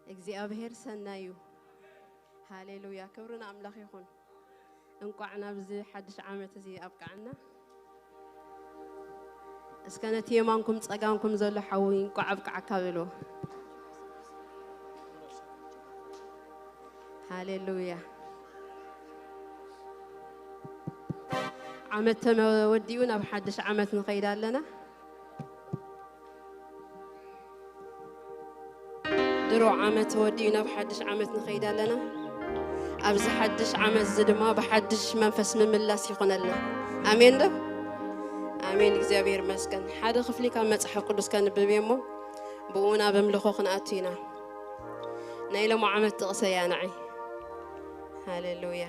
እግዚኣብሔር ሰናይ እዩ። ሃሌሉያ፣ ክብሪ ንኣምላኽ ይኹን። እንቋዕ ናብዚ ሓድሽ ዓመት እዚ ኣብቅዓና። እስከ ነቲ የማንኩም ጸጋምኩም ዘሎ ሓዊ እንቋዕ ኣብቅዓካ በልዎ። ሃሌሉያ። ዓመት ተወዲኡ ናብ ሓድሽ ዓመት ንኸይድ ኣለና። ድሮ ዓመት ተወዲኡ ናብ ሓድሽ ዓመት ንኸይድ ኣለና። ኣብዚ ሓድሽ ዓመት እዚ ድማ ብሓድሽ መንፈስ ምምላስ ይኹነልና። ኣሜን ዶ? ኣሜን። እግዚኣብሔር ይመስገን። ሓደ ክፍሊ ካብ መጽሓፍ ቅዱስ ከንብብ እየ እሞ ብኡ ናብ ኣምልኾ ክንኣቱ ኢና። ናይ ሎሚ ዓመት ጥቕሰ እያ ንዓይ። ሃሌሉያ።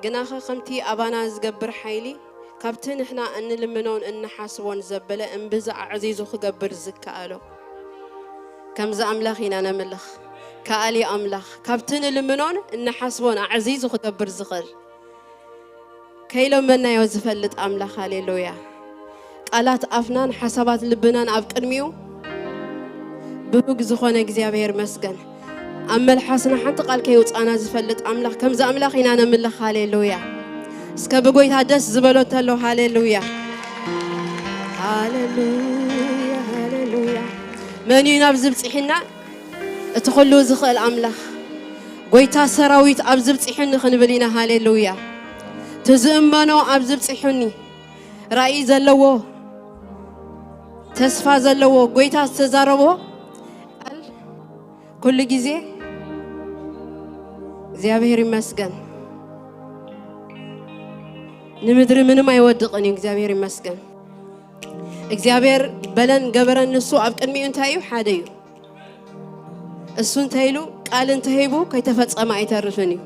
ግናኸ ከምቲ ኣባና ዝገብር ሓይሊ ካብቲ ንሕና እንልምኖን እንሓስቦን ዘበለ እምብዛ ኣዕዚዙ ክገብር ዝከኣሎ ከምዚ ኣምላኽ ኢና ነምልኽ። ከኣሊ ኣምላኽ ካብቲ ንልምኖን እንሓስቦን ኣዕዚዙ ክገብር ዝኽእል ከይለመናዮ ዝፈልጥ ኣምላኽ። ሃሌሉያ። ቃላት ኣፍናን ሓሳባት ልብናን ኣብ ቅድሚኡ ብሩግ ዝኾነ እግዚኣብሔር መስገን። ኣብ መልሓስና ሓንቲ ቃል ከይውፃና ዝፈልጥ ኣምላኽ፣ ከምዚ ኣምላኽ ኢና ነምልኽ። ሃሌሉያ። እስከ ብጎይታ ደስ ዝበሎ እንተሎ፣ ሃሌሉያ፣ ሃሌሉያ፣ ሃሌሉያ። መን እዩ ናብዚ ብፅሒና? እቲ ኩሉ ዝኽእል ኣምላኽ። ጎይታ ሰራዊት ኣብዚ ብፂሑኒ ክንብል ኢና። ሃሌሉያ። ትዝእመኖ ኣብዚ ብፂሑኒ። ራእይ ዘለዎ፣ ተስፋ ዘለዎ፣ ጎይታ ዝተዛረቦ ቃል ኩሉ ግዜ እግዚኣብሔር ይመስገን። ንምድሪ ምንም ኣይወድቕን እዩ። እግዚኣብሔር ይመስገን። እግዚኣብሔር በለን ገበረን ንሱ ኣብ ቅድሚኡ እንታይ እዩ? ሓደ እዩ። እሱ እንተ ኢሉ፣ ቃል እንተ ሂቡ፣ ከይተፈጸመ ኣይተርፍን እዩ።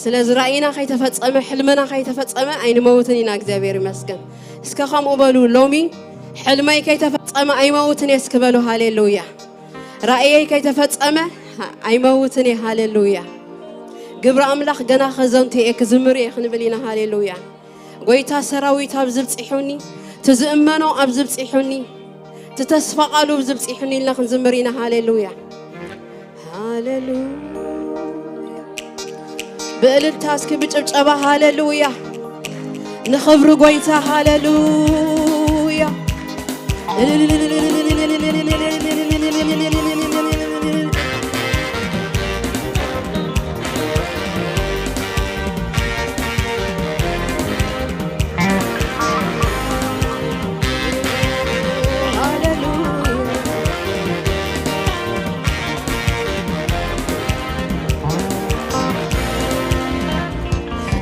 ስለዚ ራእይና ከይተፈጸመ፣ ሕልምና ከይተፈጸመ ኣይንመውትን ኢና። እግዚኣብሔር ይመስገን። እስከ ከምኡ በሉ፣ ሎሚ ሕልመይ ከይተፈጸመ ኣይመውትን እየ እስኪ በሉ። ሃሌሉያ። ራእየይ ከይተፈጸመ ኣይመውትን እየ። ሃሌሉያ። ግብሪ ኣምላኽ ገና ከዘንቱ እየ፣ ክዝምር እየ ክንብል ኢና። ሃሌሉያ። ጎይታ ሰራዊት ኣብዚ ብፂሑኒ፣ ትዝእመኖ ኣብዚ ብፂሑኒ፣ ትተስፋ ቃሉ ኣብዚ ብፂሑኒ ኢልና ክንዝምር ኢና። ሃሌሉያ፣ ሃሌሉያ። ብእልልታ እስኪ ብጭብጨባ ሃሌሉያ፣ ንኽብሪ ጎይታ ሃሌሉያ።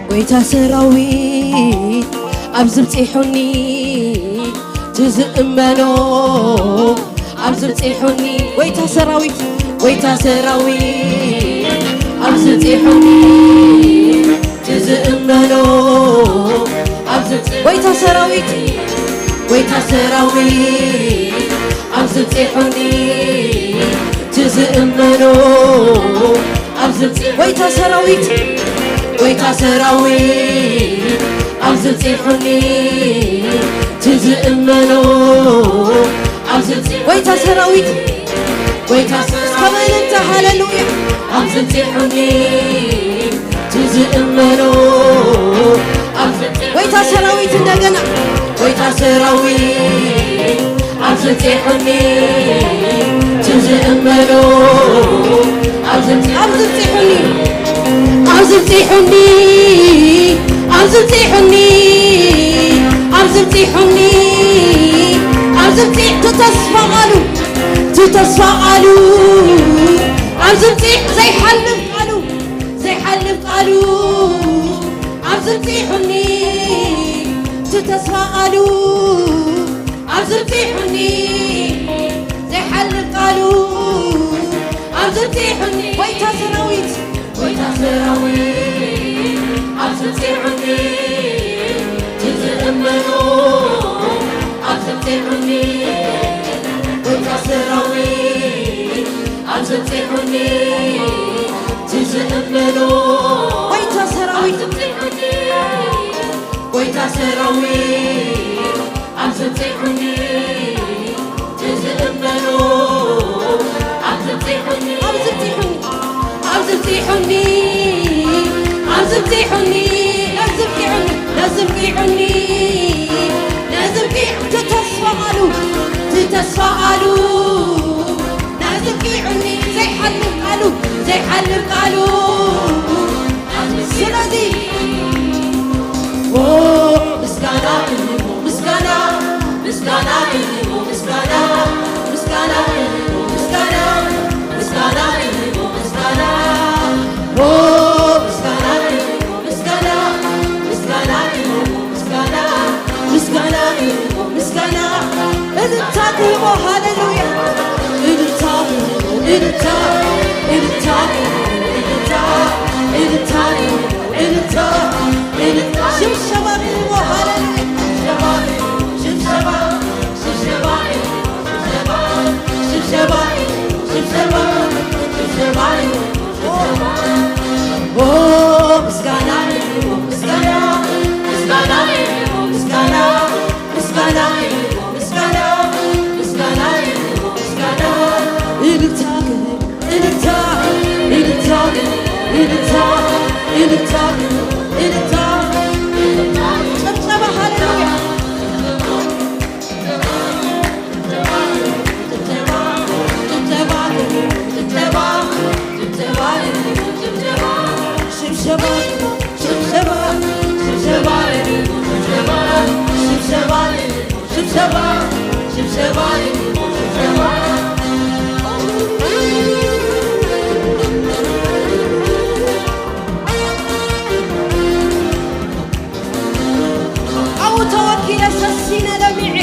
ጎይታ ሰራዊት ኣብዚ ብፂሑኒ፣ ትዝእመኖ ኣብዚ ብፂሑኒ። ጎይታ ሰራዊት፣ ጎይታ ሰራዊት ኣብዚ ብፂሑኒ፣ ትዝእመኖ ኣብዚ ብፂ-፣ ጎይታ ሰራዊት፣ ጎይታ ሰራዊት ኣብዚ ብፂሑኒ፣ ትዝእመኖ ኣብዚ ብፂ-፣ ጎይታ ሰራዊት፣ ጎይታ ሰራዊት ኣብዚ ብፂሑኒ፣ ትዝእመኖ ኣብዚ ብፂ-፣ ጎይታ ሰራዊት፣ ጎይታ ሰራዊት፣ እስከ በእልልታ ሃሌሉያ። ኣብዚ ብፂሑኒ፣ ትዝእመኖ ኣብዚ ብፂ-፣ ጎይታ ሰራዊት እንደገና፣ ጎይታ ሰራዊት ኣብዚ ብፂሑኒ፣ ትዝእመኖ ኣብዚ ብፂ-፣ ኣብዚ ብፂሑኒ፣ ኣብዚ ብፂሑኒ፣ ኣብዚ ብፂሑኒ፣ ኣብዚ ብፂሑኒ፣ ኣብዚ ብፂ-፣ እቲ ተስፋ ቃሉ፣ እቲ ተስፋ ቃሉ፣ ኣብዚ ብፂ-፣ ዘይሓልፍ ቃሉ፣ ዘይሓልፍ ቃሉ፣ ኣብዚ ብፂሑኒ፣ እቲ ተስፋ ቃሉ፣ ኣብዚ ብፂሑኒ፣ ዘይሓልፍ ቃሉ፣ ኣብዚ ብፂሑኒ፣ ጎይታ ሰራዊት፣ ጎይታ ሰራዊት ኣብዚ ብፂሑኒ፣ ትዝእመኖ ኣብዚ ብፂሑኒ፣ ጎይታ ሰራዊት ኣብዚ ብፂሑኒ፣ ትዝእመኖ ጎይታ ሰራዊት፣ ጎይታ ሰራዊት ኣብዚ ብፂሑኒ፣ ትዝእመኖ ኣብዚ ብፂሑኒ፣ ኣብዚ ብፂሑኒ፣ ኣብዚሑኒ፣ ኣብዚሑኒ፣ ነዝብቂዑኒ፣ ነዝብቂዑኒ፣ ነዝብቂዑ፣ እቲ ተስፋ ቃሉ፣ እቲ ተስፋ ቃሉ፣ ነዝብቂዑኒ፣ ዘይሓልፍ ቃሉ፣ ዘይሓልፍ ቃሉ። ስለዚ፣ ኦ፣ ምስጋና፣ ምስጋና፣ ምስጋና፣ ምስጋና፣ ምስጋና፣ ምስጋና፣ ምስጋና፣ ምስጋና፣ ኦ፣ ምስጋና፣ ምስጋና፣ ምስጋና፣ ምስጋና፣ ምስጋና፣ ምስጋና፣ እልልታ ክህቦ፣ ሃሌሉያ። እልልታ ክህቦ፣ እልልታ፣ እልልታ ክህቦ፣ እልልታ፣ እልልታ ክህቦ፣ እልልታ፣ እልልታ፣ ሽብሸባ ክህቦ፣ ሃሌሉያ። ሽብሸባ፣ ሽብሸባ፣ ሽብሸባ፣ ሽብሸባ፣ ሽብሸባ፣ ሽብሸባ፣ ኦ፣ ምስጋና፣ ምስጋና፣ ምስጋና፣ ምስጋና፣ ምስጋና፣ ምስጋና፣ እልልታ፣ እልልታ፣ እልልታ፣ እልልታ፣ እልልታ፣ እልልታ፣ ጭብጨባ፣ ሃሌሉያ። ሽብሸባ፣ ሽብሸባ፣ ሽብሸባ፣ ሽብሸባ፣ ሽብሸባ፣ ሽብሸባ፣ ሽብሸባ። ኣብኡ ተወኪለ ሰሲነ ለሚዐ።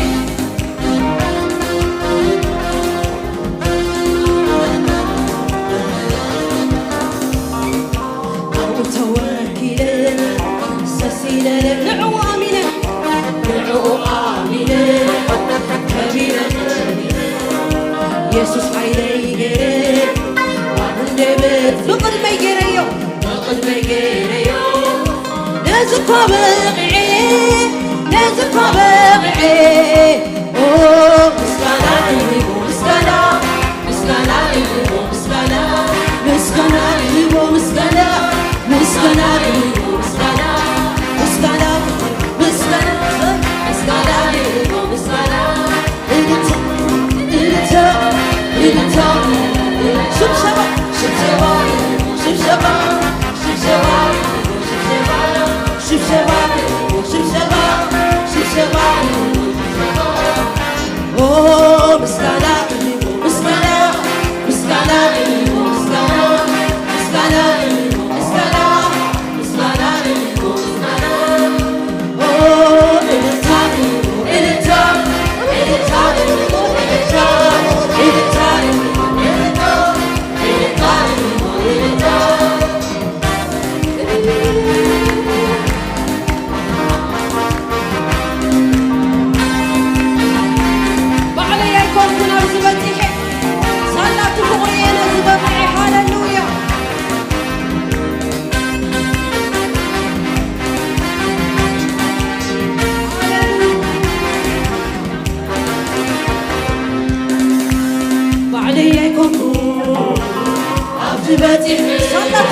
ኣብኡ ተወኪለ ሰሲነ ለ-፣ ንዕኡ ኣሚነ፣ ንዕኡ ኣሚነ፣ ከቢረ የሱስ ሓይለይ ገይረ፣ ኣንደበት ብቕድመይ ገይረዮ፣ ብቕድመይ ገይረዮ። ነዚ እኮ በቒዐ፣ ነዚ እኮ በቒዐ። ኦ፣ ምስጋና ይሁን፣ ምስጋና፣ ምስጋና ይሁን፣ ምስጋና፣ ምስጋና ይሁን፣ ምስጋና፣ ምስጋና ይሁን፣ ምስጋና፣ ምስጋና፣ ምስጋና፣ ምስጋና ይሁን፣ ምስጋና። እልልታ፣ እልልታ፣ እልልታ፣ ሽብሸባ፣ ሽብሸባ፣ ሽብሸባ፣ ሽብሸባ፣ ሽብሸባ፣ ሽብሸባ፣ ሽብሸባ። ኦ፣ ምስጋና፣ ምስጋና፣ ምስጋና፣ ምስጋና፣ ምስጋና፣ ምስጋና። ባዕለይ ኣይኮንኩን ኣብዚ በጺሐ፣ ሳላ እቲ ፍቕሩ እየ ነዚ በቒዐ። ሃሌሉያ። ባዕለይ ኣይኮንኩ ኣብዚ በጺሕ ሳላቱ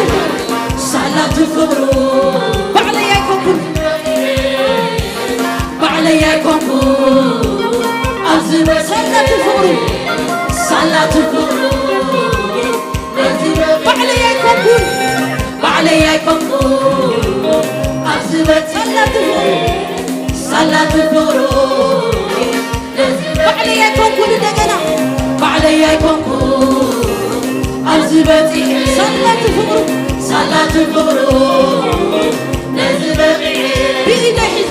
ሳላቱ ፍቕሩ ባዕለይ ኣይኮንኩ ባዕለይ ኣይኮንኩ ኣብዚ በ- ሳላቱ ፍቕሩ ሳላቱ ፍቕሩ ባዕለይ ኣይኮንኩን፣ ባዕለይ ኣይኮንኩን፣ ኣብዚ በ- ሳላቱ ፍቕሩ፣ ሳላቱ ፍቕሩ። ባዕለይ ኣይኮንኩን፣ እንደገና ባዕለይ ኣይኮንኩን፣ ኣብዚ በጺሐ፣ ሳላቱ ፍቕሩ፣ ሳላቱ ፍቕሩ። ነዚ በቒዐ። ብኢደይ ሒዙ፣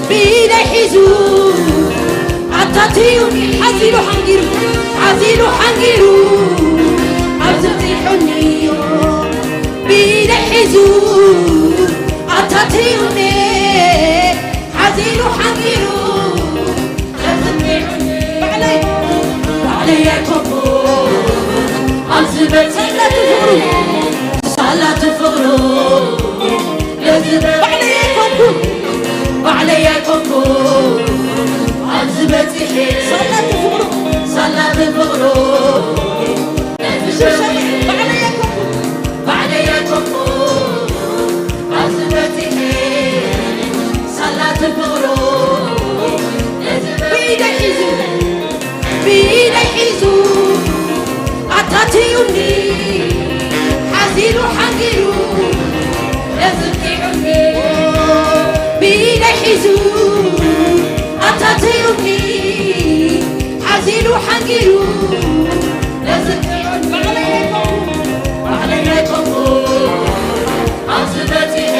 ብኢደይ ሒዙ ኣታትዩኒ፣ ሓዚሉ ሓንጊሩ፣ ሓዚሉ ሓንጊሩ፣ ኣብዚ በጺሑኒ። ብኢደይ ሒዙ ኣታትዩኒ፣ ሓዚሉ ሓንጊሩ፣ ባዕለይ፣ ባዕለይ ኣይኮንኩን፣ ኣብዚ በ- ሳላቱ ፍቕሩ፣ ሳላቱ ፍቕሩ፣ ነዚ በ- ባዕለይ ኣይኮንኩን፣ ባዕለይ ኣይኮንኩን፣ ኣብዚ በጺሐ፣ ሳላቱ ፍቕሩ፣ ሳላቱ ፍቕሩ፣ ነዚ በ- ባዕለይ ኣይኮንኩን፣ ባዕለይ ብኢደይ ሒዙ ኣታቲዩኒ፣ ሓዚሉ ሓንጊሩ ነዚ ባዕለይ ኣይኮንኩ፣ ባዕለይ ኣይኮንኩ ኣብዚ በጺሐ፣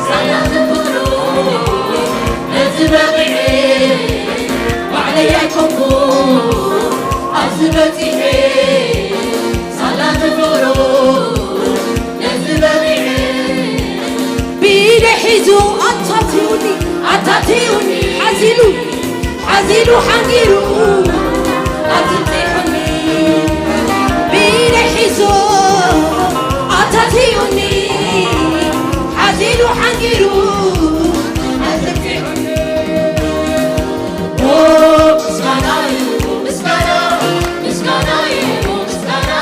ሳላ ዝፍቅሩ ነዚ በቂዐ፣ ባዕለይ ኣይኮንኩ ኣብዚ በጺሐ፣ ሳላ ዝፍቅሩ ነዚ በቂዐ። ብኢደ ሒዙ ኣታቲዩኒ፣ ኣታቲዩኒ፣ ሓዚሉ፣ ሓዚሉ ሓንጊሩ ኣትንጺሑኒ። ብኢደ ሒዙ ኣታቲዩኒ፣ ሓዚሉ ሓንጊሩ ኣትንጺሑኒ። ኦ፣ ምስጋና እዩ፣ ምስጋና፣ ምስጋና እዩ፣ ምስጋና፣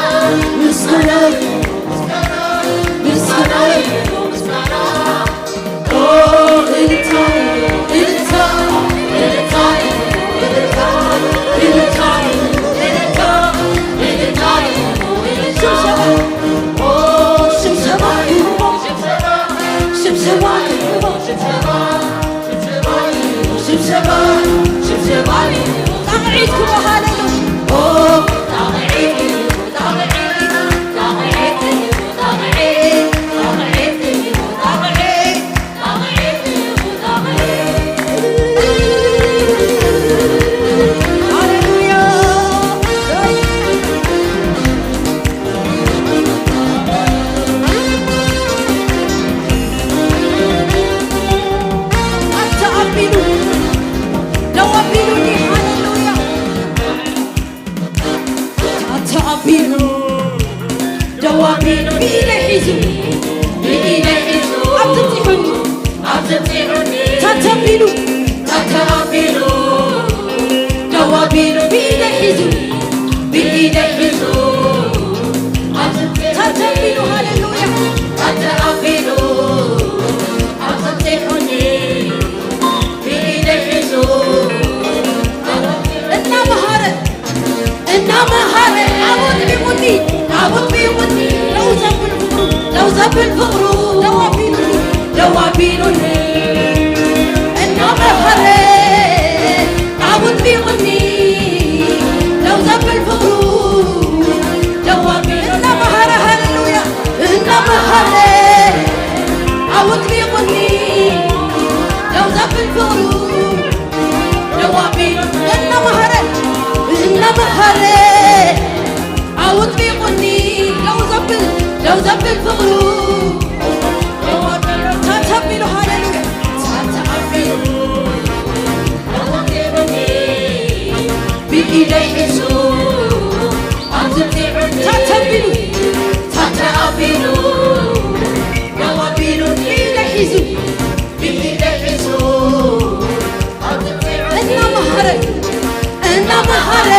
ምስጋና እዩ፣ ምስጋና፣ ምስጋና እዩ፣ ምስጋና። ኦ፣ እልልታ፣ እልልታ፣ እልልታ፣ እልልታ፣ እልልታ፣ እልልታ፣ ሽብሸባ፣ ኦ፣ ሽብሸባ ይሁን፣ ሽብሸባ ይሁን፣ ሽብሸባ፣ ሽብሸባ፣ ሽብሸባ ይሁን። ጣቕዒት ክብሎ ሃለሉ። ኦ፣ ጣቕዒት እዩ፣ ጣቕዒት፣ ጣቕዒት እዩ፣ ጣቕዒት፣ ጣቕዒት እዩ፣ ጣቕዒት። ሃሌሉያ። ኣታ ኣቢሉ ደው ኣቢሉኒ። ሃሌሉያ። ኣታ ኣቢሉ ደው ኣቢሉ ብኢደይ ሒዙ፣ ብኢደይ ሒዙ ኣብትንጺሑኒ፣ ኣብትንጺሑኒ። ታተ ኣቢሉ፣ ታተ ኣቢሉ ደው ኣቢሉ ብኢደይ ሒዙ፣ ብኢደይ ሒዙ ኣብትንጺ-፣ ታተ ኣቢሉ፣ ሃሌሉያ። ታተ ኣቢሉ ኣብትንጺሑኒ፣ ብኢደይ ሒዙ እናመሃረ እናመሃረ ኣብ ኣጥቢቑኒ፣ ኣብ ኣጥቢቑኒ ደው ዘብል ፍቕሩ፣ ደው ዘብል ፍቕሩ፣ ደው ኣቢሉኒ፣ ደው ኣቢሉኒ። እናመሃረ ኣብ ኣጥቢቑኒ ደው ዘብል ፍቕሩ፣ ደው ኣቢሉ እናመሃረ፣ ሃሌሉያ፣ እናመሃረ ኣብ ኣጥቢቑኒ ደው ዘብል ፍቕሩ ደው ኣቢሉ እናመሃረ፣ እናመሃረ ኣውጢቑኒ ደው ዘብል፣ ደው ዘብል ፍቕሩ ደው ኣቢሉ ታተ ኣቢሉ፣ ሃሌሉያ፣ ታተ ኣቢሉ ደው ኣቢሉኒ ብኢደይ ሒዙ ኣውጢቑኒ ታተ ኣቢሉ፣ ታተ ኣቢሉ ደው ኣቢሉኒ ብኢደይ ሒዙ፣ ብኢደይ ሒዙ እናመሃረ፣ እናመሃረ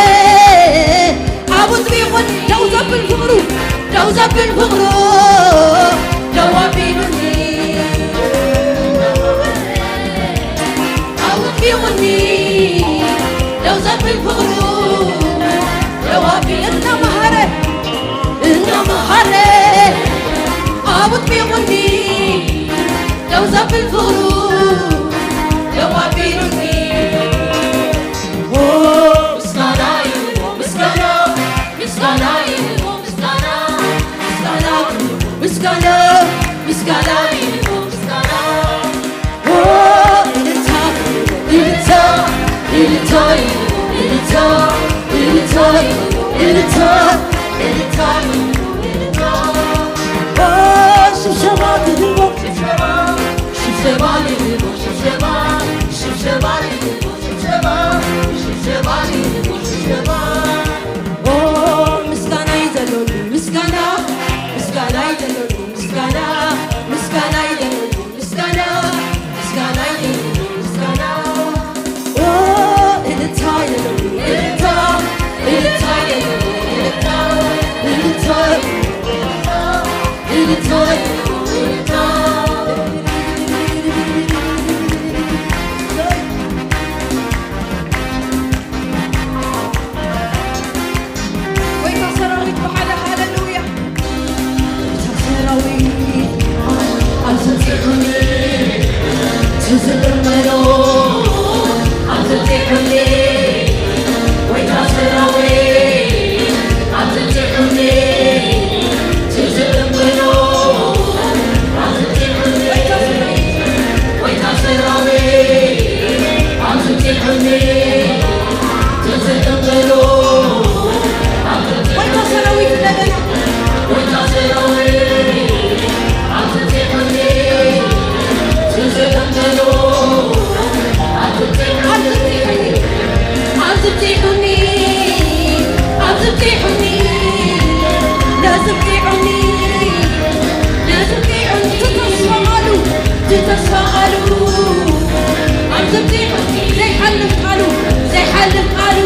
ኣውጢቑኒ ደው ዘብል ፍቕሩ፣ ደው ዘብል ፍቕሩ ደው ኣቢሉኒ ኣውጢቑኒ ደው ዘብል ፍቕሩ ደው ኣቢሉ እናመሃረ እናመሃረ ኣውጢቑኒ ደው ዘብል ፍቕሩ ደው ኣቢሉኒ። ኦ፣ ምስጋና ይሁን፣ ምስጋና፣ ምስጋና ይሁን፣ ምስጋና፣ ምስጋና፣ ምስጋና፣ ምስጋና ይሁን፣ ምስጋና። ኦ፣ እልልታ፣ እልልታ፣ እልልታ ይሁን፣ እልልታ፣ እልልታ ይሁን፣ እልልታ፣ እልልታ ይሁን፣ እልልታ። ኦ፣ ሽብሸባ ትህቦ፣ ሽብሸባ፣ ሽብሸባ ይሁን፣ ሽብሸባ፣ ሽብሸባ ይሁን፣ ሽብሸባ፣ ሽብሸባ ይሁን፣ ሽብሸባ። ኦ፣ ምስጋና እዩ ዘሎኒ፣ ምስጋና፣ ምስጋና እዩ ዘሎኒ፣ ምስጋና፣ ምስጋና እዩ ዘሎኒ። ምስጋና፣ ምስጋና ይሁን፣ ምስጋና። ኦ፣ እልልታ ይሁን፣ እልልታ፣ እልልታ ይሁን፣ እልልታ፣ እልልታ ትዝእመኖ ኣብትብፂሑኒ፣ ጎይታ ሰራዊት ኣብትብፂሑኒ፣ ትዝእመኖ ኣብትብፂሑኒ፣ ጎይታ ሰራዊት ኣብትብፂሑኒ፣ ትዝእመኖ ጎይታ ሰራዊት እንደገና ዘይሓልፍ ቃሉ፣ ዘይሓልፍ ቃሉ፣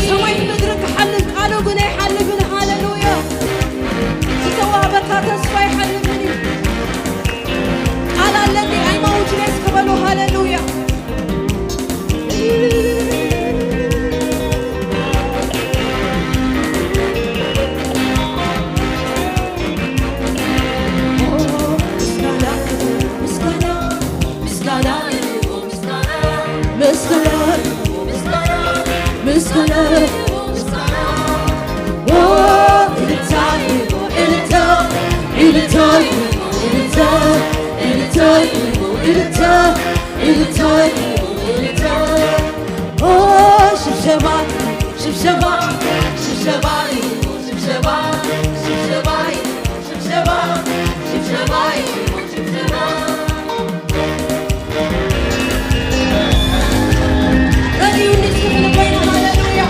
ሰማይ ምድሪ ክሓልፍ ቃሉ ግን ኣይሓልፍን። ሃሌሉያ። ዝተዋህበካ ተስፋ ይሓልፍን እዩ። ቃል ኣለኒ ኣይመውትን እየ እስኪ በሉ። ሃሌሉያ። ምስጋና፣ ምስጋና፣ ምስጋና፣ ምስጋና፣ ምስጋና፣ ምስጋና፣ ኦ፣ እልልታ፣ እልልታ፣ እልልታ፣ እልልታ፣ እልልታ፣ እልልታ፣ እልልታ፣ እልልታ፣ ኦ፣ ሽብሸባ፣ ሽብሸባ፣ ሽብሸባ፣ ሽብሸባ፣ ሽብሸባ፣ ሽብሸባ፣ ሽብሸባ፣ ሽብሸባ። ረድዩኒ እስኪ ክንበይና፣ ሃሌሉያ።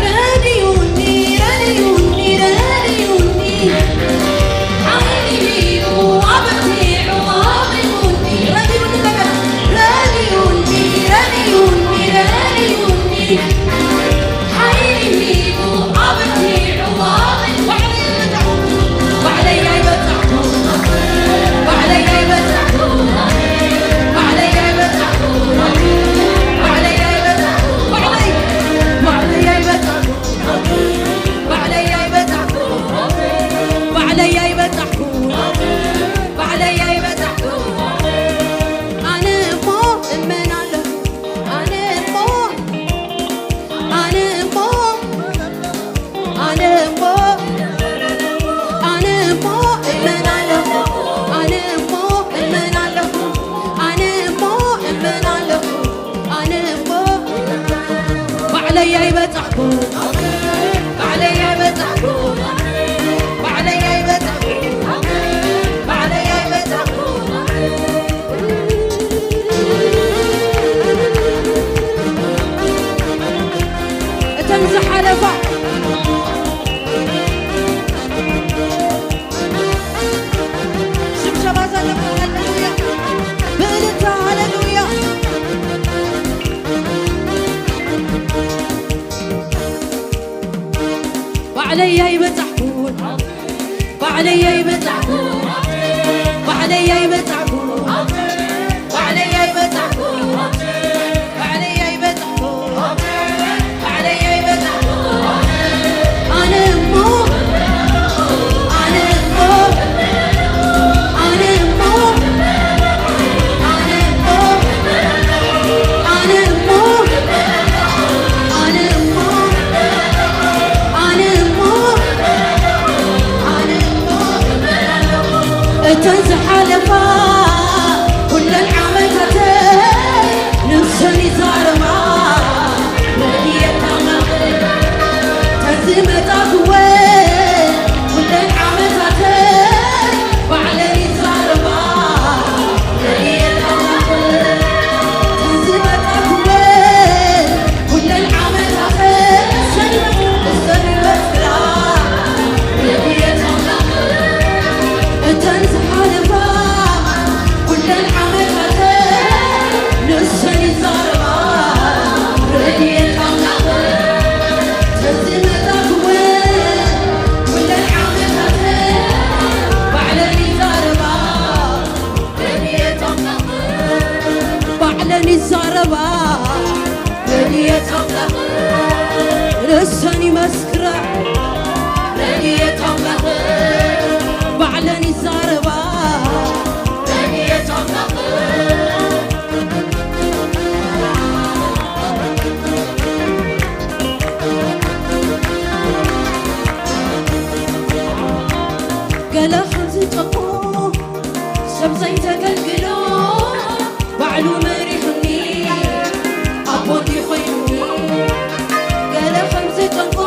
ረድዩኒ፣ ረድዩኒ፣ ረድዩኒ። ሓይሊ ሂቡ ኣበርቲዑ ኣቑሙኒ። ረድዩኒ እንደገና። ረድዩኒ፣ ረድዩኒ፣ ረድዩኒ። ሓይሊ ሂቡ ኣበርቲዑ ኣቑሙኒ። ባዕለይ ኣይበጻሕኩ፣ ባዕለይ ኣይበጻሕኩ፣ ባዕለይ ኣይበጻሕኩ፣ ባዕለይ ኣይበጻሕኩ፣ ባዕለይ፣ ባዕለይ ኣይበጻሕኩ፣ ባዕለይ ኣይበጻሕኩ፣ ባዕለይ ኣይበጻሕኩ፣ ባዕለይ ኣይበጻሕኩ። ኣነ እሞ እመን ኣለኹ፣ ኣነ እሞ፣ ኣነ እሞ፣ ኣነ እሞ፣ ኣነ እሞ እመን ኣለኹ፣ ኣነ እሞ እመን ኣለኹ፣ ኣነ እሞ እመን ኣለኹ፣ ኣነ እሞ ባዕለይ ኣይበጻሕኩ፣ ባዕለይ ኣይበጻሕኩ፣ ባዕለይ ኣይበጻሕኩ፣ ባዕለይ ኣይበጻሕኩ። እተን ዝሓለፋ ሽብሸባ ዘለኩም፣ ሃሌሉያ፣ ብእልልታ፣ ሃሌሉያ። ባዕለይ ኣይበጻሕኩን፣ ባዕለይ ኣይበጻሕኩን፣ ባዕለይ ኣይበጻሕኩን፣ ባዕለይ ኣይበጻሕኩን፣ ባዕለይ ኣይበጻሕኩን፣ ባዕለይ ኣይበጻሕኩን። ኣነ እሞ፣ ኣነ እሞ፣ ኣነ እሞ፣ ኣነ እሞ፣ ኣነ እሞ፣ ኣነ እሞ፣ ኣነ እሞ፣ ኣነ እሞ፣ እተን ዝሓለፋ ኩለን ዓመታተይ ንሰን ይዛረባ። ረድኤት ኣምላኽ እተን ዝመጻእኩወን ኩለን ዓመታተይ ባዕለን ይዛረባ። ረድኤት ኣምላኽ እተን ዝመጻእኩወን ኩለን ዓመታት እሰን ይመስክራ፣ እሰን ይመስክራ። ረድኤት ኣምላኽ እተን ዝሓለፋ ኩለን ዓመታት ንሰን ይዛረባ። ረድኤት ኣምላኽ እተን ዝመጻእኩወን ኩለን ዓመታት ባዕለን ይዛረባ። ባዕለን ይዛረባ። ረድኤት ኣምላኽ ንሰን ይመስክራ። ረድኤት ኣምላኽ ባዕለን ይዛረባ። ረድኤት ኣምላኽ ገለ ከም ዝጠፍኦ ሰብ ዘይተገልግሎ ባዕሉ መሪሑኒ ኣቦ እንዲ ኮይኑኒ። ገለ ከም ዝጠፍኦ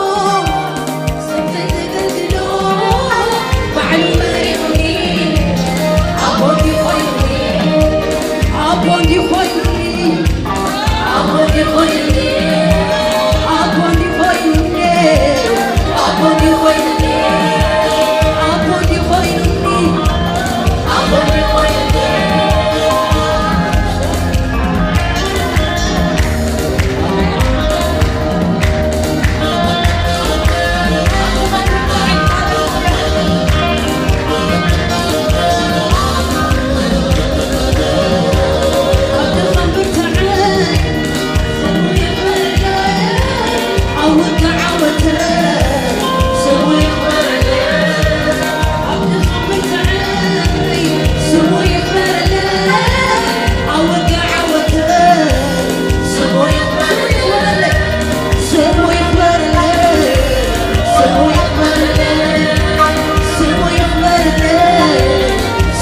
ሰብ ዘይተገልግሎ ባዕሉ መሪሑኒ ኣቦ እንዲ ኮይኑኒ። ኣቦ እንዲ ኮይኑኒ።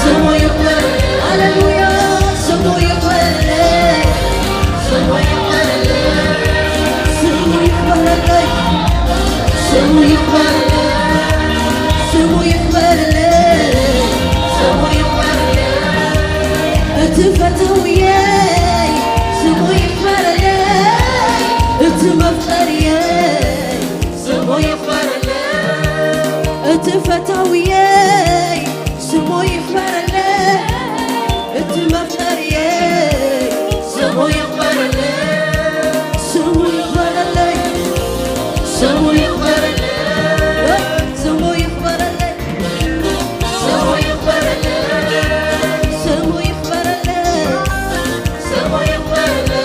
ስሙ ይኽበረለይ፣ ስሙ ይኽበረለይ፣ ስሙ ይኽበረለይ፣ ስሙ ይኽበረለይ። እቲ ፈተውየይ ስሙ ይኽበረለይ፣ እቲ መፍጠርየይ ስሙ ይኽበረለይ፣ እቲ ፈታውየይ ስሙ ይኽበረለይ፣ እቲ መፍጠርየይ ስሙ ይኽበረለይ፣ ስሙ ይኽበረለይ፣ ስሙ ይኽበረለይ፣ ስሙ ይኽበረለይ፣ ስሙ ይኽበረለይ፣ ስሙ ይኽበረለይ፣ ስሙ ይኽበረለይ።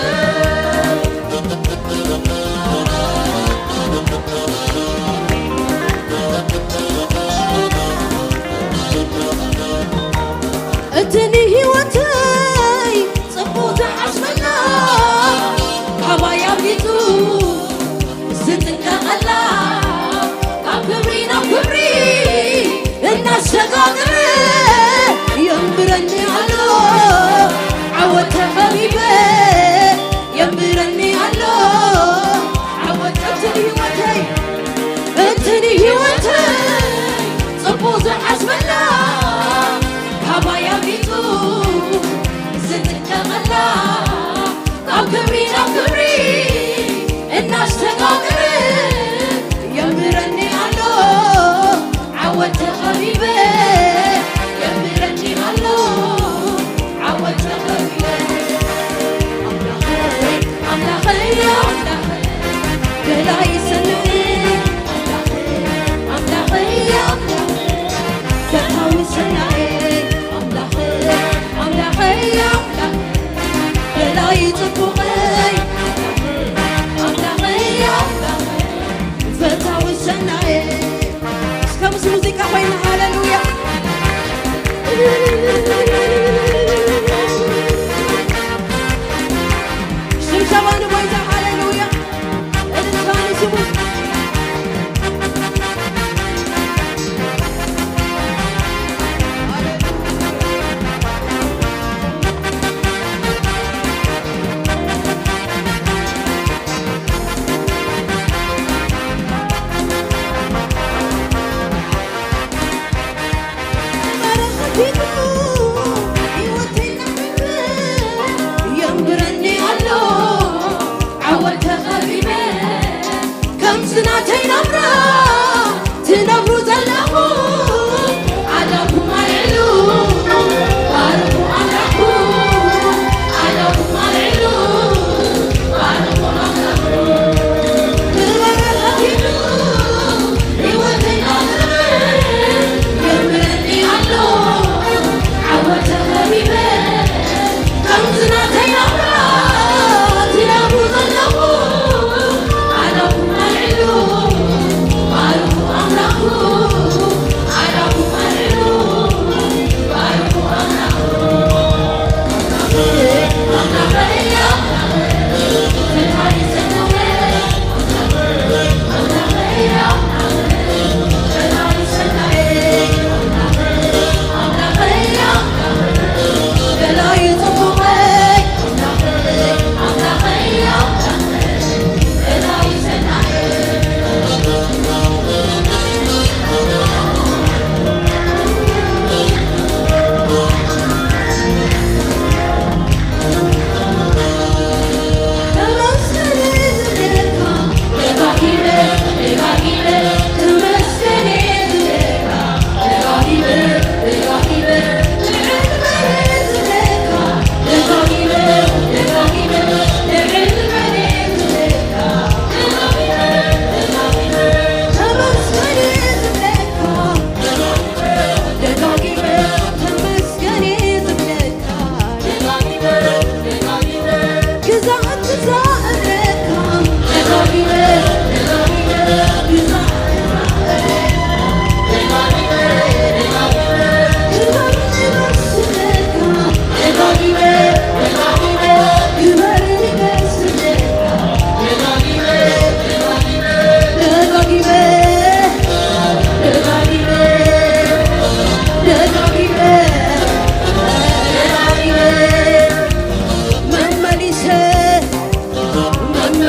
እቲ ንህይወተይ ጽቡቕ ዝሓስበላ ካባይ ኣምሊጡ ዝጥንቀቐላ ካብ ክብሪ ናብ ክብሪ እናሰጋገረ የንብረኒ ኣሎ ዓወት ተኸቢበ የንብረኒ ኣሎ ዓወት እቲ ንህይወተይ እቲ ንህይወተይ ጽቡቕ ዝሓስበላ ካባይ ኣምሊጡ ዝጥቀመላ ካብ ክብሪ ናብ ክብሪ እናስተጋገረ የምህረኒ ኣሎ ዓወት ተኸቢበ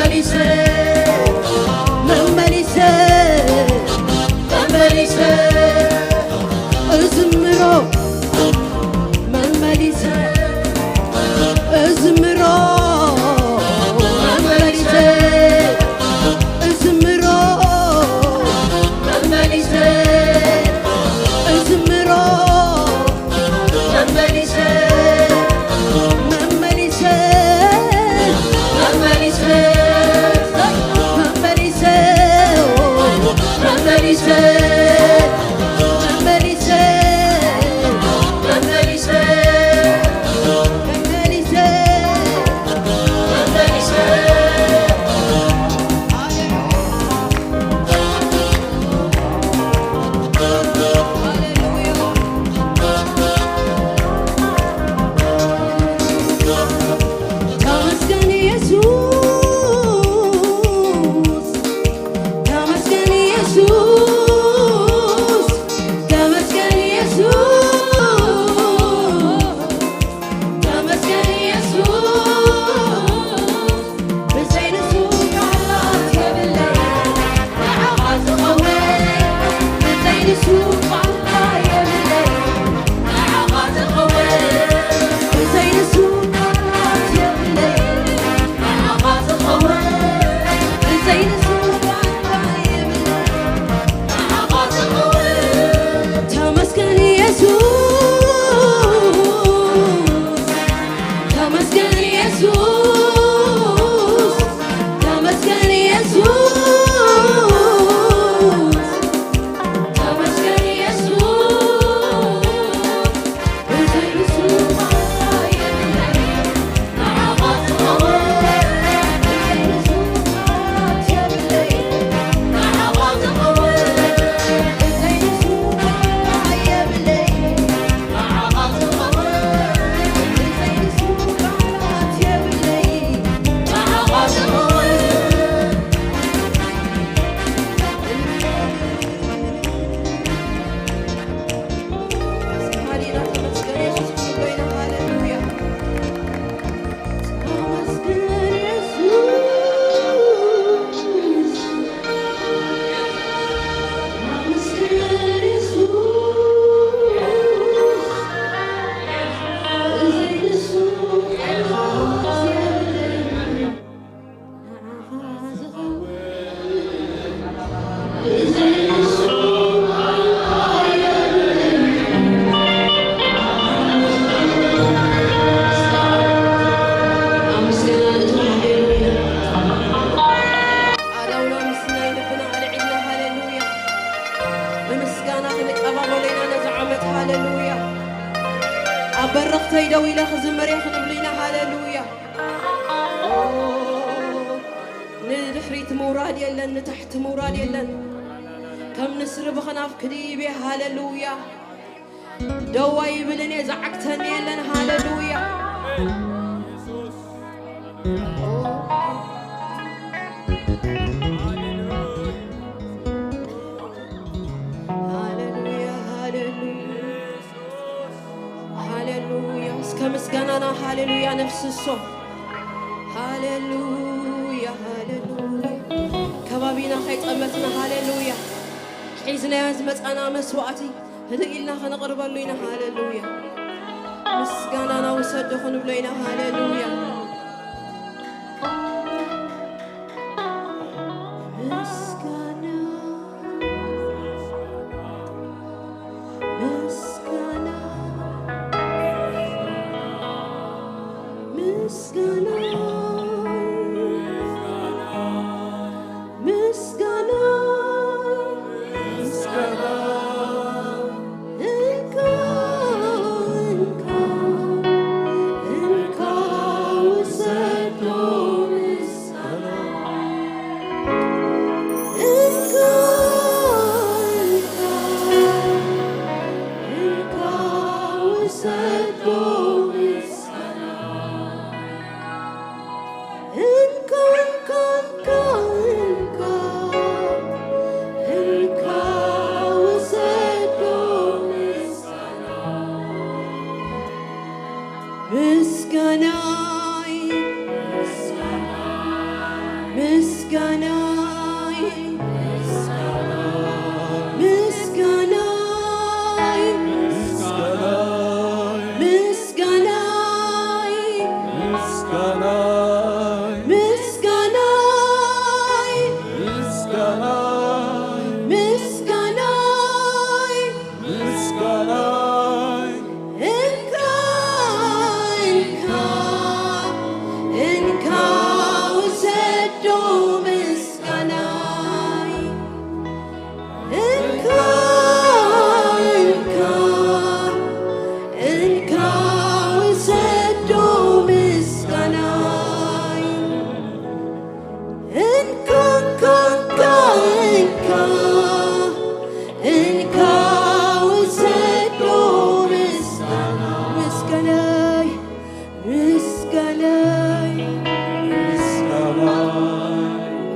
መመሊሰ፣ መመሊሰ፣ መመሊሰ እዝምሮ፣ መመሊሰ እዝምሮ፣ መመሊሰ እዝምሮ፣ መመሊሰ እዝምሮ፣ መመሊሰ፣ መመሊሰ፣ መመሊሰ፣ መመሊሰ፣ መመሊሰ፣ መመሊሰ፣ መመሊሰ። ተመስገን ኢየሱስ፣ ተመስገን ኢየሱስ፣ ተመስገን ኢየሱስ። ተመስገን ኢየሱስ፣ ብዘይ ንሱ ቃላት የብለይ፣ ንዓኻ ዝኸውን ብዘይ ንሱ ቃላት የብለይ፣ ንዓኻ ዝኸውን ብዘይ ንሱ ቃላት የብለይ፣ ንዓኻ ዝኸውን ብዘይ ንሱ ቃላት የብለይ። ተመስገን ኢየሱስ፣ ተመስገን ኢየሱስ፣ ተመስገን ኢየሱስ፣ ተመስገን ኢየሱስ። ኣዳውና ምስናይ ልብና ኣልዒልና፣ ሃሌሉያ። ብምስጋና ክንቀባበሎ ኢና ነዚ ዓመት፣ ሃሌሉያ። ኣብ በረኽተይ ደው ኢለ ክዝምር እየ ክንብሉ ኢና፣ ሃሌሉያ። ንድሕሪት ምውራድ የለን፣ ንታሕቲ ምውራድ የለን። ከም ንስሪ ብኽናፍ ክድይብ እየ፣ ሃሌሉያ። ደው ኣይብልን እየ፣ ዝዓግተኒ የለን፣ ሃሌሉያ። ሃሌሉያ፣ ሃሌሉያ፣ ሃሌሉያ። እስከ ምስጋናና ሃሌሉያ ነፍስሶ። ሃሌሉያ፣ ሃሌሉያ። ከባቢና ከይጠመትና ሃሌሉያ። ሒዝናዮ ዝመጻና መስዋዕቲ ህድእ ኢልና ከነቕርበሉ ኢና። ሃሌሉያ። ምስጋናና ውሰዶ ክንብሎ ኢና። ሃሌሉያ። ምስጋና፣ ምስጋና፣ ምስጋና፣ ምስጋና፣ ምስጋና፣ እንካ፣ እንካ፣ እንካ። ምስጋናይ፣ ምስጋናይ፣ ምስጋናይ፣ ምስጋናይ፣ ምስጋናይ፣ እንካ፣ እንካ፣ እንካ ውሰዶ ምስጋናይ። እንካ፣ እንካ፣ እንካ ውሰዶ ምስጋናይ። እንካ፣ እንካ፣ እንካ፣ እንካ፣ እንካ ውሰዶ ምስጋና-፣ ምስጋናይ፣ ምስጋናይ፣ ምስጋናይ፣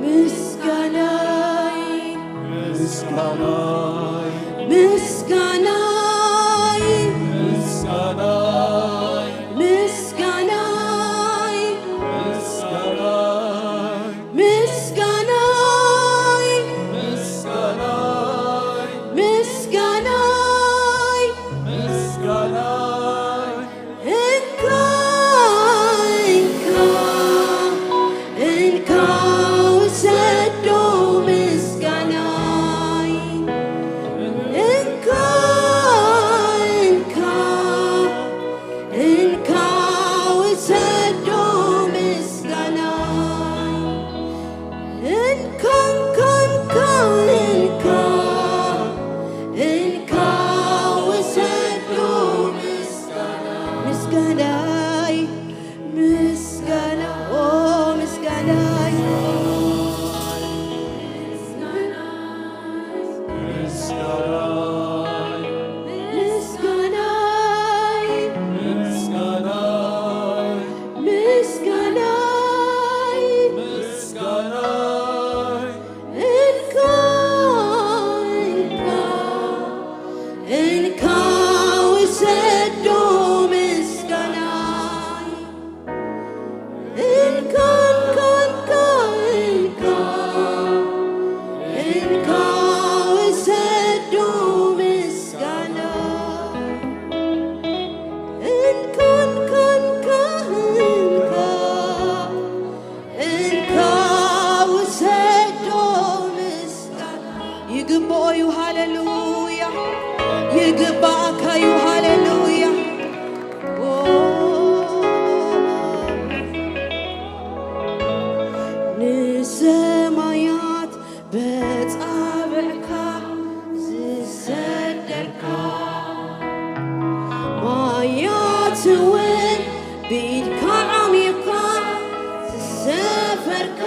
ምስጋናይ፣ ምስጋናይ፣ ምስጋናይ፣ ምስጋናይ፣ ምስጋናይ፣ ምስጋናይ፣ ምስጋናይ፣ ምስጋናይ፣ እንካ፣ እንካ፣ እንካ ውሰዶ ምስጋናይ። እንካ፣ እንካ፣ እንካ ውሰዶ ምስጋናይ። እንካ፣ እንካ፣ እንካ፣ እንካ፣ እንካ ውሰዶ ምስጋና-፣ ምስጋናይ፣ ምስጋና፣ ኦ፣ ምስጋናይ። ምስጋናይ፣ ምስጋናይ፣ ምስጋናይ፣ ምስጋናይ፣ እንካ፣ እንካ፣ እንካ ውሰዶ ምስጋናይ። እንካ፣ እንካ፣ እንካ፣ እንካ፣ እንካ ውሰዶ ምስጋና። እንካ፣ እንካ፣ እንካ፣ እንካ፣ እንካ ውሰዶ ምስጋና። ይግብኦ እዩ። ሃሌሉያ። ይግባእካ እዩ። ሃሌሉያ። ኦ፣ ንሰማያት በጻብዕካ ዝሰደድካ፣ ማያት እውን ብኢድካ ዓሚቕካ ዝሰፈርካ፣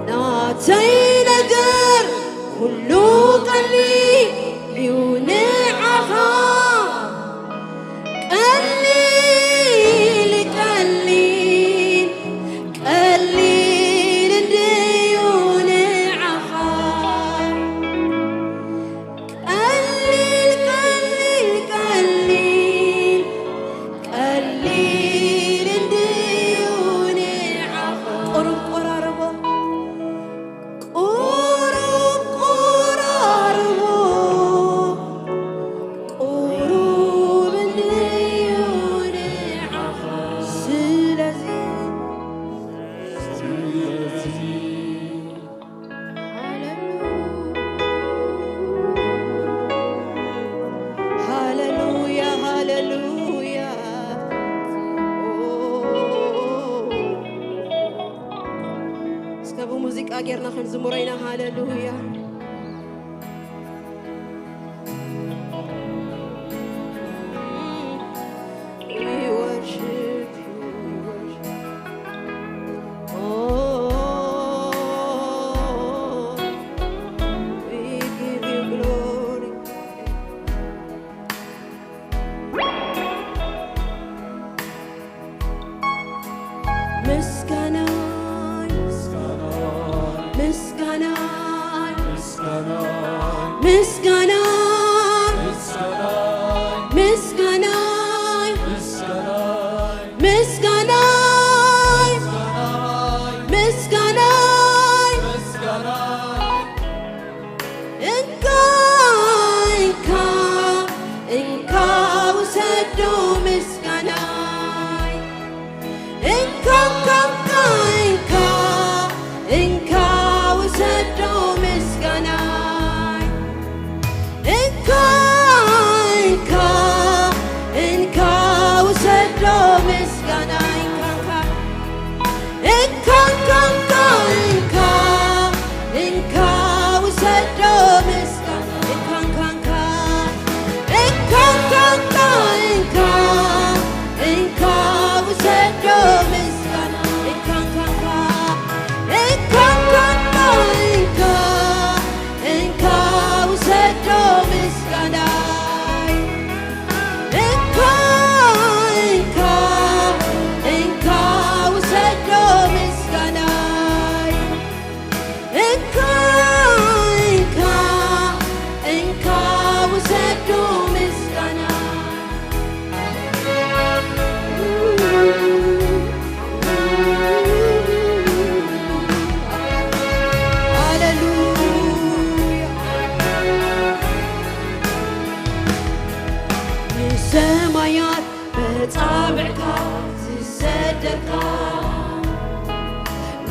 ናተይ ነገር ኩሉ ቀሊል እዩ ንዓኻ። ቀሊል፣ ቀሊል፣ ቀሊል እንድዩ ንዓኻ። ቀሊል፣ ቀሊል፣ ቀሊል፣ ቀሊል እንድዩ ንዓኻ። ቁሩብ ቆራርቦ። ቁሩብ ቆራርቦ፣ ቁሩብ እንድዩ ንዓኻ። ስለዚ፣ ስለዚ፣ ሃሌሉያ፣ ሃሌሉያ። እስከ ብሙዚቃ ጌርና ክንዝምሮ ኢና። ሃሌሉያ። We worship you, we worship you. Oh, we give you glory. ምስጋናይ፣ ምስጋናይ፣ ምስጋናይ፣ ምስጋናይ፣ ምስጋናይ፣ ምስጋናይ፣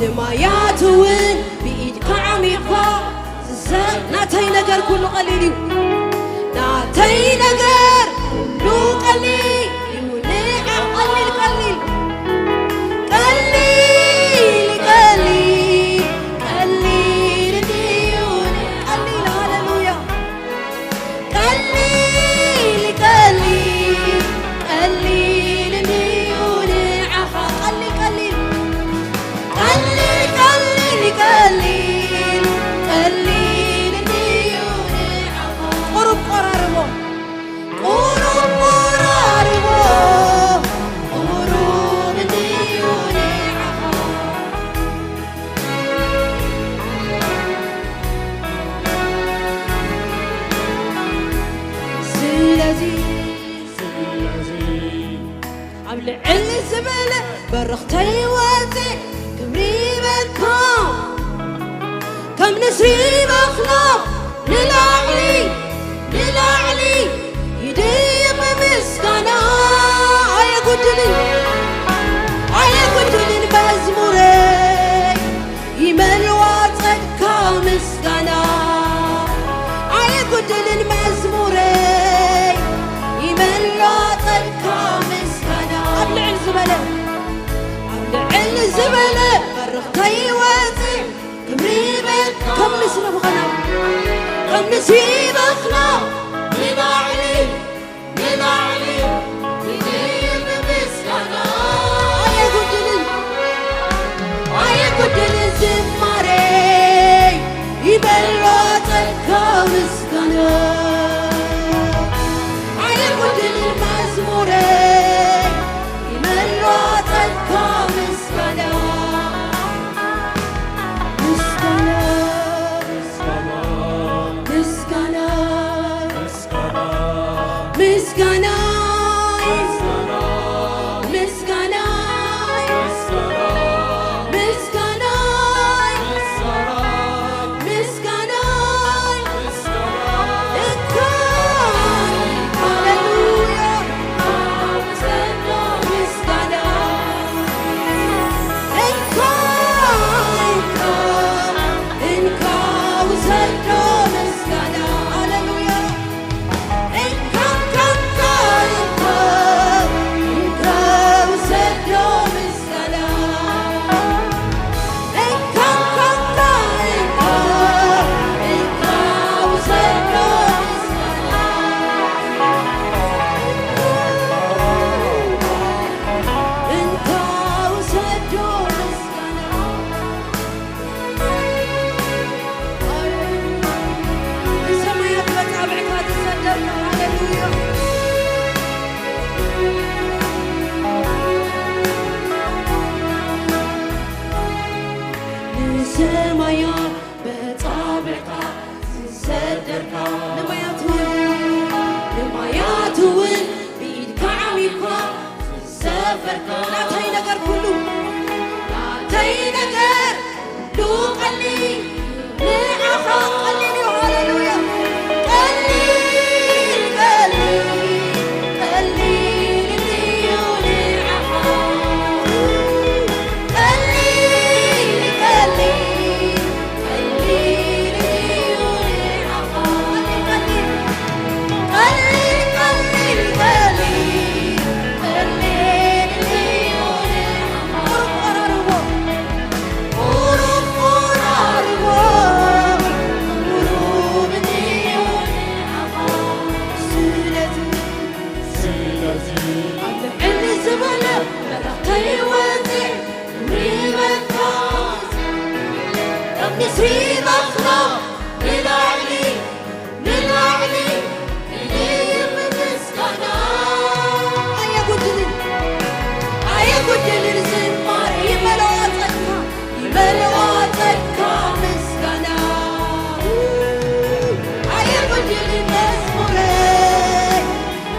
ንማያት እውን ብኢድካ ዓሚቕካ ዝሰ-፣ ናተይ ነገር ኩሉ ቀሊል እዩ። ናተይ ነገር ኩሉ ቀሊል እዩ። ንዓኻ ቀሊል፣ ቀሊል፣ ቀሊል፣ ቀሊል፣ ቀሊል እንድዩ። ቀሊል፣ ሃሌሉያ። ቀሊል፣ ቀሊል፣ ቀሊል እንድዩ ንዓኻ። ቀሊል፣ ቀሊል፣ ቀሊል፣ ቀሊል፣ ቀሊል፣ ቀሊል እንድዩ ንዓኻ። ቁሩብ ቆራርቦ፣ ቁሩብ ቆራርቦ፣ ቁሩብ እንድዩ ንዓኻ። ስለዚ፣ ስለዚ፣ ኣብ ልዕል ዝበለ በረኽተይ ወፂ ክብሪ ይበልካ። ከም ንስሪ በኽሎ ንላዕሊ፣ ንላዕሊ ይድይብ ብምስጋና። ኣየጉድልን፣ ኣየጉድልን መዝሙረይ ይመልዋ ጸድካ ምስጋና። ኣየጉድልን መዝሙረይ ይመልዋ ጸድካ ምስጋና። ኣብ ልዕል ዝበለ፣ ኣብ ልዕል ዝበለ በረኽተይ ወፂ ክብሪ ይበል። ከም ንስሪ በኽሎ፣ ከም ንስሪ በኽሎ ንላዕሊ፣ ንላዕሊ ይድይብ ብምስጋና። ኣየጉድልን፣ ኣየጉድልን ዝማሬ ይመልኦ ጸድካ ምስጋና። ኣየጉድልን መዝሙረይ ይመልኦ ጸድካ ምስጋና። ምስጋና፣ ምስጋና፣ ምስጋና፣ ምስጋና፣ ምስጋና፣ ምስጋና፣ ሃሌሉያ። ንሰማያት መጻብዕካ ዝሰደድካ፣ ሃሌሉያ። ንሰማያት መጻብዕካ ዝሰደድካ፣ ንማያት እውን፣ ንማያት እውን ብኢድካ ዓሚርካ ዝሰፈርካ፣ ናተይ ነገር ኩሉ፣ ናተይ ነገር ኩሉ ቀሊል፣ ንዓኻ ቀሊል እዩ። ሃሌሉያ። ቀሊል፣ ቀሊል፣ ቀሊል እዩ ንዓኻ። ቀሊል፣ ቀሊል፣ ቀሊል እዩ ንዓኻ። ቀሊል፣ ቀሊል፣ ቀሊል፣ ቀሊል፣ ቀሊል እዩ ንዓኻ። ቁሩብ ቀራርቦ። ቁሩብ ቆራርቦ፣ ቁሩብ እንድዩ ንዓኻ። ስለዚ፣ ስለዚ፣ ኣብ ልዕል ዝበለ በረኽተይ ወፂ፣ ክብሪ ይበልካ። ካብ ንስሪ በኽሎ ንላዕሊ ንላዕሊ ይድይብ ምስጋና። ኣየጉድልን፣ ኣየጉድልን ዝማሬ ይመልኦ ጸድካ፣ ይመልኦ ጸድካ ምስጋና። ኣየጉድልን መዝሙረይ፣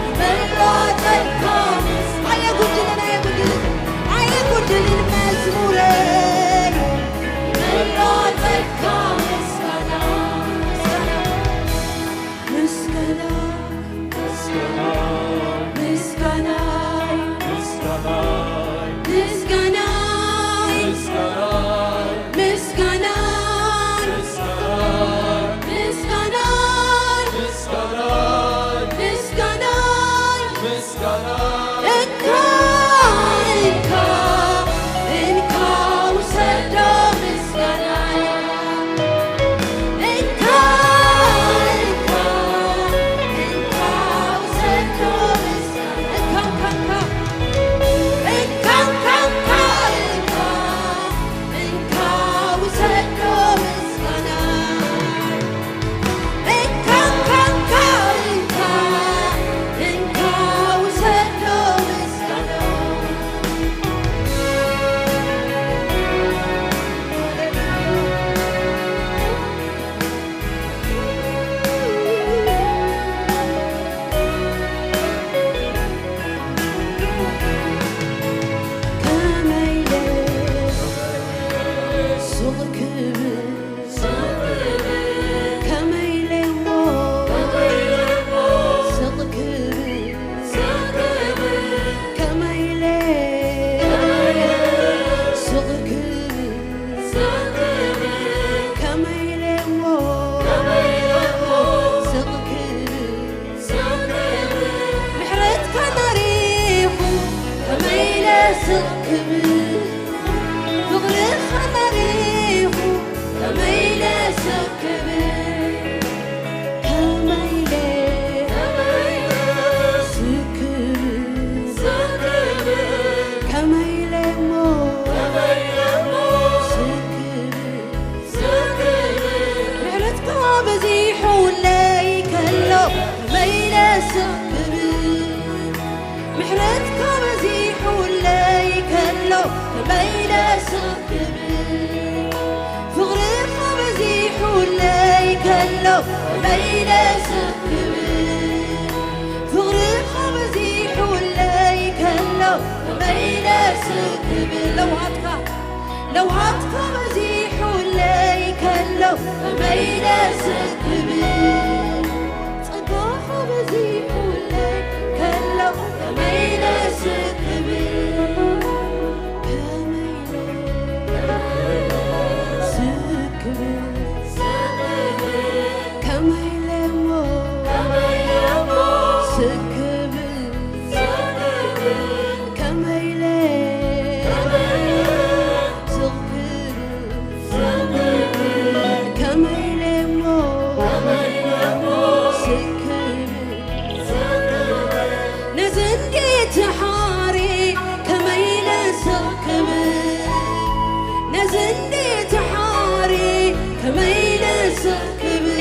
ይመልኦ ጸድካ ምስ-፣ ኣየጉድልን፣ ኣየጉድልን፣ ኣየጉድልን መዝሙረይ፣ ይመልኦ ጸድካ ምስ- ስቕ ክብል ከመይ ኢለ እሞ ስቕ ክብል ከመይ ኢለ ስቕ ክብል ከመይ ኢለ እሞ ስቕ ክብል ምሕረትካ ተሪፉ ከመይ ኢለ ስቕ ክብል ፍቕርኻ ተሪፉ ከመይ ኢለ ስቕ ክብል ከመይ ኢለ ስቕ ክብል ከመይ ኢለ እሞ ስቕ ክብል ምሕረትካ በዚሑለይ ከሎ ከመይ ኢለ ስቕ ክብል ምሕረትካ በዚሑለይ ከሎ ከመይ ኢለ ስቕ ክብል ፍቕርኻ በዚሑለይ ከሎ ከመይ ኢለ ስቕ ክብል ፍቕርኻ በዚሑለይ ከሎ ከመይ ኢለ ስቕ ክብል ለውሃትካ ለውሃትካ በዚሑለይ ከሎ ከመይ ኢለ ስቕ ክብል ጸጋኻ በዚሑለይ ከሎ ከመይ ኢለ ስቕ ክብል ከመይ ኢለ ስቕ ክብል ከመይ ኢለ እሞ ስቕ ክብል ከመይ ኢለ ስቕ ክብል ከመይ ኢለ እሞ ስቕ ክብል ነዚ እንዴት ሓሪ ከመይ ኢለ ስቕ ክብል ነዚ እንዴት ሓሪ ከመይ ኢለ ስቕ ክብል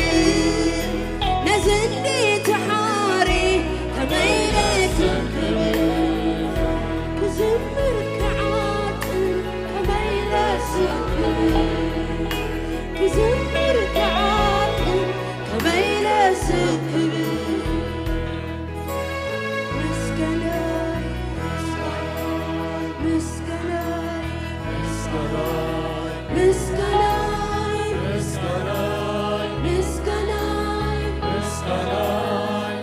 ነዚ እንዴት ሓሪ ከመይ ኢለ ስቕ ክብል ክዝምር ክዓጥን ከመይ ኢለ ስቕ ክብል ክዝምር ክዓጥን ከመይ ኢለ ስቕ ክብል ምስጋናይ ምስጋናይ ምስጋናይ ምስጋናይ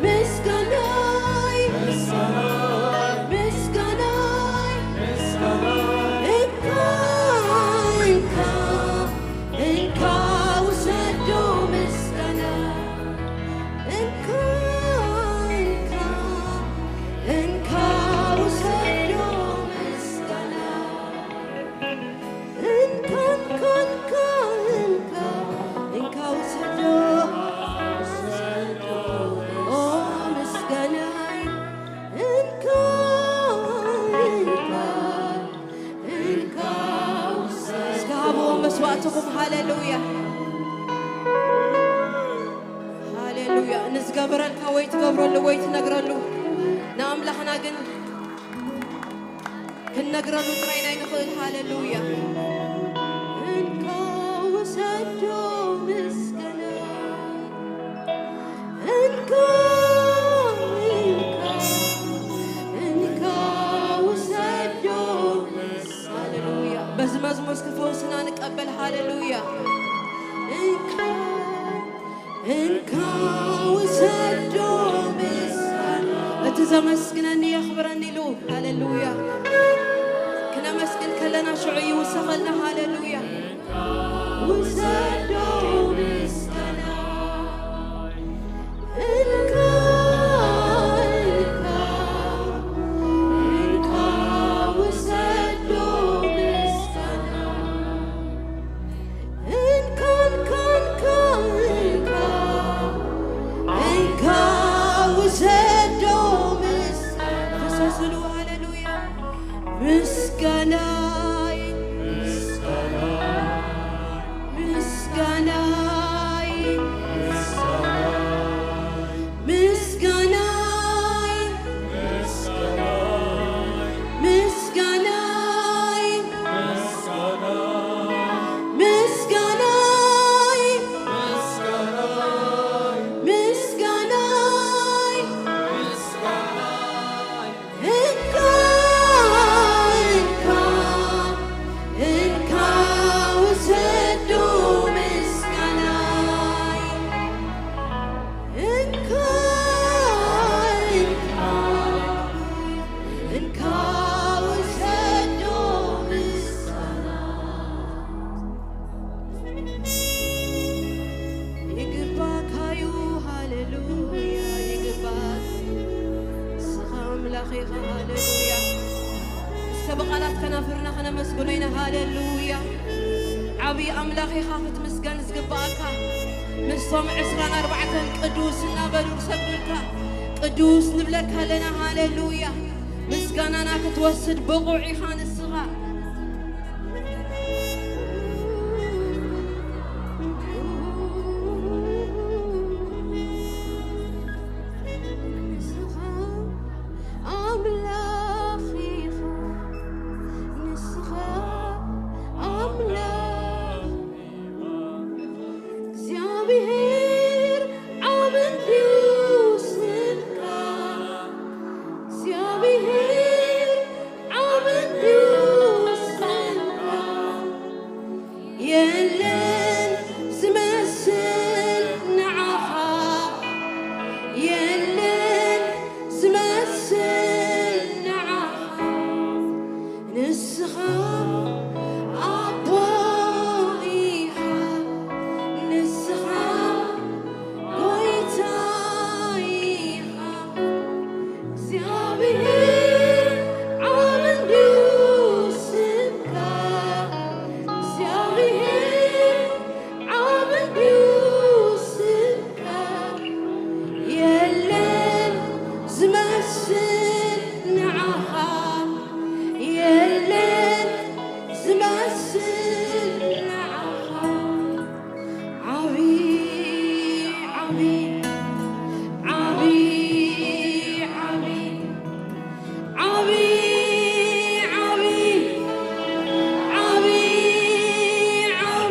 ምስጋናይ ምስጋናይ ምስጋናይ እንካ እንካ እንካ ውሰዶ ምስጋና እንካ እንካ እንካ ውሰዶ ምስጋና እንካ እንካ እንካ እንካ እንካ ውሰዶ ኦ ምስጋናይ እንካ እንካ እንካ ውሰዶ እስከ ሃብዎ መስዋእትኹም ሃሌሉያ ሃሌሉያ ንዝገበረልካ ወይ ትገብረሉ ወይ ትነግረሉ ንኣምላኽና ግን ክንነግረሉ ጥራይ ናይ ንኽእል ሃሌሉያ እንካ ውሰዶ ምስጋና እንካ እንካ እንካ ውሰዶ ሃሌሉያ በዚ መዝሙር እስኪ ፈውስና ንቀበል ሃሌሉያ እንካ እንካ ውሰዶ ምስጋና እቲ ዘመስግነኒ የኽብረኒ ኢሉ ሃሌሉያ ክነመስግን ከለና ሽዑ ይውሰኸልና ሃሌሉያ ውሰዶ ምስጋና እንካ እንካ እንካ ውሰዶ ምስጋና እንካ እንካ እንካ እንካ እንካ ውሰዶ ምስ ፈሰስሉ ሃሌሉያ ምስጋናይ ብቓላት ከናፍርና ከነመስግኖ ኢና። ሃሌሉያ። ዓብዪ ኣምላኽ ኢኻ ክትምስገን ዝግብኣካ። ምስቶም ዕስራን ኣርባዕተን ቅዱስ እናበሉ ዝሰግዱልካ ቅዱስ ንብለካ ኣለና። ሃሌሉያ። ምስጋናና ክትወስድ ብቑዕ ኢኻ ንስኻ። ንስኻ ኣምላኽ ኢኻ፣ ንስኻ ኣምላኽ። እግዚኣብሔር ዓቢ እንድዩ ስምካ፣ እግዚኣብሔር ዓቢ እንድዩ ስምካ። የለን ዝመስል ንዓኻ፣ የለን ዝመስል ንዓኻ። ንስኻ ኣቦ ኢኻ፣ ንስኻ ጎይታ ኢኻ። እግዚኣብሔር ዓቢ እንድዩ ስምካ፣ እግዚኣብሔር ዓቢ እንድዩ ስምካ። የለን ዝመስል ንዓኻ፣ የለን ዝመስል ንዓኻ። ዓቢ፣ ዓቢ፣ ዓቢ፣ ዓቢ፣ ዓቢ፣ ዓቢ፣ ዓቢ፣ ዓቢ፣ ዓቢ፣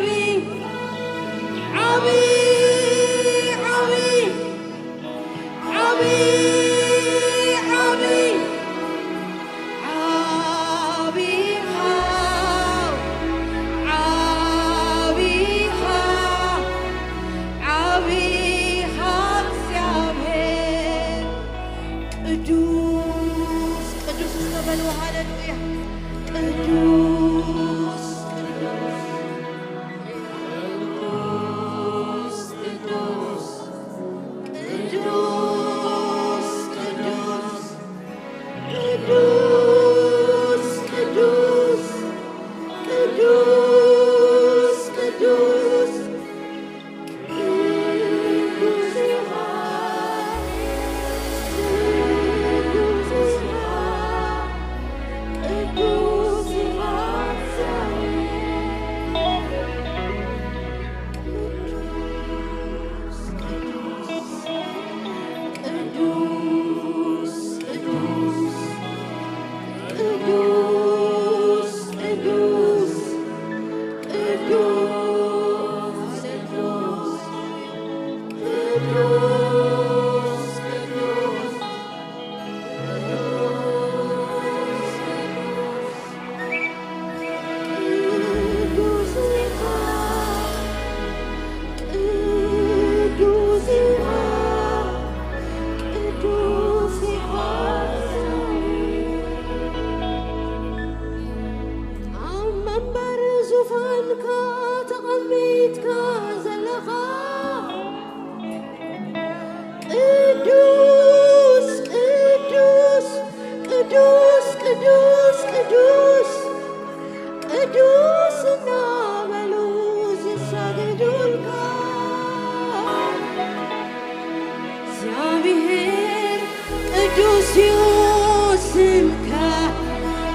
ዓቢ፣ ዓቢ፣ ዓቢ፣ ዓቢኻ፣ ዓቢኻ፣ ዓቢኻ እግዚኣብሔር። ቅዱስ፣ ቅዱስ እስከ በሉ፣ ሃሌሉያ። ቅዱስ፣ ቅዱስ፣ ቅዱስ፣ ቅዱስ፣ ቅዱስ፣ ቅዱስ፣ ቅዱስ፣ ቅዱስ፣ ቅዱስ፣ ቅዱስ፣ ቅዱስ ኢኻ፣ ቅዱስ ኢኻ፣ ቅዱስ ኢኻ። ቅዱስ፣ ቅዱስ፣ ቅዱስ፣ ቅዱስ፣ ቅዱስ፣ ቅዱስ፣ ቅዱስ፣ ቅዱስ፣ ቅዱስ ኢኻ፣ ቅዱስ ኢኻ፣ ቅዱስ ኢኻ። ኣብ መንበር ዙፋንካ ተቐሚጥካ ዘለኻ ቅዱስ፣ ቅዱስ፣ ቅዱስ፣ ቅዱስ፣ ቅዱስ፣ ቅዱስ እናበሉ ዝሰግዱልካ። እግዚኣብሔር ቅዱስ እዩ ስምካ፣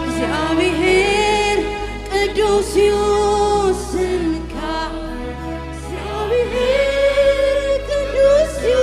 እግዚኣብሔር ቅዱስ እዩ ስምካ፣ እግዚኣብሔር ቅዱስ እዩ።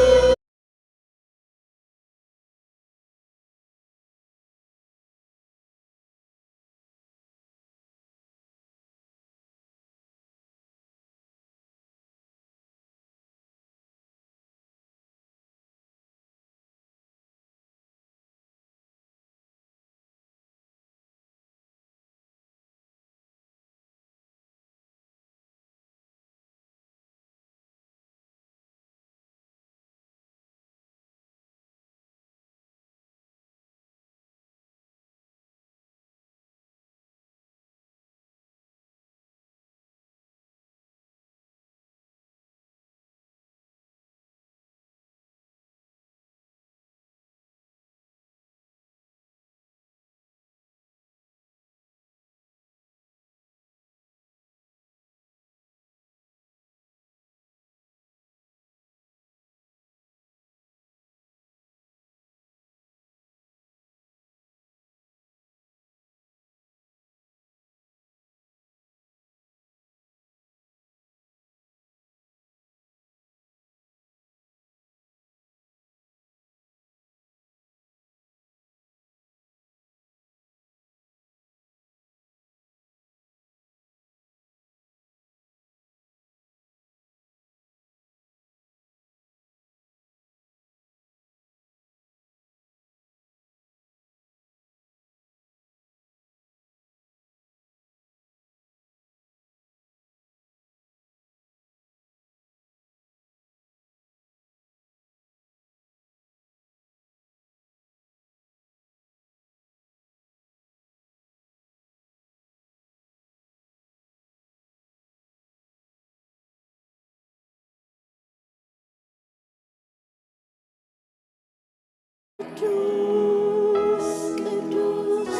ቅዱስ፣ ቅዱስ፣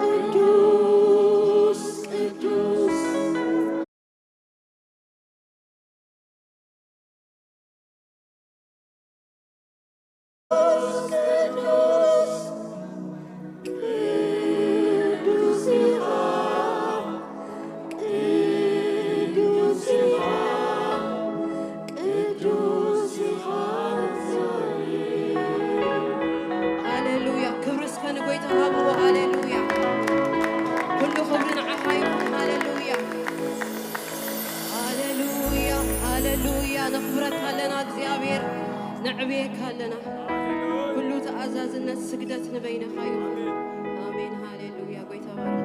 ቅዱስ፣ ቅዱስ። ሃሌሉያ። ክብሪ እስከ ንጎይታ ሃብዎ። ሃሌሉያ። ኩሉ ክብሪ ንዓኻ ይኹን። ሃሌሉያ። ሃሌሉያ፣ ሃሌሉያ። ነኽብረካ ኣለና እግዚኣብሔር፣ ነዕብየካ ኣለና። ኩሉ ተኣዛዝነት ስግደት ንበይንኻ ይኹን። ኣሜን። ሃሌሉያ። ጎይታ ባርክ።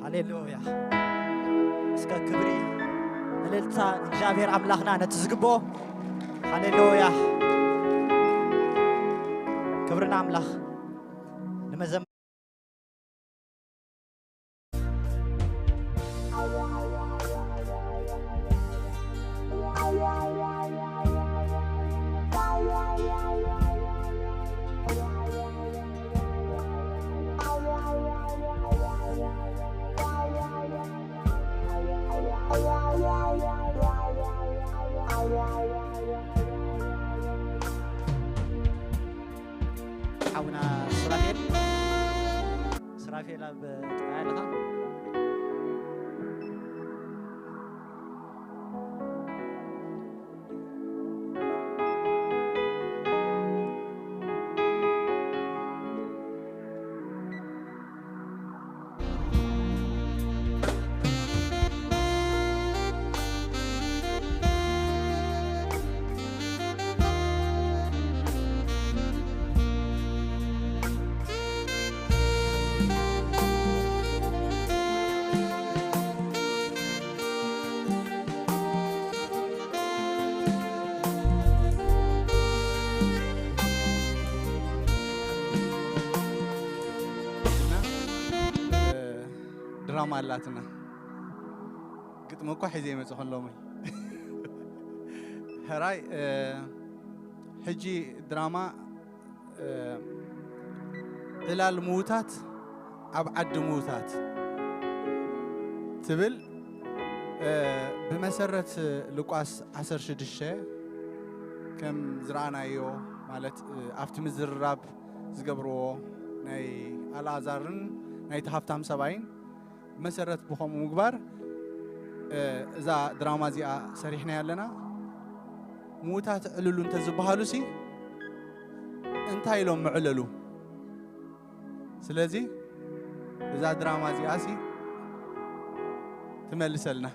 ሃሌሉያ። እስከ ክብሪ፣ እልልታ ንእግዚኣብሔር ኣምላኽና ነቲ ዝግብኦ። ሃሌሉያ። ክብሪ ንኣምላኽ። ንመዘም- ሓውና ሱራፌል፣ ሱራፌል ኣብ ጥቃ ኣለኻ? ድራማ ኣላትና። ግጥሚ እኳ ሒዘ ይመጽእ ከሎሚ። ሕራይ፣ እ፣ ሕጂ ድራማ፣ እ፣ ዕላል ምዉታት ኣብ ዓዲ ምዉታት ትብል፣ እ፣ ብመሰረት ሉቃስ ዓሰርተ ሽዱሽተ ከም ዝረኣናዮ፣ ማለት፣ እ፣ ኣብቲ ምዝርራብ ዝገብርዎ ናይ ኣልኣዛርን ናይቲ ሃብታም ሰብኣይን መሰረት ብኸምኡ ምግባር፣ እ፣ እዛ ድራማ እዚኣ ሰሪሕናያ ኣለና። ምዉታት ዕልሉ እንተዝበሃሉሲ እንታይ ኢሎም ምዕለሉ? ስለዚ እዛ ድራማ እዚኣሲ ትመልሰልና።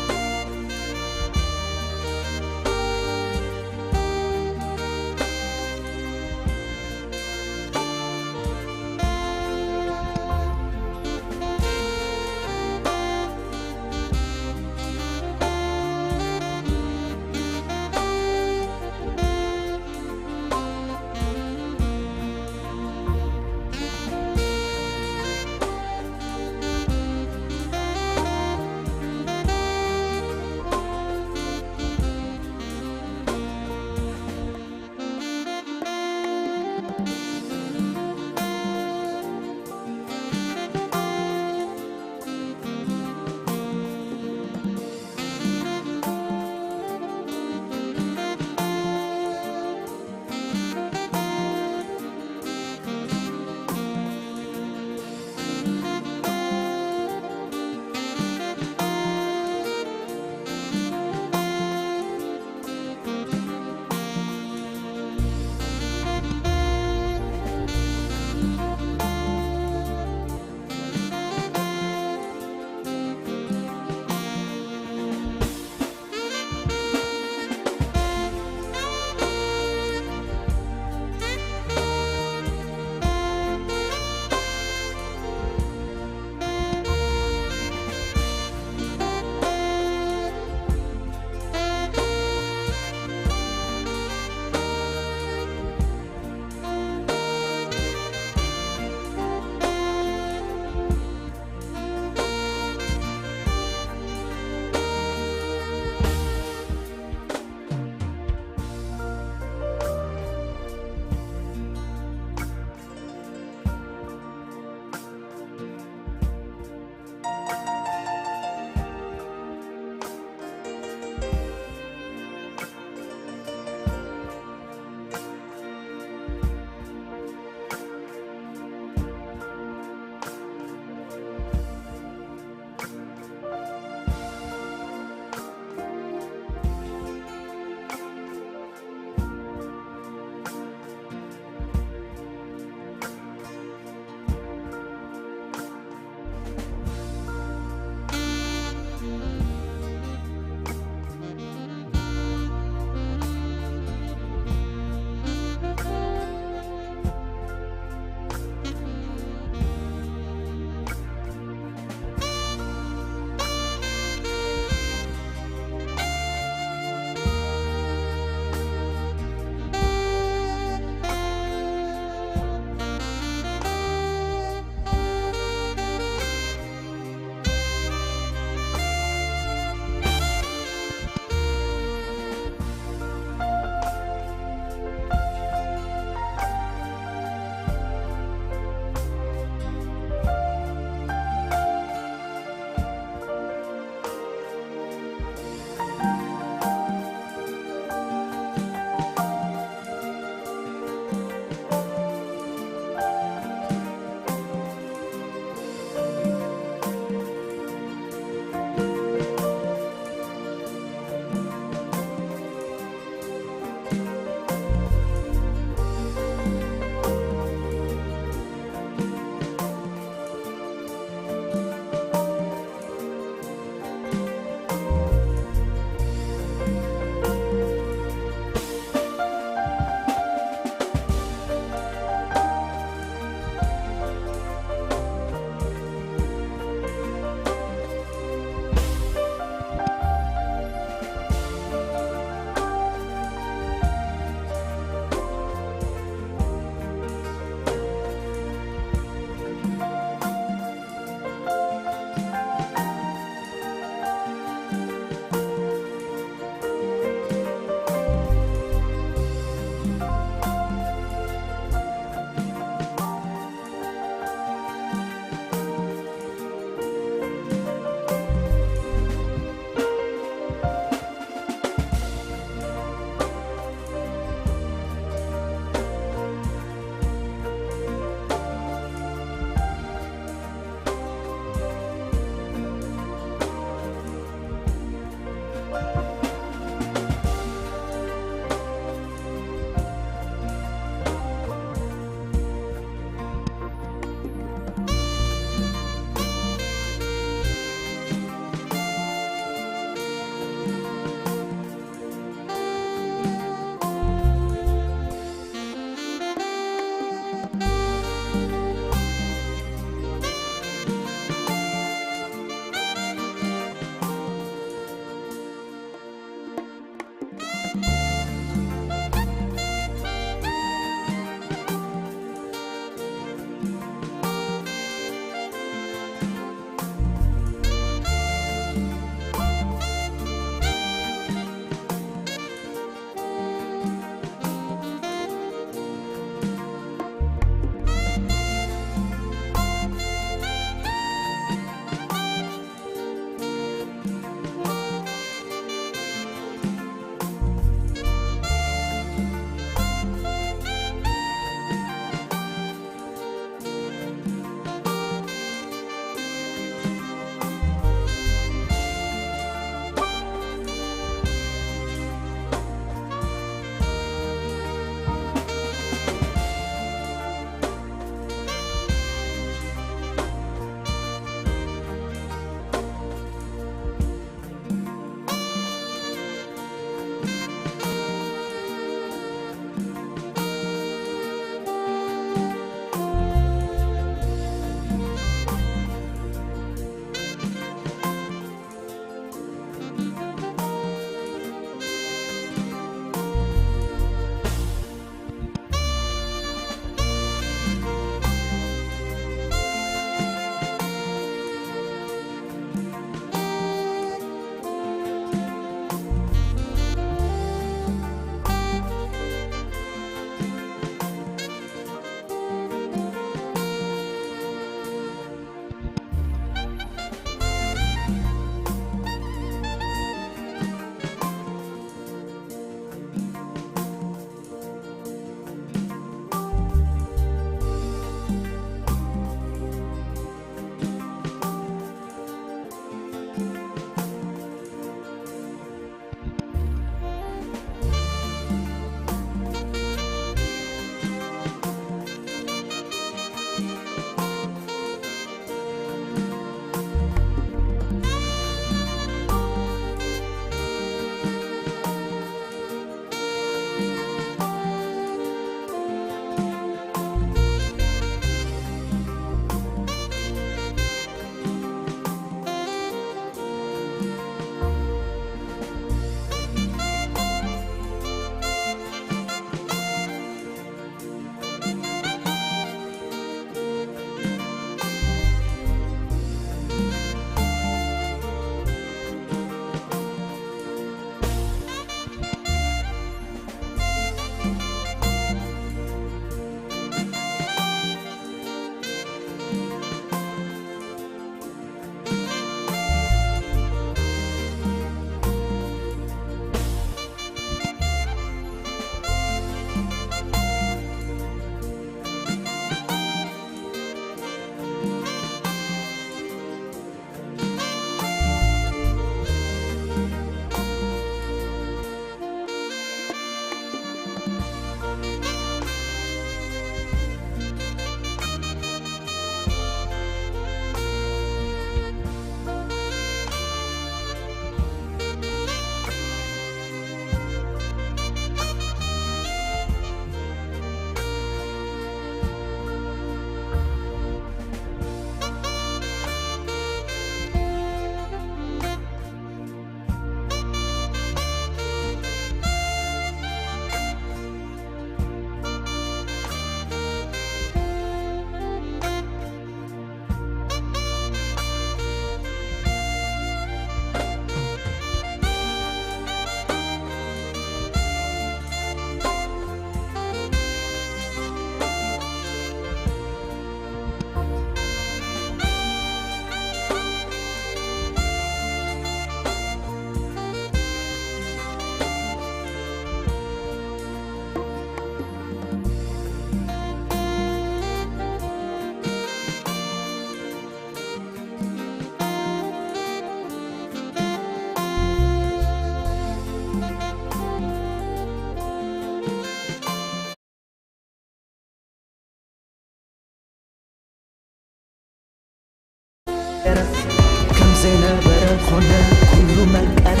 ከም ዘይነበረ ኾነ ኩሉ መቀር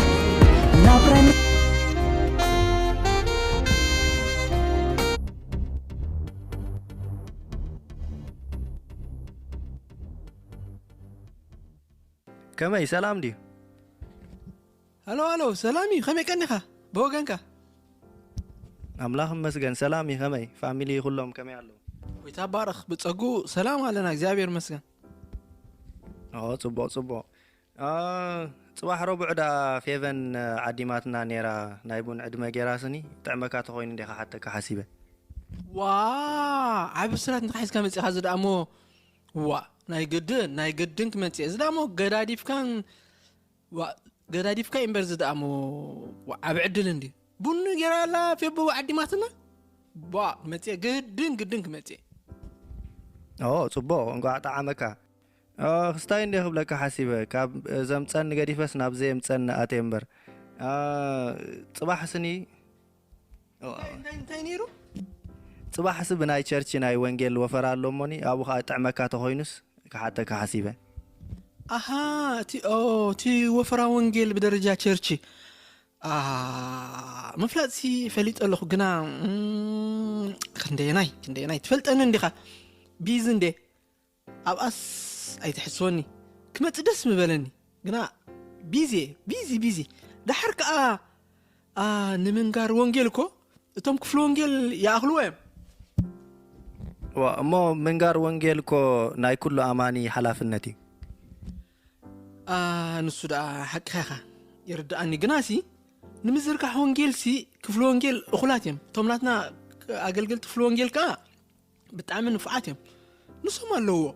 ናብራን ከመይ ሰላም ድዩ? ሃሎ ሃሎ፣ ሰላም እዩ። ከመይ ቀኒኻ? ብወገንካ? ኣምላኽ ይመስገን ሰላም እዩ። ከመይ ፋሚሊ ኩሎም ከመይ ኣለዉ? ጎይታ ባረኽ። ብጸጉ ሰላም ኣለና፣ እግዚኣብሔር ይመስገን። ኦ ጽቡቕ ጽቡቕ። አ፣ ጽባሕ ረቡዕ ደኣ ፌቨን ዓዲማትና ነይራ ናይ ቡን ዕድመ ገይራ ስኒ ጥዕመካ ተኾይኑ እንዴ ክሓተካ ሓሲበ። ዋ፣ ዓቢ ስራት እንተ ሒዝካ መጺኻ እዚ ደኣ እሞ ዋ፣ ናይ ግድን ናይ ግድን ክመጽእ እዚ ደኣ እሞ ገዳዲፍካን ዋ፣ ገዳዲፍካ እምበር እዚ ደኣ እሞ ዋ፣ ዓቢ ዕድል እንዲ ቡን ገይራ ኣላ ፌቦ ዓዲማትና ዋ፣ ክመጽእ ግድን ግድን ክመጽእ ኦ ጽቡቕ እንቋዕ ጠዓመካ። ኦ፣ ክስታይ እንዴ ክብለካ ሓሲበ ካብ ዘምጸኒ ገዲፈስ ናብ ዘየምጸኒ ኣትየ እምበር። አ፣ ጽባሕ ስኒ ኦ፣ እንታይ እንታይ ነይሩ? ጽባሕሲ ብናይ ቸርች ናይ ወንጌል ወፈራ ኣሎ እሞኒ ኣብኡ ኸኣ ጥዕመካ ተኾይኑስ ክሓተካ ሓሲበ። ኣሃ፣ እቲ ኦ፣ እቲ ወፈራ ወንጌል ብደረጃ ቸርች ኣ፣ ምፍላጥሲ ፈሊጠ ኣለኹ ግና እም፣ ክንደየናይ ክንደየናይ ትፈልጠኒ እንዲኻ ቢዚ እንዴ ኣብኣስ ኣይትሕስወኒ ክመጽእ ደስ ምበለኒ ግና ቢዚ እየ፣ ቢዚ ቢዚ ደሓር ከኣ ኣ፣ ንምንጋር ወንጌል እኮ እቶም ክፍሊ ወንጌል ይኣኽልዎ እዮም። ዋ፣ እሞ ምንጋር ወንጌል እኮ ናይ ኩሉ ኣማኒ ሓላፍነት እዩ። ኣ፣ ንሱ ደኣ ሓቅኻ ኢኻ ይርድኣኒ። ግናሲ ንምዝርጋሕ ወንጌልሲ ክፍሊ ወንጌል እኹላት እዮም። እቶም ናትና ኣገልገልቲ ክፍሊ ወንጌል ከኣ ብጣዕሚ ንፉዓት እዮም። ንሶም ኣለውዎ።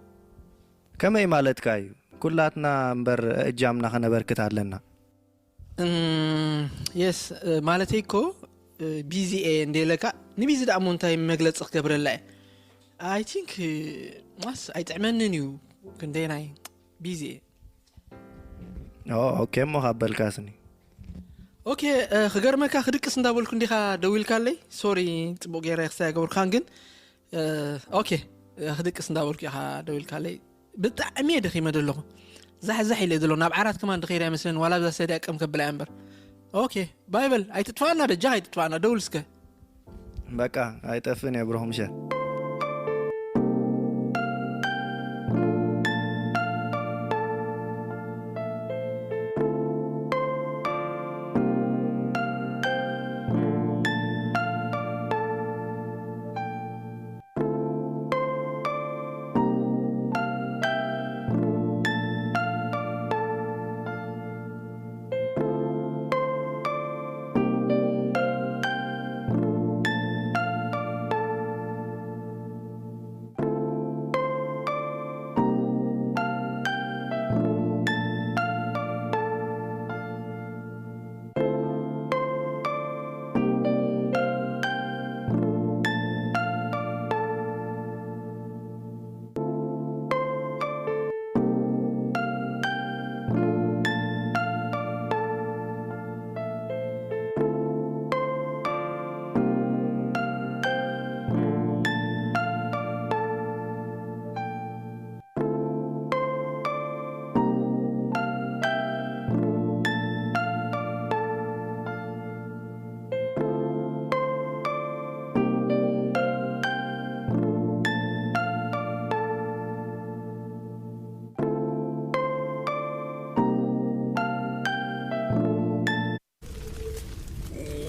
ከመይ ማለትካ እዩ? ኩላትና እምበር እጃምና ከነበርክት ኣለና። እም፣ የስ፣ እ፣ ማለተይ እኮ እ፣ ቢዚ እየ እንደ ኢለካ ንቢዚ ደኣ እሞ እንታይ መግለፂ ክገብረላ እየ? ኣይ ቲንክ ማስ ኣይጥዕመንን እዩ። ክንደይ ናይ ቢዚ እየ። ኦ፣ ኦኬ እሞ ካብ በልካስኒ። ኦኬ፣ እ፣ ክገርመካ ክድቅስ እንዳበልኩ እንዲኻ ደዊልካለይ። ሶሪ፣ ጽቡቕ ገይረ ክሳይ ኣይገበርኩኻን ግን እ፣ ኦኬ፣ እ፣ ክድቅስ እንዳበልኩ ኢኻ ደዊልካለይ። ብጣዕሚ እየ ደኺመ ዘለኹ። ዛሕ ዛሕ ኢለ ዘሎ ናብ ዓራት ከማን ድኸይድ ኣይመስለን ዋላ ብዛ ሰድያ ቀም ከብላ እያ እምበር። ኦኬ፣ ባይ በል ኣይትጥፋና፣ በጃኻ ኣይትጥፋና፣ ደውል እስከ። በቃ ኣይጠፍእን እየ ብሩኽ ምሸት።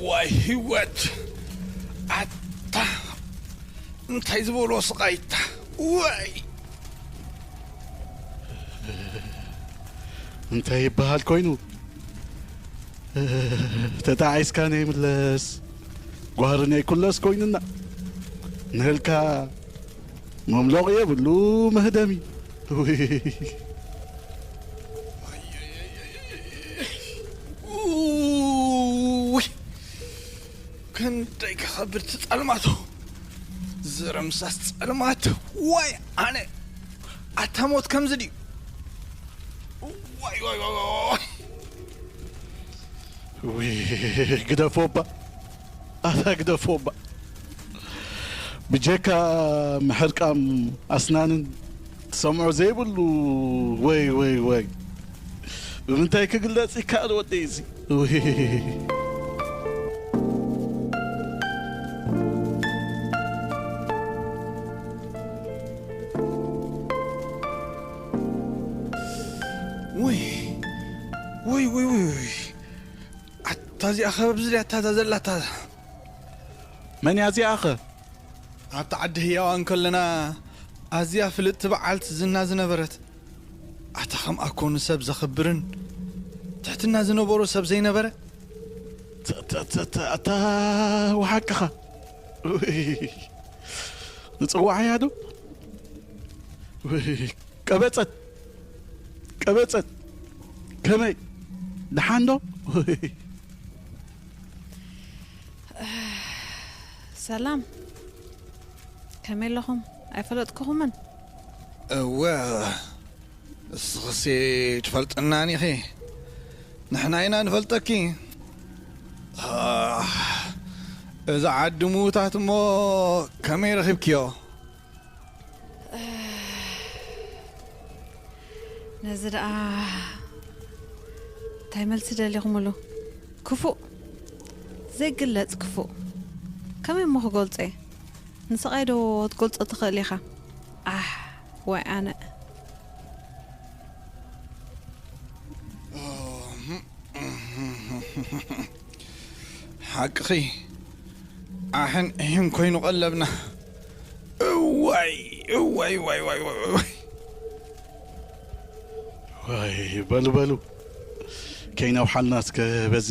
ዋይ ህይወት ኣታ እንታይ ዝበሎ ስቓይታ ዋይ እንታይ ይበሃል ኮይኑ ተጣዒስካ ነይምለስ ጓህሪ ነይኩለስ ኮይኑና ንህልካ መምሎቕ የብሉ መህደሚ ውይ ክንደይ ክኸብድ ትጸልማቶ ዝረምሳስ ጸልማት ዋይ ኣነ ኣታ ሞት ከምዚ ድዩ ዋይ ዋይ ዋይ ዋይ ውይ ግደፎባ ኣታ ግደፎባ ብጀካ ምሕርቃም ኣስናንን ሰምዑ ዘይብሉ። ወይ ወይ ወይ፣ ብምንታይ ክግለጽ ይከኣል ወደይ እዚ? ወይ። ውይ ውይ ውይ ውይ ውይ። ኣታ እዚኣ ኸ ኣብዚ ድያ እታ እዛ ዘላ እታ? መን እያ እዚኣ ኸ? ኣብታ ዓዲ ህያዋ እንከለና ኣዝያ ፍልጥቲ በዓልቲ ዝና ዝነበረት፣ ኣታ ኸምኣ ኮኑ ሰብ ዘኽብርን ትሕትና ዝነበሮ ሰብ ዘይነበረ። ተ- ተ- ተ- ተ- ኣታ ወሓቅኻ። ውይ። ንጽዋዓያ ዶ? ውይ። ቀበጸት፣ ቀበጸት። ከመይ ደሓን ዶ? ውይ። ሰላም፣ ከመይ ኣለኹም? ኣይፈለጥኩኹምን። እወ፣ እስኽሲ ትፈልጥናን ኢኺ። ንሕና ኢና ንፈልጠኪ። ኣህ፣ እዚ ዓዲ ምዉታት እሞ ከመይ ረኺብክዮ? ነዚ ደኣ እንታይ መልሲ ደሊኹምሉ? ክፉእ፣ ዘይግለጽ ክፉእ። ከመይ እሞ ክገልጾ እየ? ንስቓይ ዶ ክትገልጾ ትኽእል ኢኻ? ኣሕ፣ ወይ ኣነ። ሓቅኺ፣ ኣሕን እሕን ኮይኑ ቀለብና። እዋይ እዋይ ዋይ ዋይ ዋይ ዋይ። ወይ በሉ በሉ፣ ከይነውሓልና እስከ በዚ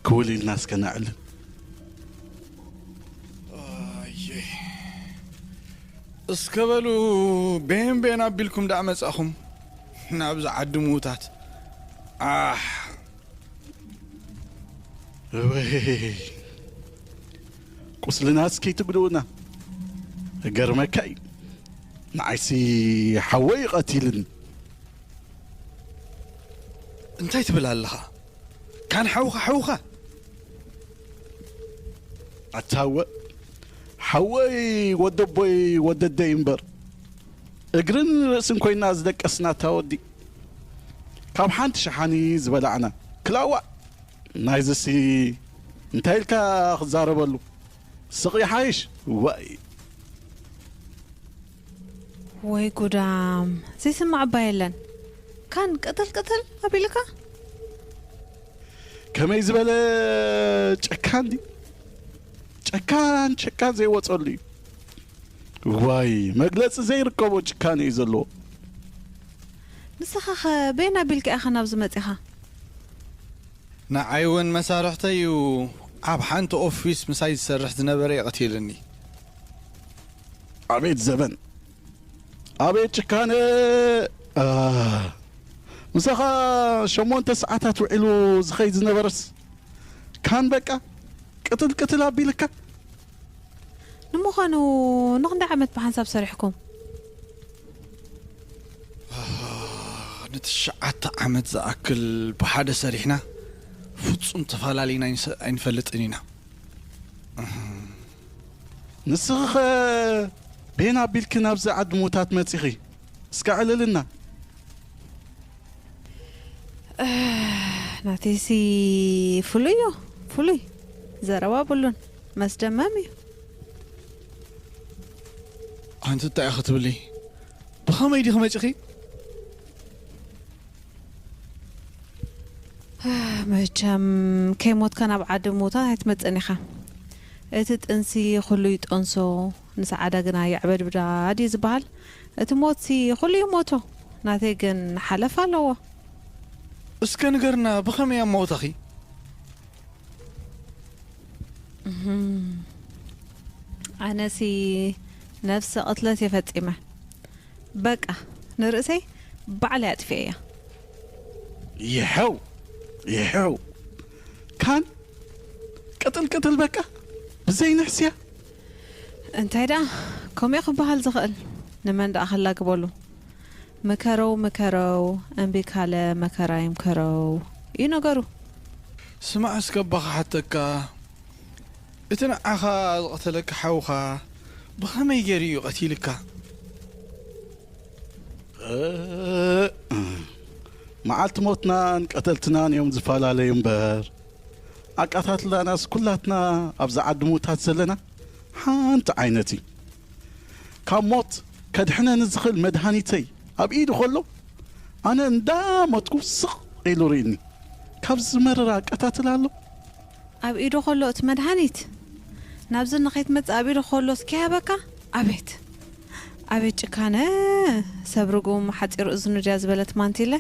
ክውል ኢልና እስከ ነዕልል። ኣየ። እስከ በሉ፣ ቤን ቤን ኣቢልኩም ደኣ መጻኹም ናብዚ ዓዲ ምዉታት። ኣሕ። ወይ ቁስልናስ ከይትጉድኡና። እገርመካ እዩ፣ ንዓይሲ ሓወይ እዩ ቀቲልኒ። እንታይ ትብል ኣለኻ? ካን ሓውኻ ሓውኻ? ኣታወ ሓወይ ወደቦይ ወደደይ እምበር፣ እግርን ርእስን ኮይና ዝደቀስና እታ ወዲ፣ ካብ ሓንቲ ሸሓኒ ዝበላዕና ክላዋ። ናይዝሲ እንታይ ኢልካ ክዛረበሉ? ስቕ ይሓይሽ። ዋይ። ወይ ጉዳም፣ ዘይስማዕ እባ የለን። ካን ቅትል ቅትል ኣቢልካ? ከመይ ዝበለ ጨካን ድዩ? ጨካን ጨካን ዘይወፀሉ እዩ። ዋይ፣ መግለፂ ዘይርከቦ ጭካኔ እዩ ዘለዎ። ንስኻ ኸ በየን ኣቢልካ ኢኻ ናብዚ መፂኻ? ንዓይ እውን መሳርሕተይ እዩ ኣብ ሓንቲ ኦፊስ ምሳይ ዝሰርሕ ዝነበረ የቐቲልኒ። ኣቤት ዘበን፣ ኣቤት ጭካነ። አ፣ ምሳኻ ሸሞንተ ሰዓታት ውዒሉ ዝኸይድ ዝነበረስ ካን በቃ ቅትል ቅትል ኣቢልካ። ንምዃኑ ንኽንደይ ዓመት ብሓንሳብ ሰሪሕኩም? ንትሽዓተ ዓመት ዝኣክል ብሓደ ሰሪሕና ፍጹም ተፈላለይና ኣይንሰ- ኣይንፈልጥን ኢና። ንስኺኸ ቤን ኣቢልኪ ናብዚ ዓዲ ሙታት መጺኺ? እስከ ዕልልና። ናተይሲ ፍሉይ እዩ፣ ፍሉይ ዘረባ ብሉን መስደመም እዩ። ኣንቲ እንታይ ኢኺ ትብሊ? ብኸመይ ዲኺ መጺኺ? መቸም ከይሞትካ ናብ ዓዲ ምውታት ኣይትመጽእን ኢኻ። እቲ ጥንሲ ኩሉ ይጠንሶ፣ ንሰዓዳ ግና የዕበድብዳ ድዩ ዝበሃል? እቲ ሞትሲ ኩሉ ይሞቶ፣ ናተይ ግን ሓለፍ ኣለዎ። እስከ ንገርና፣ ብኸመይ ኣማውታኺ? ኣነሲ ነፍሰ ቅትለት እየ ፈጺመ። በቃ ንርእሰይ ባዕለይ ኣጥፊኤያ። ይሐው ይሐው፣ ካን ቅጥል ቅጥል በቃ ብዘይ ንሕስያ። እንታይ ደኣ ከምኡ ክበሃል ዝኽእል? ንመን ደኣ ክላግበሉ? ምከረው ምከረው፣ እምቢ ካለ መከራ ይምከረው እዩ ነገሩ። ስማዕ እስከ እባ ክሓተካ፣ እቲ ንዓኻ ዝቐተለካ ሓውኻ ብኸመይ ገይሩ እዩ ቀቲልካ? እ፣ መዓልቲ ሞትናን ቀተልትናን እዮም ዝፈላለዩ እምበር፣ ኣቃታትላናስ ኩላትና ኣብዚ ዓዲ ምዉታት ዘለና ሓንቲ ዓይነት እዩ። ካብ ሞት ከድሕነኒ ዝኽእል መድሃኒተይ ኣብ ኢዱ ከሎ፣ ኣነ እንዳ ሞትኩ ስቕ ኢሉ ርእኒ። ካብዚ ዝመረረ ኣቃታትላ ኣሎ? ኣብ ኢዱ ከሎ እቲ መድሃኒት፣ ናብዚ ንኸይትመጽእ ኣብ ኢዱ ከሎ እስኪ ሃበካ። ኣቤት፣ ኣቤት ጭካነ! ሰብ ርጉም ሓጺር እዝኑ ድያ ዝበለት ማንቲለ።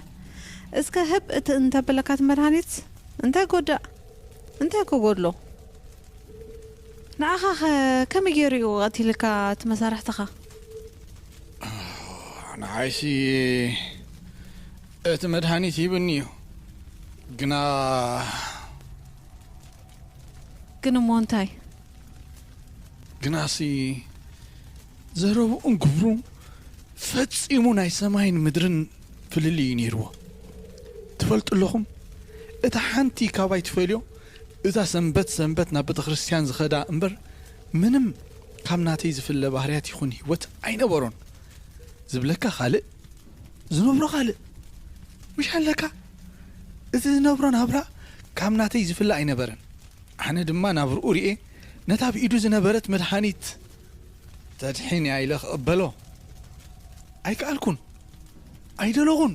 እስከ ህብ እቲ እንተበለካ እቲ መድሃኒት እንታይ ጎዳእ? እንታይ ክጎድሎ? ንዓኻኸ ከመይ ገይሩ እዩ ቀቲልካ እቲ መሳርሕትኻ? ንዓይሲ እቲ መድሃኒት ሂብኒ እዩ። ግና ግን እሞ እንታይ? ግናሲ ዘረብኡን ግብሩን ፈጺሙ ናይ ሰማይን ምድርን ፍልልይ እዩ ነይርዎ። ትፈልጡ ኣለኹም፣ እታ ሓንቲ ካባይ ትፈልዮ፣ እዛ ሰንበት ሰንበት ናብ ቤተ ክርስቲያን ዝኸዳ እምበር፣ ምንም ካብ ናተይ ዝፍለ ባህርያት ይኹን ህይወት ኣይነበሮን። ዝብለካ ካልእ፣ ዝነብሮ ካልእ። ምሽ ኣለካ? እቲ ዝነብሮ ናብራ ካብ ናተይ ዝፍለ ኣይነበረን። ኣነ ድማ ናብርኡ ርኤ፣ ነታ ኣብ ኢዱ ዝነበረት መድሃኒት ተድሒን እያ ኢለ ክቕበሎ ኣይከኣልኩን። ኣይደለኹን።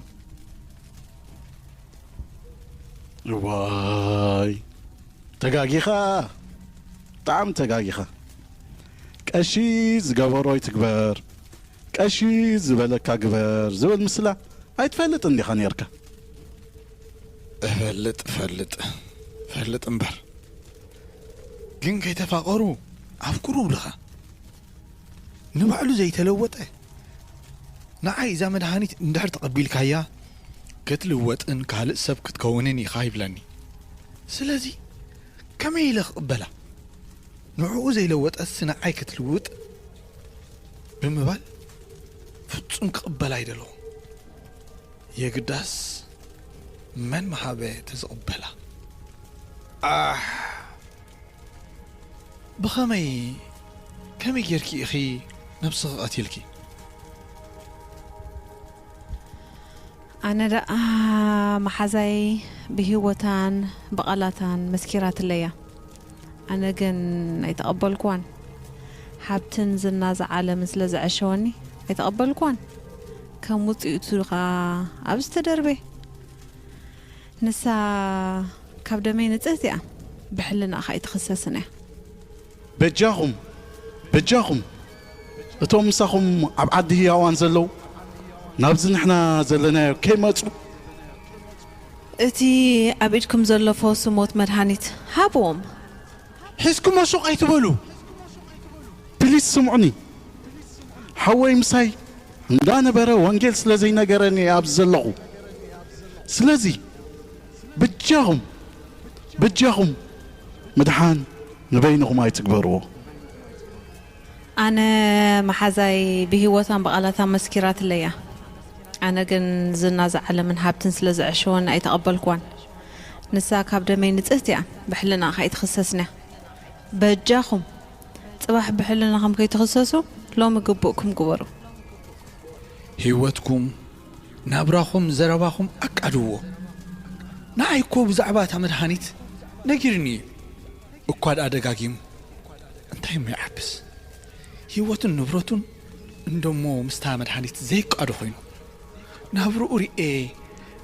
እዋይ፣ ተጋጊኻ፣ ብጣዕሚ ተጋጊኻ። ቀሺ ዝገበሮ ይትግበር፣ ቀሺ ዝበለካ ግበር ዝብል ምስላ ኣይትፈልጥን ዲኻ ነይርካ? እፈልጥ፣ እፈልጥ፣ እፈልጥ እምበር። ግን ከይተፋቐሩ ኣፍቅሩ ድኻ? ንባዕሉ ዘይተለወጠ፣ ንዓይ እዛ መድሃኒት እንድሕር ተቐቢልካያ፣ ክትልወጥን ካልእ ሰብ ክትከውንን ኢኻ ይብለኒ። ስለዚ ከመይ ኢለ ክቕበላ? ንዕኡ ዘይለወጠስ ንዓይ ክትልውጥ ብምባል ፍጹም ክቕበል ኣይደለኹን። የግዳስ መን ምሃበ ተዝቕበላ? ኣሕ! ብኸመይ፣ ከመይ ጌርኪ ኢኺ ነብስኺ ቀቲልኪ? ኣነ ደኣ መሓዛይ ብህይወታን ብቓላታን መስኪራትለያ። ኣነ ግን ኣይተቐበልኩዋን። ሃብትን ዝና ዝዓለምን ስለ ዘዐሸወኒ ኣይተቐበልኩዋን። ከም ውጽኢቱ ኸኣ ኣብዚ ተደርቤ። ንሳ ካብ ደመይ ንጽህቲ እያ፣ ብሕልናኣ ኸኣ ኣይትኽሰስን እያ። በጃኹም፣ በጃኹም፣ እቶም ምሳኹም ኣብ ዓዲ ህያዋን ዘለዉ፣ ናብዚ ንሕና ዘለናዮ ከይመጹ። እቲ ኣብ ኢድኩም ዘሎ ፈውሲ ሞት መድሃኒት ሃብዎም። ሒዝኩሞ ሱቕ ኣይትበሉ። ፕሊስ ስምዑኒ። ሓወይ ምሳይ እንዳነበረ ወንጌል ስለ ዘይነገረኒ እየ ኣብዚ ዘለኹ። ስለዚ በጃኹም፣ በጃኹም ምድሓን ንበይንኹም ኣይትግበርዎ። ኣነ መሓዛይ ብህይወታን ብቓላታን መስኪራትለያ። ኣነ ግን ዝና ዝዓለምን ሃብትን ስለ ዘዐሸወኒ ኣይተቐበልኩዋን። ንሳ ካብ ደመይ ንጽህቲ እያ፣ ብሕልናኣ ኸኣ ኣይትኽሰስን እያ። በጃኹም፣ ጽባሕ ብሕልናኹም ከይትኽሰሱ፣ ሎሚ ግቡእኩም ግበሩ። ህይወትኩም፣ ናብራኹም፣ ዘረባኹም ኣቃድዎ። ንዓይ እኮ ብዛዕባ እታ መድሃኒት ነጊርኒ እዩ። እኳ ደኣ ደጋጊሙ፣ እንታይ እሞ ይዓብስ? ህይወቱን ንብረቱን እንደሞ ምስታ መድሃኒት ዘይቃዶ ኮይኑ። ናብርኡ ርኤ፣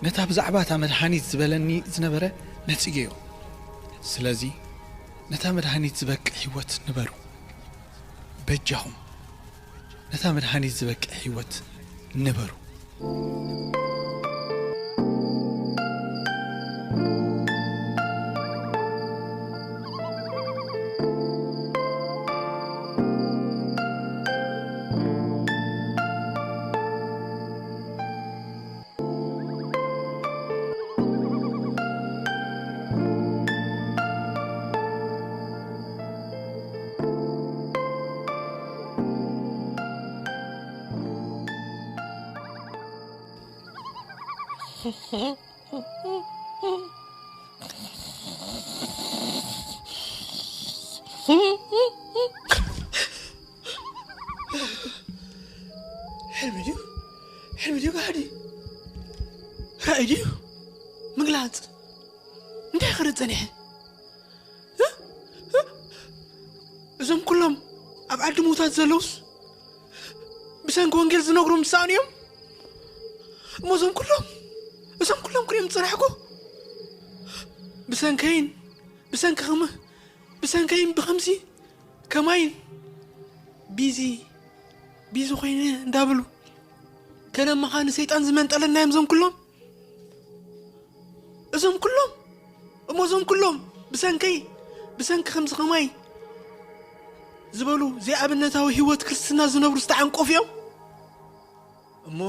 ነታ ብዛዕባ እታ መድሃኒት ዝበለኒ ዝነበረ ነጺገዮ። ስለዚ፣ ነታ መድሃኒት ዝበቅዕ ህይወት ንበሩ። በጃኹም፣ ነታ መድሃኒት ዝበቅዕ ህይወት ንበሩ። ሕልሚ ድዩ? ሕልሚ ድዩ ጋህዲ? ራእይ ድዩ? ምግላጽ? እንታይ ክርኢ ጸኒሐ? እ? እ? እዞም ኩሎም ኣብ ዓዲ ምዉታት ዘለዉስ ብሰንኪ ወንጌል ዝነግሩ ምሳእኑ እዮም? እሞ እዞም ኩሎም፣ እዞም ኩሎም ክሪኦም ዝጸናሕኩ ብሰንከይን፣ ብሰንኪ ኸመ-፣ ብሰንከይን ብኸምዚ ከማይን ቢዚ፣ ቢዚ ኮይነ እንዳበሉ ከነምኻ ንሰይጣን ዝመንጠለና እዮም እዞም ኩሎም። እዞም ኩሎም፣ እሞ እዞም ኩሎም ብሰንከይ፣ ብሰንኪ ከምዚ ከማይ ዝበሉ ዘይኣብነታዊ ህይወት ክርስትና ዝነብሩ ዝተዓንቀፉ እዮም። እሞ፣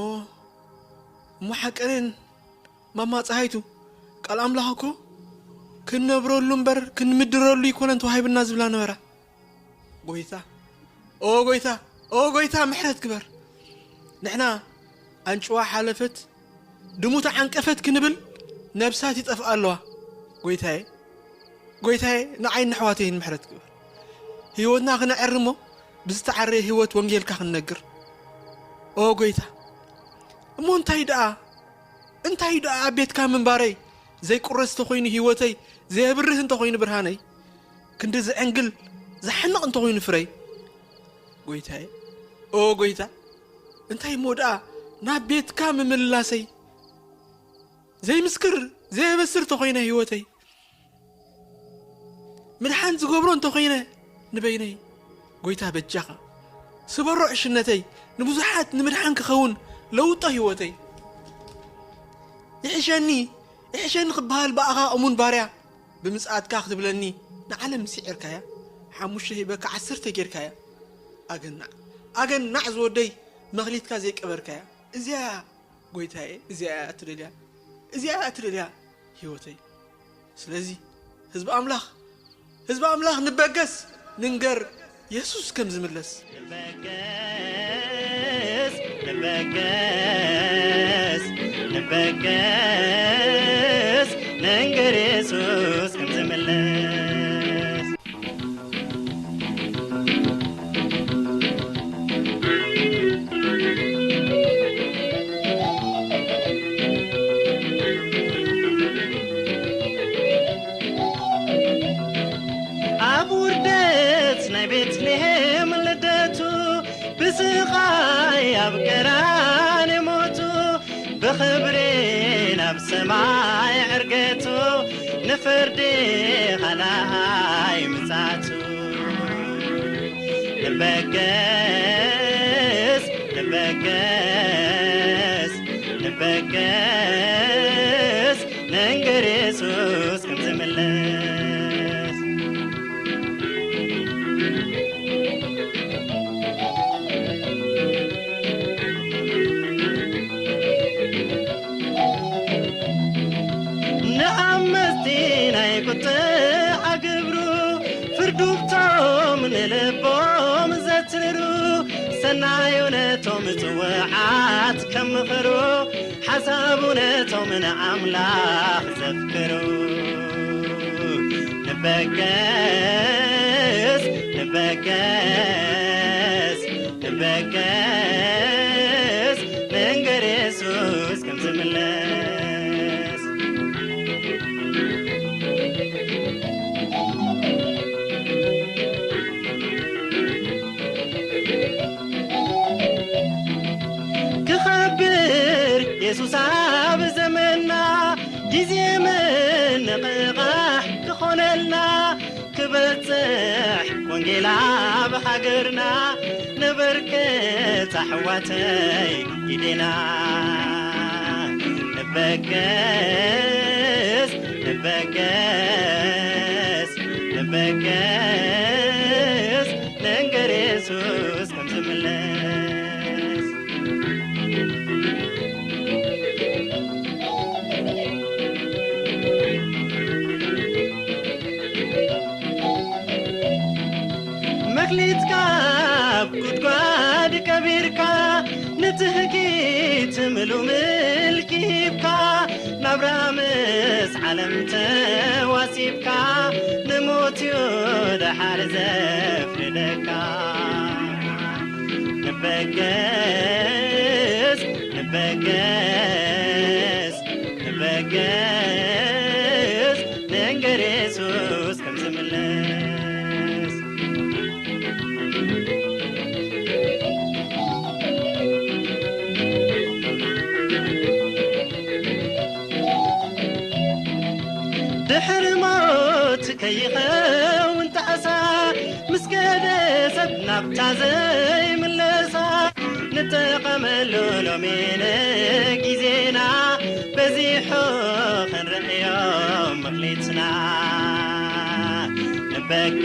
እሞ ሓቀንን ማማ ጸሃይቱ፣ ቃል ኣምላኽ እኮ ክንነብረሉ እምበር ክንምድረሉ ኣይኮነን ተዋሂብና ዝብላ ነበራ። ጎይታ፣ ኦ ጎይታ፣ ኦ ጎይታ ምሕረት ግበር። ንሕና ኣንጭዋ ሓለፈት፣ ድሙ ተዓንቀፈት ክንብል ነብሳት ይጠፍኣ ኣለዋ። ጎይታዬ፣ ጎይታዬ፣ ንዓይን ንኣሕዋተይን ምሕረት ግበር። ህይወትና ክነዕሪ እሞ ብዝተዓረየ ህይወት ወንጌልካ ክንነግር። ኦ ጎይታ፣ እሞ እንታይ ደኣ፣ እንታይ ደኣ ኣብ ቤትካ ምንባረይ ዘይቁረስ እንተኾይኑ ህይወተይ፣ ዘየብርህ እንተኾይኑ ብርሃነይ፣ ክንዲ ዘዕንግል ዝሓንቕ እንተኾይኑ ፍረይ። ጎይታዬ፣ ኦ ጎይታ፣ እንታይ እሞ ደኣ ናብ ቤትካ ምምልላሰይ፣ ዘይምስክር ዘየበስር እንተኾይነ ህይወተይ፣ ምድሓን ዝገብሮ እንተኾይነ ንበይነይ፣ ጎይታ በጃኻ ስበሮ ዕሽነተይ፣ ንብዙሓት ንምድሓን ክኸውን ለውጦ ህይወተይ። ይሕሸኒ፣ ይሕሸኒ ክበሃል ብኣኻ እሙን ባርያ፣ ብምጽኣትካ ክትብለኒ ንዓለም ስዒርካያ፣ ሓሙሽተ ሂበካ ዓሰርተ ጌርካያ። ኣገናዕ፣ ኣገናዕ ዝወደይ መኽሊትካ ዘይቀበርካያ። እዚኣ ጎይታዬ፣ እዚኣ እያ እትደልያ፣ እዚኣ እያ እትደልያ ህይወተይ። ስለዚ ህዝቢ ኣምላኽ፣ ህዝቢ ኣምላኽ ንበገስ፣ ንንገር የሱስ ከም ዝምለስ። ንበገስ፣ ንበገስ፣ ንበገስ፣ ንንገር የሱስ ከም ዝምለስ። ኣብ ውርደት ናይ ቤትልሔም ልደቱ፣ ብስቓይ ኣብ ቀራንዮ ሞቱ፣ ብኽብሪ ናብ ሰማይ ዕርገቱ፣ ንፍርዲ ካልኣይ ምጽኣቱ። ንበገስ፣ ንበገስ፣ ንበገስ፣ ንንገር የሱስ ከም ዝምለስ። ንኣመፅቲ ናይ ቁጥዓ ግብሩ፣ ፍርዱ ብቶም ንልቦም ዘትርሩ፣ ሰናዩ ነቶም ጽውዓት ከም ምኽሩ፣ ሓሳቡ ነቶም ንኣምላኽ ዘፍቅሩ። ንበገስ፣ ንበገስ፣ ንበገስ፣ ንንገር የሱስ ከም ዝምለስ። ክኸብር የሱስ ኣብ ዘመንና፣ ግዜ ምንቕቓሕ ክኾነልና፣ ክበጽሕ ወንጌል ኣብ ሃገርና፣ ነበርክት ኣሕዋተይ ኢዴና። ንበገስ፣ ንበገስ፣ ንበገስ፣ ንንገር የሱስ ከም ዝምለስ። መክሊትካ ኣብ ጉድጓድ ቀቢርካ፣ ንትህኪት ምሉእ ምልኪ ሂብካ፣ ናብራ ምስ ዓለም ተዋሲብካ፣ ንሞት እዩ ደሓር ዘፍርደካ። ንበገስ፣ በገስ በገስ ንንገር የሱስ ከም ዝምለስ። ድሕሪ ሞት ከይኸውን ጣዕሳ፣ ምስ ከደ ሰብ ናብታ ዘይምለሳ። ንጠቐመሉ ሎሚ ንግዜና፣ በዚሑ ክንርእዮ መኽሊትና። ንበገስ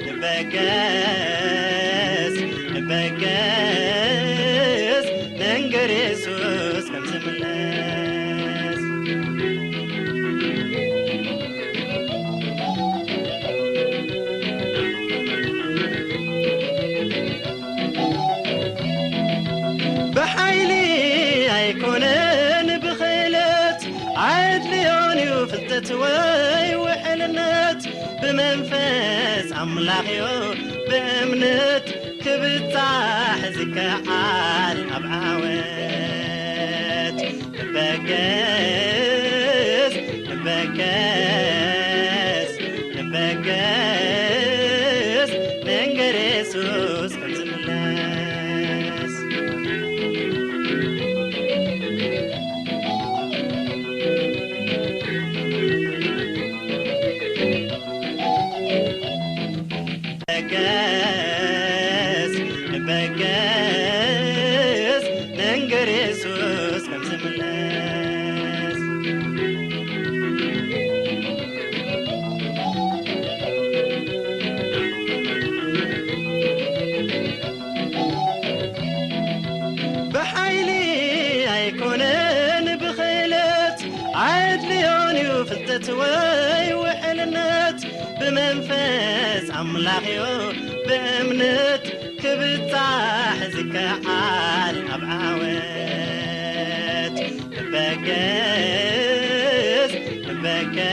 ንበገስ ንበገስ፣ ንንገር የሱስ ከም ዝምለስ። ብሓይሊ ኣይኮነን ብኽእለት፣ ኣየድልዮን እዩ ፍልጠት ወይ ውሕልነት። ብመንፈስ ኣምላኽ እዩ ብእምነት ክብጻሕ ዝከኣል ኣብ ዓወት። ንበገስ ንበገስ ንበገስ፣ ንንገር የሱስ ከም ዝምለስ። በገስ ንበገስ፣ ንንገር የሱስ ከም ዝምለስ። ብሓይሊ ኣይኮነን ብኽእለት፣ ኣየድልዮን እዩ ፍልጠት ወይ ውሕልነት። ብመንፈስ ኣምላኽ እዩ ብእምነት ክብጻሕ ዝከኣል ኣብ ዓወት። ንበገስ ንበገስ።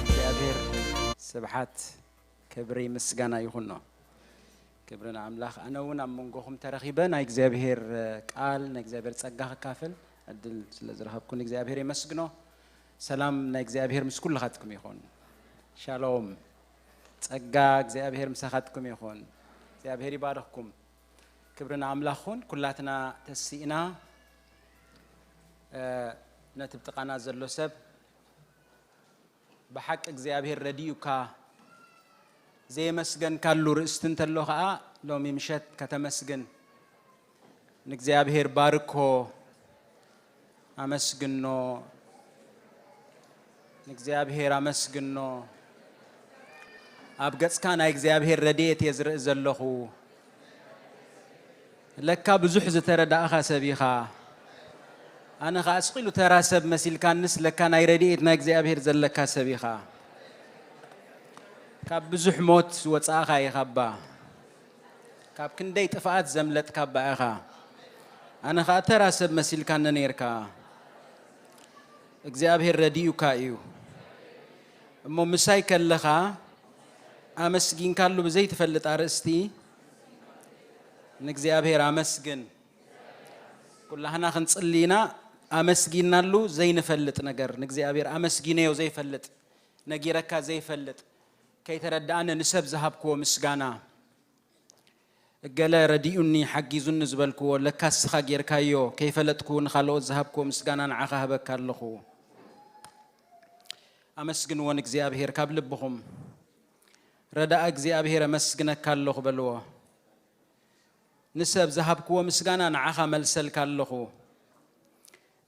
እግዚኣብሔር ስብሓት፣ ክብሪ፣ ምስጋና ይኹኖ። ክብሪ ንኣምላኽ። ኣነ እውን ኣብ መንጎኹም ተረኺበ ናይ እግዚኣብሔር ቃል፣ ናይ እግዚኣብሔር ጸጋ ክካፈል ዕድል ስለ ዝረኸብኩ ንእግዚኣብሔር የመስግኖ። ሰላም ናይ እግዚኣብሔር ምስ ኩልኻትኩም ይኹን። ሻሎም። ጸጋ እግዚኣብሔር ምሳኻትኩም ይኹን። እግዚኣብሔር ይባርኽኩም። ክብሪ ንኣምላኽ ይኹን። ኩላትና ተሲእና፣ እ፣ ነቲ ብጥቓና ዘሎ ሰብ ብሓቂ እግዚኣብሔር ረዲኡካ ዘየመስገንካሉ ርእስቲ እንተሎ ኸኣ ሎሚ ምሸት ከተመስግን። ንእግዚኣብሔር ባርኮ፣ ኣመስግኖ። ንእግዚኣብሔር ኣመስግኖ። ኣብ ገጽካ ናይ እግዚኣብሔር ረድኤት እየ ዝርኢ ዘለኹ። ለካ ብዙሕ ዝተረዳእኻ ሰብ ኢኻ። ኣነ ኸኣ ስቕ ኢሉ ተራ ሰብ መሲልካንስ ለካ ናይ ረድኤት ናይ እግዚኣብሔር ዘለካ ሰብ ኢኻ። ካብ ብዙሕ ሞት ወጻእኻ ኢኻ እባ። ካብ ክንደይ ጥፍኣት ዘምለጥካ እባ ኢኻ። ኣነ ኸኣ ተራ ሰብ መሲልካኒ ነይርካ። እግዚኣብሔር ረዲኡካ እዩ። እሞ ምሳይ ከለኻ ኣመስጊንካሉ ብዘይትፈልጥ ኣርእስቲ ንእግዚኣብሔር ኣመስግን። ኩላህና ክንጽሊ ኢና። ኣመስጊናሉ ዘይንፈልጥ ነገር ንእግዚኣብሔር ኣመስጊነዮ ዘይፈልጥ፣ ነጊረካ ዘይፈልጥ፣ ከይተረዳእነ ንሰብ ዝሃብክዎ ምስጋና፣ እገለ ረዲኡኒ ሓጊዙኒ ዝበልክዎ ለካ እስኻ ጌርካዮ፣ ከይፈለጥኩ ንኻልኦት ዝሃብክዎ ምስጋና ንዓኻ ሃበካ ኣለኹ። ኣመስግንዎ ንእግዚኣብሔር ካብ ልብኹም። ረዳኣ እግዚኣብሔር ኣመስግነካ ኣለኹ በልዎ። ንሰብ ዝሃብክዎ ምስጋና ንዓኻ መልሰልካ ኣለኹ።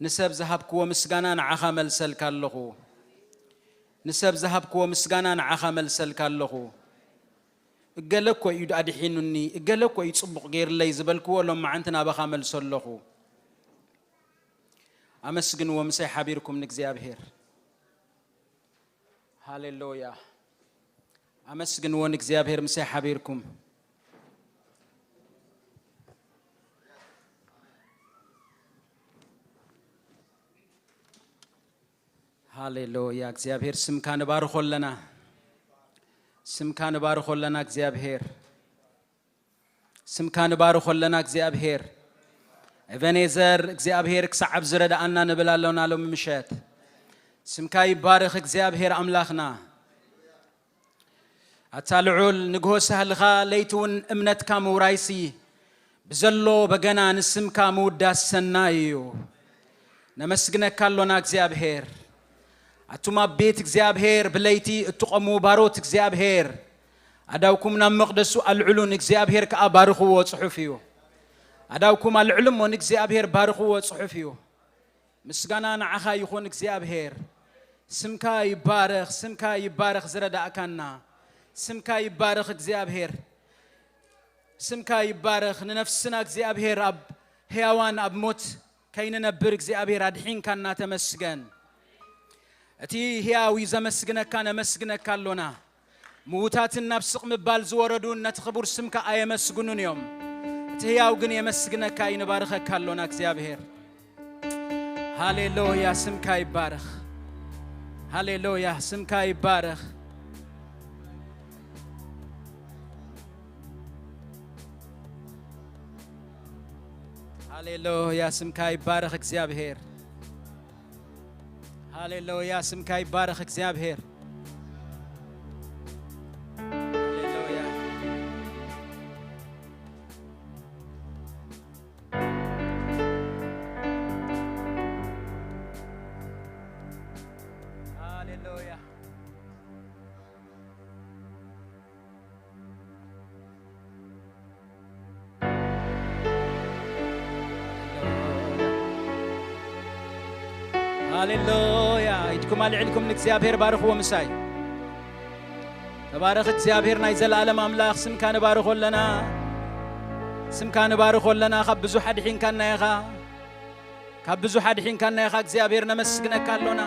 ንሰብ ዝሃብክዎ ምስጋና ንዓኻ መልሰልካ ኣለኹ። ንሰብ ዝሃብክዎ ምስጋና ንዓኻ መልሰልካ ኣለኹ። እገለ እኮ እዩ ኣድሒኑኒ፣ እገለ እኮ እዩ ጽቡቕ ገይርለይ ዝበልክዎ ሎም መዓንቲ ናባኻ መልሶ ኣለኹ። ኣመስግንዎ ምሳይ ሓቢርኩም ንእግዚኣብሔር። ሃሌሉያ። ኣመስግንዎ ንእግዚኣብሔር ምሳይ ሓቢርኩም። ሃሌሉያ። እግዚኣብሔር ስምካ ንባርኾ ኣለና። ስምካ ንባርኾ ኣለና እግዚኣብሔር። ስምካ ንባርኾ ኣለና እግዚኣብሔር። ኤቨኔዘር እግዚኣብሔር ክሳዕ ኣብዚ ረድኣና ንብል ኣሎና ሎሚ ምሸት። ስምካ ይባረኽ እግዚኣብሔር ኣምላኽና። ኣታ ልዑል ንግሆ ሳህልኻ ለይቲ እውን እምነትካ ምውራይሲ ብዘሎ በገና ንስምካ ምውዳስ ሰናይ እዩ። ነመስግነካ ኣሎና እግዚኣብሔር። ኣቱም ኣብ ቤት እግዚኣብሔር ብለይቲ እትቖሙ ባሮት እግዚኣብሔር ኣዳውኩም ናብ መቕደሱ ኣልዕሉ ንእግዚኣብሔር ከኣ ባርኽዎ ጽሑፍ እዩ። ኣዳውኩም ኣልዕሉ እሞ ንእግዚኣብሔር ባርኽዎ ጽሑፍ እዩ። ምስጋና ንዓኻ ይኹን እግዚኣብሔር። ስምካ ይባረኽ፣ ስምካ ይባረኽ ዝረዳእካና። ስምካ ይባረኽ እግዚኣብሔር። ስምካ ይባረኽ። ንነፍስና እግዚኣብሔር ኣብ ሕያዋን ኣብ ሞት ከይንነብር እግዚኣብሔር ኣድሒንካና ተመስገን። እቲ ሕያው እዩ ዘመስግነካ፣ ነመስግነካ ኣሎና። ምዉታትን ናብ ስቕ ምባል ዝወረዱን ነቲ ክቡር ስምካ ኣየመስግኑን እዮም። እቲ ሕያው ግን የመስግነካ እዩ፣ ንባርኸካ ኣሎና እግዚኣብሔር። ሃሌሉያ፣ ስምካ ይባረኽ። ሃሌሉያ፣ ስምካ ይባረኽ። ሃሌሉያ፣ ስምካ ይባረኽ እግዚኣብሔር። ሃሌሉያ፣ ስምካ ይባረኽ እግዚኣብሔር። ሃሌሉያ። ሃሌሉያ። ሃሌሉያ። ኢድኩም ኣልዒልኩም ንእግዚኣብሔር ባርኽዎ ምሳይ። ተባረኽ እግዚኣብሔር ናይ ዘለኣለም ኣምላኽ፣ ስምካ ንባርኾ ኣለና። ስምካ ንባርኾ ኣለና። ካብ ብዙሕ ኣድሒንካና ኢኻ። ካብ ብዙሕ ኣድሒንካና ኢኻ እግዚኣብሔር፣ ነመስግነካ ኣሎና።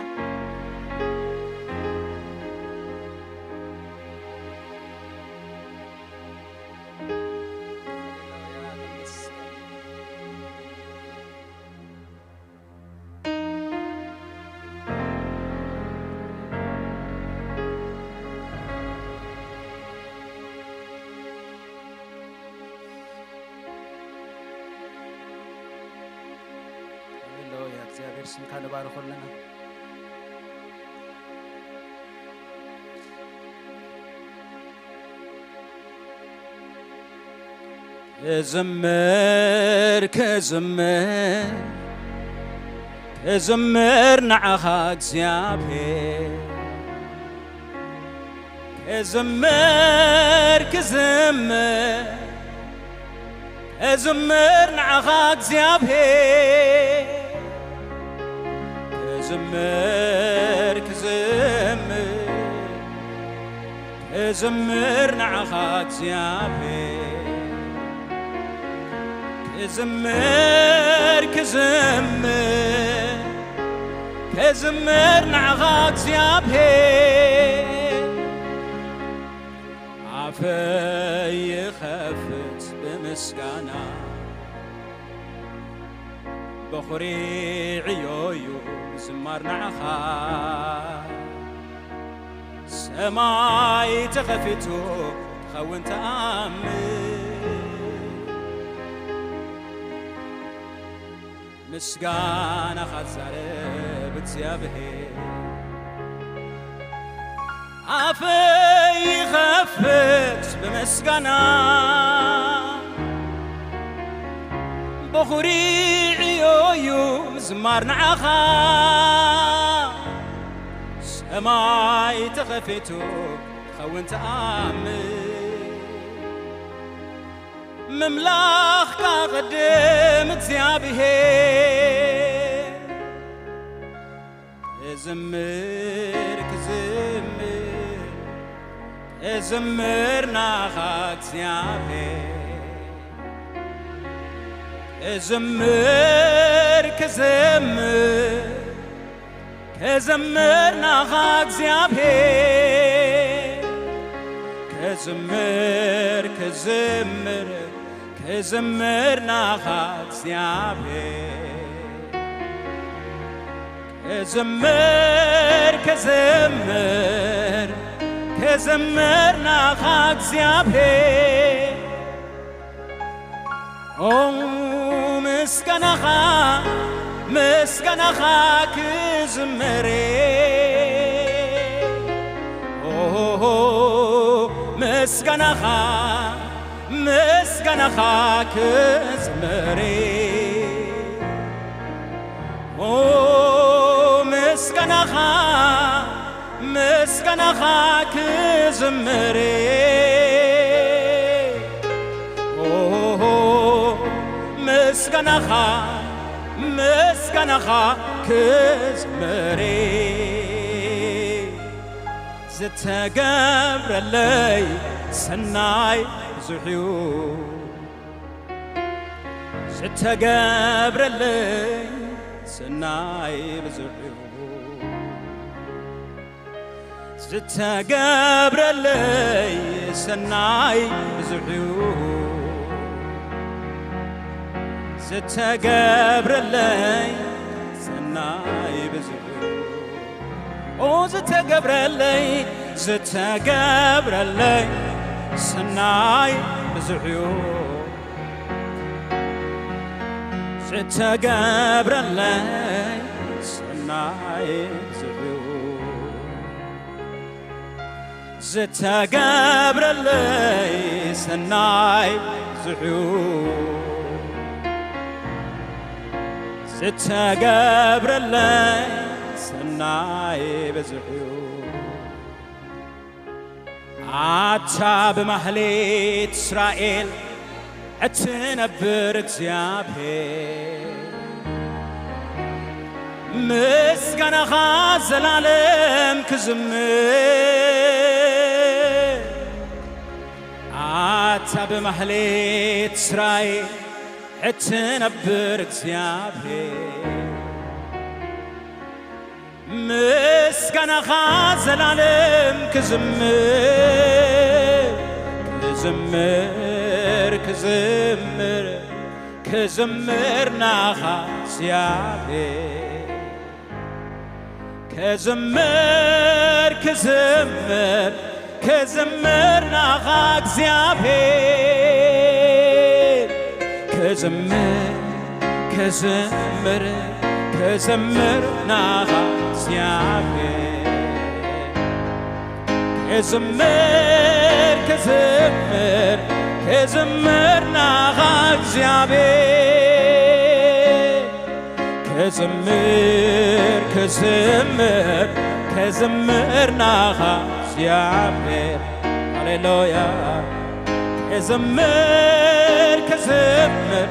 ሃሌሉያ፣ እግዚኣብሔር ስምካ ንባርኾ ኣለና። ክዝምር፣ ክዝምር፣ ክዝምር ንዓኻ እግዚኣብሔር። ክዝምር፣ ክዝምር፣ ክዝምር ንዓኻ እግዚኣብሔር። ክዝምር፣ ክዝምር፣ ክዝምር ንዓኻ እግዚኣብሔር። ክዝምር፣ ክዝምር፣ ክዝምር ንዓኻ እግዚኣብሔር። ኣፈይ ይኸፍት ብምስጋና፣ በኹሪ ዕዮ እዩ ዝማር ንዓኻ። ሰማይ ተኸፊቱ ክኸውን ተኣምር፣ ምስጋናኻ ዛረብ እግዚኣብሔር። ኣፈይ ይኸፍት ብምስጋና፣ በኹሪ ዕዮ እዩ ምዝማር ንዓኻ። ሰማይ ተኸፊቱ ክኸውን ተኣምር፣ ምምላኽካ ቅድም እግዚኣብሔር። ክዝምር፣ ክዝምር፣ ክዝምር ናኻ እግዚኣብሔር። ክዝምር፣ ክዝምር፣ ክዝምር ናኻ እግዚኣብሔር። ክዝምር፣ ክዝምር፣ ክዝምር ናኻ እግዚኣብሔር። ክዝምር፣ ክዝምር፣ ክዝምር ናኻ እግዚኣብሔር። ኦ ምስጋናኻ፣ ምስጋናኻ ክዝምር፣ ኦ ምስጋናኻ፣ ምስጋናኻ ክዝምር፣ ኦ ምስጋናኻ፣ ምስጋናኻ ክዝምር፣ ኦ ምስጋናኻ፣ ምስጋናኻ ክዝምር። ዝተገብረለይ ሰናይ ብዙሕ እዩ፣ ዝተገብረለይ ሰናይ ብዙሕ እዩ። ዝተገብረለይ ሰናይ ብዙሕ እዩ። ዝተገብረለይ ሰናይ ብዙሕ እዩ። ኦ ዝተገብረለይ፣ ዝተገብረለይ ሰናይ ብዙሕ እዩ። ዝተገብረለይ ሰናይ ብዙሕ እዩ። ዝተገብረለይ ሰናይ ብዙሕ እዩ። ዝተገብረለይ ሰናይ ብዙሕ እዩ። ኣታ ብማህሌት እስራኤል እትነብር እግዚኣብሔር፣ ምስጋናኻ ዘላለም ክዝምር። ኣታ ብማህሌት እስራኤል እትነብር እግዚኣብሔር፣ ምስጋናኻ ዘላለም ክዝምር፣ ክዝምር፣ ክዝምር፣ ክዝምር ናኻ እግዚኣብሔር። ክዝምር፣ ክዝምር፣ ክዝምር ናኻ እግዚኣብሔር። ክዝምር፣ ክዝምር፣ ክዝምር ናኻ እግዚኣብሔር። ክዝምር፣ ክዝምር፣ ክዝምር ናኻ እግዚኣብሔር። ክዝምር፣ ክዝምር፣ ክዝምር ናኻ እግዚኣብሔር። ሃሌሉያ። ክዝምር፣ ክዝምር፣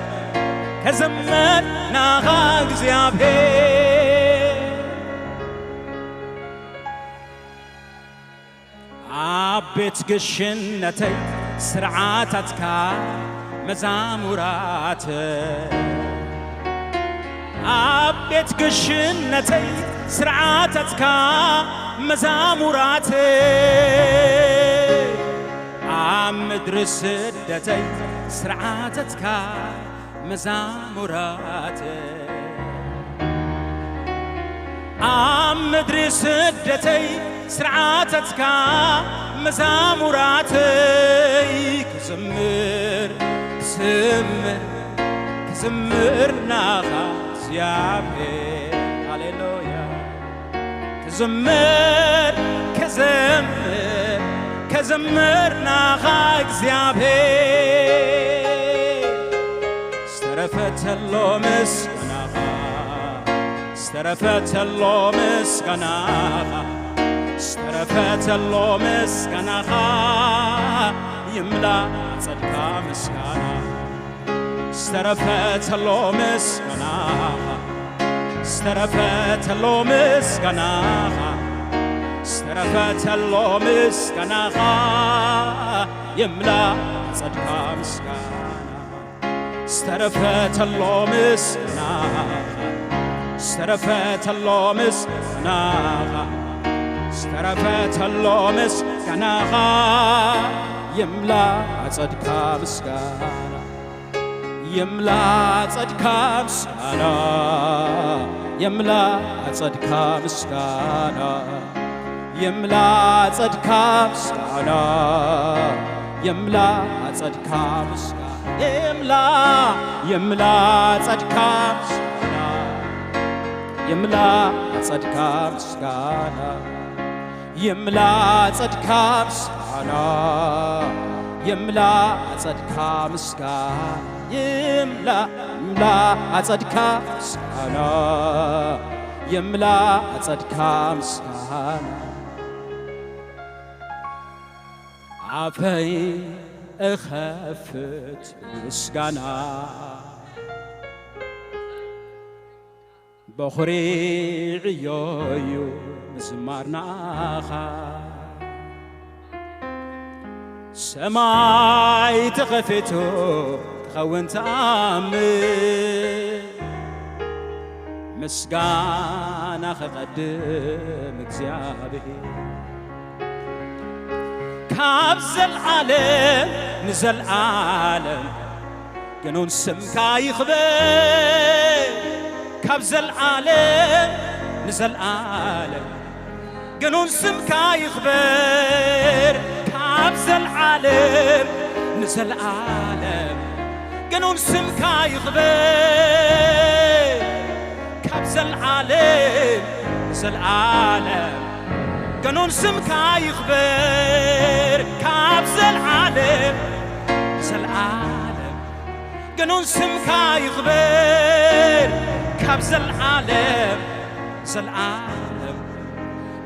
ክዝምር ናኻ እግዚኣብሔር። ኣብ ቤት ግሽነተይ ስርዓታትካ መዛሙራት፣ ኣብ ቤት ግሽነተይ ስርዓታትካ መዛሙራት፣ ኣብ ምድሪ ስደተይ ስርዓታትካ መዛሙራት፣ ኣብ ምድሪ ስደተይ ስርዓታትካ መዛሙራተይ ክዝምር፣ ክዝምር፣ ክዝምር ናኻ እግዚኣብሔር። ሃሌሉያ። ክዝምር፣ ክዝምር፣ ክዝምር ናኻ እግዚኣብሔር። ዝተረፈ ተሎ ምስጋናኻ፣ ዝተረፈ ተሎ ምስጋናኻ፣ ዝተረፈ ተሎ ምስጋናኻ፣ ይምላ ጸድካ ምስጋና። ዝተረፈ ተሎ ምስጋናኻ፣ ዝተረፈ ተሎ ምስጋናኻ፣ ዝተረፈ ተሎ ምስጋናኻ፣ ይምላ ጸድካ ምስጋና። ዝተረፈ ተሎ ምስጋናኻ፣ ዝተረፈ ተሎ ምስጋናኻ፣ ዝተረፈ ተሎ ምስጋናኻ፣ ይምላ ጸድካ ምስጋና። ይምላ ጸድካ ምስጋና፣ ይምላ ጸድካ ምስጋና፣ ይምላ ጸድካ ምስጋና፣ ይምላ ጸድካ ምስጋና፣ ይምላ፣ ይምላ ጸድካ ምስጋና፣ ይምላ ጸድካ ምስጋና። ይምላ ጸድካ ምስጋና፣ ይምላ ጸድካ ምስጋና፣ ይምላ፣ ይምላ ጸድካ ምስጋና፣ ይምላ ጸድካ ምስጋና። ኣፈይ እኸፍት ምስጋና፣ በኹሪ ዕዮ እዩ ምዝማር ንኣኻ። ሰማይ ተኸፊቱ ኸውን ትኣምን ምስጋና ኸቐድም እግዚኣብሔር ካብ ዘልዓለም ንዘልዓለም ግኑን ስምካ ይኽበር ካብ ዘልዓለም ንዘልዓለም ግኑን ስምካ ይኽበር ካብ ዘልዓለም ንዘልዓለም ግኑን ስምካ ይኽበር ካብ ዘልዓለም ንዘልዓለም ግኑን ስምካ ይኽበር ካብ ዘልዓለም ንዘልዓለም ግኑን ስምካ ይኽበር ካብ ዘልዓለም ዘልዓለም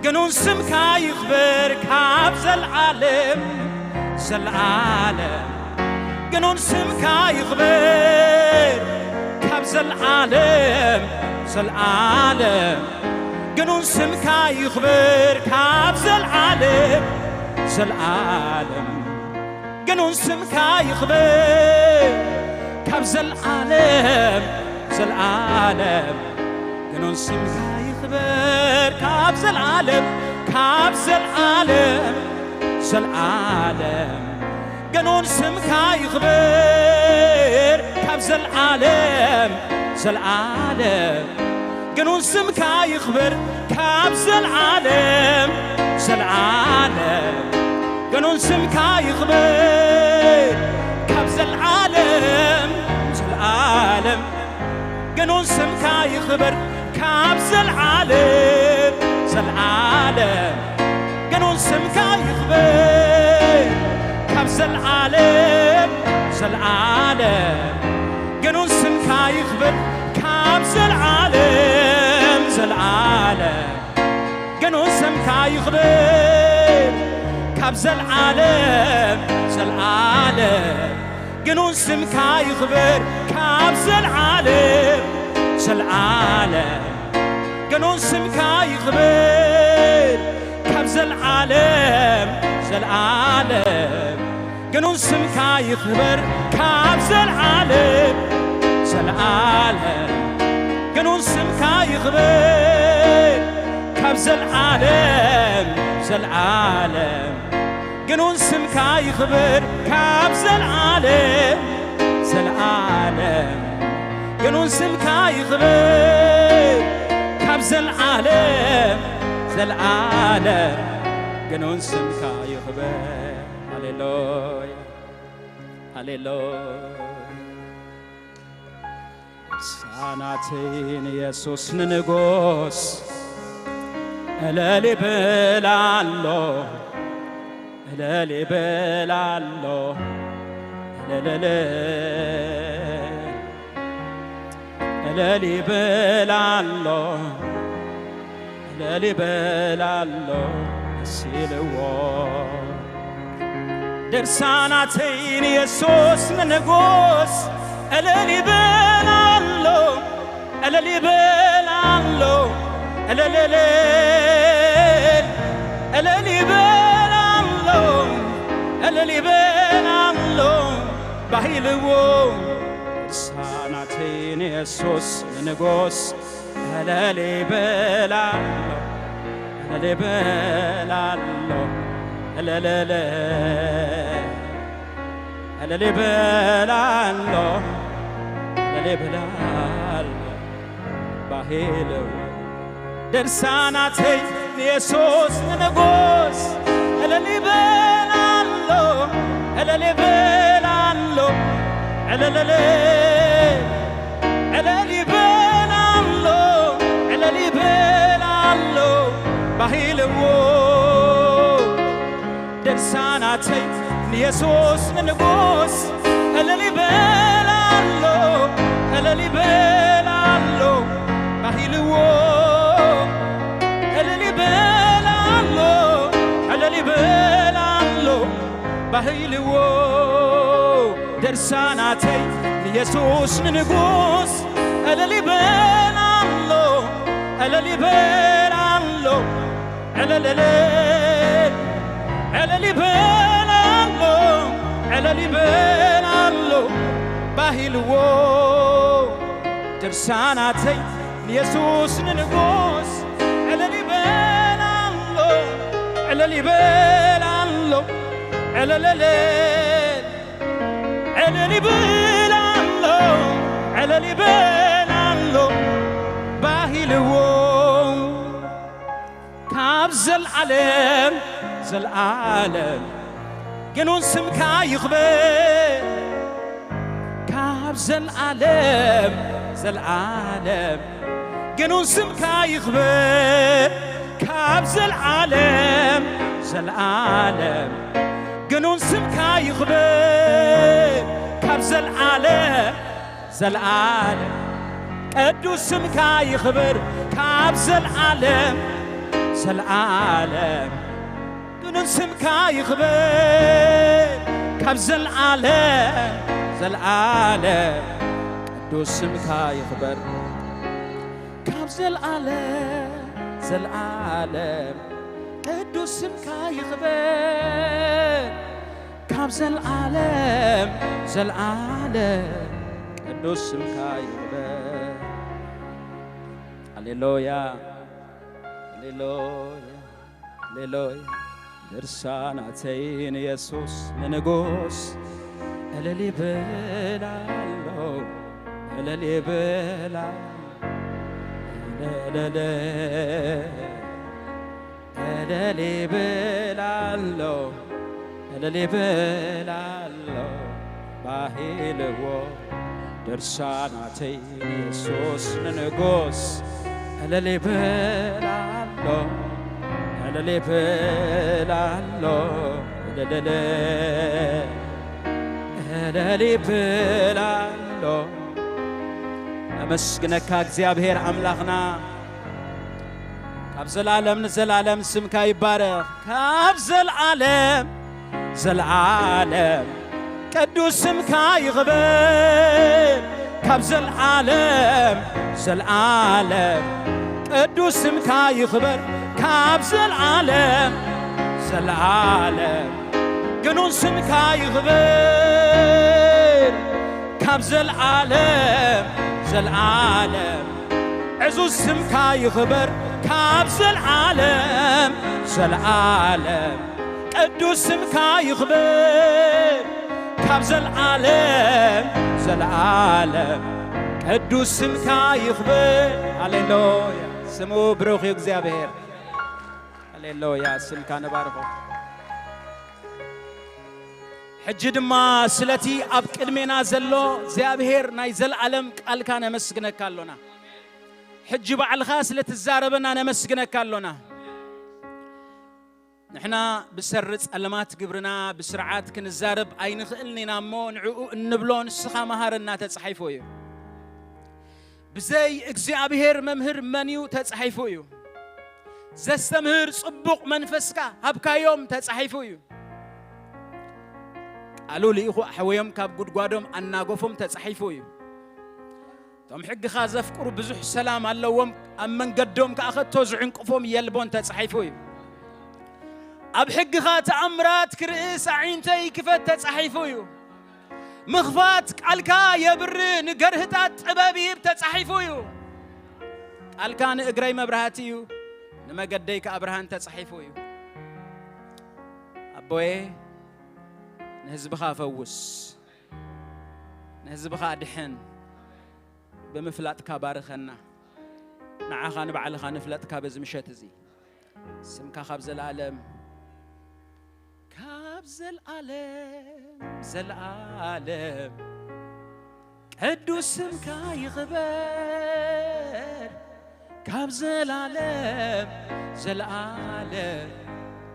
ግኑን ስምካ ይኽበር ካብ ዘልዓለም ዘልዓለም ግኑን ስምካ ይኽበር ካብ ዘልዓለም ዘልዓለም ግኑን ስምካ ይኽበር ካብ ዘልዓለም ዘልዓለም ግኑን ስምካ ይኽበር ካብ ዘልዓለም ዘልዓለም ግኑን ስምካ ይኽበር ካብ ዘልዓለም ካብ ዘልዓለም ዘልዓለም ግኑን ስምካ ይኽበር ካብ ዘልዓለም ዘልዓለም ግኑን ስምካ ይኽበር ካብ ዘልዓለም ዘልዓለም ግኑን ስምካ ይኽበር ካብ ዘልዓለም ዘልዓለም ግኑን ስምካ ይኽበር ካብ ዘልዓለም ዘልዓለም ግኑን ስምካ ይኽበር ካብ ዘልዓለም ዘልዓለም ግኑን ስምካ ይኽበር ካብ ዘልዓለም ዘልዓለም ግኑን ስምካ ይኽበር ካብ ዘልዓለም ዘልዓለም ግኑን ስምካ ይኽበር ካብ ዘልዓለም ዘልዓለም ግኑን ስምካ ይኽበር ካብ ዘልዓለም ዘልዓለም ግኑን ስምካ ይኽበር ካብ ዘልዓለም ዘልዓለም ግኑን ስምካ ይኽበር ካብ ዘልዓለም ዘልዓለም ግኑን ስምካ ይኽበር ካብ ዘልዓለም ዘልዓለም ግኑን ስምካ ይኽበር ካብ ዘልዓለም ዘልዓለም ግኑን ስምካ ይኽበር። ሃሌሉያ ሃሌሉያ። ሳናተይን ኢየሱስ ንንጉስ እልል ይብል ኣሎ እልል ይብል ኣሎ እልልል እልል ይብል ኣሎ እልል ይብል ኣሎ ደስ ኢልዎ ድርሳናተይን ኢየሱስ ንንጉስ እልል ይብል ኣሎ እልል ይብል ኣሎ እልልልል እልል ይብል ኣሎ እልል ይብል ኣሎ ባሂልዎ ድርሳናተይን ኢየሱስ ንንጉስ እልል ይብል ኣሎ እልል ይብል ኣሎ እልልል እልል ይብል ኣሎ እልል ይብል ኣሎ ባሂልዎ ድርሳናተይ ንየሱስ ንንጉስ እልል ይብል ኣሎ እልል ይብል ኣሎ እልልል እልል ይብል ኣሎ እልል ይብል ኣሎ ባሂልዎ ድርሳናተይ ንየሱስ ንንጉስ እልል ይብል ኣሎ እልል ይብል ኣሎ ባሂልዎ እልል ይብል ኣሎ እልል ይብል ኣሎ ባሂልዎ ድርሳናተይ ንየሱስ ንንጉስ እልል ይብል ኣሎ እልል ይብል ኣሎ ዕለለለ ዕለል ይበል ኣሎ ዕለል ይበል ኣሎ ባሂልዎ ድርሳናተይ ንየሱስ ንንጉስ ዕልል ይበል ኣሎ፣ ዕልል ይበል ኣሎ፣ ዕልልልል ዕልል ይበል ኣሎ፣ ዕልል ይበል ኣሎ ባሂልዎ ካብ ዘልዓለም ዘልዓለም ግኑን ስምካ ይኽበር። ካብ ዘልዓለም ዘልዓለም ግኑን ስምካ ይኽበር። ካብ ዘልዓለም ዘልዓለም ግኑን ስምካ ይኽበር። ካብ ዘልዓለም ዘልዓለም ቅዱስ ስምካ ይኽበር። ካብ ዘልዓለም ዘልዓለም ግኑን ስምካ ይኽበር። ካብ ዘልዓለም ዘልዓለም ቅዱስ ስምካ ይኽበር። ካብ ዘልዓለም ዘልዓለም ቅዱስ ስምካ ይኽበር። ካብ ዘልዓለም ዘልዓለም ቅዱስ ስምካ ይኽበር። ሃሌሉያ፣ ሃሌሉያ፣ ሃሌሉያ። ድርሳናተይ ንየሱስ ንንጉስ ዕልል ይብል ኣሎ፣ ዕልል ይብል ኣሎ፣ ዕልል፣ ዕልል ይብል ኣሎ፣ ዕልል ይብል ኣሎ ባሂልዎ ድርሳናተይ ንየሱስ ንንጉስ ዕልል ይብል ኣሎ፣ ዕልል ይብል ኣሎ፣ ዕልልል፣ ዕልል ይብል ኣሎ። ነመስግነካ እግዚኣብሔር ኣምላኽና። ካብ ዘላለም ንዘላለም ስምካ ይባረኽ። ካብ ዘልዓለም ዘልዓለም ቅዱስ ስምካ ይኽበር። ካብ ዘልዓለም ዘልዓለም ቅዱስ ስምካ ይኽበር። ካብ ዘልዓለም ዘልዓለም ግኑን ስምካ ይኽበር። ካብ ዘልዓለም ዘልዓለም ዕዙዝ ስምካ ይኽበር። ካብ ዘልዓለም ዘልዓለም ቅዱስ ስምካ ይኽበር። ካብ ዘልዓለም ዘልዓለም ቅዱስ ስምካ ይኽበር። ሃሌሉያ፣ ስሙ ብሩኽ እዩ እግዚኣብሔር። ሃሌሉያ፣ ስምካ ንባርኾ። ሕጂ ድማ ስለቲ ኣብ ቅድሜና ዘሎ እግዚኣብሔር ናይ ዘልዓለም ቃልካ ነመስግነካ ኣሎና። ሕጂ ባዕልኻ ስለ ትዛረበና ነመስግነካ ኣሎና። ንሕና ብሰሪ ጸለማት ግብርና ብስርዓት ክንዛረብ ኣይንኽእልን ኢና እሞ፣ ንዕኡ እንብሎ ንስኻ መሃረና ተጻሒፉ እዩ። ብዘይ እግዚኣብሔር መምህር መን እዩ ተጻሒፉ እዩ። ዘስተምህር ጽቡቕ መንፈስካ ሃብካዮም ተጻሒፉ እዩ። ቃሉ ልኢኹ ኣሕወዮም ካብ ጉድጓዶም ኣናጎፎም ተጻሒፉ እዩ። እቶም ሕግኻ ዘፍቅሩ ብዙሕ ሰላም ኣለዎም፣ ኣብ መንገዶም ከኣ ከቶ ዝዕንቅፎም የልቦን ተጻሒፉ እዩ። ኣብ ሕግኻ ተኣምራት ክርእስ ኣዒንተይ ክፈት ተጻሒፉ እዩ። ምኽፋት ቃልካ የብር ንገርህታት ጥበብ ይህብ ተጻሒፉ እዩ። ቃልካ ንእግረይ መብራህቲ እዩ፣ ንመገደይ ከኣ ብርሃን ተጻሒፉ እዩ። ኣቦዬ ንህዝብኻ ፈውስ፣ ንህዝብኻ ኣድሕን፣ ብምፍላጥካ ባርኸና። ንዓኻ ንባዕልኻ ንፍለጥካ በዚ ምሸት እዚ። ስምካ ካብ ዘለኣለም ካብ ዘለኣለም ዘለኣለም ቅዱስ ስምካ ይኽበር። ካብ ዘለኣለም ዘለኣለም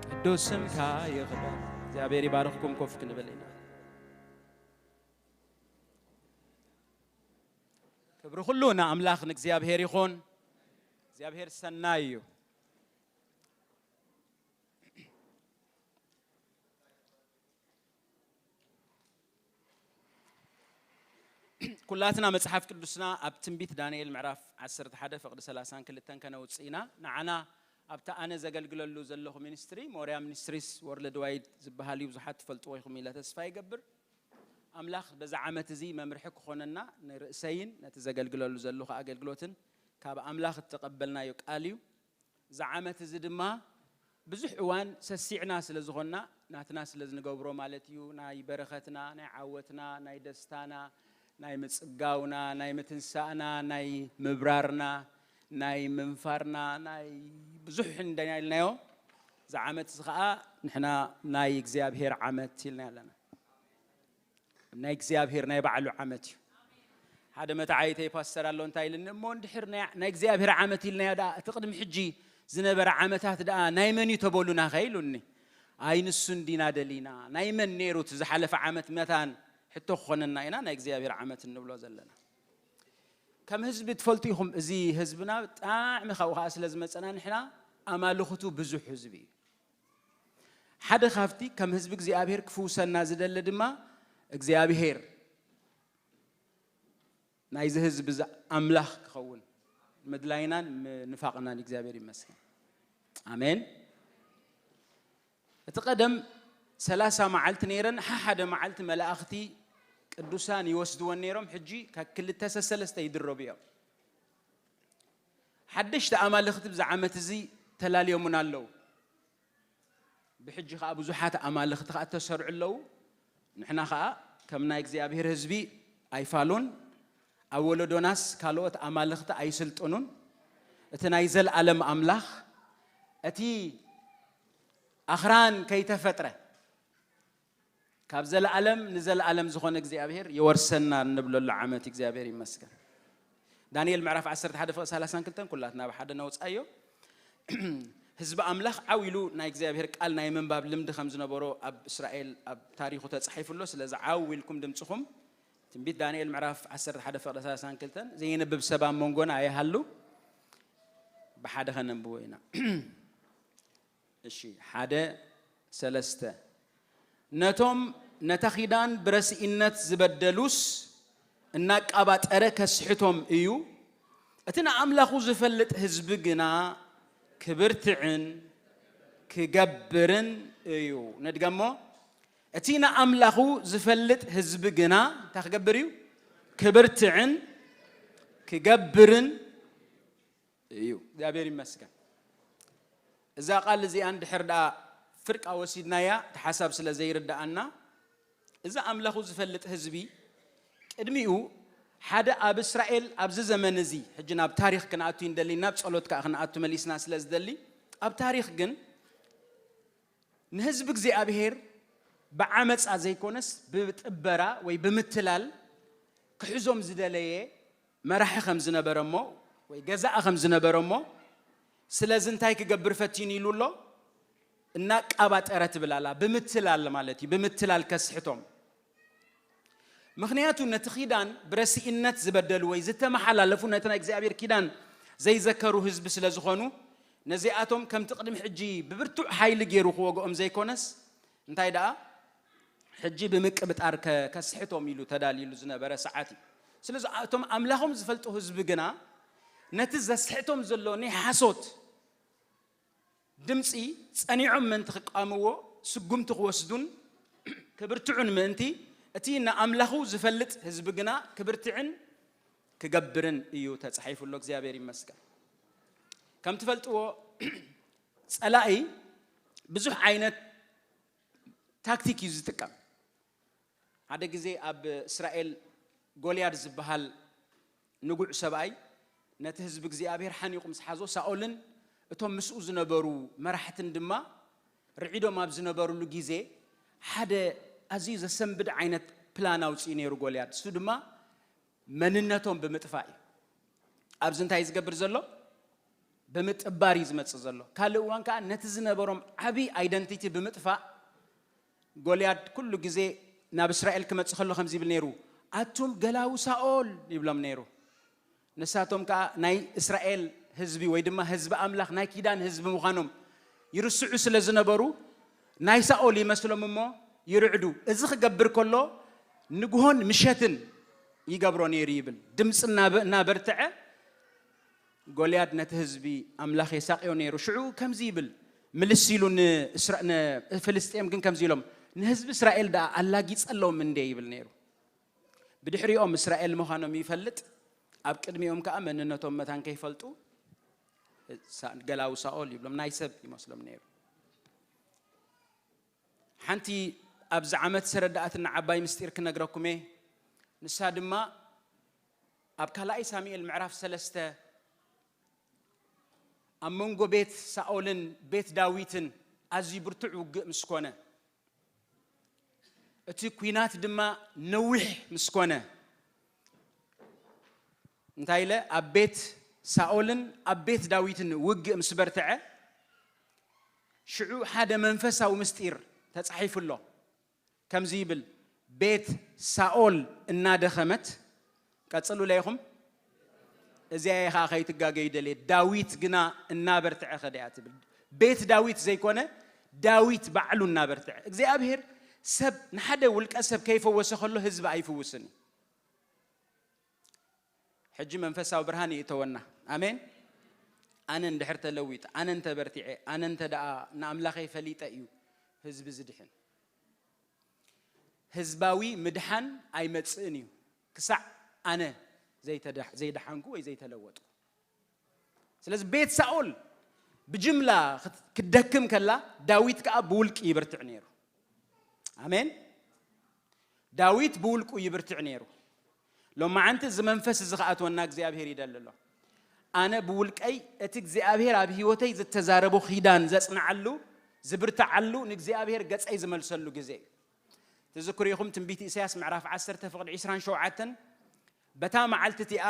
ቅዱስ ስምካ ይኽበር። እግዚኣብሔር ይባርኽኩም። ኮፍ ክንብል ኢና። ክብሪ ኩሉ ንኣምላኽ ንእግዚኣብሔር ይኹን። እግዚኣብሔር ሰናይ እዩ። ኩላትና መጽሓፍ ቅዱስና ኣብ ትንቢት ዳንኤል ምዕራፍ ዓሰርተ ሓደ ፍቕዲ ሰላሳን ክልተን ከነውጽእ ኢና። ንዓና ኣብቲ ኣነ ዘገልግለሉ ዘለኹ ሚኒስትሪ፣ ሞርያ ሚኒስትሪስ ወርልድ ዋይድ ዝበሃል እዩ። ብዙሓት ትፈልጥዎ ኢኹም ኢለ ተስፋ ይገብር። ኣምላኽ በዛ ዓመት እዚ መምርሒ ክኾነና ንርእሰይን ነቲ ዘገልግለሉ ዘለኹ ኣገልግሎትን ካብ ኣምላኽ እተቐበልናዮ ቃል እዩ። እዚ ዓመት እዚ ድማ ብዙሕ እዋን ሰሲዕና ስለ ዝኾንና፣ ናትና ስለ ዝንገብሮ ማለት እዩ። ናይ በረኸትና፣ ናይ ዓወትና፣ ናይ ደስታና፣ ናይ ምጽጋውና፣ ናይ ምትንሳእና፣ ናይ ምብራርና፣ ናይ ምንፋርና፣ ናይ ብዙሕ እንደ ኢልናዮ፣ እዚ ዓመት እዚ ኸኣ ንሕና ናይ እግዚኣብሔር ዓመት ኢልና ኣለና። ናይ እግዚኣብሔር ናይ ባዕሉ ዓመት እዩ። ሓደ መተዓይተይ ፓስተር ኣሎ እንታይ ኢልኒ፣ "እሞ እንድሕር ናይ እግዚኣብሔር ዓመት ኢልናዮ ደኣ፣ እቲ ቅድሚ ሕጂ ዝነበረ ዓመታት ደኣ ናይ መን እዩ ተበሉናኸ?" ኢሉኒ። ኣይ ንሱ እንዲና ደሊና፣ ናይ መን ነይሩ እቲ ዝሓለፈ ዓመት መታን ሕቶ ክኾነና ኢና ናይ እግዚኣብሔር ዓመት እንብሎ ዘለና። ከም ህዝቢ ትፈልጡ ኢኹም፣ እዚ ህዝብና ብጣዕሚ ካብኡ ከዓ ስለ ዝመፀና ንሕና ኣማልኽቱ ብዙሕ ህዝቢ እዩ። ሓደ ካብቲ ከም ህዝቢ እግዚኣብሔር ክፍውሰና ዝደሊ ድማ እግዚኣብሔር ናይዚ ህዝቢ እዚ ኣምላኽ ክኸውን ምድላይናን ንፋቕናን እግዚኣብሔር ይመስገን። ኣሜን። እቲ ቀደም ሰላሳ መዓልቲ ነይረን፣ ሓሓደ መዓልቲ መላእኽቲ ቅዱሳን ይወስድወን ነይሮም። ሕጂ ካብ ክልተ ሰሰለስተ ይድረቡ እዮም። ሓደሽቲ ኣማልኽቲ ብዚ ዓመት እዚ ተላልዮምና ኣለዉ። ብሕጂ ኸዓ ብዙሓት ኣማልኽቲ ኸዓ ተሰርዑ ኣለዉ። ንሕና ኸዓ ከም ናይ እግዚኣብሔር ህዝቢ ኣይፋሉን፣ ኣብ ወለዶናስ ካልኦት ኣማልኽቲ ኣይስልጥኑን። እቲ ናይ ዘለዓለም ኣምላኽ፣ እቲ ኣኽራን ከይተፈጥረ ካብ ዘለዓለም ንዘለዓለም ዝኾነ እግዚኣብሔር የወርሰና እንብለሉ ዓመት እግዚኣብሔር ይመስገን። ዳንኤል ምዕራፍ ዓሰርተ ሓደ ፍቕዲ ሰላሳን ክልተን ኩላትና ብሓደ ነውፃዮ። ህዝቢ ኣምላኽ ዓው ኢሉ ናይ እግዚኣብሔር ቃል ናይ ምንባብ ልምዲ ከም ዝነበሮ ኣብ እስራኤል ኣብ ታሪኹ ተጻሒፉ ኣሎ። ስለዚ ዓው ኢልኩም ድምፅኹም ትንቢት ዳንኤል ምዕራፍ ዓሰርተ ሓደ ፍቕዲ ሰላሳን ክልተን ዘየንብብ ሰብ ኣብ መንጎና ኣይሃሉ። ብሓደ ከነንብቦ ኢና። እሺ፣ ሓደ ሰለስተ። ነቶም ነታ ኪዳን ብረስኢነት ዝበደሉስ እናቃባጠረ ከስሕቶም እዩ። እቲ ንኣምላኹ ዝፈልጥ ህዝቢ ግና ክብርትዕን ክገብርን እዩ። ንድገሞ። እቲ ንኣምላኹ ዝፈልጥ ህዝቢ ግና እንታይ ክገብር እዩ? ክብርትዕን ክገብርን እዩ። እግዚኣብሔር ይመስገን። እዛ ቃል እዚኣ እንድሕር ደኣ ፍርቃ ወሲድናያ፣ እቲ ሓሳብ ስለ ዘይርድኣና፣ እዚ ኣምላኹ ዝፈልጥ ህዝቢ ቅድሚኡ ሓደ ኣብ እስራኤል ኣብዚ ዘመን እዚ፣ ሕጂ ናብ ታሪኽ ክንኣቱ ይንደሊ፣ ናብ ጸሎት ከኣ ክንኣቱ መሊስና ስለ ዝደሊ፣ ኣብ ታሪኽ ግን ንህዝቢ እግዚኣብሔር ብዓመጻ ዘይኮነስ ብጥበራ ወይ ብምትላል ክሕዞም ዝደለየ መራሒ ከም ዝነበረ እሞ ወይ ገዛኢ ከም ዝነበረ እሞ፣ ስለዚ እንታይ ክገብር ፈቲኑ ኢሉ ኣሎ? እናቃባጠረ ትብል ኣላ። ብምትላል ማለት እዩ። ብምትላል ከስሕቶም። ምኽንያቱ ነቲ ኪዳን ብረስኢነት ዝበደሉ ወይ ዝተመሓላለፉ፣ ነቲ ናይ እግዚኣብሔር ኪዳን ዘይዘከሩ ህዝቢ ስለ ዝኾኑ፣ ነዚኣቶም ከምቲ ቅድሚ ሕጂ ብብርቱዕ ሓይሊ ገይሩ ክወግኦም ዘይኮነስ፣ እንታይ ደኣ ሕጂ ብምቅብጣር ከ-፣ ከስሕቶም ኢሉ ተዳልዩሉ ዝነበረ ሰዓት እዩ። ስለዚ እቶም ኣምላኾም ዝፈልጡ ህዝቢ ግና ነቲ ዘስሕቶም ዘሎ ናይ ሓሶት ድምፂ ጸኒዖም ምእንቲ ክቃምዎ፣ ስጉምቲ ክወስዱን ክብርትዑን ምእንቲ፣ እቲ ንኣምላኹ ዝፈልጥ ህዝቢ ግና ክብርትዕን ክገብርን እዩ ተጻሒፉ ኣሎ። እግዚኣብሔር ይመስገን። ከም ትፈልጥዎ፣ ጸላኢ ብዙሕ ዓይነት ታክቲክ እዩ ዝጥቀም። ሓደ ግዜ ኣብ እስራኤል ጎልያድ ዝበሃል ንጉዕ ሰብኣይ ነቲ ህዝቢ እግዚኣብሔር ሓኒቑ ምስ ሓዞ፣ ሳኦልን እቶም ምስኡ ዝነበሩ መራሕትን ድማ ርዒዶም ኣብ ዝነበሩሉ ግዜ፣ ሓደ ኣዝዩ ዘሰንብድ ዓይነት ፕላን ኣውጺኡ ነይሩ ጎልያድ። እሱ ድማ መንነቶም ብምጥፋእ እዩ። ኣብዚ እንታይ ዝገብር ዘሎ? ብምጥባር እዩ ዝመጽእ ዘሎ። ካልእ እዋን ከኣ ነቲ ዝነበሮም ዓቢ ኣይደንቲቲ ብምጥፋእ፣ ጎልያድ ኩሉ ግዜ ናብ እስራኤል ክመጽእ ከሎ ከምዚ ይብል ነይሩ፣ "ኣቱም ገላዉ ሳኦል" ይብሎም ነይሩ። ንሳቶም ከኣ ናይ እስራኤል ህዝቢ ወይ ድማ ህዝቢ ኣምላኽ ናይ ኪዳን ህዝቢ ምዃኖም ይርስዑ ስለ ዝነበሩ ናይ ሳኦል ይመስሎም እሞ ይርዕዱ። እዚ ክገብር ከሎ ንግሆን ምሸትን ይገብሮ ነይሩ ይብል። ድምፂ እናበ-፣ እናበርትዐ ጎልያድ ነቲ ህዝቢ ኣምላኽ የሳቕዮ ነይሩ። ሽዑ ከምዚ ይብል፣ ምልስ ኢሉ ንእስራ-፣ ንፍልስጤም ግን ከምዚ ኢሎም፣ "ንህዝቢ እስራኤል ደኣ ኣላጊጸሎም እንዴ?" ይብል ነይሩ። ብድሕሪኦም እስራኤል ምዃኖም ይፈልጥ፣ ኣብ ቅድሚኦም ከኣ መንነቶም መታን ከይፈልጡ ሳ-፣ ገላዊ ሳኦል ይብሎም፣ ናይ ሰብ ይመስሎም ነይሩ። ሓንቲ ኣብዚ ዓመት ዝተረዳኣትና ዓባይ ምስጢር ክነግረኩም እየ። ንሳ ድማ ኣብ ካልኣይ ሳሙኤል ምዕራፍ ሰለስተ ኣብ መንጎ ቤት ሳኦልን ቤት ዳዊትን ኣዝዩ ብርቱዕ ውግእ ምስ ኮነ፣ እቲ ኲናት ድማ ነዊሕ ምስ ኮነ፣ እንታይ ኢለ፣ ኣብ ቤት ሳኦልን ኣብ ቤት ዳዊትን ውግእ ምስ በርትዐ፣ ሽዑ ሓደ መንፈሳዊ ምስጢር ተጻሒፉ ኣሎ። ከምዚ ይብል፣ ቤት ሳኦል እናደኸመት፣ ቀጽሉለይ ኢኹም፣ እዚኣ እየ ኸዓ ከይትጋገዩ ደልየ፣ ዳዊት ግና እናበርትዐ ኸደ እያ ትብል። ቤት ዳዊት ዘይኮነ፣ ዳዊት ባዕሉ እናበርትዐ። እግዚኣብሔር ሰብ፣ ንሓደ ውልቀ ሰብ ከይፈወሰ ከሎ ህዝቢ ኣይፍውስን እዩ። ሕጂ መንፈሳዊ ብርሃን ይእተወና። ኣሜን። ኣነ እንድሕር ተለዊጠ፣ ኣነ እንተበርቲዐ፣ ኣነ እንተ ደኣ ንኣምላኸይ ፈሊጠ እዩ ህዝቢ ዝድሕን። ህዝባዊ ምድሓን ኣይመጽእን እዩ ክሳዕ ኣነ ዘይተዳ-፣ ዘይደሓንኩ ወይ ዘይተለወጥኩ። ስለዚ ቤት ሳኦል ብጅምላ ክት-፣ ክትደክም ከላ፣ ዳዊት ከኣ ብውልቂ ይብርትዕ ነይሩ። ኣሜን። ዳዊት ብውልቁ ይብርትዕ ነይሩ። ሎማዓንቲ እዚ መንፈስ እዚ ክኣትወና እግዚኣብሔር ይደሊ ኣሎ። ኣነ ብውልቀይ እቲ እግዚኣብሔር ኣብ ህይወተይ ዝተዛረቦ ኺዳን ዘጽንዓሉ፣ ዝብርትዓሉ፣ ንእግዚኣብሔር ገጸይ ዝመልሰሉ ግዜ እዩ። ትዝክሩ ኢኹም ትንቢት ኢሳያስ ምዕራፍ ዓሰርተ ፍቕዲ ዕስራን ሸውዓተን፣ በታ መዓልቲ እቲኣ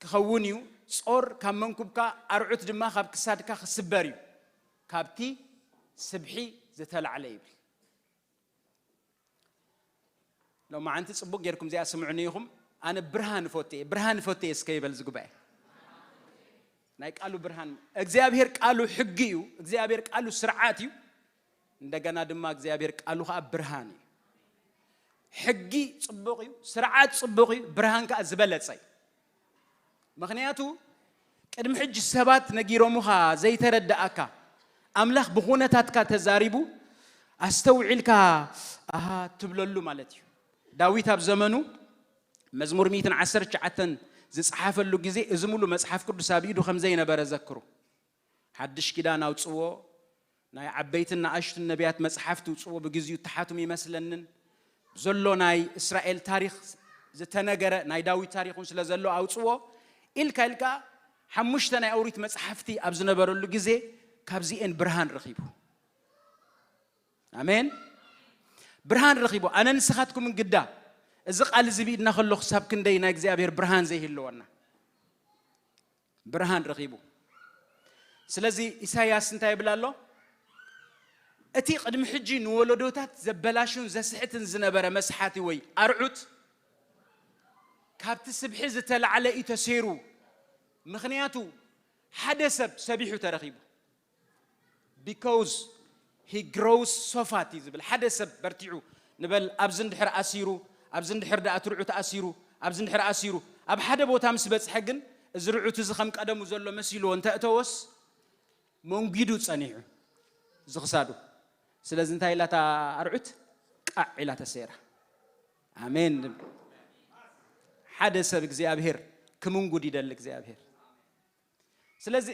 ክኸውን እዩ፣ ጾር ካብ መንኩብካ፣ ኣርዑት ድማ ካብ ክሳድካ ክስበር እዩ፣ ካብቲ ስብሒ ዝተላዕለ ይብል። ሎማዓንቲ ጽቡቕ ጌርኩም እዚኣ ስምዑኒ ኢኹም። ኣነ ብርሃን እፈቱ እየ፣ ብርሃን እፈቱ እየ እስከ ይበል እዚ ጉባኤ። ናይ ቃሉ ብርሃን፣ እግዚኣብሔር ቃሉ ሕጊ እዩ፣ እግዚኣብሔር ቃሉ ስርዓት እዩ። እንደገና ድማ እግዚኣብሔር ቃሉ ኸዓ ብርሃን እዩ። ሕጊ ጽቡቕ እዩ፣ ስርዓት ጽቡቕ እዩ፣ ብርሃን ከኣ ዝበለጸ እዩ። ምኽንያቱ ቅድሚ ሕጂ ሰባት ነጊሮሙኻ ዘይተረድኣካ፣ ኣምላኽ ብኹነታትካ ተዛሪቡ ኣስተውዒልካ ኣሃ ትብለሉ ማለት እዩ። ዳዊት ኣብ ዘመኑ መዝሙር ሚእትን ዓሰርተ ትሽዓተን ዝጸሓፈሉ ግዜ እዚ ሙሉ መጽሓፍ ቅዱስ ኣብ ኢዱ ከም ዘይነበረ ዘክሩ። ሓድሽ ኪዳን ኣውጽዎ፣ ናይ ዓበይትን ንኣሽቱን ነቢያት መጽሓፍቲ ውጽዎ ብግዚኡ ተሓትሙ ይመስለንን፣ ዘሎ ናይ እስራኤል ታሪኽ ዝተነገረ ናይ ዳዊት ታሪኽ እውን ስለ ዘሎ ኣውጽዎ ኢልካ ኢልካ ሓሙሽተ ናይ ኦሪት መጽሓፍቲ ኣብ ዝነበረሉ ግዜ ካብዚኤን ብርሃን ረኺቡ። ኣሜን። ብርሃን ረኺቡ። ኣነ ንስኻትኩምን ግዳ እዚ ቃል እዚ ብኢድና ከሎ ክሳብ ክንደይ ናይ እግዚኣብሔር ብርሃን ዘይህልወና። ብርሃን ረኺቡ። ስለዚ ኢሳይያስ እንታይ ይብል ኣሎ? እቲ ቅድሚ ሕጂ ንወለዶታት ዘበላሹን ዘስሕትን ዝነበረ መስሓቲ ወይ ኣርዑት ካብቲ ስብሒ ዝተላዕለ እዩ ተሰይሩ። ምኽንያቱ ሓደ ሰብ ሰቢሑ ተረኺቡ። Because he grows so fat እዩ ዝብል። ሓደ ሰብ በርቲዑ ንበል፣ ኣብዚ እንድሕር ኣሲሩ፣ ኣብዚ እንድሕር ደኣ ትርዑ ተኣሲሩ፣ ኣብዚ እንድሕር ኣሲሩ፣ ኣብ ሓደ ቦታ ምስ በጽሐ ግን እዚ ርዑት እዚ ከም ቀደሙ ዘሎ መሲልዎ እንተእተወስ መንጒዱ ጸኒሑ ዝኽሳዱ። ስለዚ እንታይ ኢላ እታ ኣርዑት? ቃዕ ኢላ ተሰይራ። ኣሜን። ሓደ ሰብ እግዚኣብሔር ክምንጉድ ይደሊ እግዚኣብሔር። ስለዚ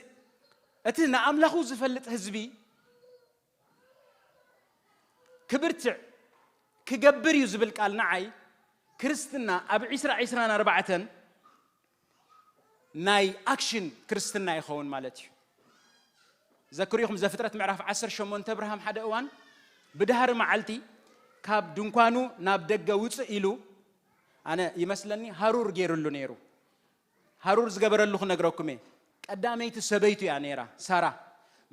እቲ ንኣምላኹ ዝፈልጥ ህዝቢ ክብርትዕ ክገብር እዩ ዝብል ቃል ንዓይ ክርስትና ኣብ ዕስራ ዕስራን ኣርባዕተን ናይ ኣክሽን ክርስትና ይኸውን ማለት እዩ። ዘክሩ ኢኹም ዘፍጥረት ምዕራፍ ዓሰርተ ሸሞንተ ኣብርሃም ሓደ እዋን ብድሃሪ መዓልቲ ካብ ድንኳኑ ናብ ደገ ውፅእ ኢሉ ኣነ ይመስለኒ ሃሩር ገይሩሉ ነይሩ። ሃሩር ዝገበረሉ ክነግረኩም እየ። ቀዳመይቲ ሰበይቱ እያ ነይራ ሳራ።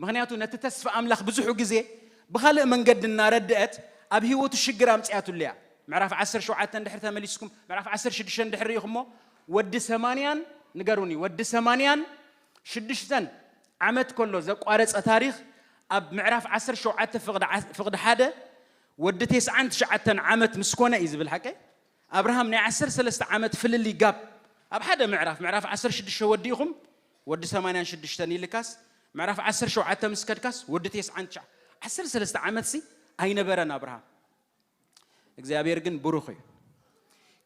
ምኽንያቱ ነቲ ተስፋ ኣምላኽ ብዙሑ ግዜ ብኻልእ መንገዲ እናረድአት ኣብ ህይወቱ ሽግር ኣምፅኣትሉ እያ። ምዕራፍ ዓሰርተ ሸውዓተ እንድሕር ተመሊስኩም፣ ምዕራፍ ዓሰርተ ሽዱሽተ እንድሕር ርኢኹሞ፣ ወዲ ሰማንያን ንገሩኒ፣ ወዲ ሰማንያን ሽዱሽተን ዓመት ከሎ ዘቋረፀ ታሪኽ ኣብ ምዕራፍ ዓሰርተ ሸውዓተ ፍቕዲ ዓ-፣ ፍቕዲ ሓደ፣ ወዲ ተስዓን ትሽዓተን ዓመት ምስ ኮነ እዩ ዝብል ሓቀይ። ኣብርሃም ናይ ዓሰርተ ሰለስተ ዓመት ፍልልይ ጋብ ኣብ ሓደ ምዕራፍ፣ ምዕራፍ ዓሰርተ ሽዱሽተ ወዲእኹም ወዲ ሰማንያን ሽዱሽተን ኢልካስ፣ ምዕራፍ ዓሰርተ ሸውዓተ ምስ ከድካስ ወዲ ተስዓን ትሽዓን፣ ዓሰርተ ሰለስተ ዓመትሲ ኣይነበረን ኣብርሃም። እግዚኣብሔር ግን ብሩኽ እዩ።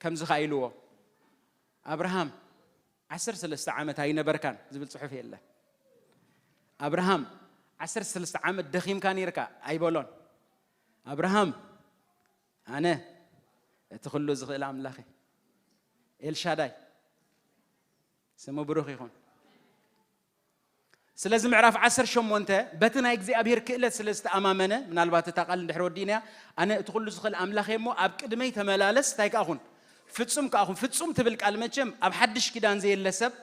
ከምዚ ከኣ ኢልዎ፣ ኣብርሃም ዓሰርተ ሰለስተ ዓመት ኣይነበርካን ዝብል ጽሑፍ የለ። ኣብርሃም ዓሰርተ ሰለስተ ዓመት ደኺምካ ነይርካ ኣይበሎን። ኣብርሃም ኣነ እቲ ኩሉ ዝኽእል ኣምላኽ እየ። ኤልሻዳይ ስሙ ብሩኽ ይኹን። ስለዚ ምዕራፍ ዓሰርተ ሸሞንተ በቲ ናይ እግዚኣብሔር ክእለት ስለ ዝተኣማመነ፣ ምናልባት እታ ቃል እንድሕር ወዲእናያ፣ ኣነ እቲ ኩሉ ዝኽእል ኣምላኽ እየ እሞ ኣብ ቅድመይ ተመላለስ፣ እንታይ ከኣ ኩን፣ ፍጹም ከኣ ኩን። ፍጹም ትብል ቃል መቸም ኣብ ሓድሽ ኪዳን ዘየለ ሰብ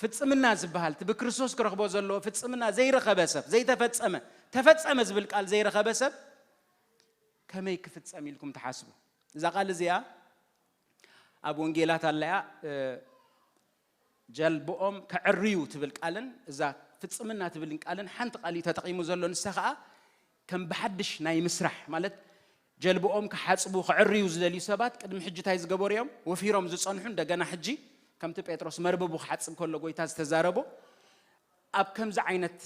ፍጽምና ዝበሃል እቲ ብክርስቶስ ክረኽቦ ዘለዎ ፍጽምና ዘይረኸበ ሰብ፣ ዘይተፈጸመ፣ ተፈጸመ ዝብል ቃል ዘይረኸበ ሰብ ከመይ ክፍጸም ኢልኩም ትሓስቡ? እዛ ቃል እዚኣ ኣብ ወንጌላት ኣለያ። ጀልብኦም ከዕርዩ ትብል ቃልን እዛ ፍጽምና ትብል ቃልን ሓንቲ ቃል እዩ ተጠቒሙ ዘሎ። ንሳ ኸኣ ከም ብሓድሽ ናይ ምስራሕ ማለት ጀልብኦም ክሓጽቡ ከዕርዩ ዝደልዩ ሰባት ቅድሚ ሕጂ እንታይ ዝገበሩ እዮም? ወፊሮም ዝጸንሑ እንደገና ሕጂ ከምቲ ጴጥሮስ መርበቡ ክሓጽብ ከሎ ጎይታ ዝተዛረቦ ኣብ ከምዚ ዓይነት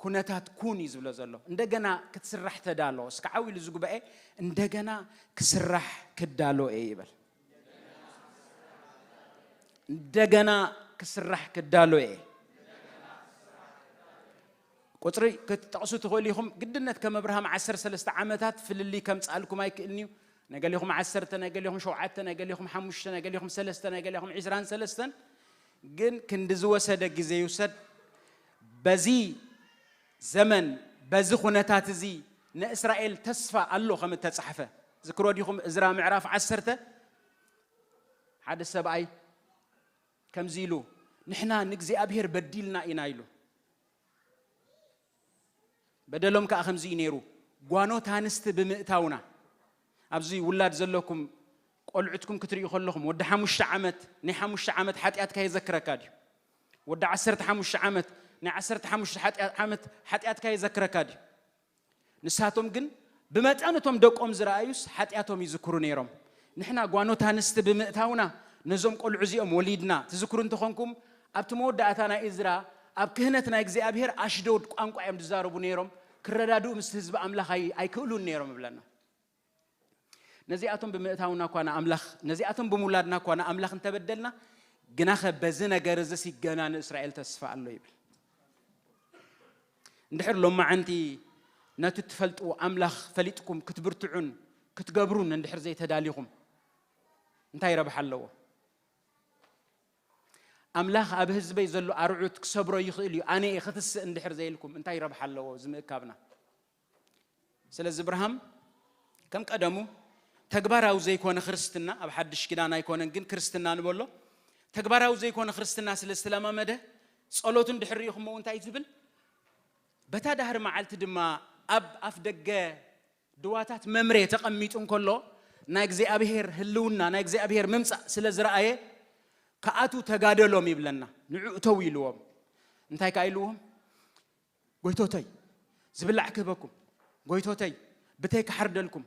ኩነታት ኩን እዩ ዝብሎ ዘሎ። እንደገና ክትስራሕ ተዳሎ። እስከ ዓው ኢሉ እዚ ጉባኤ እንደገና ክስራሕ ክዳሎ እየ ይበል። እንደገና ክስራሕ ክዳሎ እየ። ቁጽሪ ክትጠቕሱ ትኽእሉ ኢኹም። ግድነት ከም ኣብርሃም ዓሰርተ ሰለስተ ዓመታት ፍልልይ ከምጽኣልኩም ኣይክእልን እዩ። ነገሊኹም ዓሰርተ፣ ነገሊኹም ሸውዓተ፣ ነገሊኹም ሓሙሽተ፣ ነገሊኹም ሰለስተ፣ ነገሊኹም ዒስራን ሰለስተን። ግን ክንዲ ዝወሰደ ግዜ ይውሰድ። በዚ ዘመን፣ በዚ ኩነታት እዚ ንእስራኤል ተስፋ ኣሎ ከም እተጻሕፈ ዝክሮ ዲኹም? እዝራ ምዕራፍ ዓሰርተ ሓደ ሰብኣይ ከምዚ ኢሉ፣ "ንሕና ንእግዚኣብሔር በዲልና ኢና" ኢሉ። በደሎም ከኣ ከምዚ እዩ ነይሩ፣ ጓኖት ኣንስቲ ብምእታውና። ኣብዚ ውላድ ዘለኩም ቆልዑትኩም ክትርእዩ ከለኹም፣ ወዲ ሓሙሽተ ዓመት ናይ ሓሙሽተ ዓመት ሓጢኣትካ የዘክረካ ድዩ? ወዲ ዓሰርተ ሓሙሽተ ዓመት ናይ ዓሰርተ ሓሙሽተ ሓጢኣ-፣ ዓመት ሓጢኣትካ የዘክረካ ድዩ? ንሳቶም ግን ብመጠን እቶም ደቆም ዝረኣዩስ ሓጢኣቶም ይዝክሩ ነይሮም። ንሕና ጓኖት ኣንስቲ ብምእታውና ነዞም ቆልዑ እዚኦም ወሊድና። ትዝክሩ እንተኾንኩም፣ ኣብቲ መወዳእታ ናይ እዝራ ኣብ ክህነት ናይ እግዚኣብሔር ኣሽዶድ ቋንቋ እዮም ዝዛረቡ ነይሮም። ክረዳድኡ ምስቲ ህዝቢ ኣምላኽ ኣይ-፣ ኣይክእሉን ነይሮም ይብለና። ነዚኣቶም ብምእታውና እኳ ንኣምላኽ፣ ነዚኣቶም ብምውላድና እኳ ንኣምላኽ እንተበደልና፣ ግናኸ በዚ ነገር እዚ ሲ ገና ንእስራኤል ተስፋ ኣሎ ይብል። እንድሕር ሎማዓንቲ ነቲ እትፈልጥዎ ኣምላኽ ፈሊጥኩም ክትብርትዑን ክትገብሩን እንድሕር ዘይተዳሊኹም፣ እንታይ ረብሓ ኣለዎ? ኣምላኽ ኣብ ህዝበይ ዘሎ ኣርዑት ክሰብሮ ይኽእል እዩ፣ ኣነ እየ ክትስእ እንድሕር ዘይልኩም፣ እንታይ ረብሓ ኣለዎ እዚ ምእካብና? ስለዚ እብርሃም ከም ቀደሙ ተግባራዊ ዘይኮነ ክርስትና፣ ኣብ ሓድሽ ኪዳን ኣይኮነን ግን ክርስትና ንበሎ፣ ተግባራዊ ዘይኮነ ክርስትና ስለ ዝተለማመደ፣ ጸሎቱ እንድሕር ርኢኹሞ እንታይ ዝብል? በታ ዳህሪ መዓልቲ ድማ ኣብ ኣፍ ደገ ድዋታት መምሬ ተቐሚጡ እንከሎ፣ ናይ እግዚኣብሔር ህልውና፣ ናይ እግዚኣብሔር ምምጻእ ስለ ዝረኣየ፣ ክኣትዉ ተጋደሎም ይብለና። ንዑ እተው ኢልዎም። እንታይ ከኣ ኢልዎም? "ጎይቶተይ፣ ዝብላዕ ክህበኩም፣ ጎይቶተይ፣ ብተይ ክሓርደልኩም፣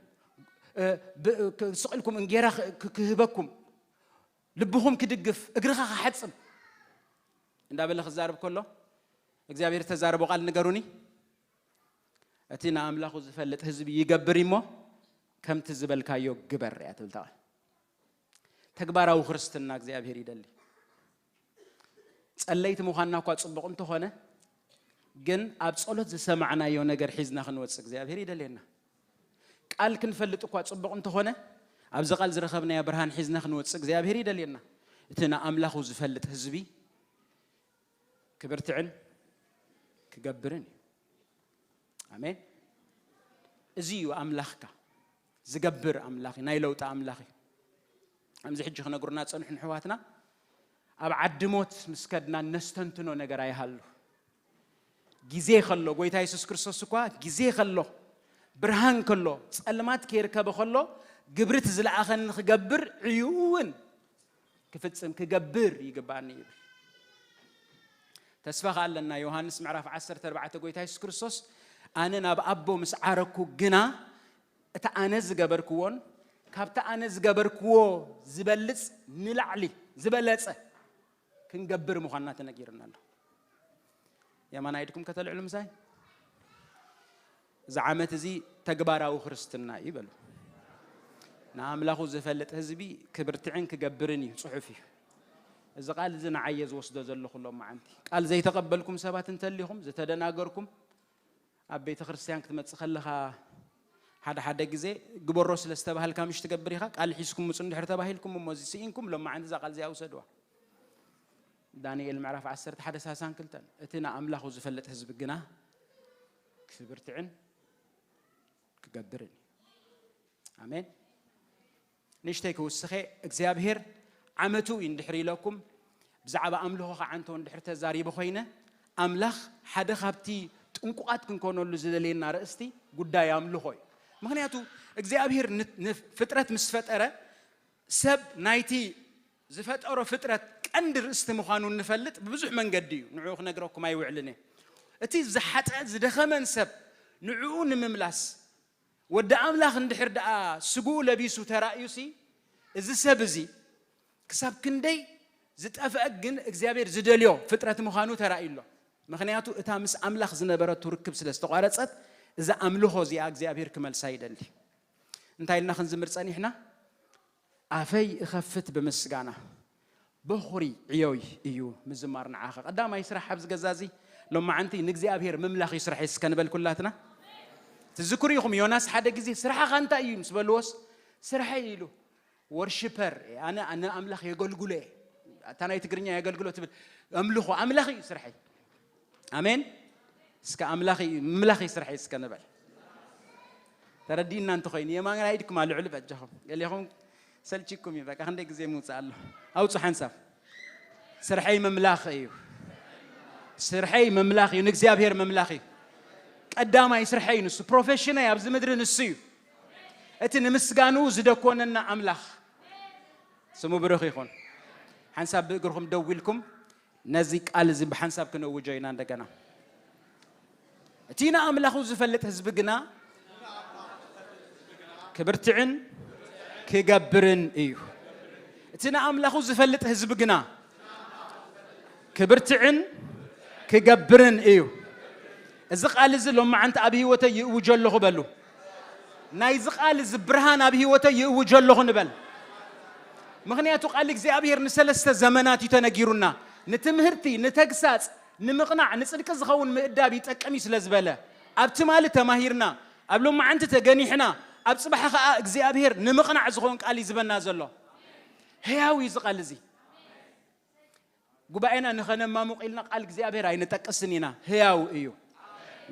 እ፣ ብ-፣ ክ-፣ ስቕ ኢልኩም እንጌራ ክ-፣ ክ-፣ ክህበኩም፣ ልብኹም ክድግፍ፣ እግርኻ ክሓጽብ" እንዳበለ ክዛረብ ከሎ፣ እግዚኣብሔር ዝተዛረቦ ቃል ንገሩኒ። "እቲ ንኣምላኹ ዝፈልጥ ህዝቢ ይገብር እሞ፣ ከምቲ ዝበልካዮ ግበር" እያ ትብል እታ ቃል። ተግባራዊ ክርስትና እግዚኣብሔር ይደሊ። ጸለይቲ ምዃንና እኳ ጽቡቕ እንተኾነ፣ ግን ኣብ ጸሎት ዝሰማዕናዮ ነገር ሒዝና ክንወጽእ እግዚኣብሔር ይደልየና። ቃል ክንፈልጥ እኳ ጽቡቕ እንተኾነ፣ ኣብዚ ቃል ዝረኸብናዮ ብርሃን ሒዝና ክንወጽእ እግዚኣብሔር ይደልየና። እቲ ንኣምላኹ ዝፈልጥ ህዝቢ ክብርትዕን ክገብርን እዩ። ኣሜን። እዚ እዩ ኣምላኽካ፣ ዝገብር ኣምላኽ እዩ፣ ናይ ለውጢ ኣምላኽ እዩ። ከምዚ ሕጂ ክነግሩና ጸንሑ ንሕዋትና፣ ኣብ ዓዲ ሞት ምስ ከድና ነስተንትኖ ነገር ኣይሃሉ። ግዜ ከሎ፣ ጎይታ የሱስ ክርስቶስ እኳ ግዜ ከሎ፣ ብርሃን ከሎ፣ ጸልማት ከይርከበ ከሎ፣ ግብሪ እቲ ዝለኣኸኒ ክገብር ዕዩ እውን ክፍጽም ክገብር ይግባኣኒ ይብል። ተስፋ ከኣ ኣለና። ዮሃንስ ምዕራፍ ዓሰርተ ኣርባዕተ ጎይታ የሱስ ክርስቶስ፣ "ኣነ ናብ ኣቦ ምስ ዓረኩ ግና፣ እቲ ኣነ ዝገበርክዎን ካብቲ ኣነ ዝገበርክዎ ዝበልጽ ንላዕሊ፣ ዝበለጸ ክንገብር ምዃንና ተነጊርና ኣሎ።" የማናይ ኢድኩም ከተልዕሉ ምሳይ። እዚ ዓመት እዚ ተግባራዊ ክርስትና እዩ በሉ። ንኣምላኹ ዝፈልጥ ህዝቢ ክብርትዕን ክገብርን እዩ፣ ጽሑፍ እዩ። እዚ ቃል እዚ ንዓየ ዝወስዶ ዘለኹ ሎም መዓንቲ። ቃል ዘይተቐበልኩም ሰባት እንተሊኹም፣ ዝተደናገርኩም፣ ኣብ ቤተ ክርስቲያን ክትመጽእ ከለኻ ሓደ ሓደ ግዜ ግበሮ ስለ ዝተባህልካ ምሽ ትገብር ኢኻ። ቃል ሒዝኩም ምጹ እንድሕር ተባሂልኩም፣ እሞ እዚ ስኢንኩም፣ ሎም መዓንቲ እዛ ቃል እዚኣ ውሰድዋ። ዳንኤል ምዕራፍ ዓሰርተ ሓደ ሳሳን ክልተን፣ እቲ ንኣምላኹ ዝፈልጥ ህዝቢ ግና ክብርትዕን ክገብርን እዩ። ኣሜን። ንእሽተይ ክውስኸ፣ እግዚኣብሔር ዓመቱ እዩ እንድሕር ኢለኩም፣ ብዛዕባ ኣምልኾ ከዓ እንተ እንድሕር ተዛሪበ ኮይነ፣ ኣምላኽ ሓደ ካብቲ ጥንቁቓት ክንኮነሉ ዝደልየና ርእስቲ ጉዳይ ኣምልኾ እዩ። ምኽንያቱ እግዚኣብሔር ን-፣ ንፍጥረት ምስ ፈጠረ፣ ሰብ ናይቲ ዝፈጠሮ ፍጥረት ቀንዲ ርእስቲ ምዃኑ እንፈልጥ ብብዙሕ መንገዲ እዩ። ንዕኡ ክነግረኩም ኣይውዕልን እየ። እቲ ዝሓጠ ዝደኸመን ሰብ ንዕኡ ንምምላስ ወዲ ኣምላኽ እንድሕር ደኣ ስግኡ ለቢሱ ተራእዩሲ፣ እዚ ሰብ እዚ ክሳብ ክንደይ ዝጠፍአ ግን እግዚኣብሔር ዝደልዮ ፍጥረት ምዃኑ ተራእዩ ኣሎ። ምኽንያቱ እታ ምስ ኣምላኽ ዝነበረቱ ርክብ ስለ ዝተቋረጸት፣ እዛ ኣምልኾ እዚኣ እግዚኣብሔር ክመልሳ ይደሊ። እንታይ ኢልና ክንዝምር ጸኒሕና? ኣፈይ እኸፍት ብምስጋና፣ በኹሪ ዕዮይ እዩ ምዝማር ንዓኻ። ቀዳማይ ስራሕ ኣብዚ ገዛ እዚ ሎማዓንቲ ንእግዚኣብሔር ምምላኽ እዩ ስራሐይ እስከ ንበል ኩላትና። ትዝክሩ ኢኹም፣ ዮናስ ሓደ ግዜ ስራሕኻ እንታይ እዩ ምስ በልዎስ፣ ስራሐይ ኢሉ፣ ወርሽፐር፣ ኣነ ንኣምላኽ የገልግሎ እየ። እታ ናይ ትግርኛ የገልግሎ ትብል፣ ኣምልኾ፣ ኣምላኽ እዩ ስራሐይ። ኣሜን። እስከ ኣምላኽ እዩ፣ ምምላኽ እዩ ስራሐይ እስከ ንበል። ተረዲእና እንተኾይኑ፣ የማን ኢድኩም ኣልዕሉ በጃኹም። ገሊኹም ሰልችኩም እዩ፣ በቃ ክንደይ ግዜ ምውፅእ ኣሎ። ኣውፁ ሓንሳብ። ስርሐይ ምምላኽ እዩ። ስርሐይ ምምላኽ እዩ፣ ንእግዚኣብሔር ምምላኽ እዩ። ቀዳማይ ስርሐይ ንሱ፣ ፕሮፌሽነይ ኣብዚ ምድሪ ንሱ እዩ። እቲ ንምስጋንኡ ዝደኮነና ኣምላኽ ስሙ ብሩኽ ይኹን። ሓንሳብ ብእግርኹም ደው ኢልኩም ነዚ ቃል እዚ ብሓንሳብ ክነውጆ ኢና እንደገና። እቲ ንኣምላኹ ዝፈልጥ ህዝቢ ግና ክብርትዕን ክገብርን እዩ። እቲ ንኣምላኹ ዝፈልጥ ህዝቢ ግና ክብርትዕን ክገብርን እዩ። እዚ ቃል እዚ ሎማዓንቲ ኣብ ህይወተይ ይእውጆ ኣለኹ በሉ። ናይዚ ቃል እዚ ብርሃን ኣብ ህይወተይ ይእውጆ ኣለኹ ንበል። ምኽንያቱ ቃል እግዚኣብሔር ንሰለስተ ዘመናት እዩ ተነጊሩና። ንትምህርቲ፣ ንተግሳጽ፣ ንምቕናዕ፣ ንጽድቂ ዝኸውን ምእዳብ ይጠቅም እዩ ስለ ዝበለ፣ ኣብ ትማሊ ተማሂርና፣ ኣብ ሎማዓንቲ ተገኒሕና፣ ኣብ ጽባሕ ከኣ እግዚኣብሔር ንምቕናዕ ዝኸውን ቃል እዩ ዝበና ዘሎ። ህያው እዩ እዚ ቃል እዚ። ጉባኤና ንኸነማሙቕ ኢልና ቃል እግዚኣብሔር ኣይንጠቅስን ኢና፣ ህያው እዩ።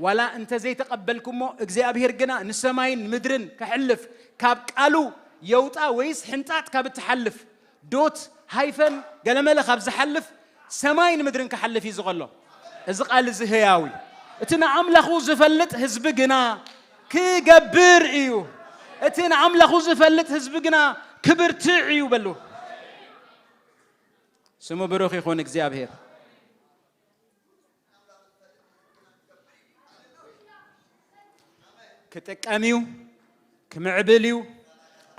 ዋላ እንተ ዘይተቐበልኩሞ፣ እግዚኣብሔር ግና ንሰማይን ምድርን ከሕልፍ፣ ካብ ቃሉ የውጣ ወይስ ሕንጣጥ ካብ እትሓልፍ፣ ዶት፣ ሃይፈን፣ ገለመለ ካብ ዝሓልፍ፣ ሰማይን ምድርን ክሓልፍ እዩ ዝቐሎ። እዚ ቃል እዚ ህያው እዩ። እቲ ንኣምላኹ ዝፈልጥ ህዝቢ ግና ክገብር እዩ። እቲ ንኣምላኹ ዝፈልጥ ህዝቢ ግና ክብርትዕ እዩ በሉ። ስሙ ብሩኽ ይኹን እግዚኣብሔር። ክጥቀም እዩ፣ ክምዕብል እዩ፣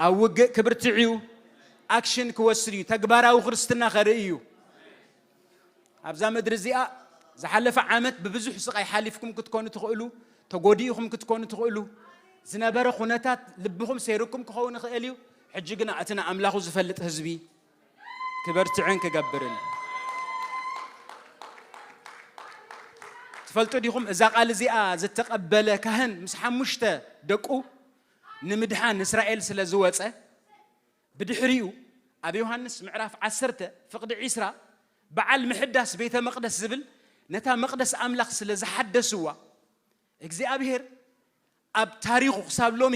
ኣብ ውግእ ክብርትዕ እዩ፣ ኣክሽን ክወስድ እዩ፣ ተግባራዊ ክርስትና ከርኢ እዩ። ኣብዛ ምድሪ እዚኣ ዝሓለፈ ዓመት ብብዙሕ ስቓይ ሓሊፍኩም ክትኮኑ ትኽእሉ፣ ተጎዲእኹም ክትኮኑ ትኽእሉ፣ ዝነበረ ኩነታት ልብኹም ሰይርኩም ክኸውን ይኽእል እዩ። ሕጂ ግና እቲ ንኣምላኹ ዝፈልጥ ህዝቢ ክበርትዕን ክገብርን። ትፈልጡ ዲኹም፣ እዛ ቃል እዚኣ ዝተቐበለ ካህን ምስ ሓሙሽተ ደቁ ንምድሓን እስራኤል ስለ ዝወጸ፣ ብድሕሪኡ ኣብ ዮሃንስ ምዕራፍ ዓሰርተ ፍቕዲ ዒስራ በዓል ምሕዳስ ቤተ መቕደስ ዝብል ነታ መቕደስ ኣምላኽ ስለ ዝሓደስዋ፣ እግዚኣብሔር ኣብ ታሪኹ ክሳብ ሎሚ፣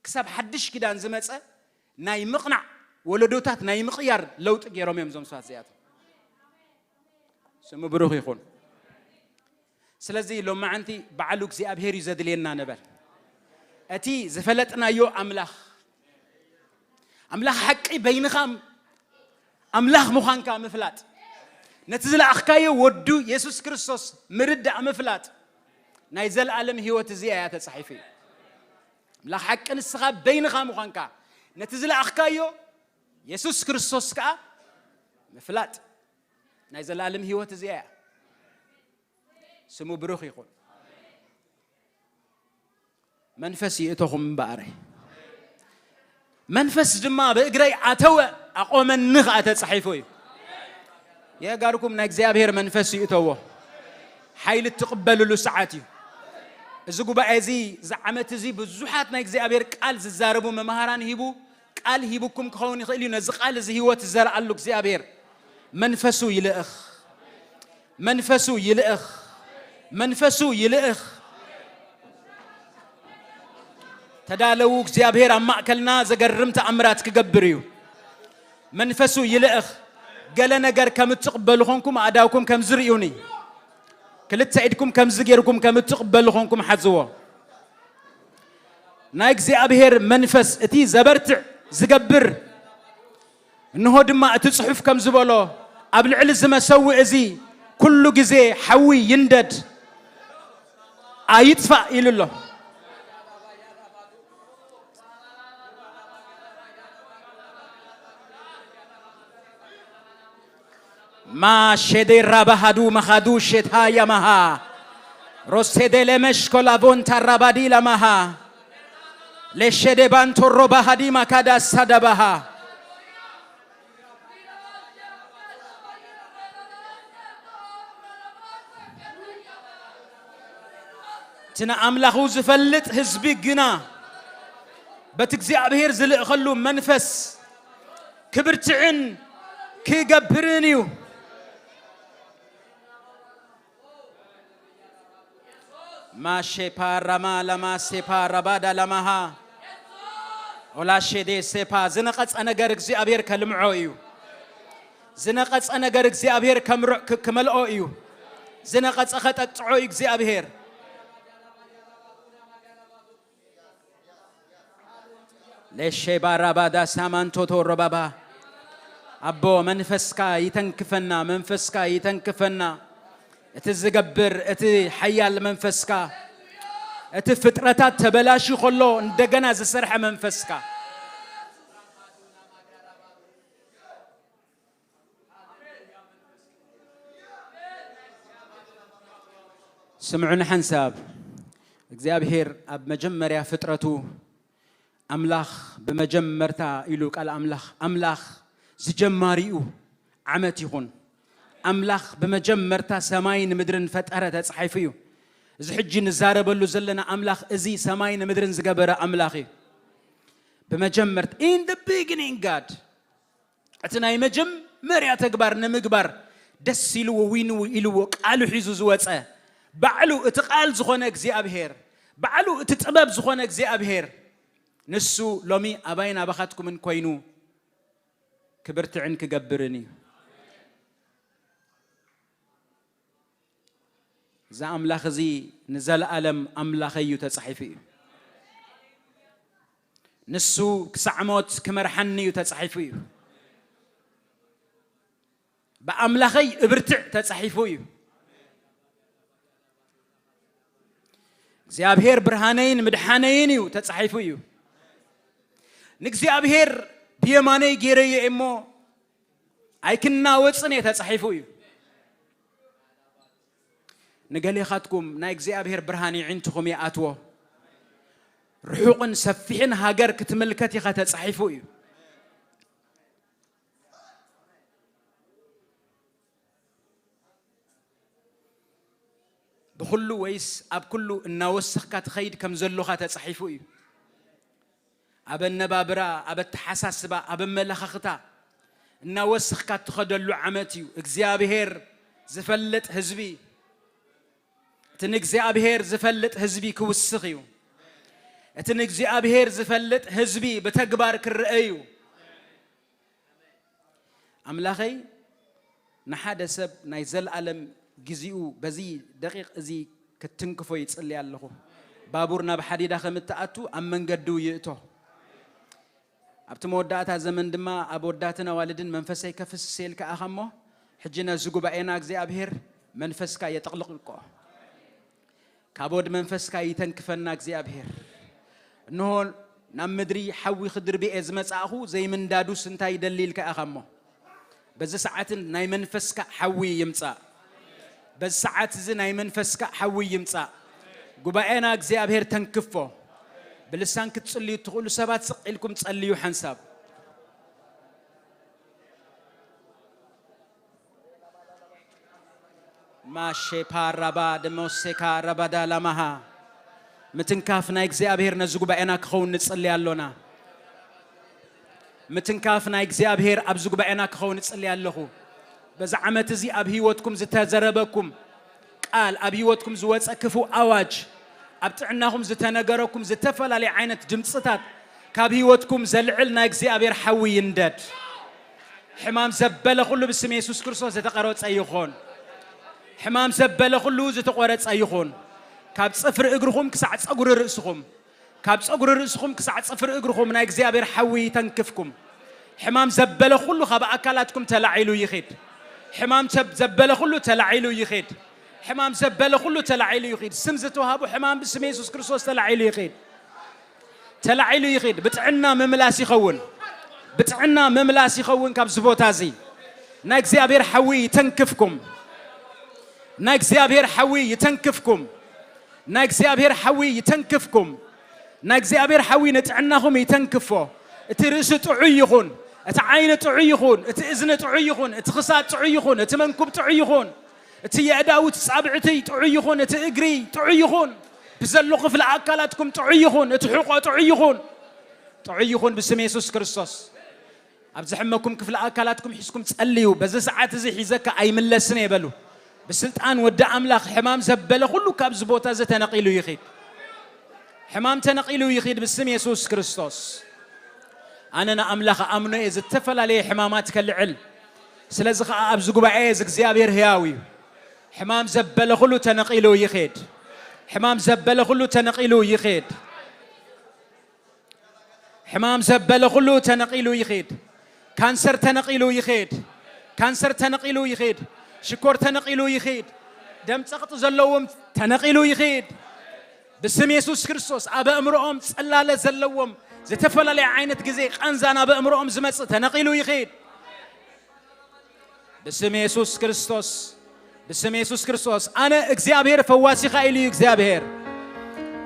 ክሳብ ሓድሽ ኪዳን ዝመጸ ናይ ምቕናዕ ወለዶታት ናይ ምቕያር ለውጢ ገይሮም እዮም እዞም ሰባት እዚኣቶም። ስሙ ብሩኽ ይኹን። ስለዚ ሎማዓንቲ በዓሉ እግዚኣብሔር እዩ ዘድልየና ንበል። እቲ ዝፈለጥናዮ ኣምላኽ፣ ኣምላኽ ሓቂ በይንኻ ኣምላኽ ምዃንካ ምፍላጥ፣ ነቲ ዝለኣኽካዮ ወዱ የሱስ ክርስቶስ ምርዳእ ምፍላጥ፣ ናይ ዘለኣለም ህይወት እዚኣ እያ ተጻሒፉ እዩ። ኣምላኽ ሓቂ ንስኻ በይንኻ ምዃንካ፣ ነቲ ዝለኣኽካዮ የሱስ ክርስቶስ ከኣ ምፍላጥ፣ ናይ ዘለኣለም ህይወት እዚኣ እያ። ስሙ ብሩኽ ይኹን። መንፈስ ይእተኹም እምበኣረ። መንፈስ ድማ ብእግረይ ኣተወ ኣቆመኒ ኸኣ ተጻሒፉ እዩ። የጋርኩም ናይ እግዚኣብሔር መንፈስ ይእተዎ። ሓይሊ እትቕበልሉ ሰዓት እዩ። እዚ ጉባኤ እዚ፣ እዚ ዓመት እዚ ብዙሓት ናይ እግዚኣብሔር ቃል ዝዛረቡ መምሃራን ሂቡ፣ ቃል ሂቡኩም ክኸውን ይኽእል እዩ። ነዚ ቃል እዚ ህይወት ዝዘርኣሉ እግዚኣብሔር መንፈሱ ይልእኽ። መንፈሱ ይልእኽ። መንፈሱ ይልእኽ። ተዳለዉ፣ እግዚኣብሔር ኣብ ማእከልና ዘገርም ተኣምራት ክገብር እዩ። መንፈሱ ይልእኽ። ገለ ነገር ከም እትቕበሉ ኾንኩም ኣእዳውኩም ከም ዝርእዩኒ፣ ክልተ ኢድኩም ከምዚ ጌርኩም ከም እትቕበሉ ኾንኩም ሓዝዎ። ናይ እግዚኣብሔር መንፈስ እቲ ዘበርትዕ ዝገብር፣ እንሆ ድማ እቲ ጽሑፍ ከም ዝበሎ፣ ኣብ ልዕሊ እዚ መሰውኢ እዚ ኩሉ ግዜ ሓዊ ይንደድ፣ ኣይጥፋእ ኢሉ ኣሎ። ማሼዴ ራባሃዱ መሃዱ ሼታ ያማሃ ሮሴዴ ለመሽኮ ላቮንታ ራባዲ ላማሃ ሌሼዴ ባንቶ ሮባሃዲ ማካዳ ሳዳባሃ። እቲ ንኣምላኹ ዝፈልጥ ህዝቢ ግና በቲ እግዚኣብሔር ዝልእኸሉ መንፈስ ክብርትዕን ክገብርን እዩ። ማሼፓ ራማ ላማ ሴፓ ራባዳ ላማሃ ኦላሼዴ ሴፓ ዝነቐጸ ነገር እግዚኣብሔር ከልምዖ እዩ። ዝነቐጸ ነገር እግዚኣብሔር ከምርዕ ክ- ክመልኦ እዩ። ዝነቐጸ ኸጠጥዖ እዩ እግዚኣብሔር። ሌሼ ባራባዳ ሳማንቶቶ ሮባባ ኣቦ መንፈስካ ይተንክፈና፣ መንፈስካ ይተንክፈና። እቲ ዝገብር እቲ ሓያል መንፈስካ፣ እቲ ፍጥረታት ተበላሹ ከሎ እንደገና ዝሰርሐ መንፈስካ። ስምዑኒ ሓንሳብ። እግዚኣብሔር ኣብ መጀመርያ ፍጥረቱ ኣምላኽ ብመጀመርታ ኢሉ ቃል ኣምላኽ፣ ኣምላኽ ዝጀማሪኡ ዓመት ይኹን። ኣምላኽ ብመጀመርታ ሰማይን ምድርን ፈጠረ ተጻሒፉ እዩ። እዚ ሕጂ ንዛረበሉ ዘለና ኣምላኽ እዚ ሰማይን ምድርን ዝገበረ ኣምላኽ እዩ። ብመጀመርታ in the beginning God እቲ ናይ መጀመርያ ተግባር ንምግባር ደስ ኢልዎ ዊንው ኢልዎ ቃሉ ሒዙ ዝወፀ ባዕሉ እቲ ቃል ዝኾነ እግዚኣብሔር ባዕሉ እቲ ጥበብ ዝኾነ እግዚኣብሔር ንሱ ሎሚ ኣባይን ኣባኻትኩምን ኮይኑ ክብርትዕን ክገብርን እዩ። እዚ ኣምላኽ እዚ ንዘለኣለም ኣምላኸይ እዩ ተጻሒፉ እዩ። ንሱ ክሳዕ ሞት ክመርሓኒ እዩ ተጻሒፉ እዩ። ብኣምላኸይ እብርትዕ ተጻሒፉ እዩ። እግዚኣብሔር ብርሃነይን ምድሓነይን እዩ ተጻሒፉ እዩ። ንእግዚኣብሔር ብየማነይ ገይረዮ እሞ ኣይክናወጽን እየ ተጻሒፉ እዩ። ንገሌኻትኩም ናይ እግዚኣብሔር ብርሃን ይዕንትኹም ይኣትዎ። ርሑቕን ሰፊሕን ሃገር ክትምልከት ኢኻ ተጻሒፉ እዩ። ብኹሉ ወይስ ኣብ ኩሉ እናወሰኽካ ትኸይድ ከም ዘሎኻ ተጻሒፉ እዩ። ኣብ ኣነባብራ፣ ኣብ ኣተሓሳስባ፣ ኣብ ኣመለኻኽታ እናወሰኽካ እትኸደሉ ዓመት እዩ። እግዚኣብሔር ዝፈልጥ ህዝቢ፣ እቲ ንእግዚኣብሔር ዝፈልጥ ህዝቢ ክውስኽ እዩ። እቲ ንእግዚኣብሔር ዝፈልጥ ህዝቢ ብተግባር ክረአ እዩ። ኣምላኸይ ንሓደ ሰብ ናይ ዘለኣለም ግዜኡ በዚ ደቂቕ እዚ ክትትንክፎ ይጽሊ ኣለኹ። ባቡር ናብ ሓዲዳ ከም እትኣቱ ኣብ መንገዱ ይእቶ። ኣብቲ መወዳእታ ዘመን ድማ ኣብ ወዳትን ኣዋልድን መንፈሰይ ከፍስስ ኢልካ ኢኻ እሞ፣ ሕጂ ነዚ ጉባኤና እግዚኣብሔር መንፈስካ የጥቕልቆ። ካብ ወድ መንፈስካ ይተንክፈና እግዚኣብሔር። እንሆ ናብ ምድሪ ሓዊ ክድርቢ እየ ዝመጻእኹ፣ ዘይምንዳዱስ እንታይ ይደሊ ኢልካ ኢኻ እሞ፣ በዚ ሰዓትን ናይ መንፈስካ ሓዊ ይምጻእ። በዚ ሰዓት እዚ ናይ መንፈስካ ሓዊ ይምጻእ። ጉባኤና እግዚኣብሔር ተንክፎ። ብልሳን ክትጽልዩ እትኽእሉ ሰባት ስቕ ኢልኩም ጸልዩ ሓንሳብ። ማሼፓ ራባ ደሞሴካ ረባዳ ላማሃ። ምትንካፍ ናይ እግዚኣብሔር ነዚ ጉባኤና ክኸውን ንጽሊ ኣሎና። ምትንካፍ ናይ እግዚኣብሔር ኣብዚ ጉባኤና ክኸውን እጽሊ ኣለኹ። በዚ ዓመት እዚ ኣብ ህይወትኩም ዝተዘረበኩም ቃል፣ ኣብ ህይወትኩም ዝወጸ ክፉእ ኣዋጅ፣ ኣብ ጥዕናኹም ዝተነገረኩም ዝተፈላለየ ዓይነት ድምፅታት ካብ ህይወትኩም ዘልዕል ናይ እግዚኣብሔር ሓዊ ይንደድ። ሕማም ዘበለ ኩሉ ብስም የሱስ ክርስቶስ ዝተቐረጸ ይኹን። ሕማም ዘበለ ኩሉ ዝተቖረጸ ይኹን። ካብ ጽፍሪ እግርኹም ክሳዕ ጸጉሪ ርእስኹም፣ ካብ ጸጉሪ ርእስኹም ክሳዕ ጽፍሪ እግርኹም ናይ እግዚኣብሔር ሓዊ ይተንክፍኩም። ሕማም ዘበለ ኩሉ ካብ ኣካላትኩም ተላዒሉ ይኺድ። ሕማም ሰብ ዘበለ ኩሉ ተላዒሉ ይኺድ። ሕማም ዘበለ ኩሉ ተላዒሉ ይኺድ። ስም ዝተዋህቡ ሕማም ብስም የሱስ ክርስቶስ ተላዒሉ ይኺድ። ተላዒሉ ይኺድ። ብጥዕና ምምላስ ይኸውን። ብጥዕና ምምላስ ይኸውን። ካብዚ ቦታ እዚ ናይ እግዚኣብሔር ሓዊ ይተንክፍኩም። ናይ እግዚኣብሔር ሓዊ ይተንክፍኩም። ናይ እግዚኣብሔር ሓዊ ይተንክፍኩም። ናይ እግዚኣብሔር ሓዊ ንጥዕናኹም ይተንክፎ። እቲ ርእሲ ጥዑይ ይኹን፣ እቲ ዓይኒ ጥዑይ ይኹን፣ እቲ እዝኒ ጥዑይ ይኹን፣ እቲ ክሳድ ጥዑይ ይኹን፣ እቲ መንኩብ ጥዑይ ይኹን፣ እቲ የእዳውት ጻብዕቲ ጥዑይ ይኹን፣ እቲ እግሪ ጥዑይ ይኹን፣ ብዘሎ ክፍሊ ኣካላትኩም ጥዑይ ይኹን፣ እቲ ሕቆ ጥዑይ ይኹን። ጥዑይ ይኹን ብስም የሱስ ክርስቶስ። ኣብ ዘሕመኩም ክፍሊ ኣካላትኩም ሒዝኩም ጸልዩ። በዚ ሰዓት እዚ ሒዘካ ኣይምለስን እየ በሉ። ብስልጣን ወዲ ኣምላኽ ሕማም ዘበለ ኩሉ ካብዚ ቦታ እዚ ተነቒሉ ይኺድ። ሕማም ተነቒሉ ይኺድ ብስም የሱስ ክርስቶስ። ኣነ ንኣምላኽ ኣምኖ እየ ዝተፈላለየ ሕማማት ከልዕል። ስለዚ ኸኣ ኣብዚ ጉባኤ እዚ እግዚኣብሔር ህያው እዩ። ሕማም ዘበለ ኩሉ ተነቒሉ ይኺድ። ሕማም ዘበለ ኩሉ ተነቒሉ ይኺድ። ሕማም ዘበለ ኩሉ ተነቒሉ ይኺድ። ካንሰር ተነቒሉ ይኺድ። ካንሰር ተነቒሉ ይኺድ። ሽኮር ተነቒሉ ይኺድ። ደም ጸቕጢ ዘለዎም ተነቒሉ ይኺድ። ብስም የሱስ ክርስቶስ ኣብ ኣእምሮኦም ጽላለ ዘለዎም ዝተፈላለየ ዓይነት ግዜ ቃንዛ ናብ ኣእምሮኦም ዝመጽእ ተነቒሉ ይኺድ። ብስም የሱስ ክርስቶስ፣ ብስም የሱስ ክርስቶስ። ኣነ እግዚኣብሔር ፈዋሲኻ ኢሉ እዩ እግዚኣብሔር።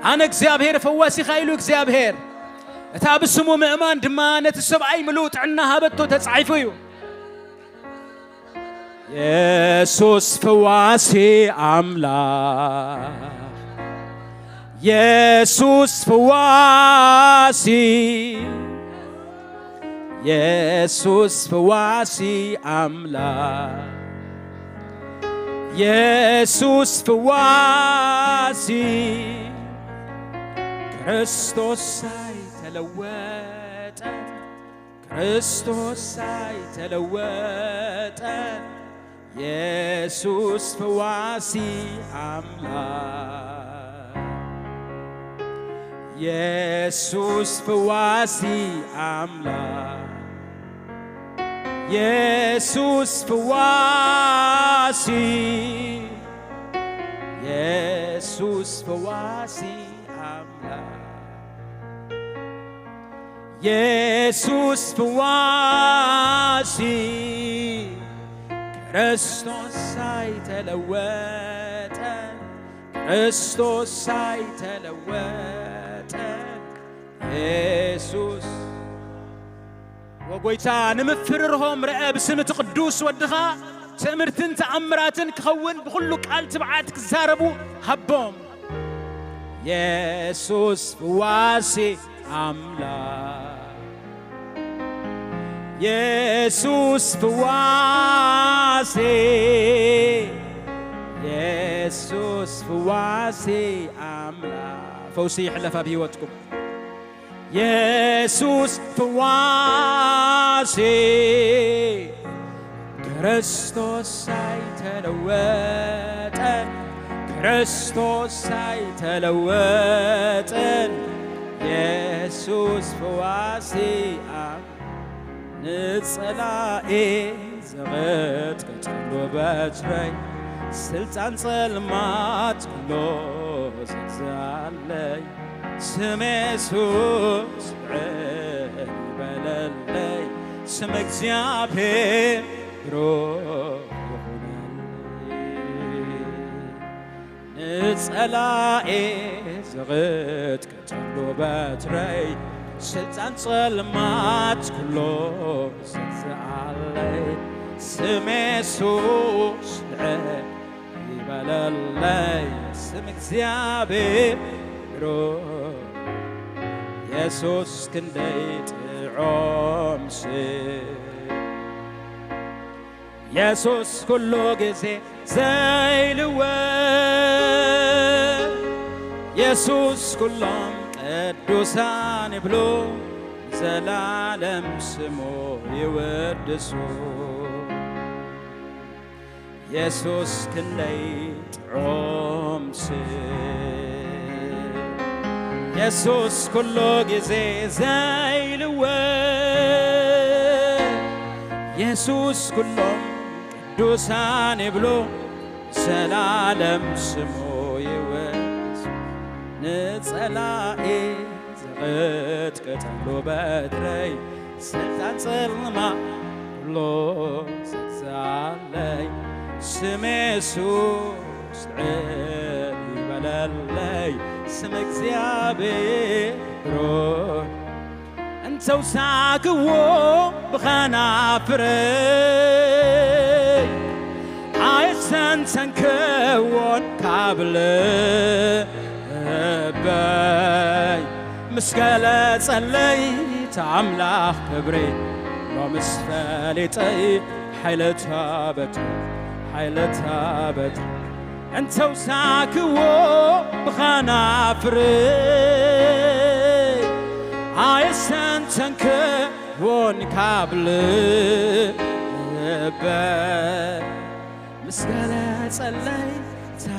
ኣነ እግዚኣብሔር ፈዋሲኻ ኢሉ እግዚኣብሔር። እታ ብስሙ ምእማን ድማ ነቲ ሰብኣይ ምሉእ ጥዕና ሃበቶ ተጻሒፉ እዩ። የሱስ ፈዋሲ ኣምላኽ፣ የሱስ ፈዋሲ፣ የሱስ ፈዋሲ ኣምላኽ፣ የሱስ ፈዋሲ፣ ክርስቶስ ኣይተለወጠን፣ ክርስቶስ ኣይተለወጠን፣ የሱስ ፈዋሲ ኣምላኽ፣ የሱስ ፈዋሲ ኣምላኽ፣ የሱስ ፈዋሲ፣ የሱስ ፈዋሲ ኣምላኽ፣ የሱስ ፈዋሲ፣ ክርስቶስ ኣይተለወጠን፣ ክርስቶስ ኣይተለወጠን፣ የሱስ ወጎይታ። ንምፍርርሆም ርአ ብስም እቲ ቅዱስ ወድኻ ትእምርትን ተኣምራትን ክኸውን ብኹሉ ቃል ትብዓት ክዛረቡ ሃቦም። የሱስ ፈዋሲ ኣምላኽ፣ የሱስ ፈዋሲ፣ የሱስ ፈዋሲ ኣምላኽ። ፈውሲ ይሕለፍ ኣብ ህይወትኩም። የሱስ ፈዋሲ፣ ክርስቶስ ኣይተለወጠን፣ ክርስቶስ ኣይተለወጠን፣ የሱስ ፈዋሲ ኣም-፣ ንጸላኤ ዝቕጥቅጥሉ በትረይ፣ ስልጣን ጸልማት ኩሎ ዘግዝኣለይ፣ ስም የሱስ ልዕል ይበለለይ፣ ስም እግዚኣብሔር ብሩኽ ይኹነለይ። ንጸላኤ ዝቕጥቅጠሉ በትረይ ስልጣን ጸልማት ኩሎ ዘዝኣለይ ስም የሱስ ልዕል ይበለለይ ስም እግዚኣብሔር የሱስ ክንደይ ጥዑም ስም የሱስ ኩሉ ግዜ ዘይልወጥ የሱስ ኩሎም ቅዱሳን ይብሉ ዘላለም ስሙ ይወድሱ የሱስ ክንደይ ጥዑም ስም የሱስ ኩሉ ግዜ ዘይልወጥ የሱስ ኩሎም ቅዱሳን ይብሉ ዘላለም ስሙ ይወስ ንጸላኢ ዘቐጥቀጠሉ በትረይ ስልጣን ጽልማ ኩሎ ዘዛለይ ስም የሱስ ልዕል ይበለለይ ስም እግዚኣብሔር ብሩክ እንተውሳክዎ ብኸናፍረይ ኣይሰንሰንክዎን ካብ ልበይ ምስ ገለጸለይ ኣምላኽ ክብሪ ሎምስ ፈሊጠይ ሓይለታ በትሪ ሓይለታ በትሪ እንተውሳክዎ ብኸናፍረይ ኣይሰንሰንክዎን ካብ ልበይ ምስ ገለጸለይ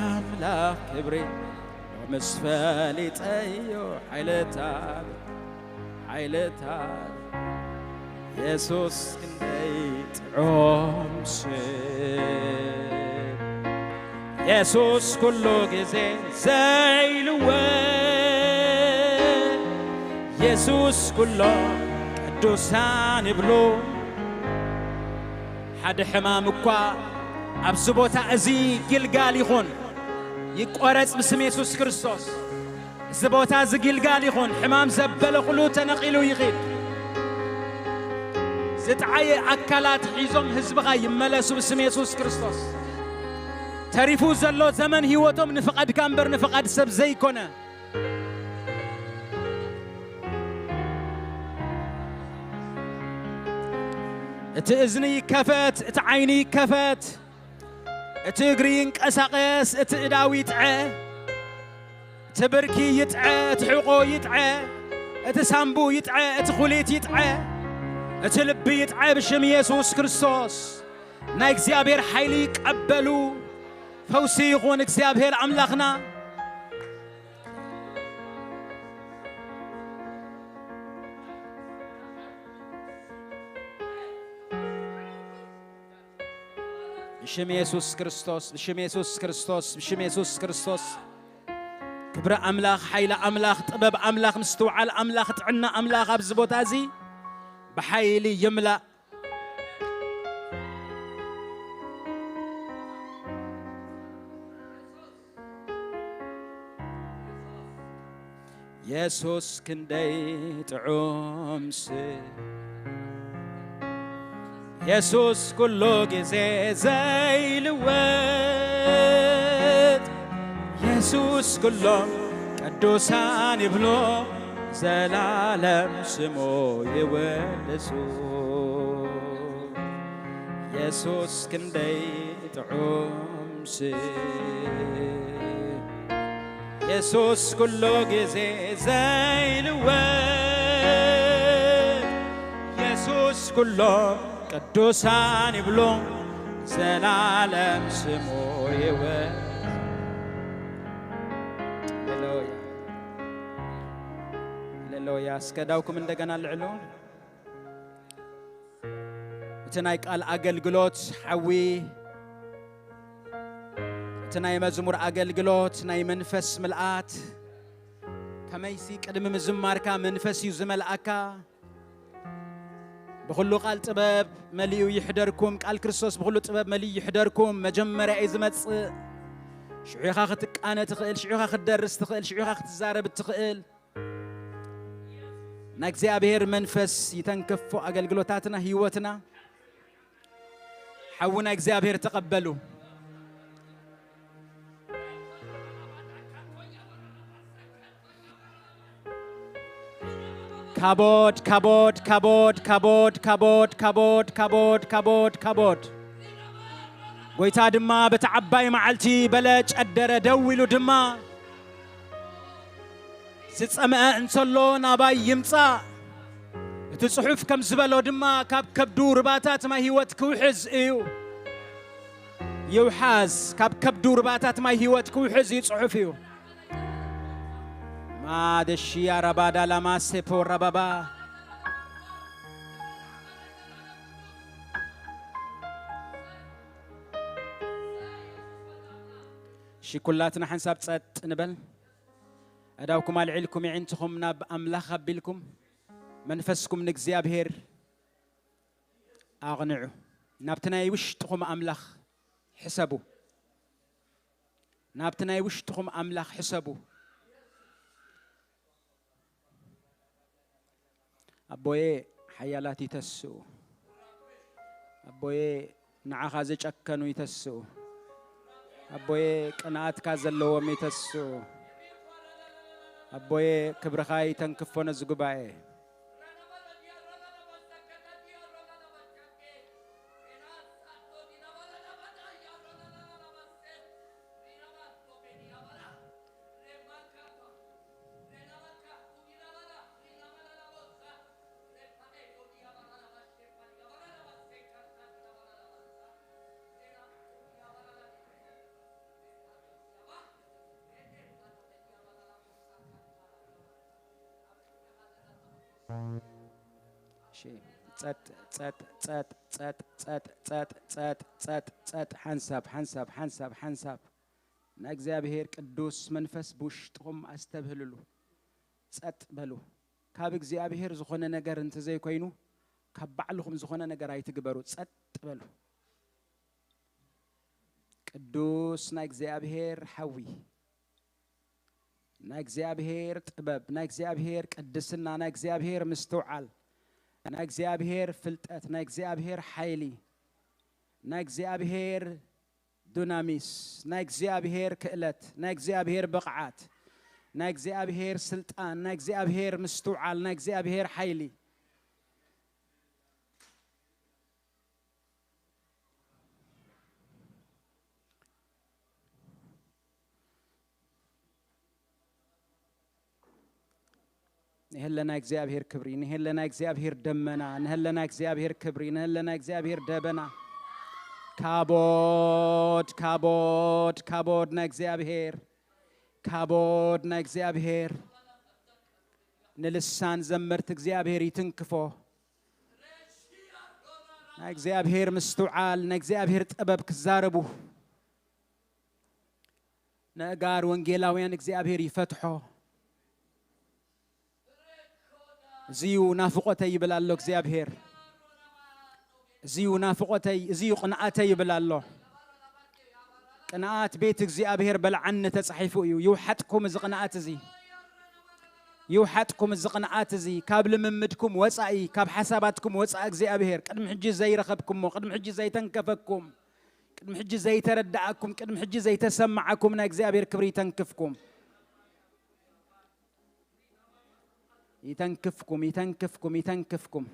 ኣምላኽ ክብሪ ምስ ፈሊጠዮ ሓይለታ ሓይለታ የሱስ ክንደይ ጥዑም ስም የሱስ ኩሉ ግዜ ዘይልወጥ የሱስ ኩሎም ቅዱሳን ይብሉ ሓደ ሕማም እኳ ኣብዚ ቦታ እዚ ጊልጋል ይኹን ይቆረጽ ብስም የሱስ ክርስቶስ እዚ ቦታ እዚ ጊልጋል ይኹን ሕማም ዘበለ ኩሉ ተነቒሉ ይኺድ ዝጠዓየ ኣካላት ሒዞም ህዝብኻ ይመለሱ ብስም የሱስ ክርስቶስ ተሪፉ ዘሎ ዘመን ህይወቶም ንፍቓድካ እምበር ንፍቓድ ሰብ ዘይኮነ እቲ እዝኒ ይከፈት እቲ ዓይኒ ይከፈት እቲ እግሪ ይንቀሳቐስ እቲ እዳዊ ይጥዐ እቲ ብርኪ ይጥዐ እቲ ሕቆ ይጥዐ እቲ ሳምቡ ይጥዐ እቲ ኩሊት ይጥዐ እቲ ልቢ ይጥዐ ብሽም ኢየሱስ ክርስቶስ ናይ እግዚኣብሔር ሓይሊ ይቀበሉ ፈውሲ ይኹን እግዚኣብሔር ኣምላኽና ብሽም የሱስ ክርስቶስ ብሽም የሱስ ክርስቶስ ብሽም የሱስ ክርስቶስ ክብሪ ኣምላኽ ሓይሊ ኣምላኽ ጥበብ ኣምላኽ ምስትውዓል ኣምላኽ ጥዕና ኣምላኽ ኣብዚ ቦታ እዚ ብሓይሊ ይምላእ የሱስ ክንደይ ጥዑም ስም የሱስ ኩሉ ግዜ ዘይልወጥ የሱስ ኩሎም ቅዱሳን ይብሎ ዘላለም ስሙ ይወድሱ የሱስ ክንደይ ጥዑም ስም የሱስ ኩሉ ግዜ ዘይልወጥ የሱስ ኩሎም ቅዱሳን ይብሉ ዘላለም ስሙ ይወ ሃሌሉያ ሃሌሉያ እስከ ዳውኩም እንደገና ልዕሉ እቲ ናይ ቃል ኣገልግሎት ሓዊ እቲ ናይ መዝሙር ኣገልግሎት ናይ መንፈስ ምልኣት ከመይሲ ቅድሚ ምዝማርካ መንፈስ እዩ ዝመልኣካ ብኩሉ ቃል ጥበብ መሊኡ ይሕደርኩም ቃል ክርስቶስ ብኩሉ ጥበብ መሊኡ ይሕደርኩም መጀመርያ እዩ ዝመጽእ ሽዑኻ ክትቃነ ትኽእል ሽዑኻ ክትደርስ ትኽእል ሽዑኻ ክትዛረብ ትኽእል ናይ እግዚኣብሔር መንፈስ ይተንክፎ ኣገልግሎታትና፣ ህይወትና። ሓዊ ናይ እግዚኣብሔር ተቐበሉ። ካቦድ፣ ካቦድ፣ ካቦድ፣ ካቦድ፣ ካቦድ፣ ካቦድ፣ ካቦድ፣ ካቦድ፣ ካቦድ። ጎይታ ድማ በቲ ዓባይ መዓልቲ በለ፣ ጨደረ፣ ደው ኢሉ ድማ ዝጸምአ እንተሎ ናባይ ይምጻእ። እቲ ጽሑፍ ከም ዝበሎ ድማ ካብ ከብዱ ርባታት ማይ ህይወት ክውሕዝ እዩ። ይውሓዝ፣ ካብ ከብዱ ርባታት ማይ ህይወት ክውሕዝ እዩ ጽሑፍ እዩ። ማደሽያ ረባዳ ላማ ሴፖ ረባባ። እሺ፣ ኩላትና ሓንሳብ ጸጥ ንበል። ኣእዳውኩም ኣልዒልኩም የዒንትኹም ናብ ኣምላኽ ኣቢልኩም መንፈስኩም ንእግዚኣብሔር ኣቕንዑ። ናብቲ ናይ ውሽጥኹም ኣምላኽ ሕሰቡ። ናብቲ ናይ ውሽጥኹም ኣምላኽ ሕሰቡ። ኣቦዬ፣ ሓያላት ይተስኡ። ኣቦዬ፣ ንዓኻ ዝጨከኑ ይተስኡ። ኣቦዬ፣ ቅንኣትካ ዘለዎም ይተስኡ። ኣቦዬ፣ ክብርኻ ይተንክፎ ነዚ ጉባኤ። እሺ፣ ጸጥ፣ ጸጥ፣ ጸጥ፣ ጸጥ፣ ጸጥ፣ ጸጥ፣ ጸጥ፣ ጸጥ፣ ጸጥ፣ ሓንሳብ፣ ሓንሳብ፣ ሓንሳብ፣ ሓንሳብ። ናይ እግዚኣብሔር ቅዱስ መንፈስ ብውሽጥኹም ኣስተብህልሉ። ጸጥ በሉ። ካብ እግዚኣብሔር ዝኾነ ነገር እንተዘይኮይኑ፣ ካብ ባዕልኹም ዝኾነ ነገር ኣይትግበሩ። ጸጥ በሉ። ቅዱስ ናይ እግዚኣብሔር ሓዊ፣ ናይ እግዚኣብሔር ጥበብ፣ ናይ እግዚኣብሔር ቅድስና፣ ናይ እግዚኣብሔር ምስትውዓል፣ ናይ እግዚኣብሔር ፍልጠት፣ ናይ እግዚኣብሔር ሓይሊ፣ ናይ እግዚኣብሔር ዱናሚስ፣ ናይ እግዚኣብሔር ክእለት፣ ናይ እግዚኣብሔር ብቕዓት፣ ናይ እግዚኣብሔር ስልጣን፣ ናይ እግዚኣብሔር ምስትውዓል፣ ናይ እግዚኣብሔር ሓይሊ። ንሀለና እግዚኣብሔር ክብሪ፣ ንሀለና እግዚኣብሔር ደመና፣ ንሀለና እግዚኣብሔር ክብሪ፣ ንሀለና እግዚኣብሔር ደበና። ካቦድ፣ ካቦድ፣ ካቦድ ናይ እግዚኣብሔር፣ ካቦድ ናይ እግዚኣብሔር። ንልሳን ዘመርት እግዚኣብሔር ይትንክፎ። ናይ እግዚኣብሔር ምስትውዓል፣ ናይ እግዚኣብሔር ጥበብ ክዛረቡ። ነእጋር ወንጌላውያን እግዚኣብሔር ይፈትሖ። እዚዩ ናፍቆተይ ይብል ኣሎ እግዚኣብሔር። እዚዩ ናፍቆተይ፣ እዚዩ ቅንኣተይ ይብል ኣሎ። ቅንኣት ቤት እግዚኣብሔር በልዓኒ ተጻሒፉ እዩ። ይውሓጥኩም እዚ ቅንኣት እዚ። ይውሓጥኩም እዚ ቅንኣት እዚ። ካብ ልምምድኩም ወጻኢ፣ ካብ ሓሳባትኩም ወጻኢ እግዚኣብሔር ቅድሚ ሕጂ ዘይረኸብኩሞ፣ ቅድሚ ሕጂ ዘይተንከፈኩም፣ ቅድሚ ሕጂ ዘይተረዳኣኩም፣ ቅድሚ ሕጂ ዘይተሰማዓኩም ናይ እግዚኣብሔር ክብሪ ይተንክፍኩም። ይተንክፍኩም፣ ይተንክፍኩም፣ ይተንክፍኩም።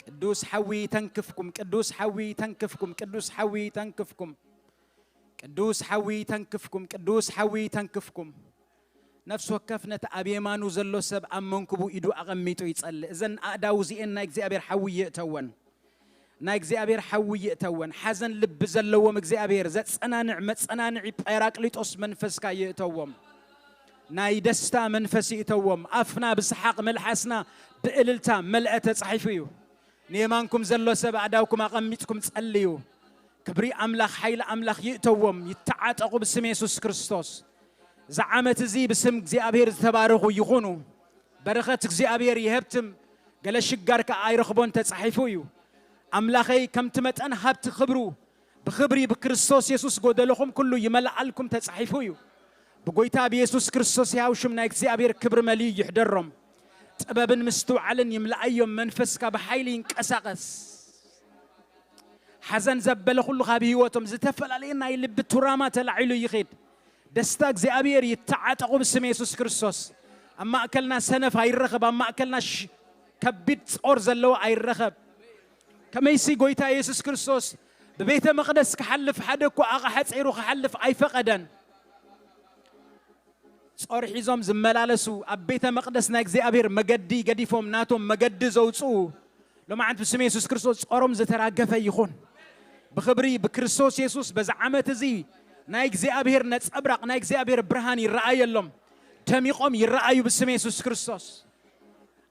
ቅዱስ ሓዊ ይተንክፍኩም፣ ቅዱስ ሓዊ ይተንክፍኩም፣ ቅዱስ ሓዊ ይተንክፍኩም። ቅዱስ ሓዊ ይተንክፍኩም፣ ቅዱስ ሓዊ ይተንክፍኩም። ነፍሲ ወከፍ ነቲ ኣብ የማኑ ዘሎ ሰብ ኣብ መንኩቡ ኢዱ ኣቐሚጡ ይጸልእ። እዘን ኣእዳው እዚኤን ናይ እግዚኣብሔር ሓዊ ይእተወን። ናይ እግዚኣብሔር ሓዊ ይእተወን። ሓዘን ልቢ ዘለዎም እግዚኣብሔር ዘጸናንዕ መጸናንዒ ጳራቅሊጦስ መንፈስካ ይእተዎም። ናይ ደስታ መንፈስ ይእተዎም። ኣፍና ብሰሓቕ መልሓስና ብእልልታ መልአ ተጻሒፉ እዩ። ንየማንኩም ዘሎ ሰብ ኣእዳውኩም ኣቐሚጥኩም ጸልዩ። ክብሪ ኣምላኽ፣ ሓይሊ ኣምላኽ ይእተዎም። ይተዓጠቑ ብስም የሱስ ክርስቶስ። እዚ ዓመት እዚ ብስም እግዚኣብሔር ዝተባረኹ ይኹኑ። በረኸት እግዚኣብሔር ይሀብትም። ገለ ሽጋር ከኣ ኣይረኽቦን ተጻሒፉ እዩ። ኣምላኸይ ከምቲ መጠን ሃብቲ ክብሩ ብኽብሪ ብክርስቶስ የሱስ ጎደለኹም ኩሉ ይመልኣልኩም ተጻሒፉ እዩ። ብጎይታ ብየሱስ ክርስቶስ ሕያው ሽም ናይ እግዚኣብሔር ክብሪ መሊኡ ይሕደሮም። ጥበብን ምስትውዓልን ይምልኣዮም። መንፈስካ ብሓይሊ ይንቀሳቐስ። ሓዘን ዘበለ ኩሉ ካብ ህይወቶም ዝተፈላለየ ናይ ልቢ ቱራማ ተላዒሉ ይኸድ። ደስታ እግዚኣብሔር ይተዓጠቑ ብስም የሱስ ክርስቶስ። ኣብ ማእከልና ሰነፍ ኣይረኸብ፣ ኣብ ማእከልና ሽ-፣ ከቢድ ጾር ዘለዎ ኣይረኸብ። ከመይሲ ጎይታ የሱስ ክርስቶስ ብቤተ መቕደስ ክሓልፍ ሓደ እኮ ኣቕሓ ጸይሩ ክሓልፍ ኣይፈቐደን። ጾር ሒዞም ዝመላለሱ፣ ኣብ ቤተ መቕደስ ናይ እግዚኣብሔር መገዲ ገዲፎም ናቶም መገዲ ዘውጽኡ፣ ሎማዓንቲ ብስም የሱስ ክርስቶስ ጾሮም ዝተራገፈ ይኹን። ብኽብሪ ብክርስቶስ የሱስ በዚ ዓመት እዚ ናይ እግዚኣብሔር ነጸብራቕ፣ ናይ እግዚኣብሔር ብርሃን ይረኣየሎም። ደሚቖም ይረኣዩ ብስም የሱስ ክርስቶስ።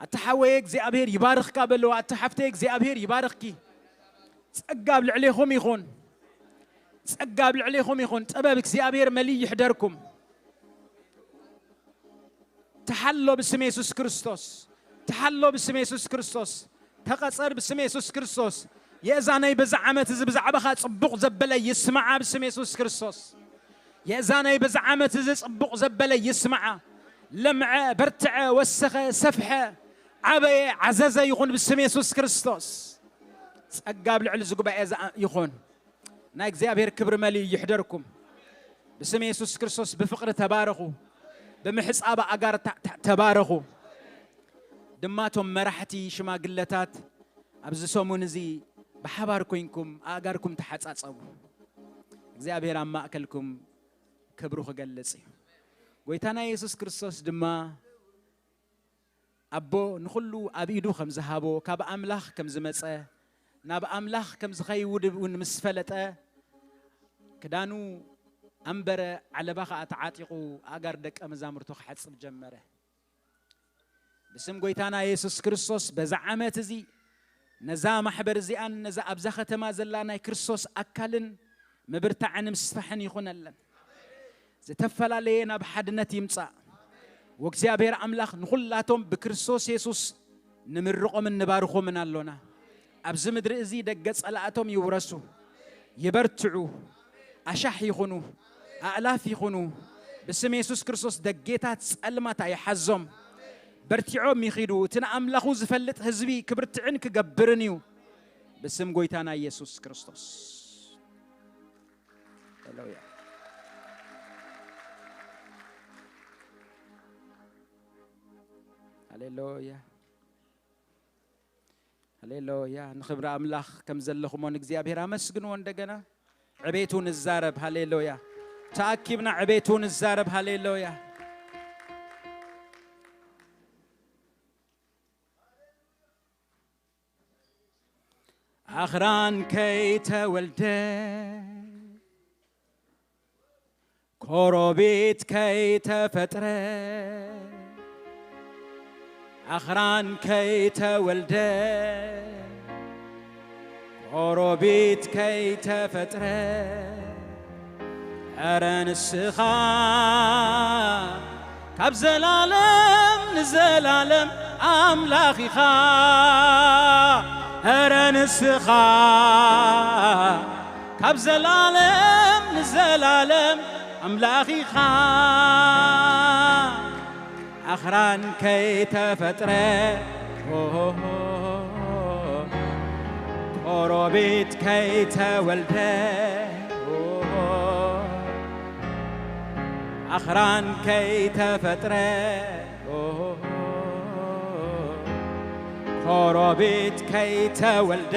ኣታ ሓወየ እግዚኣብሔር ይባርኽካ በልዋ። ኣታ ሓፍተየ እግዚኣብሔር ይባርኽኪ። ጸጋ ኣብ ልዕሌኹም ይኹን። ጸጋ ኣብ ልዕሌኹም ይኹን። ጥበብ እግዚኣብሔር መሊኡ ይሕደርኩም። ተሓሎ ብስም የሱስ ክርስቶስ። ተሓሎ ብስም የሱስ ክርስቶስ። ተቐጸር ብስም የሱስ ክርስቶስ። የእዛነይ በዚ ዓመት እዚ ብዛዕባኻ ጽቡቕ ዘበለ ይስማዓ ብስም የሱስ ክርስቶስ። የእዛነይ በዚ ዓመት እዚ ጽቡቕ ዘበለ ይስማዓ። ለምዐ፣ በርትዐ፣ ወሰኸ፣ ሰፍሐ፣ ዓበየ፣ ዓዘዘ ይኹን ብስም የሱስ ክርስቶስ። ጸጋ ኣብ ልዕሊ እዚ ጉባኤ ዝኣ-፣ ይኹን። ናይ እግዚኣብሔር ክብሪ መሊኡ ይሕደርኩም። ብስም የሱስ ክርስቶስ ብፍቕሪ ተባረኹ። ብምሕጻብ ኣእጋር ተ-፣ ተ-፣ ተባረኹ። ድማ እቶም መራሕቲ ሽማግለታት ኣብዚ ሰሙን እዚ ብሓባር ኮይንኩም ኣእጋርኩም ተሓጻጸቡ። እግዚኣብሔር ኣብ ማእከልኩም ክብሩ ክገልጽ እዩ። ጎይታና የሱስ ክርስቶስ ድማ ኣቦ ንኹሉ ኣብ ኢዱ ከም ዝሃቦ፣ ካብ ኣምላኽ ከም ዝመጸ፣ ናብ ኣምላኽ ከም ዝኸይድ እውን ምስ ፈለጠ፣ ክዳኑ ኣንበረ፣ ዓለባ ኸኣ ተዓጢቑ ኣእጋር ደቀ መዛሙርቱ ክሓጽብ ጀመረ። ብስም ጎይታና የሱስ ክርስቶስ በዛ ዓመት እዚ ነዛ ማሕበር እዚኣን ነዛ ኣብዛ ከተማ ዘላ ናይ ክርስቶስ ኣካልን ምብርታዕን ምስፋሕን ይኹነለን። ዝተፈላለየ ናብ ሓድነት ይምጻእ። ወእግዚኣብሔር ኣምላኽ ንኹላቶም ብክርስቶስ የሱስ ንምርቖምን ንባርኾምን ኣሎና። ኣብዚ ምድሪ እዚ ደገ ጸላእቶም ይውረሱ፣ ይበርትዑ፣ ኣሻሕ ይኹኑ፣ ኣእላፍ ይኹኑ። ብስም የሱስ ክርስቶስ ደጌታት ጸልማት ኣይሓዞም። በርቲዖም ይኺዱ። እቲ ንኣምላኹ ዝፈልጥ ህዝቢ ክብርትዕን ክገብርን እዩ። ብስም ጎይታና ኢየሱስ ክርስቶስ። ሃሌሉያ። ሃሌሉያ። ሃሌሉያ። ንኽብሪ ኣምላኽ ከም ዘለኹሞ ንእግዚኣብሔር ኣመስግንዎ። እንደገና ዕቤቱ ንዛረብ። ሃሌሉያ። ተኣኪብና ዕቤቱ ንዛረብ። ሃሌሉያ። ኣኽራን ከይተወልደ፣ ኮሮቤት ከይተፈጥረ፣ ኣኽራን ከይተወልደ፣ ኮሮቤት ከይተፈጥረ፣ ኧረ ንስኻ ካብ ዘላለም ንዘላለም ኣምላኽ ኢኻ። ኧረ ንስኻ ካብ ዘላለም ንዘላለም ኣምላኽ ኢኻ። ኣኽራን ከይተፈጥረ፣ ኦሆሆ፣ ቆሮቤት ከይተወልደ፣ ኦሆ፣ ኣኽራን ከይተፈጥረ፣ ኦሆ፣ ኮሮቤት ከይተወልደ፣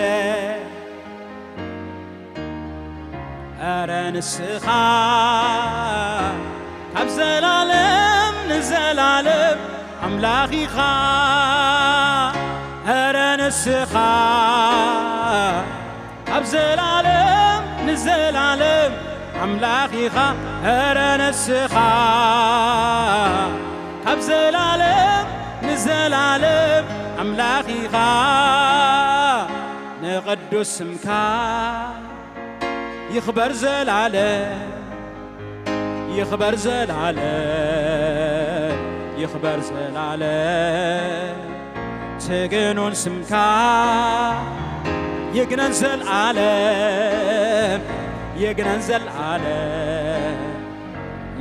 ኧረ ንስኻ ካብ ዘላለም ንዘላለም ኣምላኽ ኢኻ። ኧረ ንስኻ ካብ ዘላለም ንዘላለም ኣምላኽ ኢኻ። ኧረ ንስኻ ካብ ዘላለም ንዘላለም ኣምላኽ ኢኻ። ንቕዱስ ስምካ ይኽበር ዘላለም፣ ይኽበር ዘላለም፣ ይኽበር ዘላለም። ትግኑን ስምካ ይግነን ዘላለም፣ ይግነን ዘላለም።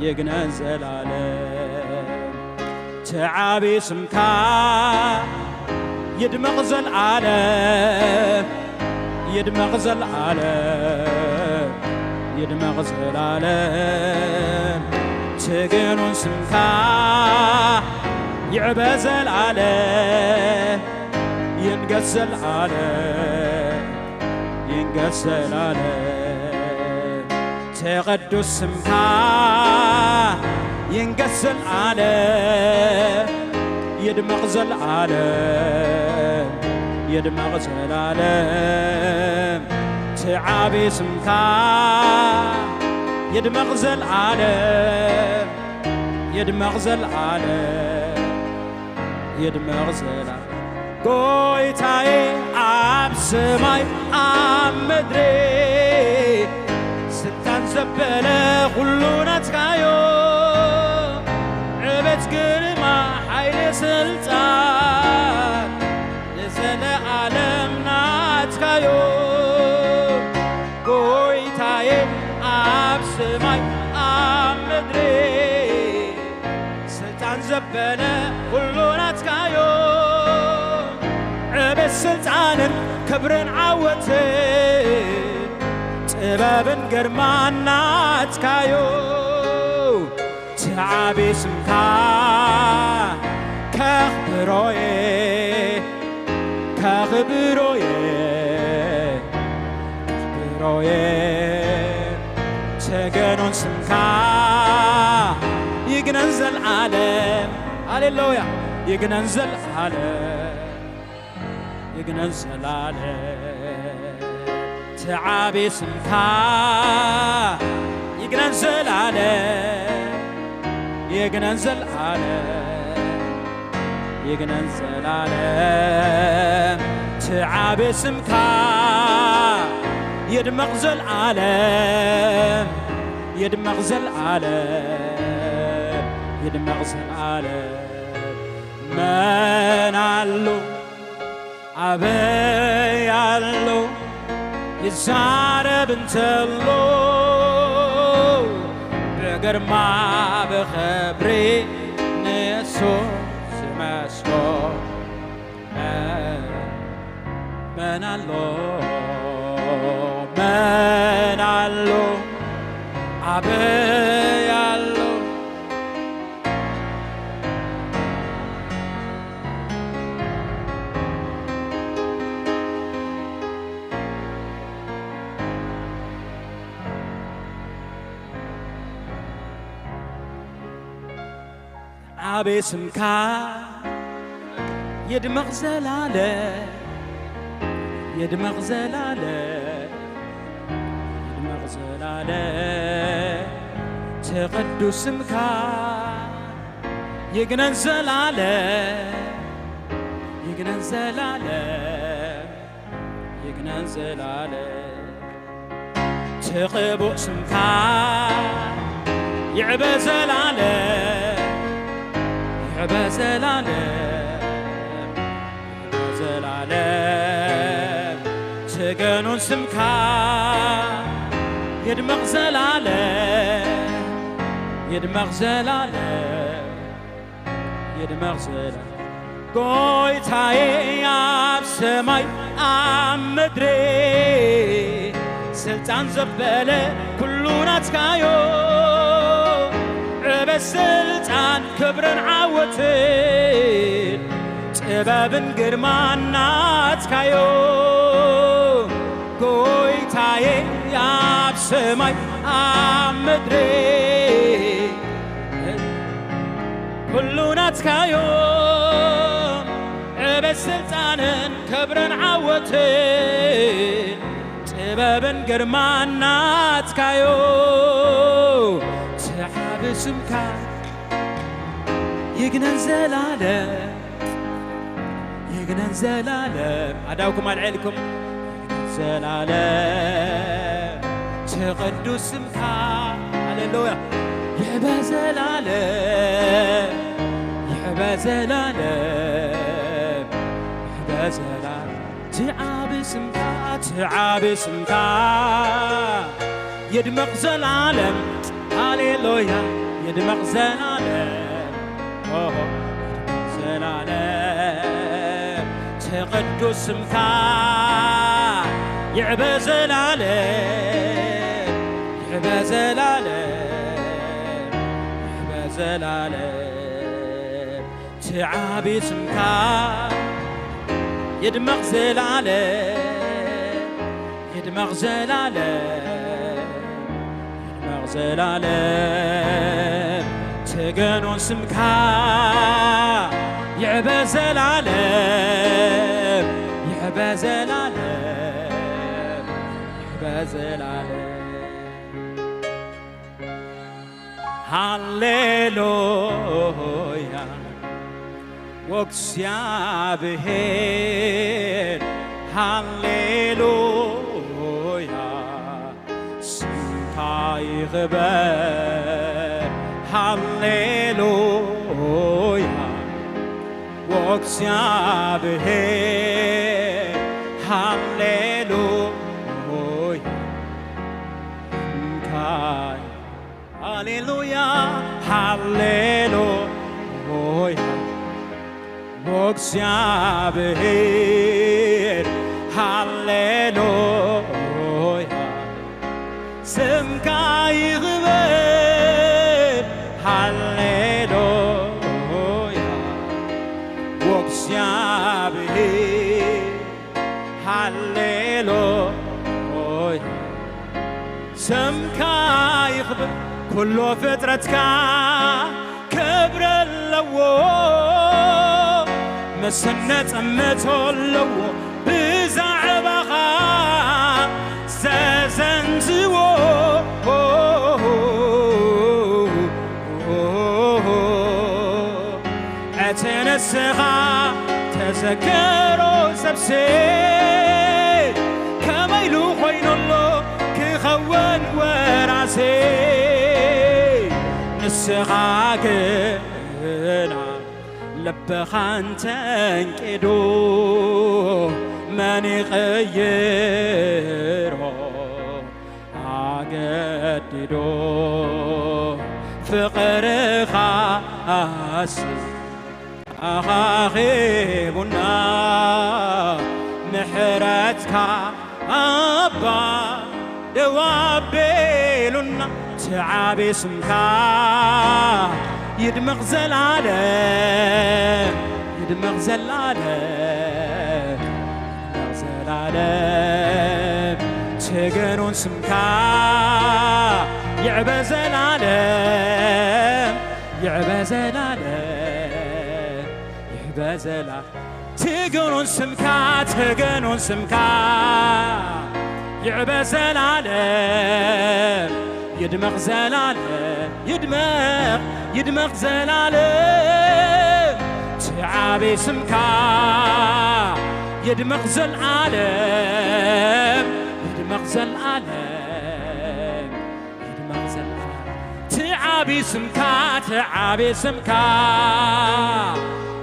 ይግነን ዘላለም። ትዓቢ ስምካ ይድመቕ ዘላለም፣ ይድመቕ ዘላለም፣ ይድመቕ ዘላለም። ትግኑን ስምካ ይዕበ ዘላለም፣ ይንገስ ዘላለም፣ ይንገስ ዘላለም። ትቕዱስ ስምካ ይንገስ ዘላለም፣ ይድመቕ ዘላለም፣ ይድመቕ ዘላለም። ትዓቢ ስምካ ይድመቕ ዘላለም፣ ይድመቕ ዘላለም፣ ይድመቕ ዘላለም። ጎይታዬ፣ ኣብ ሰማይ ኣብ ምድሪ ስልጣን ዘበለ ኩሉ ናትካዮ። ዕቤት፣ ግርማ፣ ሓይሊ፣ ስልጣን ንዘለኣለም ናትካዮ። ጎይታዬ፣ ኣብ ሰማይ ኣብ ምድሪ ስልጣን ዘበለ ኩሉ ናትካዮ። ዕቤት፣ ስልጣንን ክብርን ዓወትን ጥበብን ግርማን ናትካዮ። ትዓቢ ስምካ ከኽብሮየ፣ ከኽብሮየ፣ ከኽብሮየ። ተገኖን ስምካ ይግነን ዘልዓለም። ሃሌሉያ። ይግነን ዘልዓለም፣ ይግነን ዘልዓለም። ትዓቢ ስምካ ይግነን ዘልዓለም፣ ይግነን ዘልዓለም፣ ይግነን ዘልዓለም። ትዓቢ ስምካ ይድመቕ ዘልዓለም፣ ይድመቕ ዘልዓለም፣ ይድመቕ ዘልዓለም። መን ኣሎ ኣበይ ኣሎ ይዛረብ እንተሎ፣ ብግርማ ብኽብሪ ንሱ ዝመስሎ መን ኣሎ፣ መን ኣሎ፣ ኣበይ ኣሎ? ዓቢ ስምካ ይድመቕ ዘላለም፣ ይድመቕ ዘላለም፣ ይድመቕ ዘላለም። ትቕዱስ ስምካ ይግነን ዘላለም፣ ይግነን ዘላለም፣ ይግነን ዘላለም። ትቕቡእ ስምካ ይዕበ ዘላለም፣ ይዕበ ዘላለም፣ ይዕበ ዘላለም። ትገኑን ስምካ ይድመቕ ዘላለም፣ ይድመቕ ዘላለም፣ ይድመቕ ዘላለም። ጎይታዬ፣ ኣብ ሰማይ ኣብ ምድሪ ስልጣን ዘበለ ኩሉ ናትካዮ። ዕቤት፣ ስልጣን፣ ክብርን ዓወትን ጥበብን ግርማን ናትካዮ። ጎይታዬ፣ ኣብ ሰማይ ኣብ ምድሪ ኩሉ ናትካዮ። ዕቤት፣ ስልጣንን ክብርን ዓወትን ጥበብን ግርማን ናትካዮ። ትዓቢ ስምካ ይግነን ዘላለም፣ ይግነን ዘላለም። ኣዳውኩም ኣልዒልኩም። ይግነን ዘላለም ትቕዱስ ስምካ። ሃሌሉያ። ይዕበ ዘላለም፣ ይዕበ ዘላለም፣ ይዕበ ዘላለም። ትዓቢ ስምካ፣ ትዓቢ ስምካ ይድመቕ ዘላለም። ሃሌሉያ። ይድመቕ ዘላለም፣ ኦሆ፣ ይድመቕ ዘላለም፣ እቲ ቅዱስ ስምካ ይዕበ ዘላለም፣ ይዕበ ዘላለም፣ ይዕበ ዘላለም፣ እቲ ዓቢ ስምካ ይድመቕ ዘላለም፣ ይድመቕ ዘላለም፣ ይድመቕ ዘላለም፣ ተገኖን ስምካ ይዕበ ዘላለም፣ ይዕበ ዘላለም፣ ይዕበ ዘላለም። ሃሌሉያ ወእግዚኣብሔር፣ ሃሌሉያ ስምካ ይኽበር፣ ሃሌሉያ ወእግዚኣብሔር፣ ሃሌሉያ ስምካ፣ ሃሌሉያ፣ ሃሌሉያ ወእግዚኣብሔር፣ ሃሌሉያ ስምካ ይኽበር፣ ሃሌሉያ ወእግዚኣብሔር፣ ሃሌሉያ ስምካ ይኽበር። ኩሎ ፍጥረትካ ክብሪ ኣለዎ፣ መሰነጠመቶ ኣለዎ ብዛዕባኻ ዘዘንትዎ። እቲ ንስኻ ተዘከሮ ሰብሲ ከመይ ኢሉ ኮይኑ ኣሎ ክኸውን ወራሲ። ንስኻ ግና ልብኻን ተንቂዱ መን ይቕይሮ ኣገዲዶ ፍቕርኻስ ኣኻኺቡና ምሕረትካ ኣባ ደው ኣቢሉና። እቲ ዓቢ ስምካ ይድመቕ ዘላለም፣ ይድመቕ ዘላለም፣ ይድመቕ ዘላለም። ተገኖን ስምካ ይዕበ ዘላለም፣ ይዕበ ዘላለም፣ ይዕበ ዘላ-፣ ተገኖን ስምካ፣ ተገኖን ስምካ ይዕበ ዘላለም፣ ይድመቕ ዘላለም፣ ይድመቕ፣ ይድመቕ ዘላለም። እቲ ዓቢ ስምካ ይድመቕ ዘላለም፣ ይድመቕ ዘላለም። ይድመቕ ዘላ-፣ እቲ ዓቢ ስምካ፣ እቲ ዓቢ ስምካ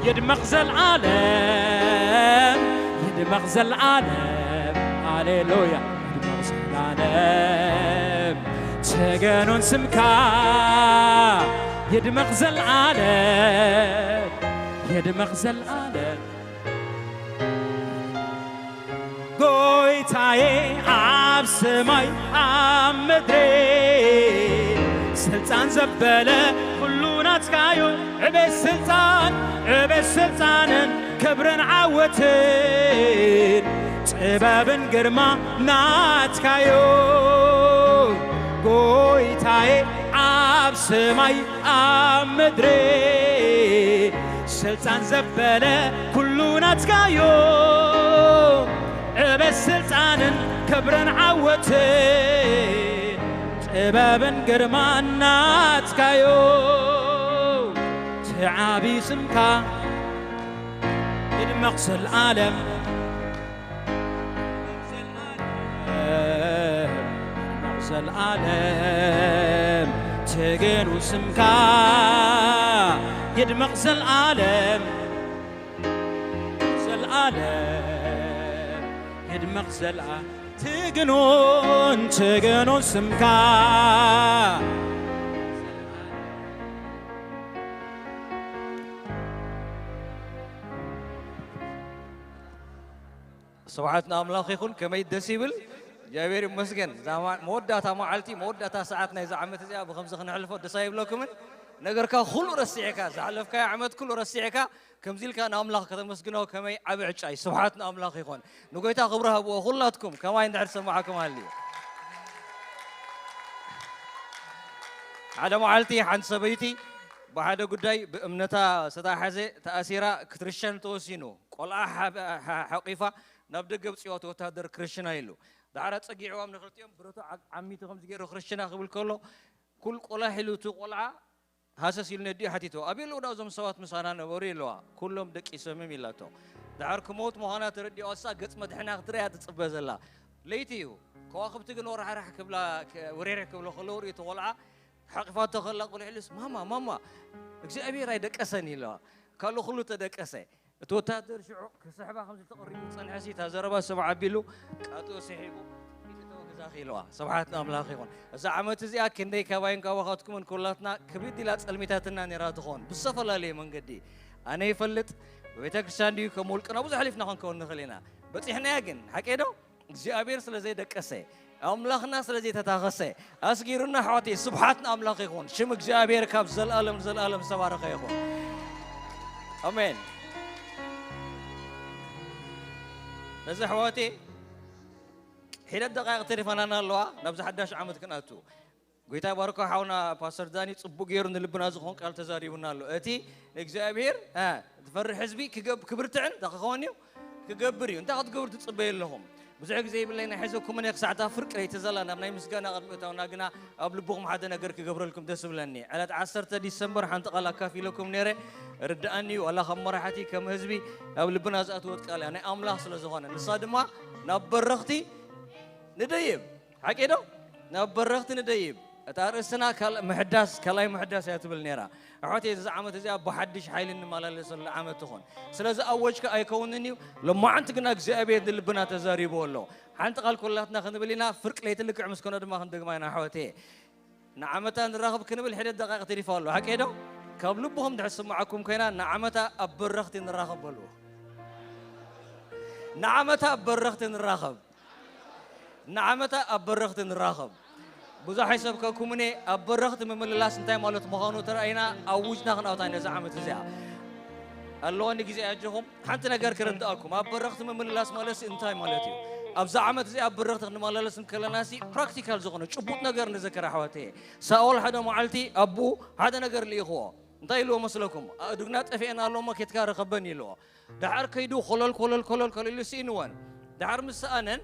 ይድመቕ ዘልዓለም፣ ይድመቕ ዘልዓለም። ሃሌሉያ። ይድመቕ ዘልዓለም፣ ተገኖን ስምካ ይድመቕ ዘልዓለም፣ ይድመቕ ዘልዓለም። ጎይታዬ ኣብ ሰማይ ኣብ ምድሪ ስልጣን ዘበለ ኩሉ ናትካዮ። ዕቤት ስልጣን፣ ዕቤት ስልጣንን ክብርን ዓወትን ጥበብን ግርማ ናትካዮ። ጎይታዬ ኣብ ሰማይ ኣብ ምድሪ ስልጣን ዘበለ ኩሉ ናትካዮ። ዕቤት ስልጣንን ክብርን ዓወትን ጥበብን ግርማን ናትካዮ። እቲ ዓቢ ስምካ ይድመቕ ዘልዓለም፣ ይድመቕ ዘልዓለም። ተገኑ ስምካ ይድመቕ ዘልዓለም፣ ዘልዓለም። ይድመቕ ዘልዓ-፣ ተገኖን፣ ተገኖን ስምካ ስብሓት ንኣምላኽ ይኹን። ከመይ ደስ ይብል። እግዚኣብሔር ይመስገን። እዛ ማ-፣ መወዳእታ መዓልቲ፣ መወዳእታ ሰዓት ናይዛ ዓመት እዚኣ ብኸምዚ ክነሕልፎ ደስ ኣይብለኩምን? ነገርካ ኩሉ ረሲዕካ፣ ዝሓለፍካዮ ዓመት ኩሉ ረሲዕካ፣ ከምዚ ኢልካ ንኣምላኽ ከተመስግኖ ከመይ ዓቢ ዕጫ እዩ። ስብሓት ንኣምላኽ ይኹን። ንጎይታ ክብሪ ሃብዎ ኩላትኩም፣ ከማይ እንድሕር ዝሰማዕኩም ሃልዩ። ሓደ መዓልቲ ሓንቲ ሰበይቲ ብሓደ ጉዳይ ብእምነታ ዝተታሕዘ ተኣሲራ ክትርሸን ተወሲኑ። ቆልዓ ሓ-፣ ሓ-፣ ሓቂፋ ናብ ደገ ብፅዋ እቲ ወታደር ክርሽና ኢሉ። ዳዕራ ፀጊዕዋም ንክልቲኦም ብረቱ ዓ-፣ ዓሚቱ ከምዚ ገይሩ ክርሽና ክብል ከሎ፣ ኩል ቆላሕ ኢሉ እቲ ቆልዓ ሃሰስ ኢሉ ነዲኡ ሓቲትዎ። ኣበይ ኣለዉ ዳ እዞም ሰባት ምሳና ነበሩ ኢለዋ። ኩሎም ደቂሶምም ኢላቶ። ዳዕር ክመውት ምዃና ተረዲኦ፣ እሳ ገፅ መድሕና ክትርእያ ትፅበ ዘላ። ለይቲ እዩ። ከዋኽብቲ ግን ወራሕራሕ ክብላ፣ ክ-፣ ውሬሬ ክብሎ ከለዉ ርእዩ እቲ ቆልዓ ሓቂፋቶ ከላ ቁልዕልስ፣ "ማማ፣ ማማ፣ እግዚኣብሔር ኣይደቀሰን" ኢለዋ። ካልእ ኩሉ ተደቀሰ። እቲ ወታደር ሽዑ ክስሕባ ከም ዝተቐሪቡ ዝጸንሐሲ፣ እታ ዘረባ ስምዕ ኣቢሉ፣ ቃጥኡ ስሒቡ፣ "ኢድ ተወግዛኺ" ኢለዋ። ስብሓት ንኣምላኽ ይኹን። እዛ ዓመት እዚኣ ክንደይ ካባይን ካባኻትኩምን ኩላትና ክብድ ኢላ ጸልሚታትና ነይራ ትኸውን፣ ብዝተፈላለየ መንገዲ። ኣነ ይፈልጥ፣ ብቤተ ክርስቲያን ድዩ፣ ከም ውልቅና ብዙሕ ኣሕሊፍና ክንከውን ንኽእል ኢና። በጺሕናያ ግን፣ ሓቀይ ዶ? እግዚኣብሔር ስለ ዘይደቀሰ፣ ኣምላኽና ስለ ዘይተታኸሰ፣ ኣስጊሩና ኣሕዋተይ፣ ስብሓት ንኣምላኽ ይኹን። ሽም እግዚኣብሔር ካብ ዘልኣለም ንዘልኣለም ዝተባረኸ ይኹን። ኣሜን። ነዚ ኣሕዋተይ፣ ሒደት ደቃይቕ ተሪፋናና ኣለዋ፣ ናብዚ ሓዳሽ ዓመት ክንኣቱ። ጎይታ ይባርኮ ሓውና ፓስተር ዳኒ ጽቡቅ ገይሩ ንልብና ዝኾን ቃል ተዛሪቡና ኣሎ። እቲ ንእግዚኣብሔር፣ እ፣ ዝፈርሕ ህዝቢ ክገብ-፣ ክብርትዕን እንታይ ክኸውን እዩ? ክገብር እዩ። እንታይ ክትገብሩ ትጽበዩ ኣለኹም? ብዙሕ ግዜ ይብለና፣ ሒዘኩም እኔ ክሳዕታ ፍርቂ ለይቲ ዘላ ናብ ናይ ምስጋና ቅድሚ እታውና ግና ኣብ ልብኹም ሓደ ነገር ክገብረልኩም ደስ ብለኒ። ዕለት ዓሰርተ ዲሰምበር ሓንቲ ቃል ኣካፊለኩም ነይረ። ርድኣኒ እዩ፣ ዋላ ከም መራሕቲ፣ ከም ህዝቢ ኣብ ልብና ዝኣተወት ቃል እያ። ናይ ኣምላኽ ስለ ዝኾነ፣ ንሳ ድማ ናብ በረኽቲ ንደይብ። ሓቂ ዶ? ናብ በረኽቲ ንደይብ። እታ ርእስና ካል-፣ ምሕዳስ፣ ካልኣይ ምሕዳስ እያ ትብል ነይራ። ኣሕዋተይ፣ እዚ ዓመት እዚኣ ብሓድሽ ሓይሊ እንመላለሰሉ ዓመት ትኹን። ስለዚ ኣወጅካ ኣይከውንን እዩ። ሎማዓንቲ ግና እግዚኣብሔር ንልብና ተዛሪቡ ኣሎ። ሓንቲ ቃል ኩላትና ክንብል ኢና፣ ፍርቂ ለይቲ ልክዕ ምስ ኮነ ድማ ክንደግማ ኢና ኣሕዋተይ። ንዓመታ ንራኸብ ክንብል ሕደት ደቃይቕ ተሪፋ ኣሎ። ሓቂ ዶ? ካብ ልብኹም ድሕር ዝስምዓኩም ኮይና፣ ንዓመታ ኣብ በረኽቲ ንራኸብ በሉ። ንዓመታ ኣብ በረኽቲ ንራኸብ። ንዓመታ ኣብ በረኽቲ ንራኸብ። ብዙሕ ኣይሰብከኩምን እየ። ኣብ በረኽቲ ምምልላስ እንታይ ማለት ምዃኑ ተረኣይና፣ ኣውጅና ክንኣውታ ነዛ ዓመት እዚኣ። ኣለወኒ ግዜ ኣጆኹም። ሓንቲ ነገር ክርድኣኩም። ኣብ በረኽቲ ምምልላስ ማለትሲ እንታይ ማለት እዩ? ኣብዛ ዓመት እዚኣ ኣብ በረኽቲ ክንመላለስ እንከለናሲ፣ ፕራክቲካል ዝኾነ ጭቡጥ ነገር ንዘክር ኣሕዋተየ። ሳኦል ሓደ መዓልቲ ኣቦኡ ሓደ ነገር ልኢኽዎ። እንታይ ኢልዎ መስለኩም? ኣእዱግና ጠፊኤን ኣሎ እሞ ኬድካ ርኸበን ኢልዎ። ደሓር ከይዱ ኮለል ኮለል ኮለል ኮለል ኢሉ ስኢንወን። ደሓር ምስ ሰኣነን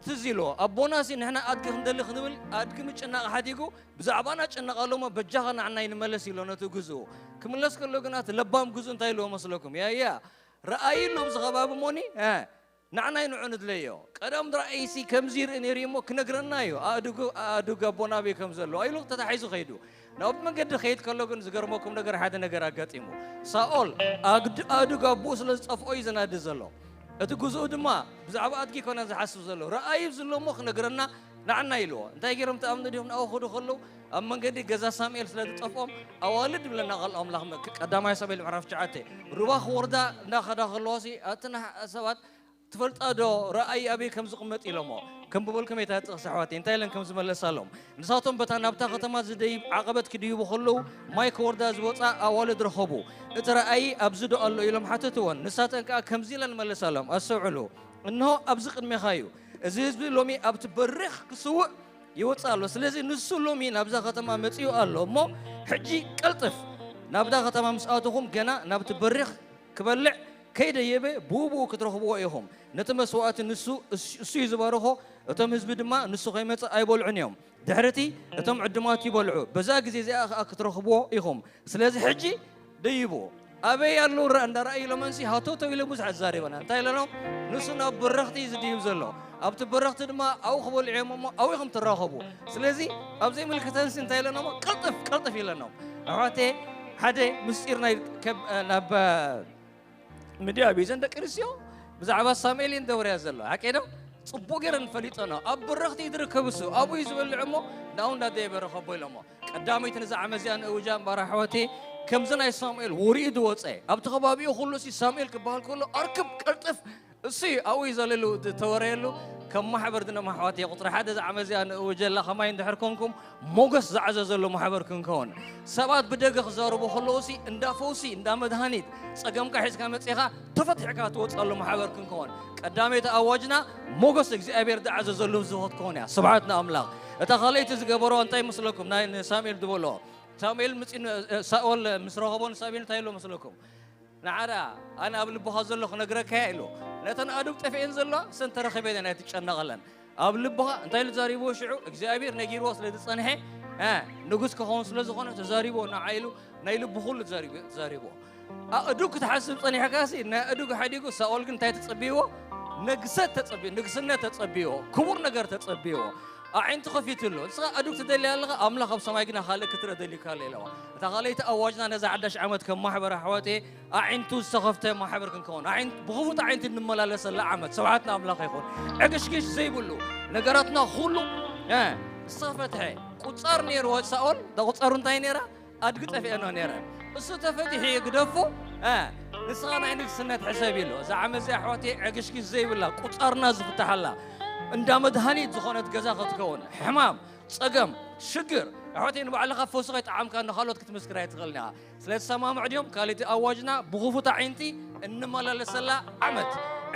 ትዝ ኢልዎ፣ ኣቦናሲ ንሕና ኣድጊ ክንደሊ ክንብል ኣድጊ ምጭናቕ ሓዲጉ ብዛዕባና ጭነቕ ኣሎ እሞ በጃኻ ንዓና ይንመለስ ኢሎ ነቲ ግዝኡ። ክምለስ ከሎ ግና እቲ ለባም ግዝኡ እንታይ ኢልዎ መስለኩም? ያያ፣ ረኣይ ኣሎ ኣብዚ ከባቢ እሞኒ፣ እ፣ ንዓና ንዑ ንድለዮ። ቀደም ራእይሲ ከምዚ ይርኢ ነይሩ እሞ ክነግረና እዩ። ኣእዱግ፣ ኣእዱግ ኣቦና ኣበይ ከም ዘሎ ኢሉ ተታሒዙ ከይዱ። ናብ መንገዲ ከይድ ከሎ ግን ዝገርመኩም ነገር፣ ሓደ ነገር ኣጋጢሙ። ሳኦል ኣግድ-፣ ኣእዱግ ኣቦኡ ስለ ዝጠፍኦ እዩ ዘናዲ ዘሎ። እቲ ግዝኡ ድማ ብዛዕባ ኣድጊ ኮነ ዝሓስብ ዘሎ። ረኣይ ኣብዚ ኣሎ እሞ ክነግረና ንዓና ኢልዎ። እንታይ ገይሮም ተኣምኑ ድዮም? ናብኡ ክዱ ከለዉ ኣብ መንገዲ ገዛ ሳሙኤል ስለ ዝጠፍኦም ኣዋልድ ብለና ቃል ኣምላኽ መ-፣ ቀዳማይ ሳሙኤል ምዕራፍ ትሽዓተ። ሩባ ክወርዳ እንዳኸዳ ከለዋሲ ኣቲ ና-፣ ሰባት ትፈልጣ ዶ ረኣይ ኣበይ ከም ዝቕመጥ ኢሎሞ። ከም ብበልኩም እየ እታ ጥቕሲ ኣሕዋተይ። እንታይ ኢለን ከም ዝመለሳሎም። ንሳቶም በታ ናብታ ከተማ ዝደይብ ዓቐበት ክድይቡ ከለዉ ማይ ክወርዳ ዝወጻ ኣዋልድ ረኸቡ። እቲ ረኣይ ኣብዚ ዶ ኣሎ ኢሎም ሓተትወን። ንሳተን ከኣ ከምዚ ኢለን መለሳሎም። ኣስተውዕሉ። እንሆ ኣብዚ ቅድሜኻ እዩ። እዚ ህዝቢ ሎሚ ኣብቲ በሪኽ ክስውእ ይወጽእ ኣሎ። ስለዚ ንሱ ሎሚ ናብዛ ከተማ መጺኡ ኣሎ እሞ ሕጂ ቀልጥፍ ናብዛ ከተማ ምስ ኣተኹም ገና ናብቲ በሪኽ ክበልዕ ከይደየበ ብኡ ብኡ ክትረኽብዎ ኢኹም። ነቲ መስዋእቲ ንሱ እስ-፣ እሱ እዩ ዝባርኾ፣ እቶም ህዝቢ ድማ ንሱ ከይመጽእ ኣይበልዑን እዮም። ድሕርቲ እቶም ዕዱማት ይበልዑ። በዛ ግዜ እዚኣ ኸኣ ክትረኽብዎ ኢኹም። ስለዚ ሕጂ ደይብዎ። ኣበይ ኣለዉ ረ-፣ እንዳ ረኣዩ ኢሎመንሲ ሃተውተው ኢለ ብዙሕ ኣዛሪበና። እንታይ ኢለኖም? ንሱ ናብ በረኽቲ እዩ ዝድይብ ዘሎ። ኣብቲ በረኽቲ ድማ ኣብኡ ክበልዑ እዮም እሞ ኣብኡ ኢኹም ትራኸቡ። ስለዚ ኣብ ዘይምልክተንሲ እንታይ ኢለኖም? ቀልጥፍ፣ ቀልጥፍ ኢለኖም። ኣሕዋተየ፣ ሓደ ምስጢር ናይ ከብ-፣ ናብ፣ እ፣ ሚድያ ኣብ እዘን ደቂ ኣንስትዮ ብዛዕባ ሳሙኤል እየን ደውርያ ዘለዋ። ሓቀይ ዶ? ጽቡቕ ገይረን ፈሊጠንኦ። ኣብ በረኽቲ እዩ ዝርከብ እሱ። ኣብኡ እዩ ዝበልዕ እሞ ናብኡ እንዳደየበ ረኸቦ ኢሎሞ። ቀዳመይቲ ነዛ ዓመት እዚኣ ንእውጃ እምበኣር ኣሕዋተየ፣ ከምዚ ናይ ሳሙኤል ወሪኡ ዝወጸ፣ ኣብቲ ከባቢኡ ኩሉ ሲ ሳሙኤል ክበሃል ከሎ ኣርክብ ቀልጥፍ እሱ ኣብኡ እዩ ዘለሉ፣ እቲ ተወረየሉ። ከም ማሕበር ድነ ማሕዋት እየ ቁፅሪ ሓደ ዝዓመት እዚኣ ንእውጀላ ከማይ እንድሕር ኮንኩም ሞገስ ዝዓዘዘሉ ማሕበር ክንከውን። ሰባት ብደገ ክዛረቡ ከለዉ ሲ እንዳ ፈውሲ እንዳ መድሃኒት ጸገምካ ሒዝካ መጺኻ ተፈትሕካ ትወጸሉ ማሕበር ክንከውን። ቀዳመይቲ ኣዋጅና ሞገስ እግዚኣብሔር ዝዓዘዘሉ ህዝቢ ክትከውን እያ። ስብሓት ንኣምላኽ። እታ ካልኣይቲ ዝገበሮ እንታይ መስለኩም? ናይ ንሳሙኤል ዝበሎ ሳሙኤል ምጺ ሳኦል ምስ ረኸቦ ንሳሙኤል እንታይ ኢሎ መስለኩም? ንዓዳ ኣነ ኣብ ልብኻ ዘሎ ክነግረካ እየ ኢሉ። ነተን ኣዱግ ጠፊኤን ዘለዋ ሰን ተረኺበን እየን ኣይትጨነቐለን። ኣብ ልብኻ እንታይ ኢሉ ተዛሪብዎ ሽዑ እግዚኣብሔር ነጊርዎ ስለ ዝጸንሐ እ ንጉስ ክኸውን ስለ ዝኾነ ተዛሪብዎ ንዓ ኢሉ ናይ ልቡ ኩሉ ተዛሪቡ- ተዛሪብዎ። ኣእዱግ ክትሓስብ ጸኒሕካ ሲ ናይ ኣእዱግ ሓዲጉ ሳኦል ግን እንታይ ተጸብይዎ? ነግሰት ተጸብዮ ንግስነት ተጸብይዎ ክቡር ነገር ተጸብይዎ። ኣዒንቱ ከፊትሉ ንስኻ ኣዱግ ትደሊ ኣለኻ ኣምላኽ ኣብ ሰማይ ግና ካልእ ክትርኢ ደሊካ ኣሎ ኢለዋ። እታ ካልኣይቲ ኣዋጅና ነዛ ሓዳሽ ዓመት ከም ማሕበር ኣሕዋት ኣዒንቱ ዝተኸፍተ ማሕበር ክንከውን ኣዒንት ብኽፉት ኣዒንት እንመላለሰላ ዓመት ስብሓት ንኣምላኽ ይኹን። ዕግሽግሽ ዘይብሉ ነገራትና ኩሉ እ ዝተኸፈትሐ ቁጻር ነይርዎ ሳኦል ዳቁጻሩ እንታይ ነይራ ኣድጊ ጠፊኤኖ ነይረ እሱ ተፈቲሑ ግደፎ እ ንስኻ ናይ ንግስነት ሕሰብ ኢሉ እዛ ዓመት እዚኣ ኣሕዋት ዕግሽግሽ ዘይብላ ቁጻርና ዝፍትሓላ እንዳ መድሃኒት ዝኾነት ገዛ ክትከውን ሕማም ጸገም ሽግር ኣሕዋት ንባዕልኻ ፈውሲ ከይጠዓምካ ንኻልኦት ክትምስክር ኣይትኽእልን ኢኻ። ስለ ተሰማምዑ ድዮም ካልእቲ ኣዋጅና ብኽፉት ኣዒንቲ እንመላለሰላ ዓመት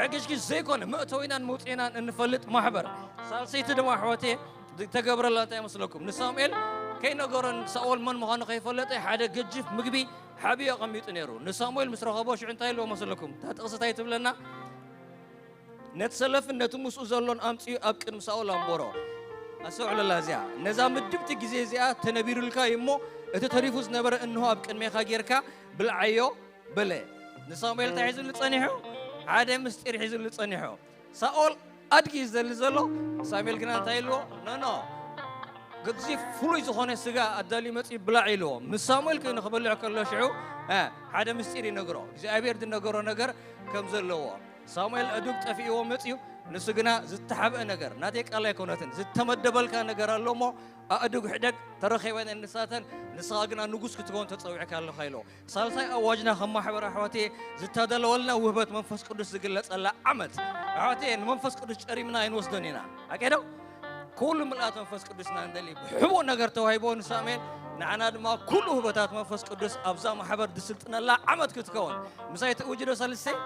ዕግሽግሽ ዘይኮነ መእተዊናን መውፅኢናን እንፈልጥ ማሕበር። ሳልሰይቲ ድማ ኣሕዋቴ ዝተገብረላ እንታይ መስለኩም? ንሳሙኤል ከይነገሮን ሳኦል መን ምዃኑ ከይፈለጠ ሓደ ገጅፍ ምግቢ ሓብዮ ኣቐሚጡ ነይሩ። ንሳሙኤል ምስ ረኸቦ ሽዑ እንታይ ኢልዎ መስለኩም? እታ ጥቕሲ እንታይ ትብለና? ነቲ ሰለፍን ነቲ ምስኡ ዘሎን ኣምጺኡ ኣብ ቅድሚ ሳኦል ኣንበሮ። ኣስተውዕለላ እዚኣ። ነዛ ምድብቲ ግዜ እዚኣ ተነቢሩልካ እዩ እሞ፣ እቲ ተሪፉ ዝነበረ እንሆ ኣብ ቅድሜኻ ጌርካ ብልዓዮ በለ። ንሳሙኤል እንታይ ሒዙሉ ጸኒሑ? ሓደ ምስጢር ሒዙሉ ጸኒሑ። ሳኦል ኣድጊ እዩ ዝደሊ ዘሎ፣ ሳሙኤል ግና እንታይ ኢልዎ? ኖ ኖ፣ ግዜ ፍሉይ ዝኾነ ስጋ ኣዳልዩ መጺኡ ብላዕ ኢልዎ። ምስ ሳሙኤል ኮይኑ ክበልዕ ከሎ ሽዑ እ፣ ሓደ ምስጢር ይነግሮ። እግዚኣብሔር ዝነገሮ ነገር ከም ዘለዎ። ሳሙኤል ኣእዱግ ጠፊእዎ መጺኡ፣ ንሱ ግና ዝተሓብአ ነገር፣ ናተይ ቃል ኣይኮነትን፣ ዝተመደበልካ ነገር ኣሎ እሞ ኣእዱግ ሕደግ፣ ተረኺበን ንሳተን፣ ንስኻ ግና ንጉስ ክትከውን ተጸዊዕካ ኣለኻ ኢሎ። ሳልሳይ ኣዋጅና ከም ማሕበር ኣሕዋትየ ዝተደለወልና ውህበት መንፈስ ቅዱስ ዝግለጸላ ዓመት። ኣሕዋትየ ንመንፈስ ቅዱስ ጨሪምና ኣይንወስዶን ኢና። ኣቄዶ? ኩሉ ምልኣት መንፈስ ቅዱስና ንደሊ። ሕቡእ ነገር ተዋሂቦ ንሳሙኤል፣ ንዓና ድማ ኩሉ ውህበታት መንፈስ ቅዱስ ኣብዛ ማሕበር ዝስልጥነላ ዓመት ክትከውን። ምሳይ ትእውጅዶ ሳልሰይ?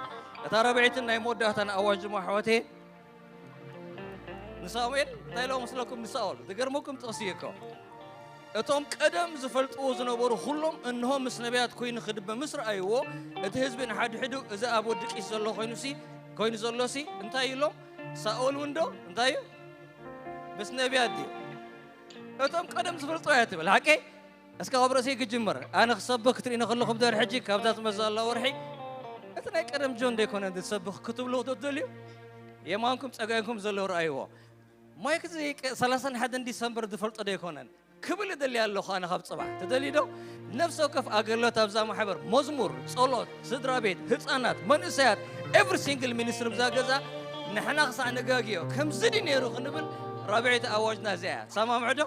እታ ረብዒትን ናይ መወዳእታን ኣዋጅ ድማ ኣሕዋትየ ንሳሙኤል እንታይ ኢሎም መስለኩም ንሳኦል? ዝገርመኩም ጥቕሲ እዩ እኮ። እቶም ቀደም ዝፈልጥዎ ዝነበሩ ኩሎም እንሆ ምስ ነቢያት ኮይኑ ክድበ ምስ ረኣይዎ፣ እቲ ህዝቢ ንሓድሕዱ፣ "እዚ ኣብ ወዲ ቂስ ዘሎ ኮይኑሲ፣ ኮይኑ ዘሎሲ እንታይ እዩ?" ኢሎም። ሳኦል እውን ዶ እንታይ እዩ? ምስ ነቢያት ድዩ? እቶም ቀደም ዝፈልጥዎ እያ ትብል። ሓቀይ? እስከ ካብ ርእሰይ ክጅምር። ኣነ ክሰብኽ ክትርእኒ ከለኹም ድሕሪ ሕጂ ካብዛ ትመጽእ ዘላ ወርሒ፣ እቲ ናይ ቀደም ጆን ዶ ኣይኮነን ዝሰብኽ ክትብሉ ዶ ትደልዩ? የማንኩም ጸጋምኩም ዘሎ ረኣይዎ። ማይክ እዚ ቀ-፣ ሰላሳን ሓደን ዲሰምበር ዝፈልጦ ዶ ኣይኮነን? ክብል እደሊ ኣለኹ ኣነ ካብ ጽባሕ። ትደልዩ ዶ? ነፍሲ ወከፍ ኣገልግሎት ኣብዛ ማሕበር፣ መዝሙር፣ ጸሎት፣ ስድራ ቤት፣ ህጻናት፣ መንእሰያት፣ ኤቭሪ ሲንግል ሚኒስትሪ ብዛ ገዛ ንሕና ክሳዕ ነጋግዮ፣ ከምዚ ድዩ ነይሩ ክንብል ራብዐይቲ ኣዋጅና እዚኣ እያ። ትሰማምዑ ዶ?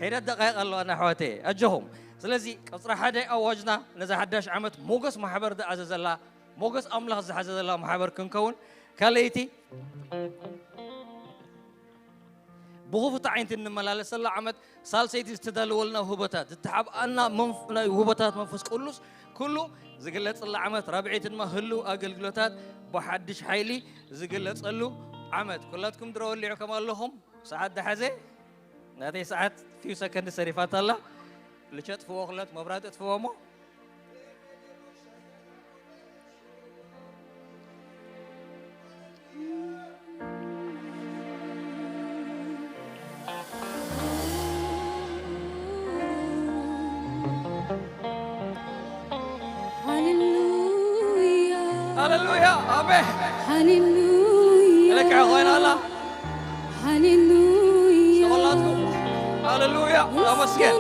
ሒደት ደቃይቕ ኣለዋና ኣሕዋተይ፣ ኣጆኹም። ስለዚ ቁጽሪ ሓደ ኣዋጅና ነዛ ሓዳሽ ዓመት ሞገስ ማሕበር ዝኣዘዘላ፣ ሞገስ ኣምላኽ ዝሓዘዘላ ማሕበር ክንከውን፣ ካልኣይቲ ብኽፉት ኣዒንቲ እንመላለሰላ ዓመት፣ ሳልሰይቲ ዝተዳለወልና ውህበታት፣ ዝተሓብኣና መንፍ-፣ ናይ ውህበታት መንፈስ ቅዱስ ኩሉ ዝግለጸላ ዓመት፣ ራብዐይቲ ድማ ህልው ኣገልግሎታት ብሓድሽ ሓይሊ ዝግለጸሉ ዓመት። ኩላትኩም ድሮ ወሊዕኩም ኣለኹም። ሰዓት ደሓዘ፣ ናተይ ሰዓት ፊው ሰከንድ ሰሪፋታ ኣላ። ልቸጥፍዎ ኩለት መብራት እጥፍዎ እሞ። ሃሌሉያ። ሃሌሉያ። ኣሜን። ሃሌሉያ። ለካ ኮይና ኣላ። ሃሌሉያ። ሸኾላትኩም። ሃሌሉያ። ተመስገን።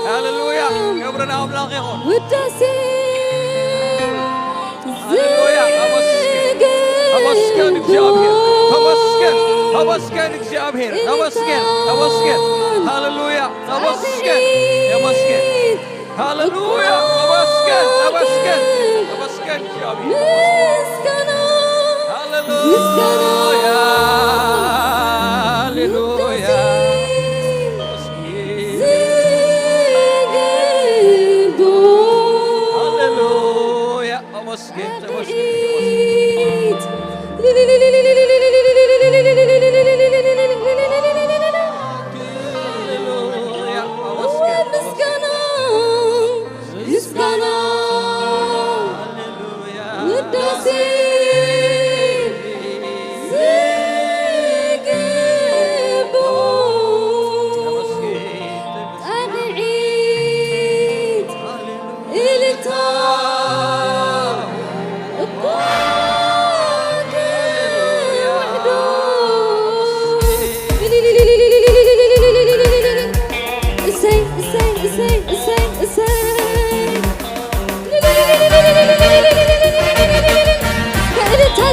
ሃሌሉያ። ክብሪ ንኣምላኽ ይኹን። ውዳሴ ሃሌሉያ። ተመስገን። ተመስገን እግዚኣብሔር። ተመስገን። ተመስገን እግዚኣብሔር። ተመስገን። ተመስገን። ሃሌሉያ። ተመስገን። ተመስገን። ሃሌሉያ። ተመስገን። ተመስገን። ተመስገን እግዚኣብሔር። ምስጋና ሃሌሉያ።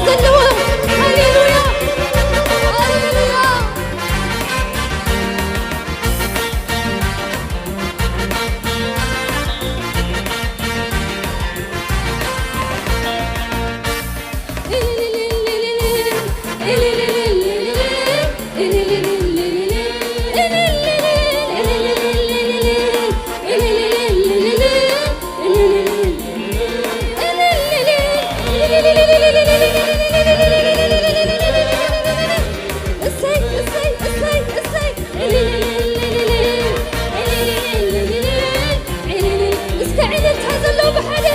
ዘለዎም። ሃሌሉያ፣ ሃሌሉያ። እሰይ፣ እሰይ፣ እሰይ፣ እሰይ። እስከ ዕልልታ ዘለዎ ብሓደ።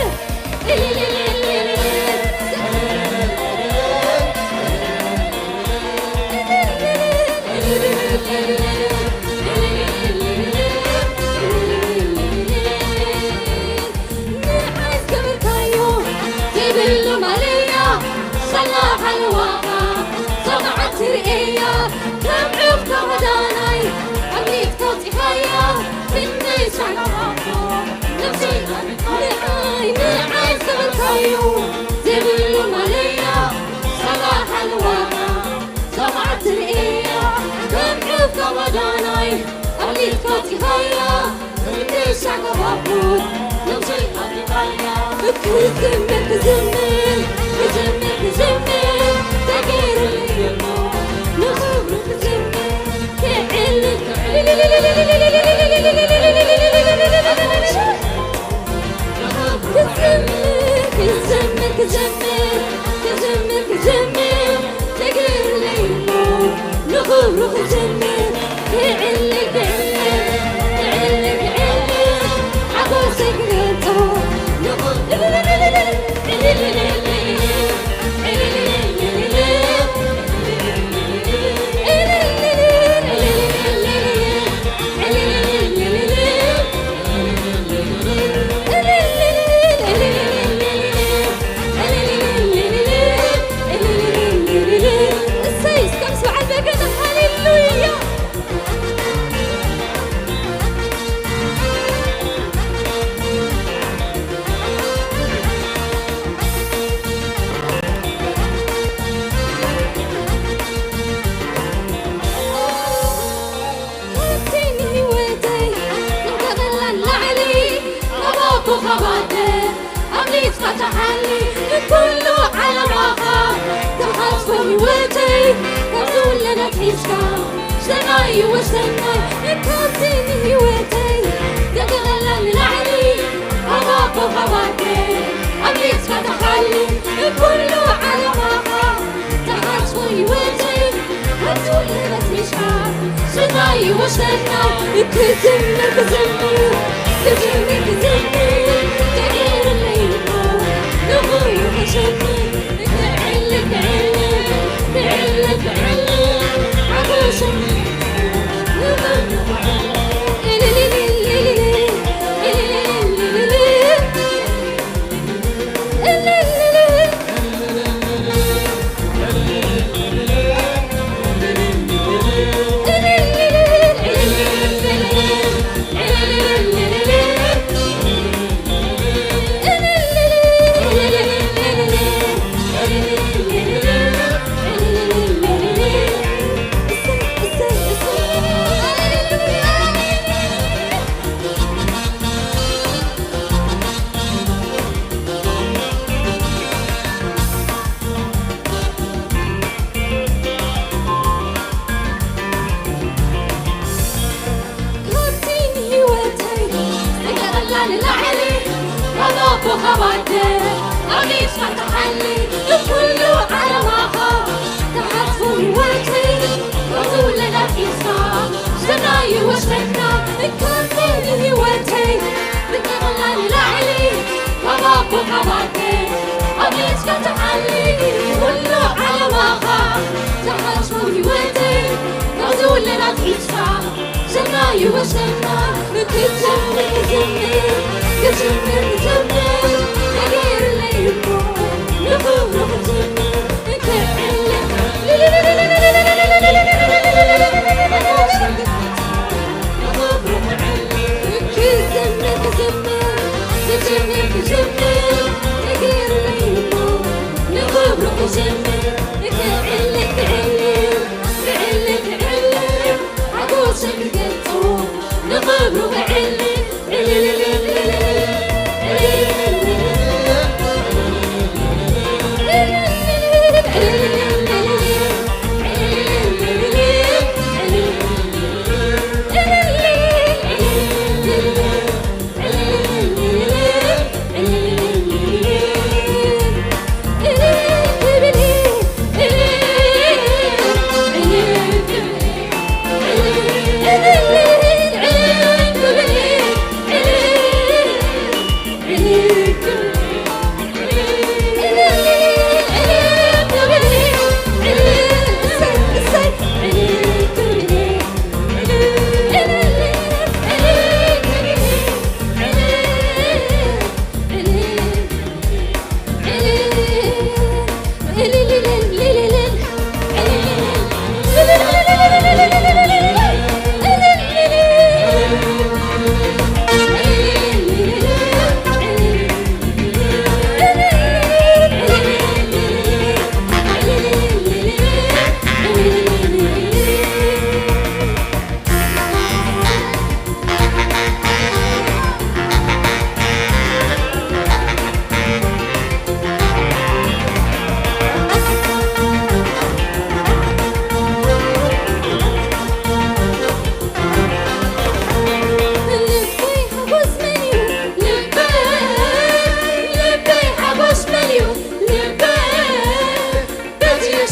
ንዓይ ዝገበርካዮ ዘይብሉ ማለያ፣ ሳላ ሓለዋኻ፣ ሰማዓት ትርእያ፣ ከም ዑፍ ከመዳናይ፣ ኣምሊጥካ ኣውጺኻያ፣ ክንደይ ሳላ ንዓይ፣ ንዓይ ዝገበርካዮ ዘይብሉ ማለያ፣ ሳላ ሓለዋኻ፣ ሰማዓት ትርእያ፣ ከም ዑፍ ከመዳናይ፣ ኣምሊጥካ ኣውጺኻያ፣ ክንደይ ሳላ ባቡር፣ ነብሰይ ኣፍሪቃያ። ክዝምር ክዝምር፣ ክዝምር ክዝምር፣ ተገይሩለይ እሞ፣ ንኽብሩ ክዝምር፣ ክዕልል፣ ክዝምር፣ ክዝምር፣ ክዝምር፣ ክዝምር፣ ክዝምር፣ ተገይሩለይ እሞ፣ ንኽብሩ ክዝምር፣ ክዕልል፣ ክዕልል፣ ክዕልል፣ ክዕልል፣ ሓጎሰይ ክገልጾ፣ ንኽብሩ እሰይ፣ እስከ ምስ በዓል በገና ሃሌሉያ። ካብቲ ንህይወተይ እንተቐላል ላዕሊ፣ ካብ ኣቦኻ ባደ ኣምሊጥካ ተሓሊ፣ ንኩሉ ዓለማኻ ተኻስቦ ህይወተይ፣ ካብ ዝውለድ ኣትሒዝካ ሰናይ ወሰናይ። ካብቲ ንህይወተይ እንተቐላል ላዕሊ፣ ካብ ኣቦኻ ባደ ኣምሊጥካ ተሓሊ፣ ንኩሉ ዓለማኻ ተሓጽቦ ህይወተይ፣ ካብ ዝውለድ ኣትሒዝካ ሰናይ ወሰናይ። ክዝምር ክዝምር፣ ክዝምር ክዝምር፣ ተገይሩለይ እሞ ንኹሉ ክዝምር። ክዕልል ክዕልል፣ ክዕልል ክዕልል፣ ሓጎሰይ ንኹሉ ክዕልል። ካብቲ ንህይወተይ ዝገበላ ንላዕሊ፣ ካብ ኣቦኻ ባደ ኣምሊጥካ ተሓሊ፣ ንኩሉ ዓለማኻ ተሓስቡ ህይወተይ፣ ካብ ዝውለድ ኣትሒዝካ ሰናይ ወሰንካ። ካብቲ ንህይወተይ ዝገበላ ንላዕሊ፣ ካብ ኣቦኻ ባደ ኣምሊጥካ ተሓሊ፣ ኩሉ ዓለማኻ ተሓስቡ ህይወተይ፣ ካብ ዝውለድ ኣትሒዝካ ሰናይ ወሰንካ። ክዝምር ክዝምር፣ ክዝምር ክዝምር፣ ተገይሩለይ እሞ ንኽብሩ ክዝምር። ክዝምር ክዝምር፣ ክዝምር ክዝምር፣ ተገይሩለይ እሞ ንኽብሩ ክዝምር።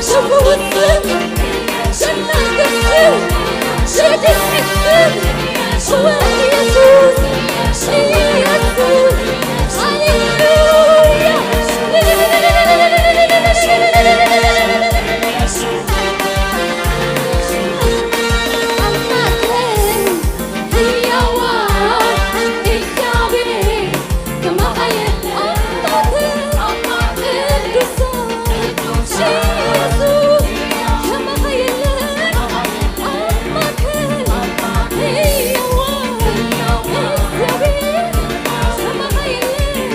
ሽፉው ስም፣ ዘናግፍ ስም፣ ዘድሕን ስም፣ ሽወ ኢየሱስ፣ ኢየሱስ፣ ሃሌሉያ። ኣብ ማእከል ህያዋን እግዚኣብሔር ከማኻ የለን። ኣብ ማእከል ቅዱሳን ኢየሱስ ከማኻ የለን። ኣብ ማእከል ህያዋን እግዚኣብሔር ከማኻ የለን።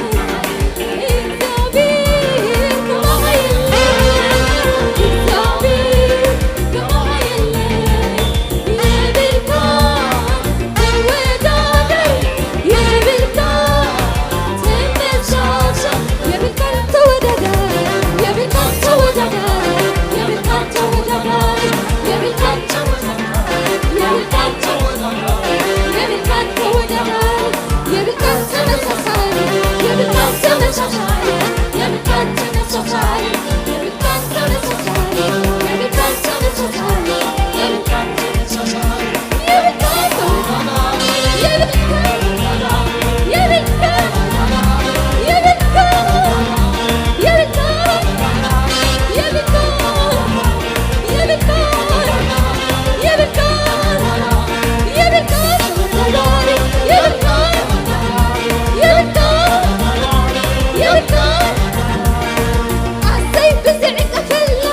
ኣሰይ ብዝዕቀፈላ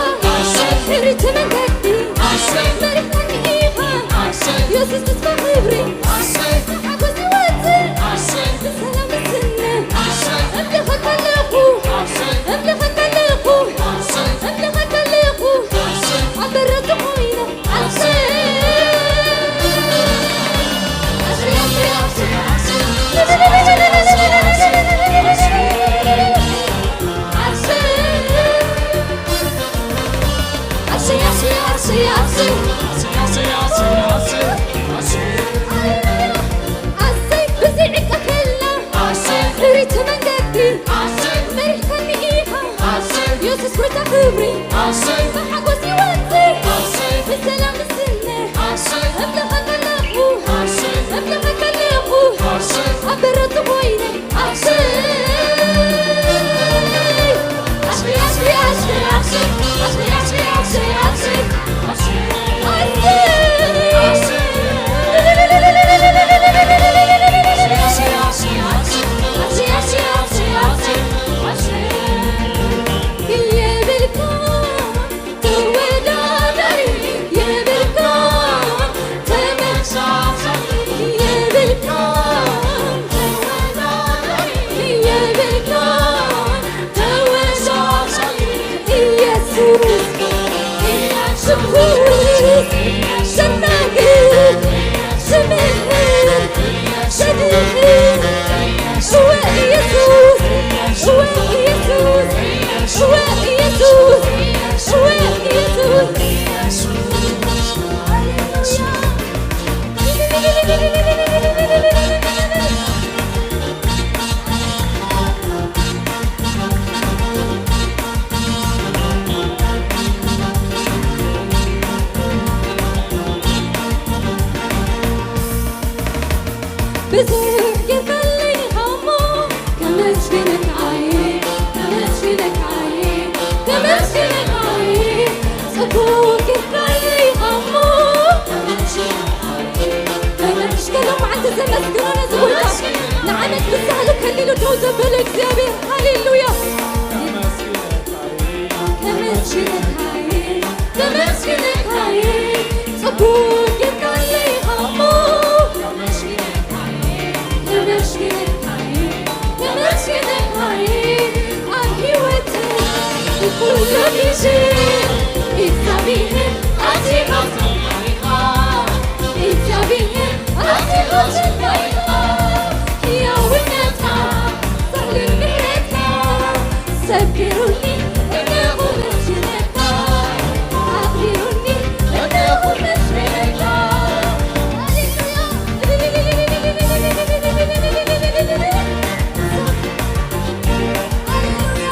ሕርይቲ መንገዲ መሪሕናኒ ኢኻ የሱስ ተስፋ ክብሪ ሓጎስ ይወፅእ ብሰላም እስነ እምልኸካ ኣለኹ እምልኸካ ኣለኹ እምልኸካ ኣለኹ ኣብ በረቱ ኮይነ ኣሰይ ኣሰይ ብዘይ ዕቀት የላ ሕሪቲ መንገዲ መሪሕካኒ ኢኻ የሱስ ጎይታ ክብሪ ብሓጎስ ይወፅእ ብሰላም እስነ እምልኸካ ኣለኹ እምልኸካ ኣለኹ ኣብ በረቱ ኮይነ ብዙሕ ጌርካለይ ኢኻ እሞ ከመስግነካ እየ፣ ከመስግነካ እየ፣ ከመስግነካ እየ። ጽቡቕ ጌርካለይ ኢኻ እሞ ከመስግነካ እየ። ከመስግነካ እየ። ሎማዓንቲ ዘመስግኖ ነዚ ጎይታ ንዓመት ብሳህሉ ከሊሉ ደው ዘበሎ እግዚኣብሔር። ሃሌሉያ። ከመስግነካየ፣ ከመስግነካየ፣ ጽቡቕ ጌርካለይ ሃሞ። ከመስግነካየ፣ ከመስግነካየ፣ ከመስግነካየ፣ ኣብ ህይወተይ ኩሉ ግዜ እግዚኣብሔር ኣዚኻ ጽቡቕ ኢኻ። እግዚኣብሔር ኣዚኻ ጽቡቕ ኢኻ። ህያውነትካ፣ ጻዕርን ምሕረትካ ሰጊሩኒ እነኹ መስግነካ፣ ኣኽቢሩኒ እነኹ መስግነካ። ሃሌሉያ። ሃሌሉያ።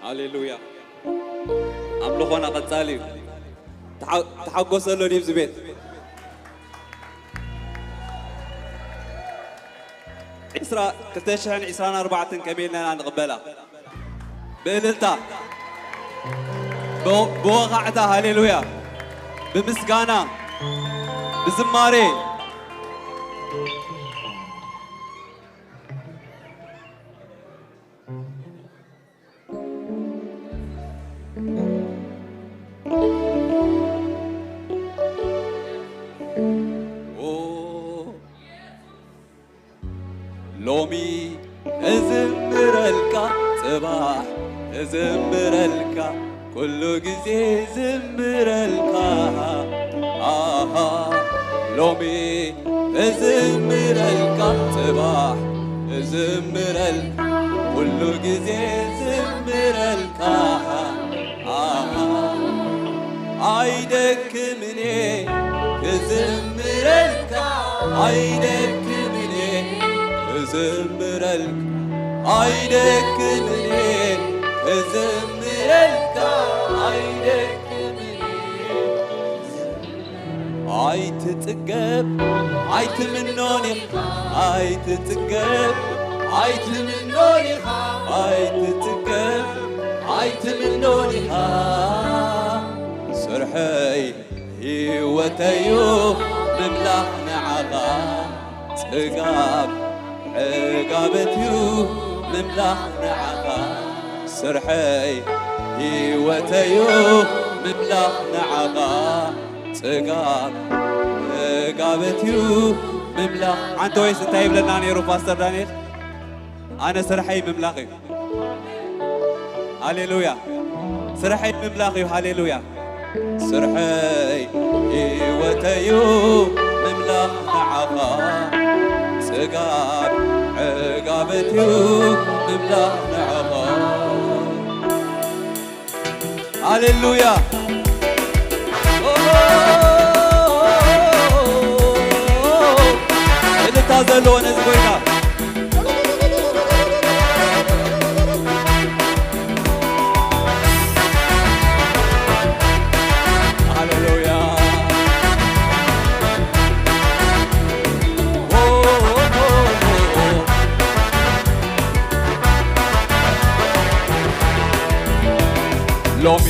ሃሌሉያ። ኣምልኾና ቀጻሊ እዩ። ተሓ-፣ ተሓጎሰ ኣሎ ድዩ ኣብዚ ቤት? ዕስራ፣ ክልተ ሽሕን ዕስራን ኣርባዕተን ከመይ ኢልና ኢና ንቕበላ? ብእልልታ፣ ብ-፣ ብወቓዕታ፣ ሃሌሉያ፣ ብምስጋና፣ ብዝማሬ። ኦ፣ ሎሚ እዝምረልካ፣ ጽባሕ እዝምረልካ፣ ኩሉ ግዜ እዝምረልካ። ኣሃ፣ ሎሚ እዝምረልካ፣ ጽባሕ እዝምረልካ፣ ኩሉ ግዜ እዝምረልካ። ኣሃ፣ ኣይደክምን እየ ክዝምረልካ፣ ኣይደክምን እየ ክዝምረልካ፣ ኣይደክምን እየ ክዝምረልካ፣ ኣይደክምን እየ። ኣይትጽገብ ኣይትምኖን ኢኻ፣ ኣይትጽገብ ኣይትምኖን ኢኻ፣ ኣይትጽገብ ኣይትምኖን ኢኻ። ስርሐይ ህይወተዩ ምምላኽ ንዓኻ፣ ጽጋብ ዕጋበትዩ ምምላኽ ንዓኻ። ስርሐይ ህይወተዩ ምምላኽ ንዓኻ፣ ጽጋብ ዕጋበትዩ ምምላኽ። ሓንቲ ወይስ እንታይ ይብለና ነይሩ ፓስተር ዳንኤል? ኣነ ስርሐይ ምምላኽ እዩ። ሃሌሉያ። ስርሐይ ምምላኽ እዩ። ሃሌሉያ። ስርሐይ ህይወተዩ ምምላኽ ንዓኻ፣ ጽጋብ ዕጋበትዩ ምምላኽ ንዓኻ። ሃሌሉያ። እልልታ ዘለዎ ነዚ ጎይታ። ሃሌሉያ። ሎሚ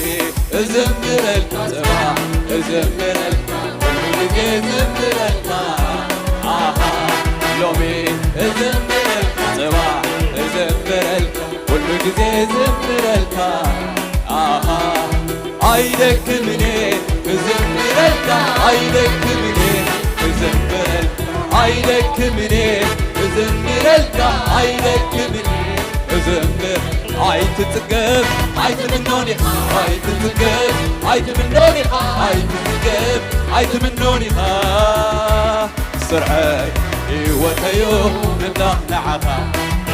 እዝምረልካ፣ ጽባሕ እዝምረልካ፣ ኩሉ ግዜ እዝምረልካ። ኣሃ፣ ሎሚ እዝምረልካ፣ ጽባሕ እዝምረልካ፣ ኩሉ ግዜ እዝምረልካ። ኣሃ፣ ኣይደክምን እየ ክዝምረልካ፣ ኣይደክምን እየ ክዝምረልካ፣ ኣይደክምን እየ ክዝምረልካ፣ ኣይደክምን እየ ክዝምር። ኣይትጽገብ ኣይትምኖን ኢኻ፣ ኣይትጽገብ ኣይትምኖን ኢኻ፣ ኣይትጽገብ ኣይትምኖን ኢኻ። ስርሐይ ህይወተዩ ምምላኽ ንዓኻ፣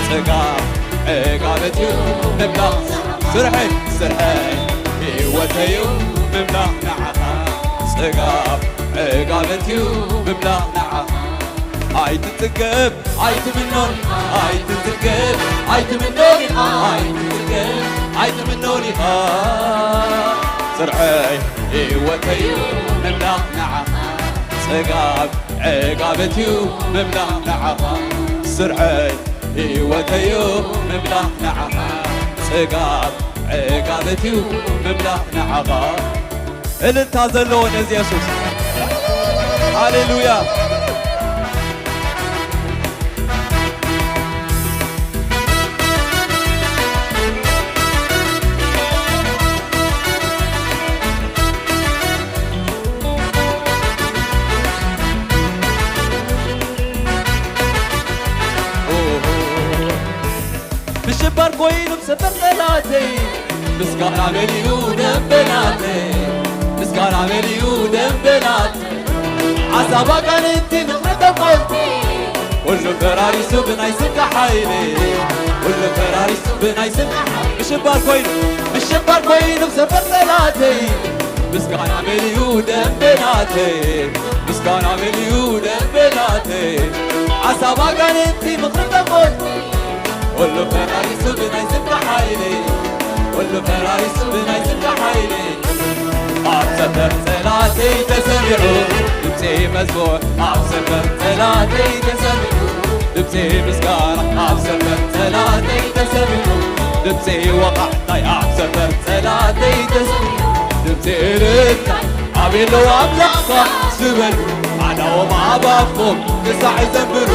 ጽጋብ ዕጋበትዩ ምምላኽ። ስርሐይ፣ ስርሐይ ህይወተዩ ምምላኽ ንዓኻ፣ ጽጋብ ዕጋበትዩ ምምላኽ ንዓኻ። ኣይትጽገብ ኣይትምኖን፣ ኣይትጽገብ ኣይትምኖን ኢኻ፣ ኣይትጽገብ ኣይትምኖን ኢኻ። ስርሐይ ህይወተዩ ምምላኽ ንዓኻ፣ ጽጋብ ዕጋበትዩ ምምላኽ ንዓኻ። ስርሐይ ህይወተዩ ምምላኽ ንዓኻ፣ ጽጋብ ዕጋበትዩ ምምላኽ ንዓኻ። እልልታ ዘለዎ ነዚ የሱስ። ሃሌሉያ። ምሽባር ኮይኑ ሰፈር ጠላተይ፣ ምስጋና መሊኡ ደንበናተይ፣ ምስጋና መሊኡ ደንበናተይ። ዓሳብ ኣጋንንቲ ምኽሪ ተንኮልቲ፣ ኩሉ ፈራሪሱ ብናይ ስምካ ሓይሊ፣ ኩሉ ፈራሪሱ ብናይ ስምካ ሓይሊ። ምሽባር ኮይኑ፣ ምሽባር ኮይኑ ሰፈር ጠላተይ፣ ምስጋና መሊኡ ደንበናተይ፣ ምስጋና መሊኡ ደንበናተይ። ዓሳብ ኣጋንንቲ ምኽሪ ተንኮልቲ፣ ኩሉ ፈራሪሱ ብናይ ስምካ ሓይሊ። ኩሉ ፈራሪስ ብናይ ስጋ ሓይሊ ኣብ ሰፈር ጸላተይ ተሰሚዑ፣ ድምጺ መዝሙር ኣብ ሰፈር ጸላተይ ተሰሚዑ፣ ድምጺ ምስጋና ኣብ ሰፈር ጸላተይ ተሰሚዑ፣ ድምጺ ወቓዕታይ ኣብ ሰፈር ጸላተይ ተሰሚዑ፣ ድምጺ እልልታ ኣቤሎ ኣምላኽካ ዝበሉ ኣዳዎም ኣባፎም ክሳዕ ዘንብሩ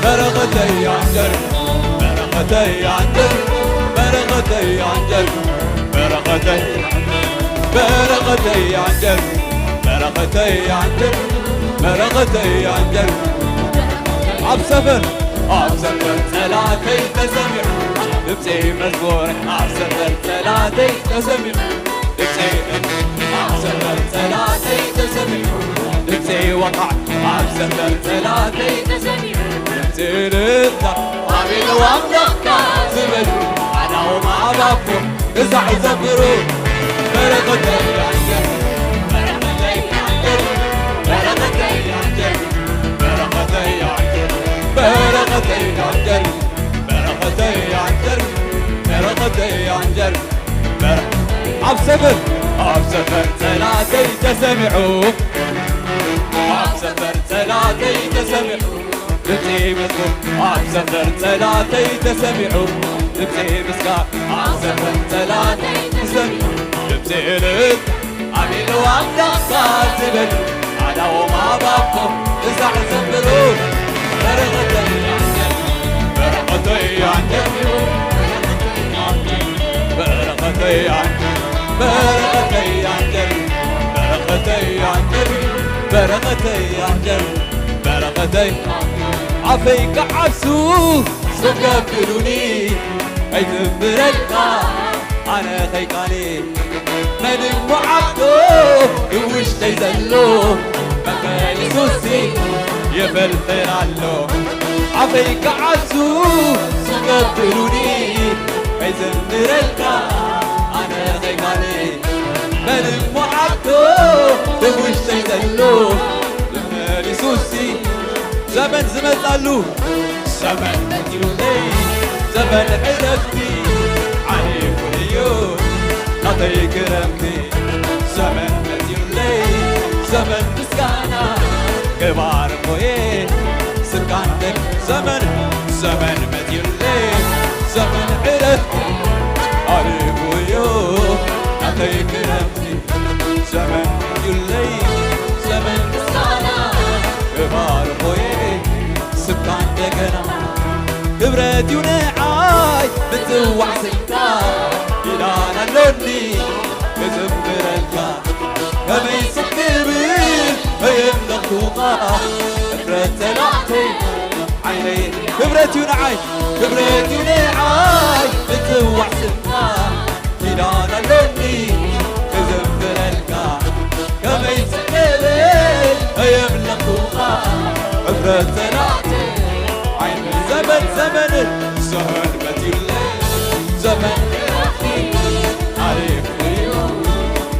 በረኸተይ ኣንጀር በረኸተይ ኣንጀር በረኸተይ ኣንጀር በረኸተይ በረኸተይ ኣንጀር በረኸተይ ኣንጀር በረኸተይ ኣንጀር ኣብ ሰፈር ኣብ ሰፈር ጸላተይ ተሰሚዑ ድምፂ መዝሙር ኣብ ሰፈር ጸላተይ ተሰሚዑ ድምፂ ኣብ ሰፈር ጸላተይ ተሰሚዑ ድምፂ ወቓዕ ኣብ ሰፈር ጸላተይ ተሰሚዑ ድምፂ እልልታ ኣቤሎ ኣምላኽካ ዝበሉ ኣዳዎም ኣባፎም ክሳዕ ዘብሩ በረኸተይ ኣንጀር በረኸተይ ኣንጀር በረኸተይ ኣንጀር በረኸተይ ኣንጀር በረኸተይ ኣንጀር በረኸተይ ኣንጀር በረኸተይ ኣንጀር በረ ኣብ ሰፈር ኣብ ሰፈር ጸላተይ ተሰሚዑ ኣብ ሰፈር ጸላተይ ተሰሚዑ ድምፂ መዝሙር ኣብ ሰፈር ጸላተይ ተሰሚዑ ድምፂ ምስጋና ኣብ ሰፈር ጸላተይ ተሰሚዑ ድምፂ እልልታ ኣቤሎ ኣምላኽካ ዝበሉ ኣዳዎም ኣባፎም ክሳዕ ዘንብሩ በረኸተይ ኣንጀር በረኸተይ ኣንጀር በረኸተይ ኣንጀር በረኸተይ ኣንጀር በረኸተይ ኣንጀር በረኸተይ ኣንጀር በረኸተይ ኣፈይ ክዓብሱ ሱፍ ከብሉኒ ኣይዝምረልካ ኣነ ከይቃኒ መን እሞ ዓብዶ ውሽጠይ ዘሎ መመሊሱሲ ይፈልፈል ኣሎ ኣፈይ ክዓብሱ ሱፍ ከብሉኒ ኣይዝምረልካ ኣነ ከይቃኒ መን እሞ ዓብዶ ውሽጠይ ዘሎ መመሊሱሲ ዘመን ዝመጻሉ ዘመን መጺኡለይ ዘመን ዕረፍቲ ዓሊፉ እዩ ናተይ ክረምቲ ዘመን መጺኡለይ ዘመን ምስጋና ክባርኾየ ስካንደል ዘመን ዘመን መጺኡለይ ዘመን ዕረፍቲ ዓሊፉ እዩ ናተይ ክረምቲ ዘመን መጺኡለይ ዘመን ምስጋና ክባርኾየ ስካ እንደገና ክብረት እዩ ንዓይ ምጽዋዕ ስምካ ኪዳን ኣሎኒ ክዝምረልካ ከመይ ስክብል ከየምለኽቱኻ እፍረት ጸላእተይ ዓይነይ ክብረት እዩ ንዓይ ክብረት እዩ ንዓይ ምጽዋዕ ስምካ ኪዳን ኣሎኒ ክዝምረልካ ከመይ ጽለለ ኣየምለኽቱኻ እፍረት ጸላእቲ ዓይኒ ዘመን ዘመን ዘመን መጺኡለይ ዘመን ዓሪፍ እዩ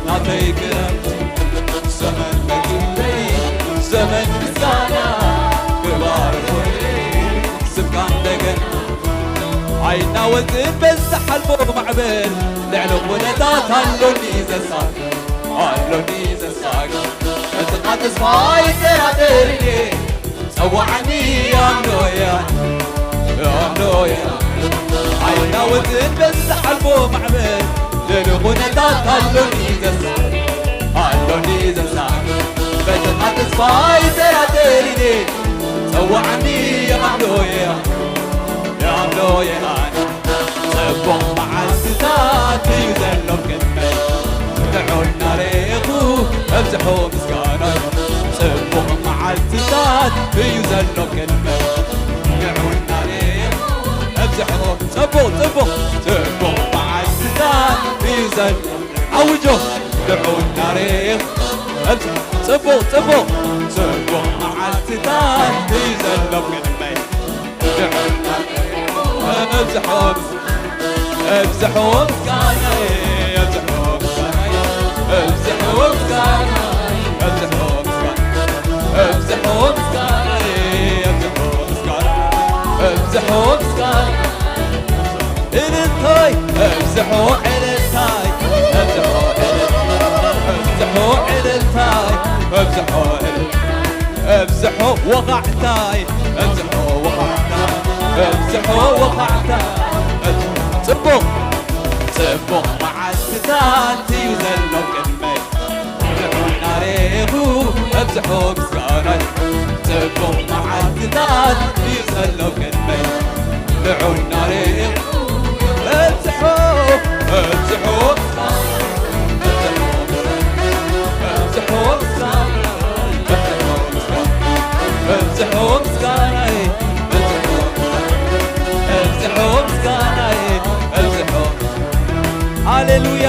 ናተይ ክረምቲ ዘመን መጺኡለይ ዘመን ምስጋና ክባር ኾይኒ ስምካ እንደገና ኣይናወጽን በዝሓልፎ ማዕበል ልዕሊ ኩነታት ኣሎኒ ዘሳግር ኣሎኒ ዘሳግር እቲ ቃል ተስፋ ይጠራጠርኒ ጸዋዓኒ ኣምኖያ ኣምኖያ ኣይናወጽን በዝሓልፎ ማዕበል ልዕሊ ኩነታት ኣሎኒ ዘሳግር ኣሎኒ ዘሳግር በቲ ቃል ተስፋ ይጠራጠርኒ ጸዋዓኒ ኣምኖያ ኣምኖያ ጽቡቕ መዓልትታት እዩ ዘሎ ቅድመይ ንዑ እናረኤኹ ኣብዝሖ ምስጋናይ ጽቡቕ መዓልትታት እዩ ዘሎ ቅድመይ ንዑ እናረኤኹ ኣብዝሖ ጽቡቕ ጽቡቕ ጽቡቕ መዓልትታት እዩ ዘሎ ኣውጆ ንዑ እናረኤኹ ኣብዝሖ ጽቡቕ ጽቡቕ ጽቡቕ መዓልትታት እዩ ዘሎ ቅድመይ ንዑ እናረኤኹ ኣብዝሖ ኣብዝሖ ምስጋናይ ኣብዝሖ ምስጋናይ ኣብዝሖ ምስጋናይ ኣብዝሖ ምስጋናይ ኣብዝሖ ምስጋናይ ኣብዝሖ ምስጋናይ ኣብዝሖ ምስጋናይ እልልታይ ኣብዝሖ፣ እልልታይ ኣብዝሖ፣ እልልታይ ኣብዝሖ፣ እልልታይ ኣብዝሖ፣ እልልታይ ኣብዝሖ፣ ወቓዕታይ ኣብዝሖ፣ ወቓዕታይ ኣብዝሖ፣ ወቓዕታይ። ጽቡቕ፣ ጽቡቕ መዓልትታት እዩ ዘሎ ቅድመይ። ንዑ እናረኣኹ ኣብዝሖ ምስጋናይ። ጽቡቕ መዓልትታት እዩ ዘሎ ቅድመይ። ንዑ እናረኣኹ ኣብዝሖ፣ ኣብዝሖ ምስጋናይ። ኣብዝሖ ምስጋናይ። ኣብዝሖ ምስጋናይ። ኣብዝሖ ምስጋናይ። ኣብዝሖ ምስጋናይ። ኣብዝሖ ሃሌሉያ።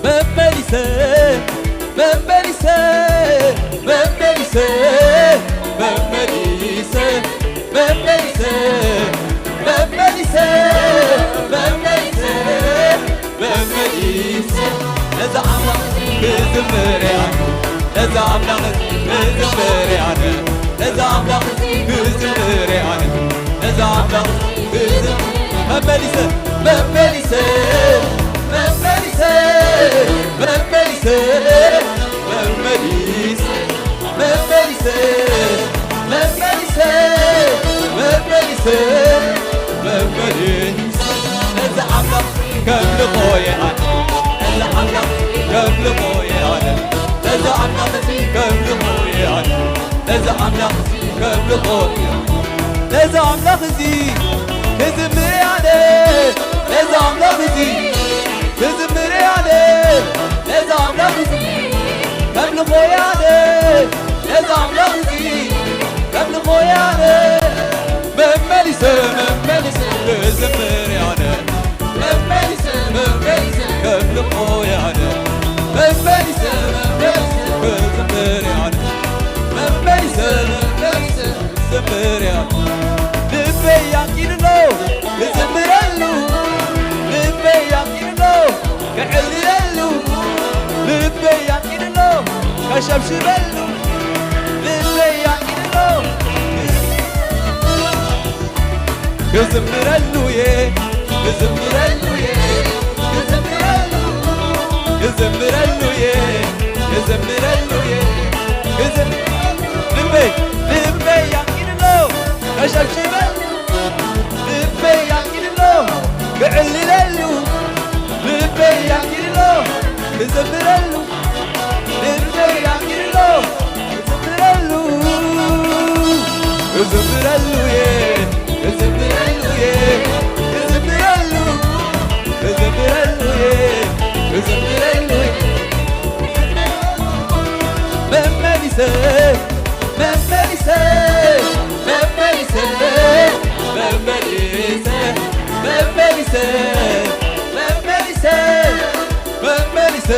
መመሊሰ፣ መመሊሰ፣ መመሊሰ፣ መመሊሰ፣ መመሊሰ፣ መመሊሰ፣ መመሊሰ፣ መመሊሰ፣ ነዛ ኣምላኽ ክዝምር እየ ኣነ፣ ነዛ ኣምላኽ ክዝምር እየ ኣነ፣ ነዛ ኣምላኽ ክዝምር እየ ኣነ፣ ነዛ ኣምላኽ ክዝምር። መመሊሰ፣ መመሊሰ፣ መመሊሰ፣ መመሊሰ፣ መመሊሰ፣ መመሊሰ፣ መመሊሰ፣ መመሊሰ፣ መመሊሰ፣ ነዚ ኣምላኽ ከምልኾ እየ ኣነ። ነዚ ኣምላኽ ከምልኾ እየ ኣነ። ነዚ ኣምላኽ እዚ ከምልኾ እየ ኣነ። ነዚ ኣምላኽ እዚ ከምልኾ እየ ኣነ። ነዚ ኣምላኽ እዚ ክዝምር እየ ኣነ። ነዚ ኣምላኽ እዚ ክዝምር እየ ኣነ። ነዚ ኣምላኽ እዚ ከምልኾ እየ ኣነ። ነዚ ኣምላኽ እዚ ከምልኾ እየ ኣነ። መመሊሰ፣ መመሊሰ ክዝምር እየ ኣነ። መመሊሰ፣ መመሊሰ ከምልኾ እየ ኣነ። መመሊሰ፣ መመሊሰ ክዝምር እየ ኣነ። መመሊሰ፣ መመሊሰ ክዝምር እየ ኣነ። ልበይ ያንቂዱ ኣሎ ክዝምረሉ። ልበይ ያንቂዱ ኣሎ ከዕልለሉ። ልበይ ያንቂዱ ኣሎ ከሸብሽበሉ። ልበይ ያንቂዱ ኣሎ ክዝምረሉ እየ፣ ክዝምረሉ እየ፣ ክዝምረሉ፣ ክዝምረሉ እየ፣ ክዝምረሉ እየ፣ ክዝም-፣ ልበይ፣ ልበይ ያንቂዱ ኣሎ ከሸብሽበሉ። ልበይ ያንቂዱ ኣሎ ክዕልለሉ። ልበይ ያንቂዱ ኣሎ ክዝምረሉ። ልበይ ያንቂዱ ኣሎ ክዝምረሉ። ክዝምረሉ እየ፣ ክዝምረሉ እየ፣ ክዝምረሉ፣ ክዝምረሉ እየ፣ ክዝምረሉ እየ። መመሊሰ፣ መመሊሰ፣ መመሊሰ፣ መመሊሰ፣ መመሊሰ፣ መመሊሰ፣ መመሊሰ፣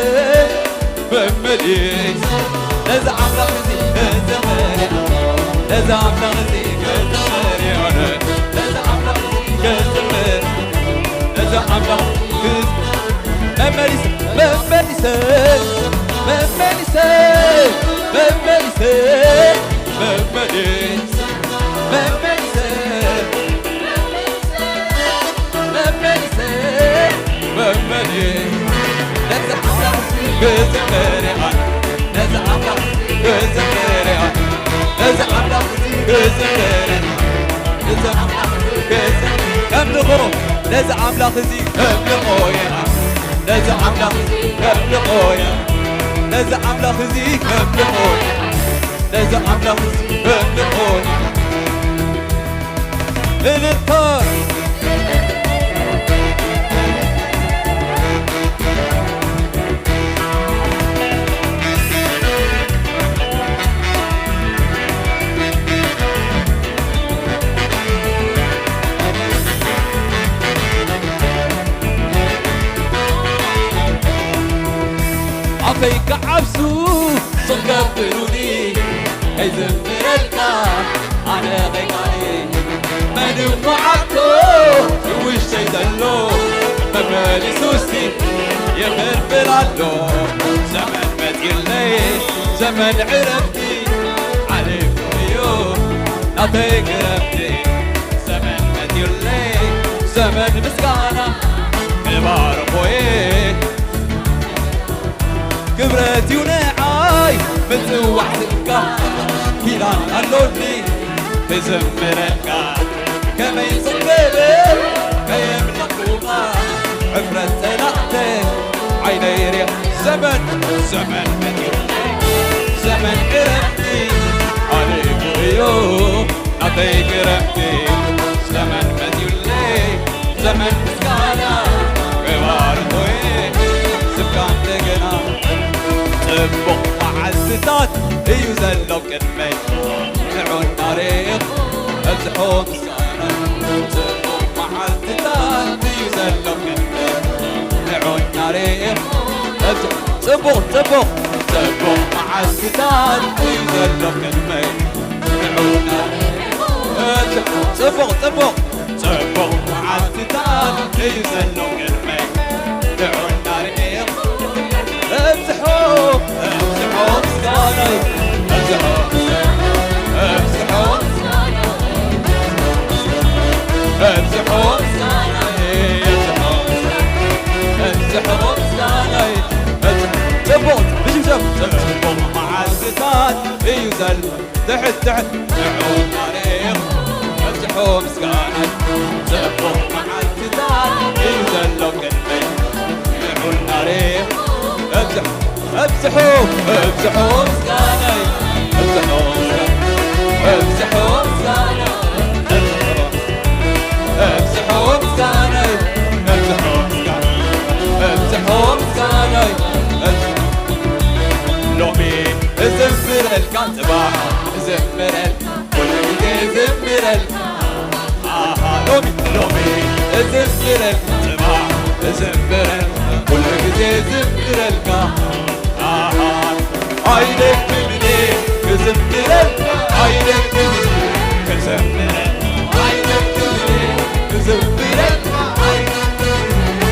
መመሊሰ፣ ነዚ ኣምላኽ እዚ ክዝምር እየ፣ ነዚ ኣምላኽ እዚ ክዝምር እየ፣ ነዚ ኣምላኽ እዚ ክዝምር፣ ነዚ ኣምላኽ ክዝ-፣ መመሊሰ፣ መመሊሰ፣ መመሊሰ፣ መመሊሰ፣ መመሊሰ፣ መመሊሰ፣ መመሊሰ፣ መመሊሰ፣ ነዚ ኣምላኽ ክዝምር እየ፣ ነዚ ኣምላኽ ክዝምር እየ፣ ነዚ ኣምላኽ ክዝምር እየ፣ ነዚ ኣምላኽ ክዝምር፣ ከምልኾ፣ ነዚ ኣምላኽ እዚ ከምልኾ እየ፣ ነዚ ኣምላኽ እዚ ከምልኾ እየ፣ ነዚ ኣምላኽ እዚ ከምልኾ እየ፣ ነዚ ኣምላኽ እዚ ከምልኾ እየ። እልልታ። ኣፈይ ክዓብሱ ስቕ ከብሉኒ ከይዝምረልካ ኣነ ከይቃኒ መን እሞ ዓብቶ መሊሱሲ ይኽብል ኣሎ። ዘመን መጺኡለይ፣ ዘመን ዕረፍቲ ሓሊፉ እዩ ናተይ ክረፍቲ። ዘመን መጺኡለይ፣ ዘመን ምስጋና ክባርኾ እየ። ክብረት እዩ ንዓይ ምጽዋዕ ስምካ፣ ኪዳን ኣሎኒ ክዝምረልካ። ከመይ ጽብቕ ከየምለኹኻ ሕፍረት ጸላእተ ዓይነይ ርያ። ዘመን ዘመን መጺኡ፣ ዘመን ዕረፍቲ ሓሊፉ እዩ ናተይ ክረፍቲ። ዘመን መጺኡለይ፣ ዘመን ምስጋና ክባርኾ እየ ስምካ እንደገና። ጽቡቕ መዓልትታት እዩ ዘሎ ቅድመይ፣ ንዑ እናረኣኹ ኣብዝሖ ምስጋና። ጽቡቕ መዓልትታት እዩ ዘሎ ቅድመይ፣ ንዑ እናረኣኹ ኣብዝሖ። ጽቡቕ፣ ጽቡቕ፣ ጽቡቕ መዓልትታት እዩ ዘሎ ቅድመይ፣ ንዑ እናረኣኹ ኣብዝሖ። ጽቡቕ፣ ጽቡቕ፣ ጽቡቕ መዓልትታት እዩ ዘሎ ቅድመይ፣ ንዑ እናረኣኹ ኣብዝሖ፣ ኣብዝሖ ምስጋናይ፣ ኣብዝሖ፣ ኣብዝሖ፣ ኣብዝሖ ምስጋናይ፣ ኣብዝሖ፣ ኣብዝሖ ምስጋናይ፣ ኣብዝሖ። ጽቡቕ፣ ብሽምሸም፣ ጽቡቕ መዓልትታት እዩ ዘሎ። ትሕት፣ ትሕት፣ ንዑ እናረኣኹ ኣብዝሖ ምስጋናይ። ጽቡቕ መዓልትታት እዩ ዘሎ ቅድመይ፣ ንዑ እናረኣኹ ኣብዝሖ፣ ኣብዝሖ፣ ኣብዝሖ ምስጋናይ፣ ኣብዝሖ ምስጋናይ፣ ኣብዝሖ ምስጋናይ፣ ኣብዝሖ፣ ኣብዝሖ ምስጋናይ፣ ኣብዝሖ ምስጋናይ፣ ኣብዝሖ ምስጋናይ፣ ኣብዝሖ። ሎሚ እዝምረልካ፣ ጽባሕ እዝምረልካ፣ ኩሉ ግዜ እዝምረልካ። ኣሃ፣ ሎሚ፣ ሎሚ እዝምረልካ፣ ጽባሕ እዝምረልካ፣ ኩሉ ግዜ እዝምረልካ። ኣሃ፣ ኣይደክምን እየ ክዝምረልካ፣ ኣይደክምን እየ ክዝምረልካ፣ ኣይደክምን እየ ክዝምረልካ፣ ኣይደክምን እየ።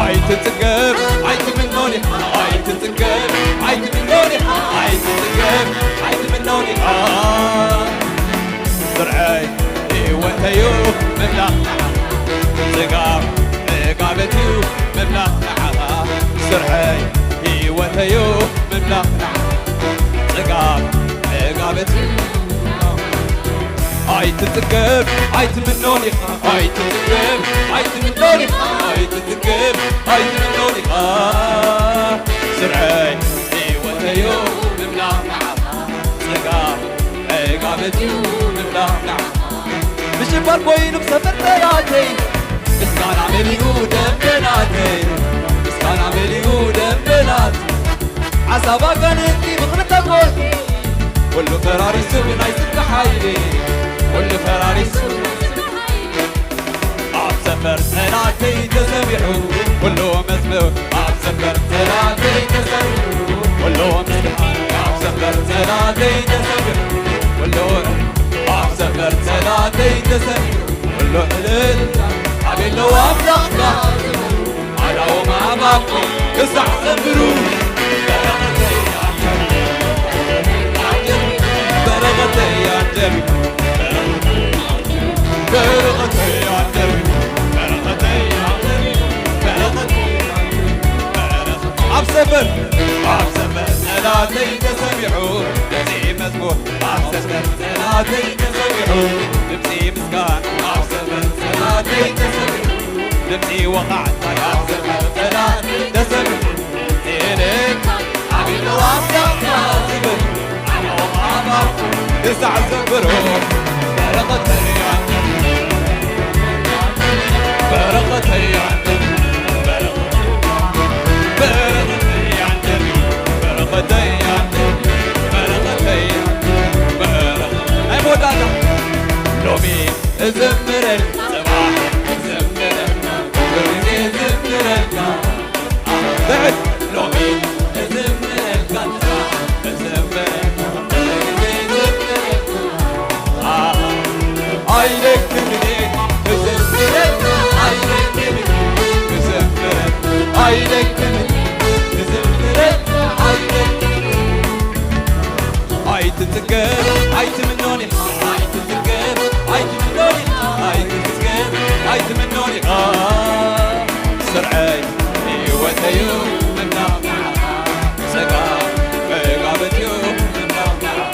ኣይትጽገብ ኣይትምኖ ዲኻ፣ ኣይትጽገብ ኣይትምኖ ዲኻ፣ ኣይትጽገብ ኣይትምኖ ዲኻ። ስርዐይ ህይወተዩ ምምላኽ ንዓኻ፣ ጽጋብ ዕጋበትዩ ምምላኽ ንዓኻ። ስርዐይ ህይወተዩ ምምላኽ ንዓኻ፣ ጽጋብ ዕጋበትዩ። ኣይትጽገብ ኣይትምኖ ዲኻ፣ ኣይትጽገብ ኣይትምኖ ዲኻ፣ ኣይትጽገብ ኣይትምኖ ዲኻ። ስርዐይ ህይወተዩ ምምላኽ ንዓኻ፣ ጽጋብ ዕጋበትዩ ምምላኽ ንዓኻ። ምሽባር ኮይኑ ብሰፈር ጠላተይ፣ ምስጋና መሊኡ ደንበናተይ፣ ምስጋና መሊኡ ደንበናት። ሓሳብ ኣጋንንቲ ምኽሪ ተንኮል፣ ኩሉ ፈራሪሱ ብናይ ጽድቂ ሓይሊ፣ ኩሉ ፈራሪሱ። ኣብ ሰፈር ጠላተይ ተሰሚዑ ኩሉ መዝሙር፣ ኣብ ሰፈር ጠላተይ ተሰሚዑ ኩሉ ምስጋና፣ ኣብ ሰፈር ጠላተይ ተሰሚዑ ኩሉ፣ ኣብ ሰፈር ጠላተይ ተሰሚዑ ኩሉ እልልታ። ኣቤት ለዋብላካ ኣዳዎም ኣባኮ ክሳዕ ዘብሩ። በረኸተይ ኣጀቢ፣ በረኸተይ ኣጀቢ፣ በረኸተይ ኣጀቢ፣ በረኸተይ ኣጀቢ፣ በረኸተይ ኣጀቢ፣ በረኸተይ። ኣብ ሰፈር፣ ኣብ ሰፈር ጸላተይ ተሰሚዑ፣ እዚ መዝሙር ኣብ ሰፈር ጸላተይ ተሰሚዑ፣ ድምጺ ምስጋና ኣብ ሰፈር ጸላተይ ተሰሚዑ፣ ድምጺ ወቓዕታ ኣብ ሰፈር ጸላተይ ተሰሚዑ፣ ኤሌ ኣቢሉ ኣምላኽና ዝብል ክሳዕ ዘብሮ። በረኸተይ ኣጀቢ፣ በረኸተይ ኣጀቢ፣ በረኸተይ ኣጀቢ፣ በረኸተይ ኣጀቢ፣ በረኸተይ ኣጀቢ፣ በረኸተይ ኣጀቢ፣ በረኸ-፣ ናይ መወዳእታ። ሎሚ እዝምረልካ፣ ጽባሕ እዝምረልካ፣ ኩሉ ግዜ እዝምረልካ። ብዕድ ሎሚ እዝምረልካ፣ እዝምረልካ፣ እዝምረልካ። ኣይደክምን እየ ክዝምረልካ፣ ኣይደክምን እየ ኣይትምኖ ኢኻ ስርዐይ ህይወተዩ ምናቕ ንዓኻ ስጋ መጋበትዩ ምናቕ ንዓኻ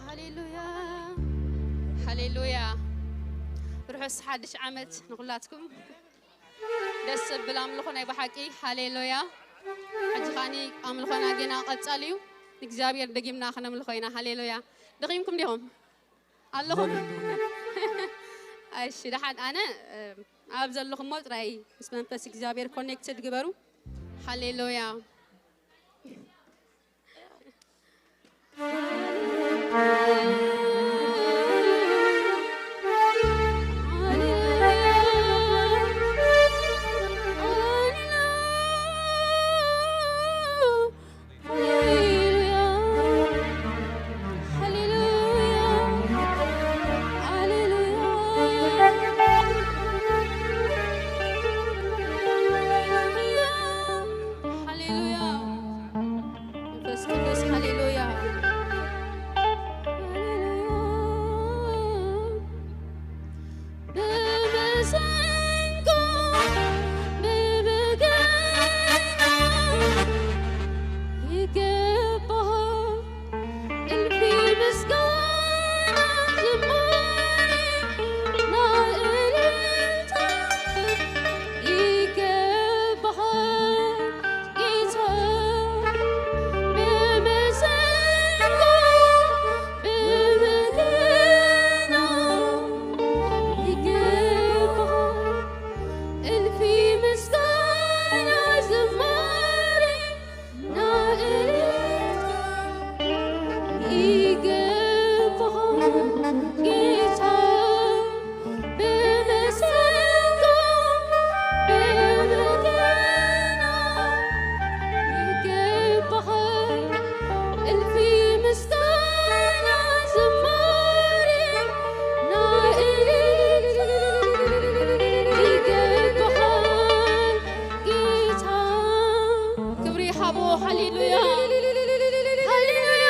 ሃሌሉያ፣ ሃሌሉያ። ርሑስ ሓድሽ ዓመት ንኹላትኩም። ደስ ዘብል ኣምልኾ ናይ ብሓቂ። ሃሌሉያ። ሕጂ ኸኣኒ ኣምልኾና ጌና ቀጻሊ እዩ። ንእግዚኣብሔር ደጊምና ክነምልኾ ኢና። ሃሌሉያ። ደኺምኩም ዲኹም? ኣለኹም? እሺ፣ ደሓን። ኣነ፣ እም፣ ኣብ ዘለኹሞ ጥራይ ምስ መንፈስ እግዚኣብሔር ኮኔክትድ ግበሩ። ሃሌሉያ። ሃሌሉያ። መንፈስ ቅዱስ፣ ሃሌሉያ። ሃሌሉያ። ብመሰንቆ ብበገና ይገባሃል እልፊ ምስጋና ዝማሬ እና እልልታ ይገባሃል ጌታ ብመሰንቆ ብበገና ይገባሃል እልፊ ምስጋና ዝማሬ እና እልልታ ይገባሃል ጌታ ብመሰንቆ ብበገና ይገባሃል እልፊ ምስጋና ዝማሬ እና እልልታ ይገባሃል ጌታ። ክብሪ ይሃቦ። ሃሌሉያ፣ ሃሌሉያ፣ ሃሌሉያ።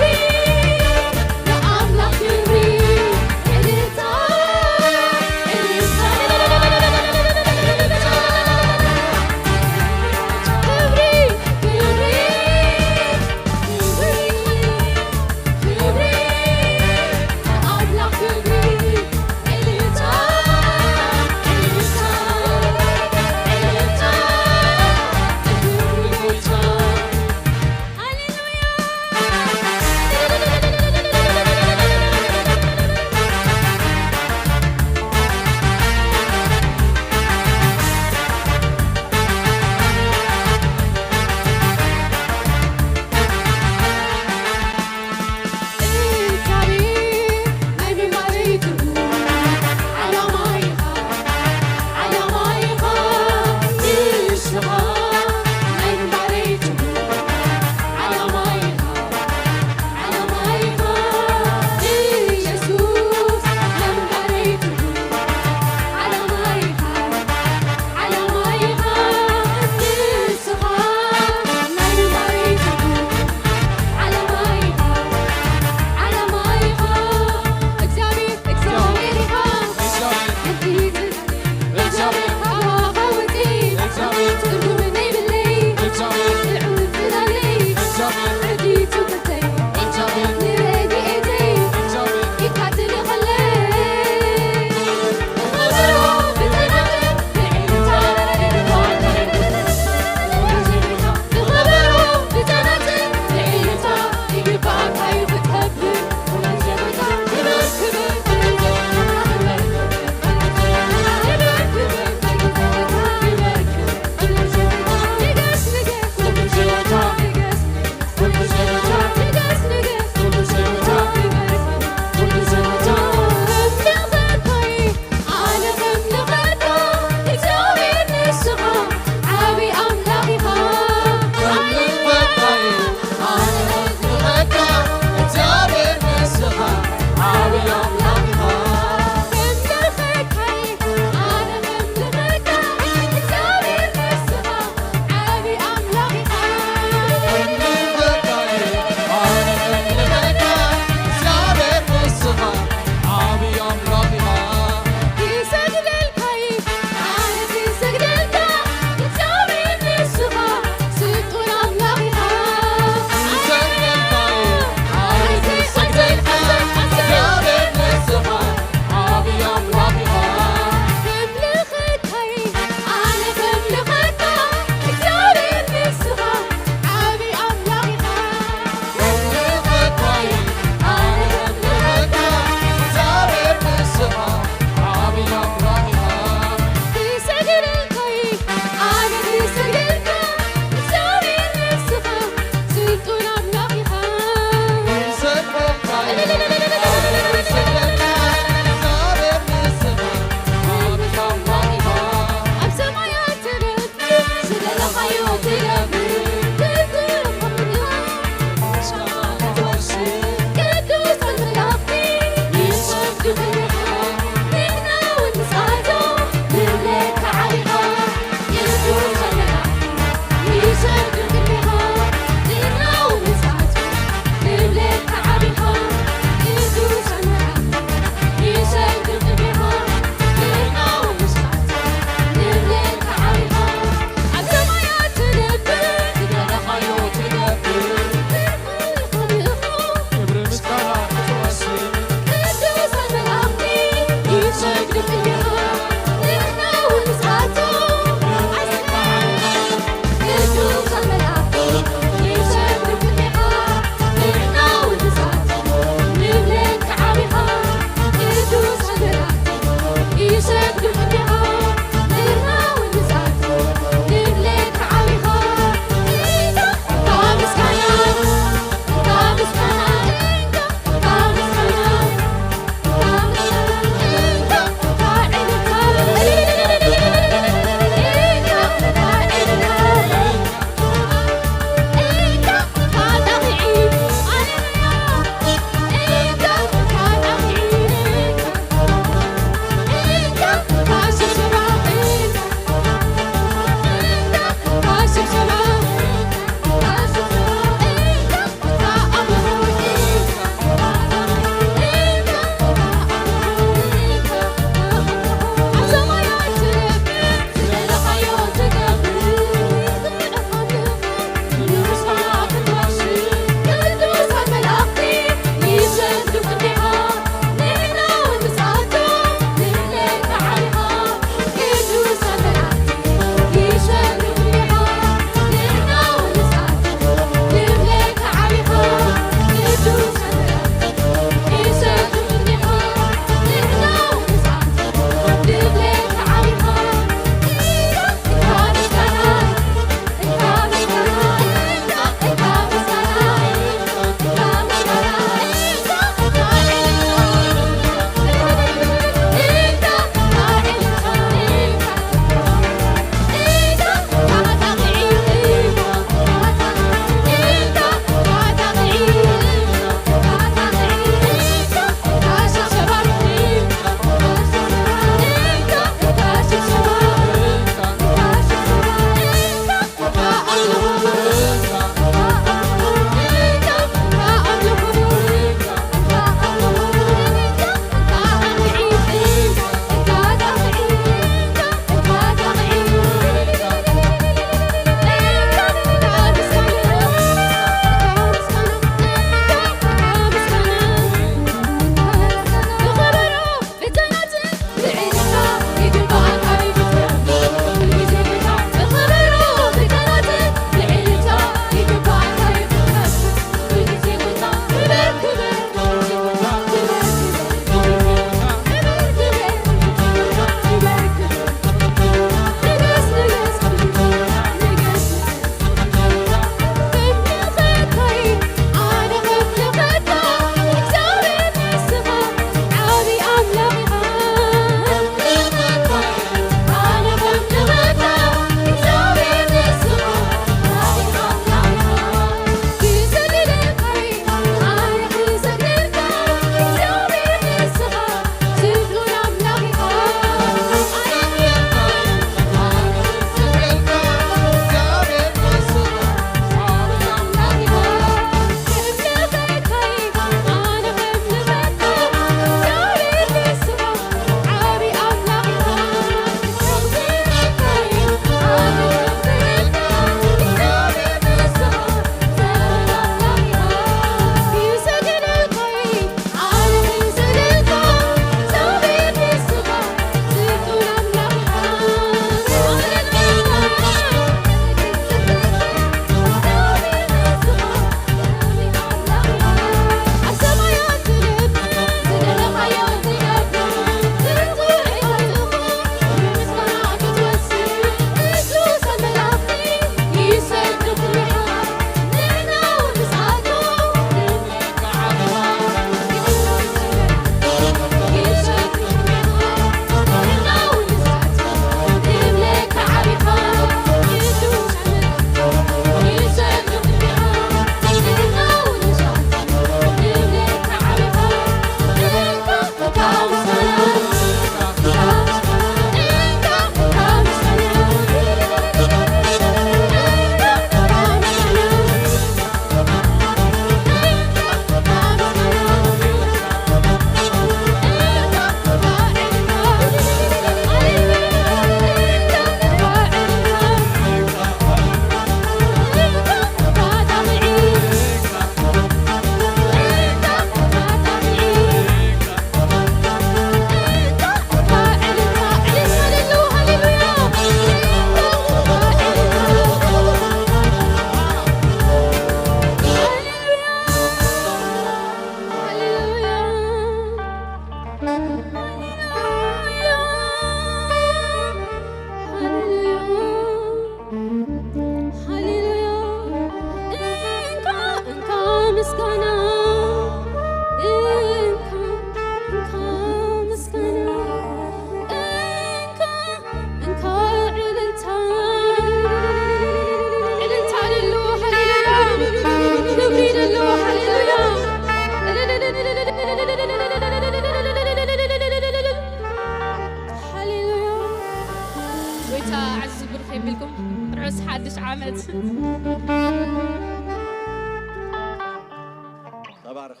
ተባረኽ።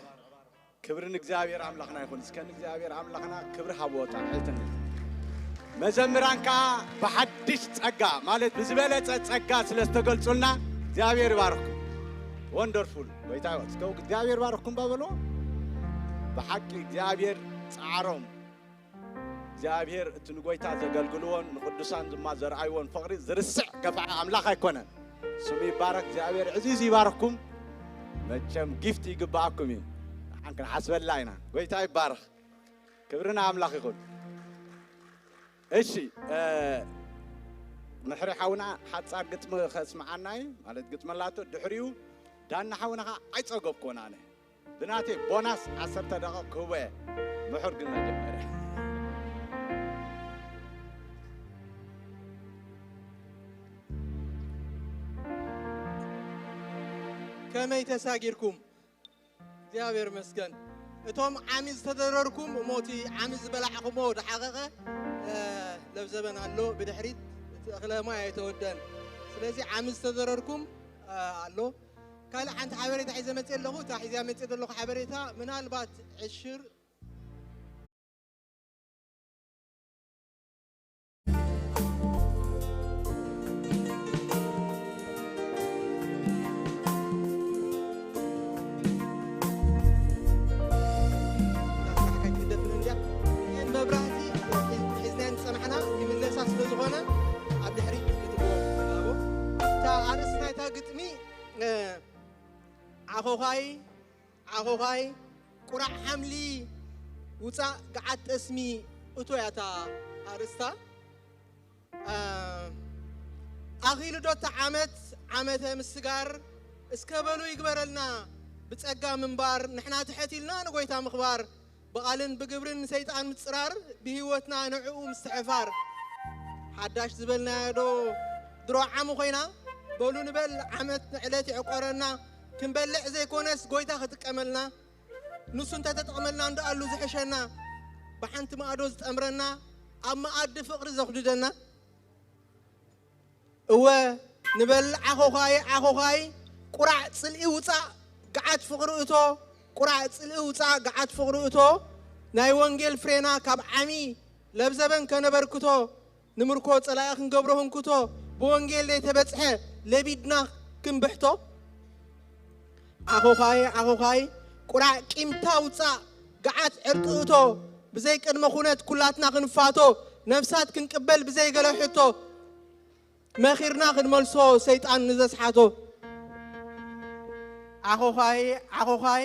ክብሪ ንእግዚኣብሔር ኣምላኽና ይኹን። እስከ ንእግዚኣብሔር ኣምላኽና ክብሪ ሃብዎ። ጣዕዒትን መዘምራን ከኣ ብሓድሽ ጸጋ፣ ማለት ብዝበለጸ ጸጋ ስለ ዝተገልጹልና እግዚኣብሔር ይባርኽኩም። ወንደርፉል። ጎይታ እስከ እግዚኣብሔር ባርኽኩም በበሎ። ብሓቂ እግዚኣብሔር ጻዕሮም፣ እግዚኣብሔር እቲ ንጎይታ ዘገልግልዎን ንቅዱሳን ድማ ዘርኣይዎን ፍቕሪ ዝርስዕ ገፋዒ ኣምላኽ ኣይኮነን። ስሙ ይባረክ። እግዚኣብሔር ዕዚዝ ይባርኽኩም። መቸም ጊፍት ይግባኣኩም እዩ። ንሓን ክንሓስበላ ኢና። ጎይታ ይባረክ። ክብሪ ንኣምላኽ ይኹን። እሺ፣ እ፣ ምሕሪ ሓውና ሓጻር ግጥሚ ከስምዓና እዩ፣ ማለት ግጥሚ ኣላቶ። ድሕሪኡ ዳና ሓውና ኸዓ ኣይጸገብኩዎን ኣነ። ብናተይ ቦናስ ዓሰርተ ደቂቕ ክህቦ እየ። ምሑር ግን መጀመርያ። ከመይ ተሳጊርኩም? እግዚኣብሔር ይመስገን። እቶም ዓሚ ዝተደረርኩም፣ እሞ እቲ ዓሚ ዝበላዕኹሞ ደሓቐቐ፣ እ፣ ለብዘበን ኣሎ፣ ብድሕሪት እቲ እኽለ ማይ ኣይተወደን። ስለዚ ዓሚ ዝተደረርኩም፣ እ፣ ኣሎ። ካልእ ሓንቲ ሓበሬታ ሒዘ መፅእ ኣለኹ። እታ ሒዘ መፅእ ዘለኹ ሓበሬታ ምናልባት ዕሽር መብራህቲ ሒዝናየን ዝፀናሕና ይምለሳ ስለ ዝኾነ ኣብ ድሕሪት ክትብሎ ኣለዎ። እታ ኣርእስቲ ናይታ ግጥሚ፣ እ፣ ዓኾዃይ ዓኾዃይ ቁራዕ ሓምሊ ውፃእ ገዓት ጠስሚ እቶ እያ እታ ኣርእስታ። እ፣ ኣኺሉ ዶ እታ ዓመት ዓመተ ምስጋር? እስከ በሉ ይግበረልና ብጸጋ ምንባር፣ ንሕና ትሕት ኢልና ንጎይታ ምኽባር፣ ብቓልን ብግብርን ንሰይጣን ምጽራር፣ ብህይወትና ንዕኡ ምስትሕፋር። ሓዳሽ ዝበልናዮ ዶ ድሮ ዓሚ ኮይና? በሉ ንበል ዓመት ንዕለት ይዕቆረና፣ ክንበልዕ ዘይኮነስ ጎይታ ክጥቀመልና። ንሱ እንተተጠቕመልና እንደኣሉ ዝሕሸና፣ ብሓንቲ ማእዶ ዝጠምረና፣ ኣብ መኣዲ ፍቕሪ ዘኹድደና። እወ ንበል ዓኾዃይ፣ ዓኾዃይ፣ ቁራዕ ጽልኢ ውጻእ፣ ገዓት ፍቕሪ እቶ፣ ቁራዕ ጽልኢ ውጻእ፣ ገዓት ፍቕሪ እቶ፣ ናይ ወንጌል ፍሬና ካብ ዓሚ ለብዘበን ከነበርክቶ፣ ንምርኮ ጸላኢ ክንገብሮ ህንክቶ፣ ብወንጌል ዘይተበጽሐ ለቢድና ክንብሕቶ። ዓኾዃይ፣ ዓኾዃይ፣ ቁራዕ ቂምታ ውጻእ፣ ገዓት ዕርቂ እቶ፣ ብዘይ ቅድመ ኩነት ኩላትና ክንፋቶ፣ ነፍሳት ክንቅበል ብዘይ ገለ ሕቶ፣ መኺርና ክንመልሶ ሰይጣን ንዘስሓቶ። ዓኾዃይ፣ ዓኾዃይ፣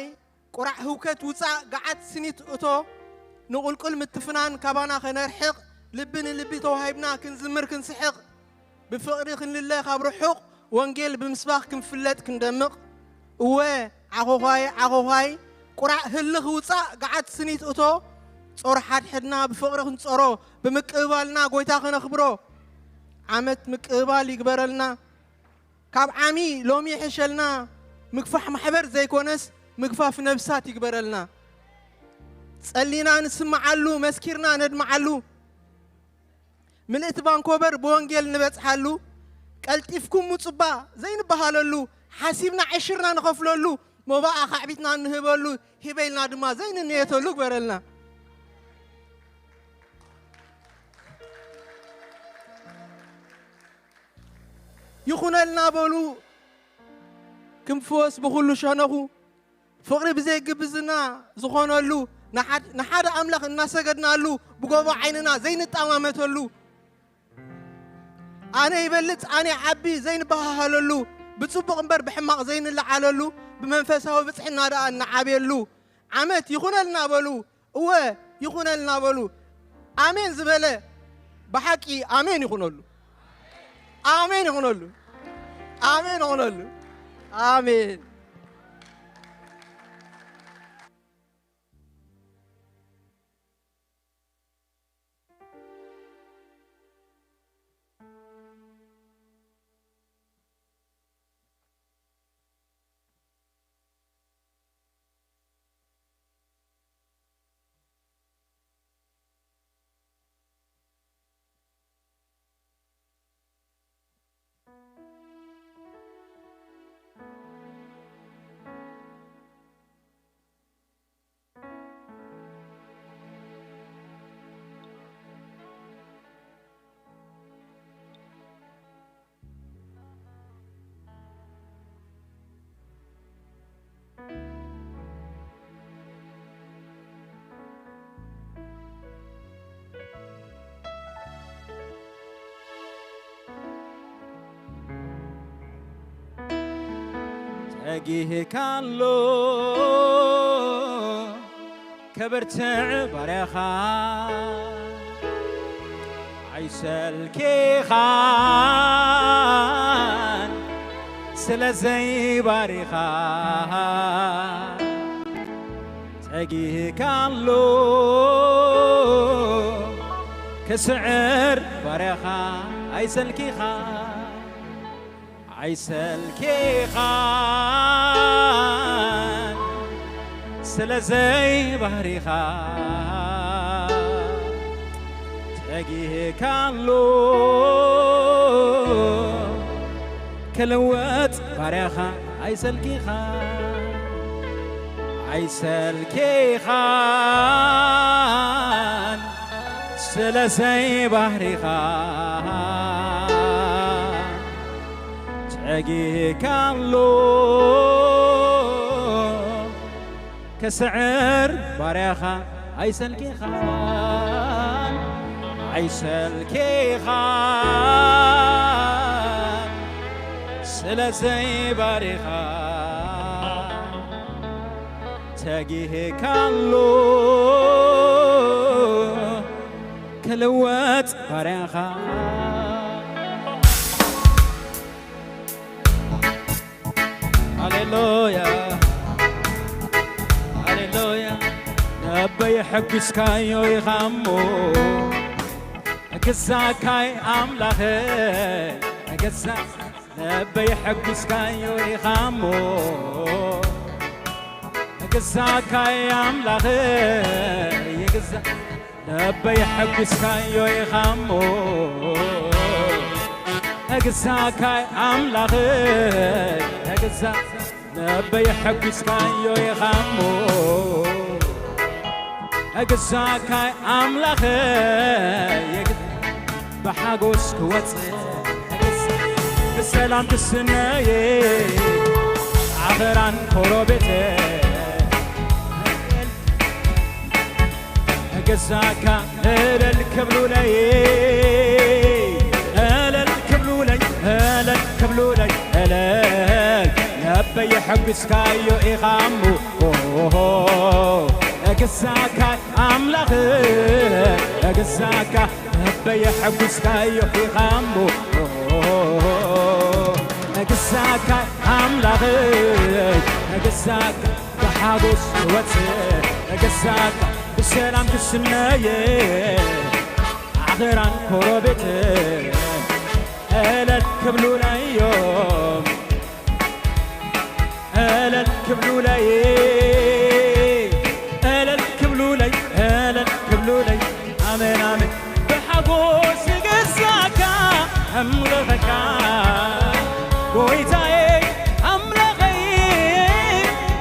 ቁራዕ ህውከት ውጻእ፣ ገዓት ስኒት እቶ፣ ንቑልቁል ምትፍናን ካባና ከነርሕቕ፣ ልቢ ንልቢ ተዋሂብና ክንዝምር ክንስሕቕ፣ ብፍቕሪ ክንልለ ካብ ርሑቕ፣ ወንጌል ብምስባኽ ክንፍለጥ ክንደምቕ። እወ ዓኾዃይ፣ ዓኾዃይ፣ ቁራዕ ህልኽ ውጻእ፣ ገዓት ስኒት እቶ፣ ጾር ሓድሕድና ብፍቕሪ ክንጾሮ፣ ብምቅብባልና ጎይታ ከነኽብሮ። ዓመት ምቅብባል ይግበረልና። ካብ ዓሚ ሎሚ ይሕሸልና። ምግፋሕ ማሕበር ዘይኮነስ ምግፋፍ ነብሳት ይግበረልና። ጸሊና ንስምዓሉ፣ መስኪርና ነድምዓሉ። ምልእቲ ቫንኮቨር ብወንጌል ንበጽሓሉ። ቀልጢፍኩም ምጹባ ዘይንበሃለሉ፣ ሓሲብና ዕሽርና ንኸፍለሉ፣ ሞባእ ኣኻዕቢትና ንህበሉ፣ ሂበ ኢልና ድማ ዘይንንየተሉ ግበረልና። ይኹነልና በሉ ክንፍወስ ብኹሉ ሸነኹ። ፍቕሪ ብዘይ ግብዝና ዝኾነሉ፣ ንሓድ-፣ ንሓደ ኣምላኽ እናሰገድናሉ፣ ብጎቦ ዓይንና ዘይንጠማመተሉ፣ ኣነ ይበልጽ ኣነ ይዓቢ ዘይንበሃሃለሉ፣ ብጽቡቕ እምበር ብሕማቕ ዘይንለዓለሉ፣ ብመንፈሳዊ ብጽሕና ደኣ እንዓብየሉ ዓመት ይኹነልና በሉ። እወ ይኹነልና በሉ። ኣሜን ዝበለ ብሓቂ ኣሜን ይኹነሉ። ኣሜን ይኹነሉ። ኣሜን ይኹነሉ። ኣሜን። ተጊህካሎ ከበርትዕ ባርያኻ ኣይሰልኪኻን ስለ ዘይባሪኻ ተጊህካሎ ክስዕር ባርያኻ ኣይሰልኪኻ ኣይሰልኪኻን ስለ ዘይባህሪኻ ተጊህካሎ ክልወጥ ባርያኻ ኣይሰልኪኻ ኣይሰልኪኻን ስለ ዘይባህሪኻ ተጊህካሎ ክስዕር ባርያኻ ኣይሰልኪኻን ኣይሰልኪኻን ስለ ዘይባሪኻ ተጊህካሎ ክልወጥ ባርያኻ ሃሌሉያ ሃሌሉያ ነበይ ሐጒስካዮ ኢኻ እሞ ግዛካይ ኣምላኸ ግዛ ነበይ ሐጒስካዮ ኢኻ እሞ ግዛካይ ኣምላኸ ይግዛ ነበይ ሐጒስካዮ ኢኻ እሞ ግዛካይ ኣምላኸ ግዛ ነበይ ሐጒስካዮ ኢኻ እሞ ግዛካይ ኣምላኸ የግ- ብሓጎስ ክወፅእ ብሰላም ክስነየ ዓኸራን ኮሮቤተ ገዛካ እልል ክብሉለይ እልል ክብሉለይ እልል ክብሉለይ እልል ለበይ ሐጒስካዮ ኢኻ እሞ ኦሆ፣ እግዛካ ኣምላኽ፣ እግዛካ ለበይ ሐጒስካዮ ኢኻ እሞ፣ እግዛካ ኣምላኽ፣ እግዛካ ብሓጎስ ክወጽእ፣ እግዛካ ብሰላም ክስነየ፣ ኣኽራን ኮረቤት እልል ክብሉለይ እዮም። እልል ክብሉለይ፣ እልል ክብሉለይ፣ እልል ክብሉለይ። ኣሜን፣ ኣሜን። ብሓጎስ እገዛካ፣ እምልኸካ፣ ጎይታየ፣ ኣምላኸይ፣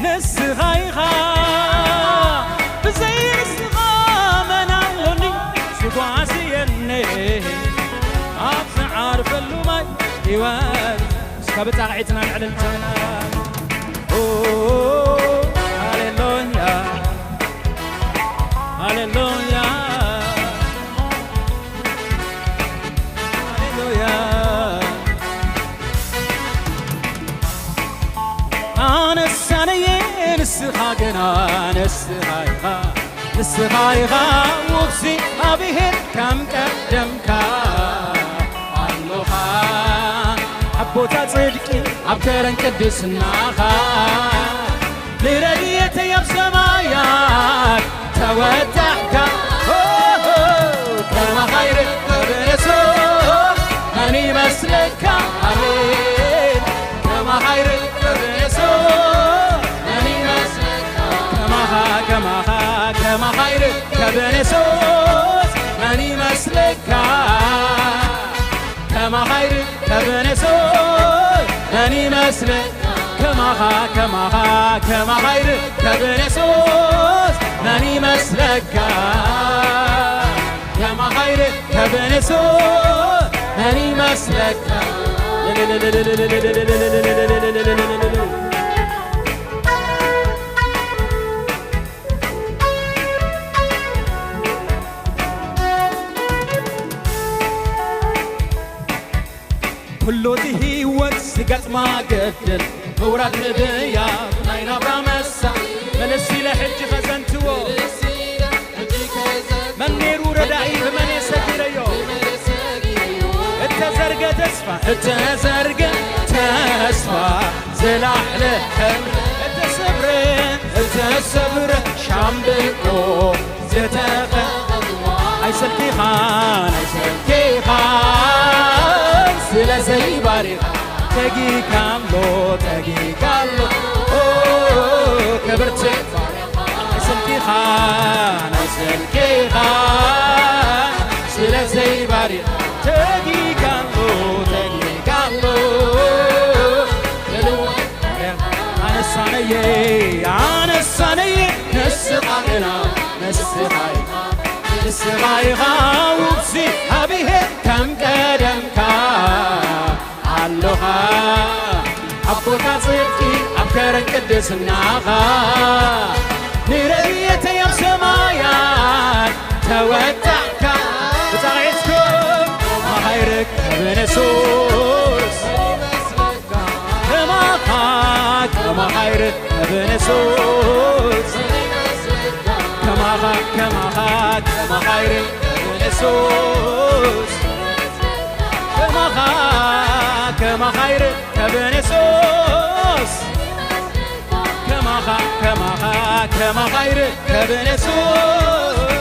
ንስኻ ኢኻ። ብዘይ ንስኻ መን ኣሎኒ ዝጓዝየኒ ኣብ ዝዓርፈሉ ማይ ህይወት? እስከ ብጣቕዒትና ንዕልልታና። ኦ፣ ሃሌሉያ፣ ሃሌሉያ፣ ሃሌሉያ። ኣነስ ኣነየ ንስኻ ግና ንስኻ ኢኻ። ንስኻ ኢኻ ውግዚ ኣብሄር ከም ቀደምካ ኣሎኻ ኣብ ቦታ ጽድቂ ኣብ ከረን ቅድስናኻ ንረድኤተይ ኣብ ሰማያት ተወዳእካ። ኦ፣ ከማኻ ይርከብ ንሱ መን ይመስለካ? ኣሜን። ከማኻ ይርከብ ንሱ መን ይመስለካ? ከማኻ፣ ከማኻ፣ ከማኻ ይርከብ ንሱስ መን ይመስለካ? ከማኻ ይርከብ ንሱስ መን ይመስለካ? ከማኻ፣ ከማኻ፣ ከማኻ ይርከብ ንሱስ መን ይመስለካ? ከማኻ ይርከብ ንሱስ መን ይመስለካ? ኩሉ እቲ ህይወት ዝገጥማ ገድል ምውራድ ምድያብ ናይ ናብራ መሳ። መለስ ኢለ ሕጂ ከዘንትዎ። መን ነይሩ ረዳኢ ብመን እየ ሰጊረዮ? እተዘርገ ተስፋ፣ እተዘርገ ተስፋ፣ ዝላዕለ ሕብሪ፣ እተሰብረ፣ እተሰብረ ሻምብቆ፣ ዝተኸ-፣ ኣይሰልኪኻን፣ ኣይሰልኪኻን፣ ስለ ዘይባሪኻ፣ ተጊካሎ፣ ተጊካሎ፣ ኦ፣ ክብርቲ ኣይሰልኪኻን፣ ኣይሰልኪኻን፣ ስለ ዘይባሪኻ፣ ተጊካሎ፣ ተጊካሎ፣ ኣነሳነየ፣ ኣነሳነየ፣ ንስኻ ግና፣ ንስኻ ኢኻ፣ ንስኻ ኢኻ ውግዚ ኣብሄር ከም ቀደምካ። ኣሎኻ ኣብ ቦታ ጽድቂ ኣብ ከረን ቅድስናኻ ንረድኤተይ ኣብ ሰማያት ተወጣዕካ። ብጻዕዒትኩም ከማኻ ይርከብ ንሱስ ከማኻ ከማኻ ይርከብ ንሱስ ከማኻ ከማኻ ከማኻ ይርከብ ንሱስ ከማኻ ከማኻ ይርከብ ንሱስ ከማኻ ከማኻ ከማኻ ይርከብ ንሱስ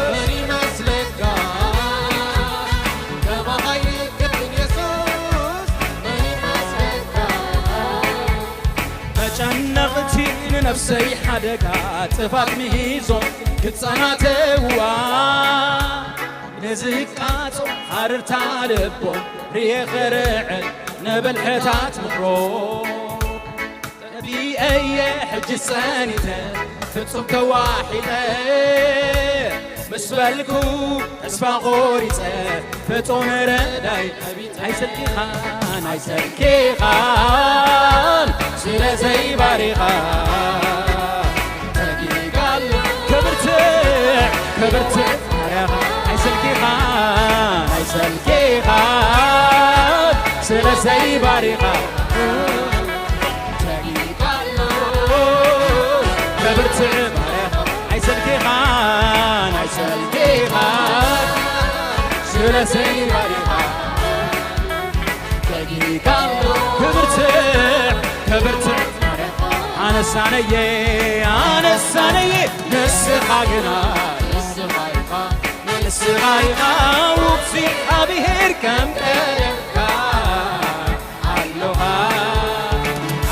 መጨነቕቲ ንነፍሰይ ሓደጋ ጥፋት ምሂዞም ክጸናተውዋ ንዝቃጾ ሃርርታ ልቦም ርየ ኸርዕድ ነበልሐታት ምኽሮ ነቢየየ ሕጂ ጸኒተ ፍጹም ተዋሒጠ ምስ በልኩ ተስፋ ቖሪጸ ፍጹም ረዳይ ኣይሰልኪኻን ኣይሰልኪኻን ስለ ዘይባሪኻ ተጊጋሉ ክብርትዕ ክብርትዕ ባርያኻ ኣይሰልኪኻን ኣይሰልኪኻን ስለ ዘይባሪኻ ተጊጋሉ ክብርትዕ ባርያኻ ኣይሰልኪኻን ኣይሰልኪኻን ስለ ዘይባሪኻ ተጊጋሉ ክብርትዕ ክብርትዕ ኣነሳነየ ኣነሳነየ ንስኻ ግና ንስኻ ኢኻ ንስኻ ኢኻ ውግዚ ኣብሄር ከም ቀደምካ ኣሎኻ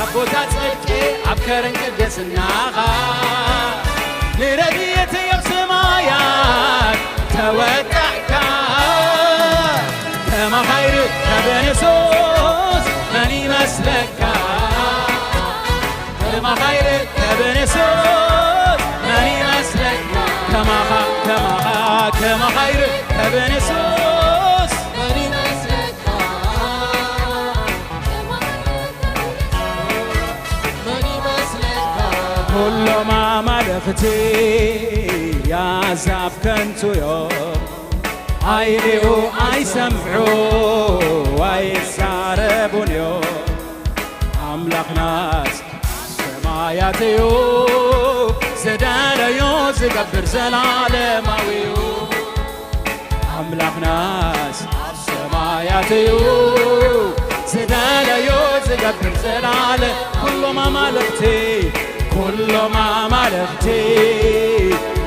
ኣብ ቦታ ጽድቂ ኣብ ከረን ቅድስናኻ ንረድኤተይ ኣብ ሰማያት ተወጣዕካ ከማኻ ይርከብ ንሱስ መን ይመስለካ ከማኻ ይርከብ ንሱስ መን ይመስለካ ከማኻ ከማኻ ከማኻ ይርከብ ንሱስ መን ይመስለካ ኩሎም ኣማልኽቲ ኣዛብ ከንቱ እዮም ኣይሪኡ ኣይሰምዑ ኣይዛረቡን እዮም ኣምላኽናስ ሰማያት እዩ ዝደለዮ ዝገብር ዘላለማዊ እዩ ኣምላኽናስ ኣብ ሰማያት እዩ ዝደለዮ ዝገብር ዘላለ ኩሎም ኣማልኽቲ ኩሎም ኣማልኽቲ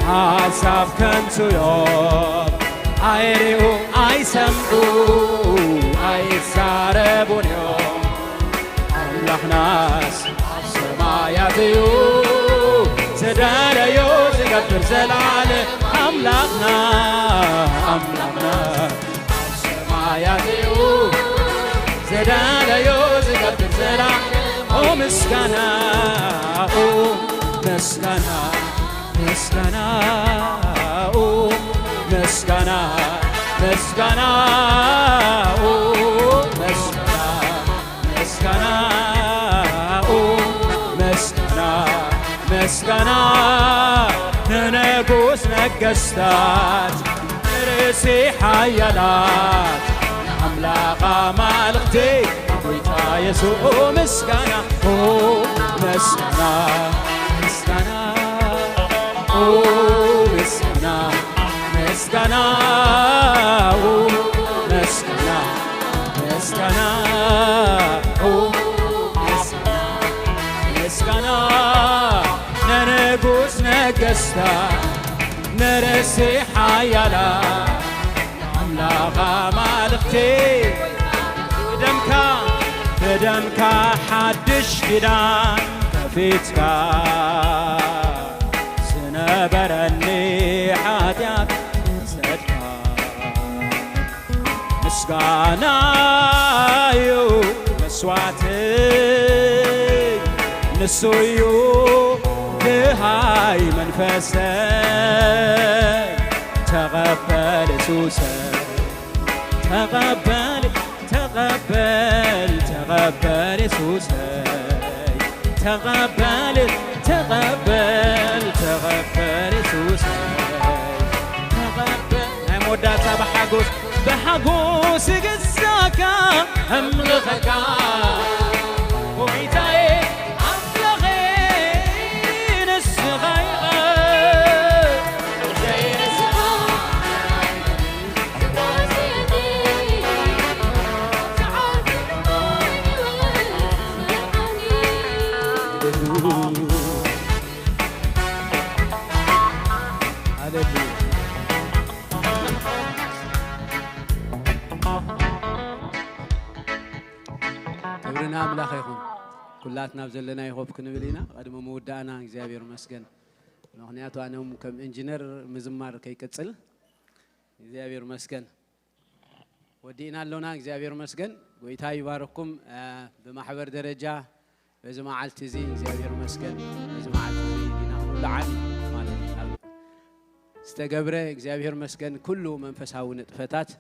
ሓሳብ ከንቱ እዮም ኣይሪኡ ኣይሰምዑ ኣይዛረቡን እዮም ኣምላኽናስ ኣብ ሰማያት እዩ ዝደለዮ ዝገብር ዘላለ ኣምላኽና ኣምላኽና ኣብ ሰማያት እዩ ዝደለዮ ዝገብር ዘላለ ኦ ምስጋና ኦ ምስጋና ምስጋና ኦ ምስጋና ምስጋና ኦ ምስጋና ምስጋና ኦ ምስጋና ምስጋና ንንጉስ ነገስታት ንርእሲ ሓያላት ንኣምላኽ ኣማልኽቲ ጌታ ኢየሱስ ምስጋና፣ ኦ ምስጋና፣ ምስጋና፣ ኦ ምስጋና፣ ምስጋና፣ ኦ ምስጋና፣ ምስጋና፣ ኦ ምስጋና፣ ምስጋና ንንጉስ ነገስታት፣ ንርእሲ ሓያላት ኣምላኽ ኣማልኽቲ፣ ብደምካ፣ ብደምካ ሓድሽ ኪዳን ከፊትካ፣ ዝነበረኒ ሓጢኣት ወሰድካ። ምስጋናዩ መስዋዕተይ፣ ንሱዩ ደሃይ መንፈሰይ። ተቐበል የሱሰይ፣ ተቐበል፣ ተቐበል፣ ተቐበል የሱሰይ፣ ተቐበል፣ ተቐበል፣ ተቐበል የሱሰይ፣ ተቐበል። ናይ መወዳእታ ብሓጎስ፣ ብሓጎስ ይግዛካ፣ ኣምልኸካ ጎይታዬ ኣምላኸይ፣ ንስኻ ኢኻ። ሃሌሉያ። ክብሪ ንኣምላኽ ይኹን። ኩላትና ኣብ ዘለናዮ ኮፍ ክንብል ኢና። ቅድሚ ምውዳእና እግዚኣብሔር ይመስገን። ምኽንያቱ ኣነ እውን ከም ኢንጂነር ምዝማር ከይቅጽል እግዚኣብሔር ይመስገን። ወዲእና ኣሎና፣ እግዚኣብሔር ይመስገን። ጎይታ ይባርኩም። እ፣ ብማሕበር ደረጃ በዚ መዓልቲ እዚ እግዚኣብሔር ይመስገን። በዚ መዓልቲ እዚ ዲና ኩሉ ዓሚ ማለት እዩ። ዝተገብረ እግዚኣብሔር ይመስገን። ኩሉ መንፈሳዊ ንጥፈታት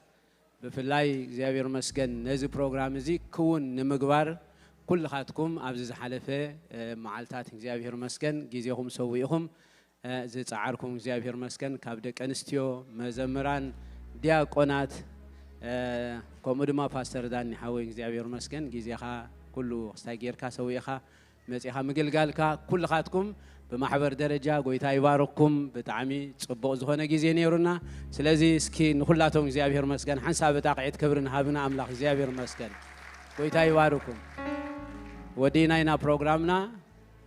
ብፍላይ እግዚኣብሔር ይመስገን ነዚ ፕሮግራም እዚ ክውን ንምግባር ኩልኻትኩም ኣብዚ ዝሓለፈ፣ እ፣ መዓልታት እግዚኣብሔር ይመስገን ግዜኹም ሰዊእኹም፣ እ፣ ዝጸዓርኩም እግዚኣብሔር ይመስገን። ካብ ደቂ ኣንስትዮ፣ መዘምራን፣ ዲያቆናት፣ እ፣ ከምኡ ድማ ፓስተር ዳኒ ሓወይ እግዚኣብሔር ይመስገን ግዜኻ ኩሉ ክስታይ ጌርካ ሰዊእኻ መጺኻ ምግልጋልካ ኩልኻትኩም ብማሕበር ደረጃ ጎይታ ይባርኩም። ብጣዕሚ ጽቡቕ ዝኾነ ግዜ ነይሩና። ስለዚ እስኪ ንኹላቶም እግዚኣብሔር መስገን ሓንሳብ ጣቕዒት ክብሪ ንሃብና ኣምላኽ እግዚኣብሔር መስገን። ጎይታ ይባርኩም። ወዲእና ኢና ፕሮግራምና።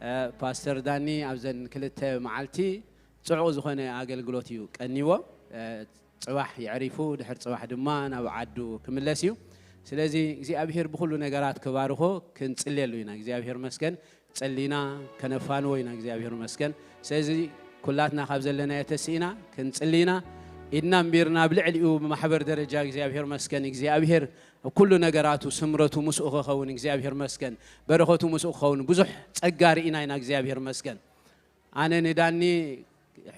እ፣ ፓስተር ዳኒ ኣብዘን ክልተ መዓልቲ ጽዑቕ ዝኾነ ኣገልግሎት እዩ ቀኒዎ። እ፣ ጽባሕ የዕሪፉ፣ ድሕር ጽባሕ ድማ ናብ ዓዱ ክምለስ እዩ። ስለዚ እግዚኣብሔር ብኹሉ ነገራት ክባርኾ ክንጽልየሉ ኢና። እግዚኣብሔር መስገን ጸሊና ከነፋንዎ ኢና። እግዚኣብሔር መስገን። ስለዚ ኩላትና ካብ ዘለናዮ ተስኢና ክንጽሊ ኢና። ኢድና እምቢርና ኣብ ልዕሊኡ ብማሕበር ደረጃ እግዚኣብሔር መስገን። እግዚኣብሔር ኣብ ኩሉ ነገራቱ ስምረቱ ምስኡ ክኸውን እግዚኣብሔር መስገን። በረኸቱ ምስኡ ክኸውን ብዙሕ ጸጋ ርኢና ኢና። እግዚኣብሔር መስገን። ኣነ ንዳኒ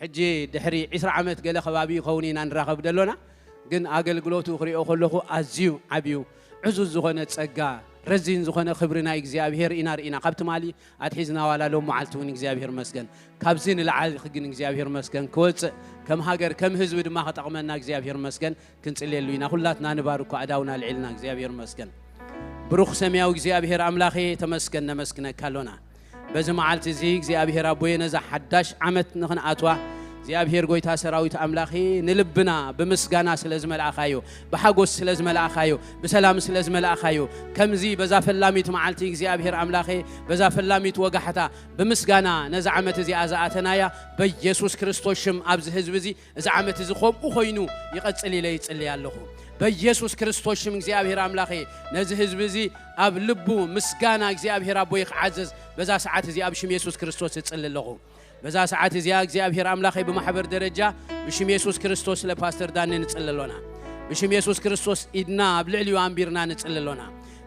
ሕጂ ድሕሪ ዒስራ ዓመት ገለ ከባቢ ይኸውን ኢና ንራኸብ ደሎና፣ ግን ኣገልግሎቱ ክሪኦ ከለኹ ኣዝዩ ዓብዩ ዕዙዝ ዝኾነ ጸጋ፣ ረዚን ዝኾነ ክብሪ ናይ እግዚኣብሔር ኢና ርኢና። ካብ ትማሊ ኣትሒዝና ዋላ ሎም መዓልቲ እውን እግዚኣብሔር መስገን። ካብዚ ንላዕሊ ግን እግዚኣብሔር መስገን ክወጽእ፣ ከም ሃገር፣ ከም ህዝቢ ድማ ክጠቕመና እግዚኣብሔር መስገን ክንጽልየሉ ኢና። ኩላትና ንባርኮ ኣእዳውና ኣልዒልና እግዚኣብሔር መስገን። ብሩኽ ሰማያዊ እግዚኣብሔር ኣምላኸ ተመስገን፣ ነመስግነካ ኣሎና። በዚ መዓልቲ እዚ እግዚኣብሔር ኣቦየ ነዛ ሓዳሽ ዓመት ንኽንኣትዋ እግዚኣብሔር ጎይታ ሰራዊት ኣምላኸ ንልብና ብምስጋና ስለ ዝመልኣኻዮ፣ ብሓጎስ ስለ ዝመልኣኻዮ፣ ብሰላም ስለ ዝመልኣኻዮ፣ ከምዚ በዛ ፈላሚት መዓልቲ እግዚኣብሔር ኣምላኸ በዛ ፈላሚት ወጋሕታ ብምስጋና ነዛ ዓመት እዚኣ ዝኣተናያ በኢየሱስ ክርስቶስ ሽም ኣብዚ ህዝቢ እዚ እዚ ዓመት እዚ ከምኡ ኮይኑ ይቐጽል ኢለ ይጽልይ ኣለኹ። በኢየሱስ ክርስቶስ ሽም እግዚኣብሔር ኣምላኸ ነዚ ህዝቢ እዚ ኣብ ልቡ ምስጋና እግዚኣብሔር ኣቦይ ክዓዘዝ በዛ ሰዓት እዚ ኣብ ሽም የሱስ ክርስቶስ እጽሊ ኣለኹ። በዛ ሰዓት እዚኣ እግዚኣብሔር ኣምላኸ ብማሕበር ደረጃ ብሽም የሱስ ክርስቶስ ስለ ፓስተር ዳኒ ንጽሊ ኣሎና። ብሽም የሱስ ክርስቶስ ኢድና ኣብ ልዕሊኡ ኣንቢርና ንጽሊ ኣሎና።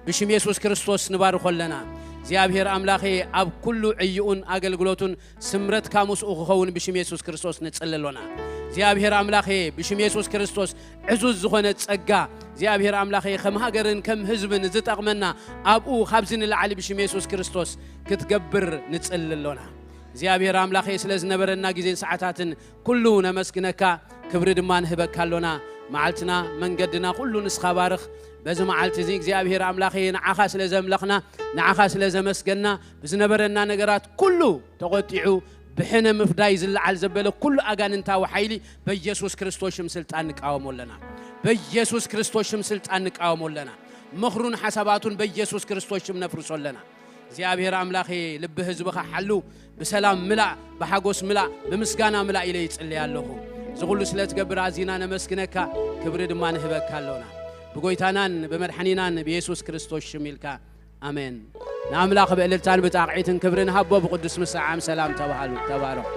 ብሽም የሱስ ክርስቶስ ንባርኾ ኣለና። እግዚኣብሔር ኣምላኸ ኣብ ኩሉ ዕይኡን ኣገልግሎቱን ስምረትካ ምስኡ ክኸውን ብሽም የሱስ ክርስቶስ ንጽሊ ኣሎና። እግዚኣብሔር ኣምላኸ ብሽም የሱስ ክርስቶስ ዕዙዝ ዝኾነ ጸጋ እግዚኣብሔር ኣምላኸ ከም ሃገርን ከም ህዝብን ዝጠቕመና ኣብኡ ካብዚ ንላዕሊ ብሽም የሱስ ክርስቶስ ክትገብር ንጽሊ ኣሎና። እግዚኣብሔር ኣምላኸ ስለ ዝነበረና ግዜን ሰዓታትን ኩሉ ነመስግነካ፣ ክብሪ ድማ ንህበካ ኣሎና። መዓልትና መንገድና ኩሉ ንስኻ ባርኽ። በዚ መዓልቲ እዚ እግዚኣብሔር ኣምላኸ ንዓኻ ስለ ዘምለኽና፣ ንዓኻ ስለ ዘመስገና፣ ብዝነበረና ነገራት ኩሉ ተቖጢዑ ብሕነ ምፍዳይ ዝለዓል ዘበለ ኩሉ ኣጋንንታዊ ሓይሊ በኢየሱስ ክርስቶስ ሽም ስልጣን ንቃወሞ ኣለና። በኢየሱስ ክርስቶስ ሽም ስልጣን ንቃወሞ ኣለና። ምኽሩን ሓሳባቱን በኢየሱስ ክርስቶስ ሽም ነፍርሶ ኣለና። እግዚኣብሔር ኣምላኸ ልቢ ህዝብኻ ሓሉ፣ ብሰላም ምላእ፣ ብሓጎስ ምላእ፣ ብምስጋና ምላእ ኢለ ይጽልይ ኣለኹ። እዚ ኩሉ ስለ ትገብር ኣዚና ነመስግነካ፣ ክብሪ ድማ ንህበካ ኣሎና። ብጎይታናን ብመድሓኒናን ብየሱስ ክርስቶስ ሽም ኢልካ ኣሜን። ንኣምላኽ ብእልልታን ብጣቕዒትን ክብርን ሃቦ፣ ብቅዱስ ምሳዓም ሰላም ተባሃሉ፣ ተባረኹ።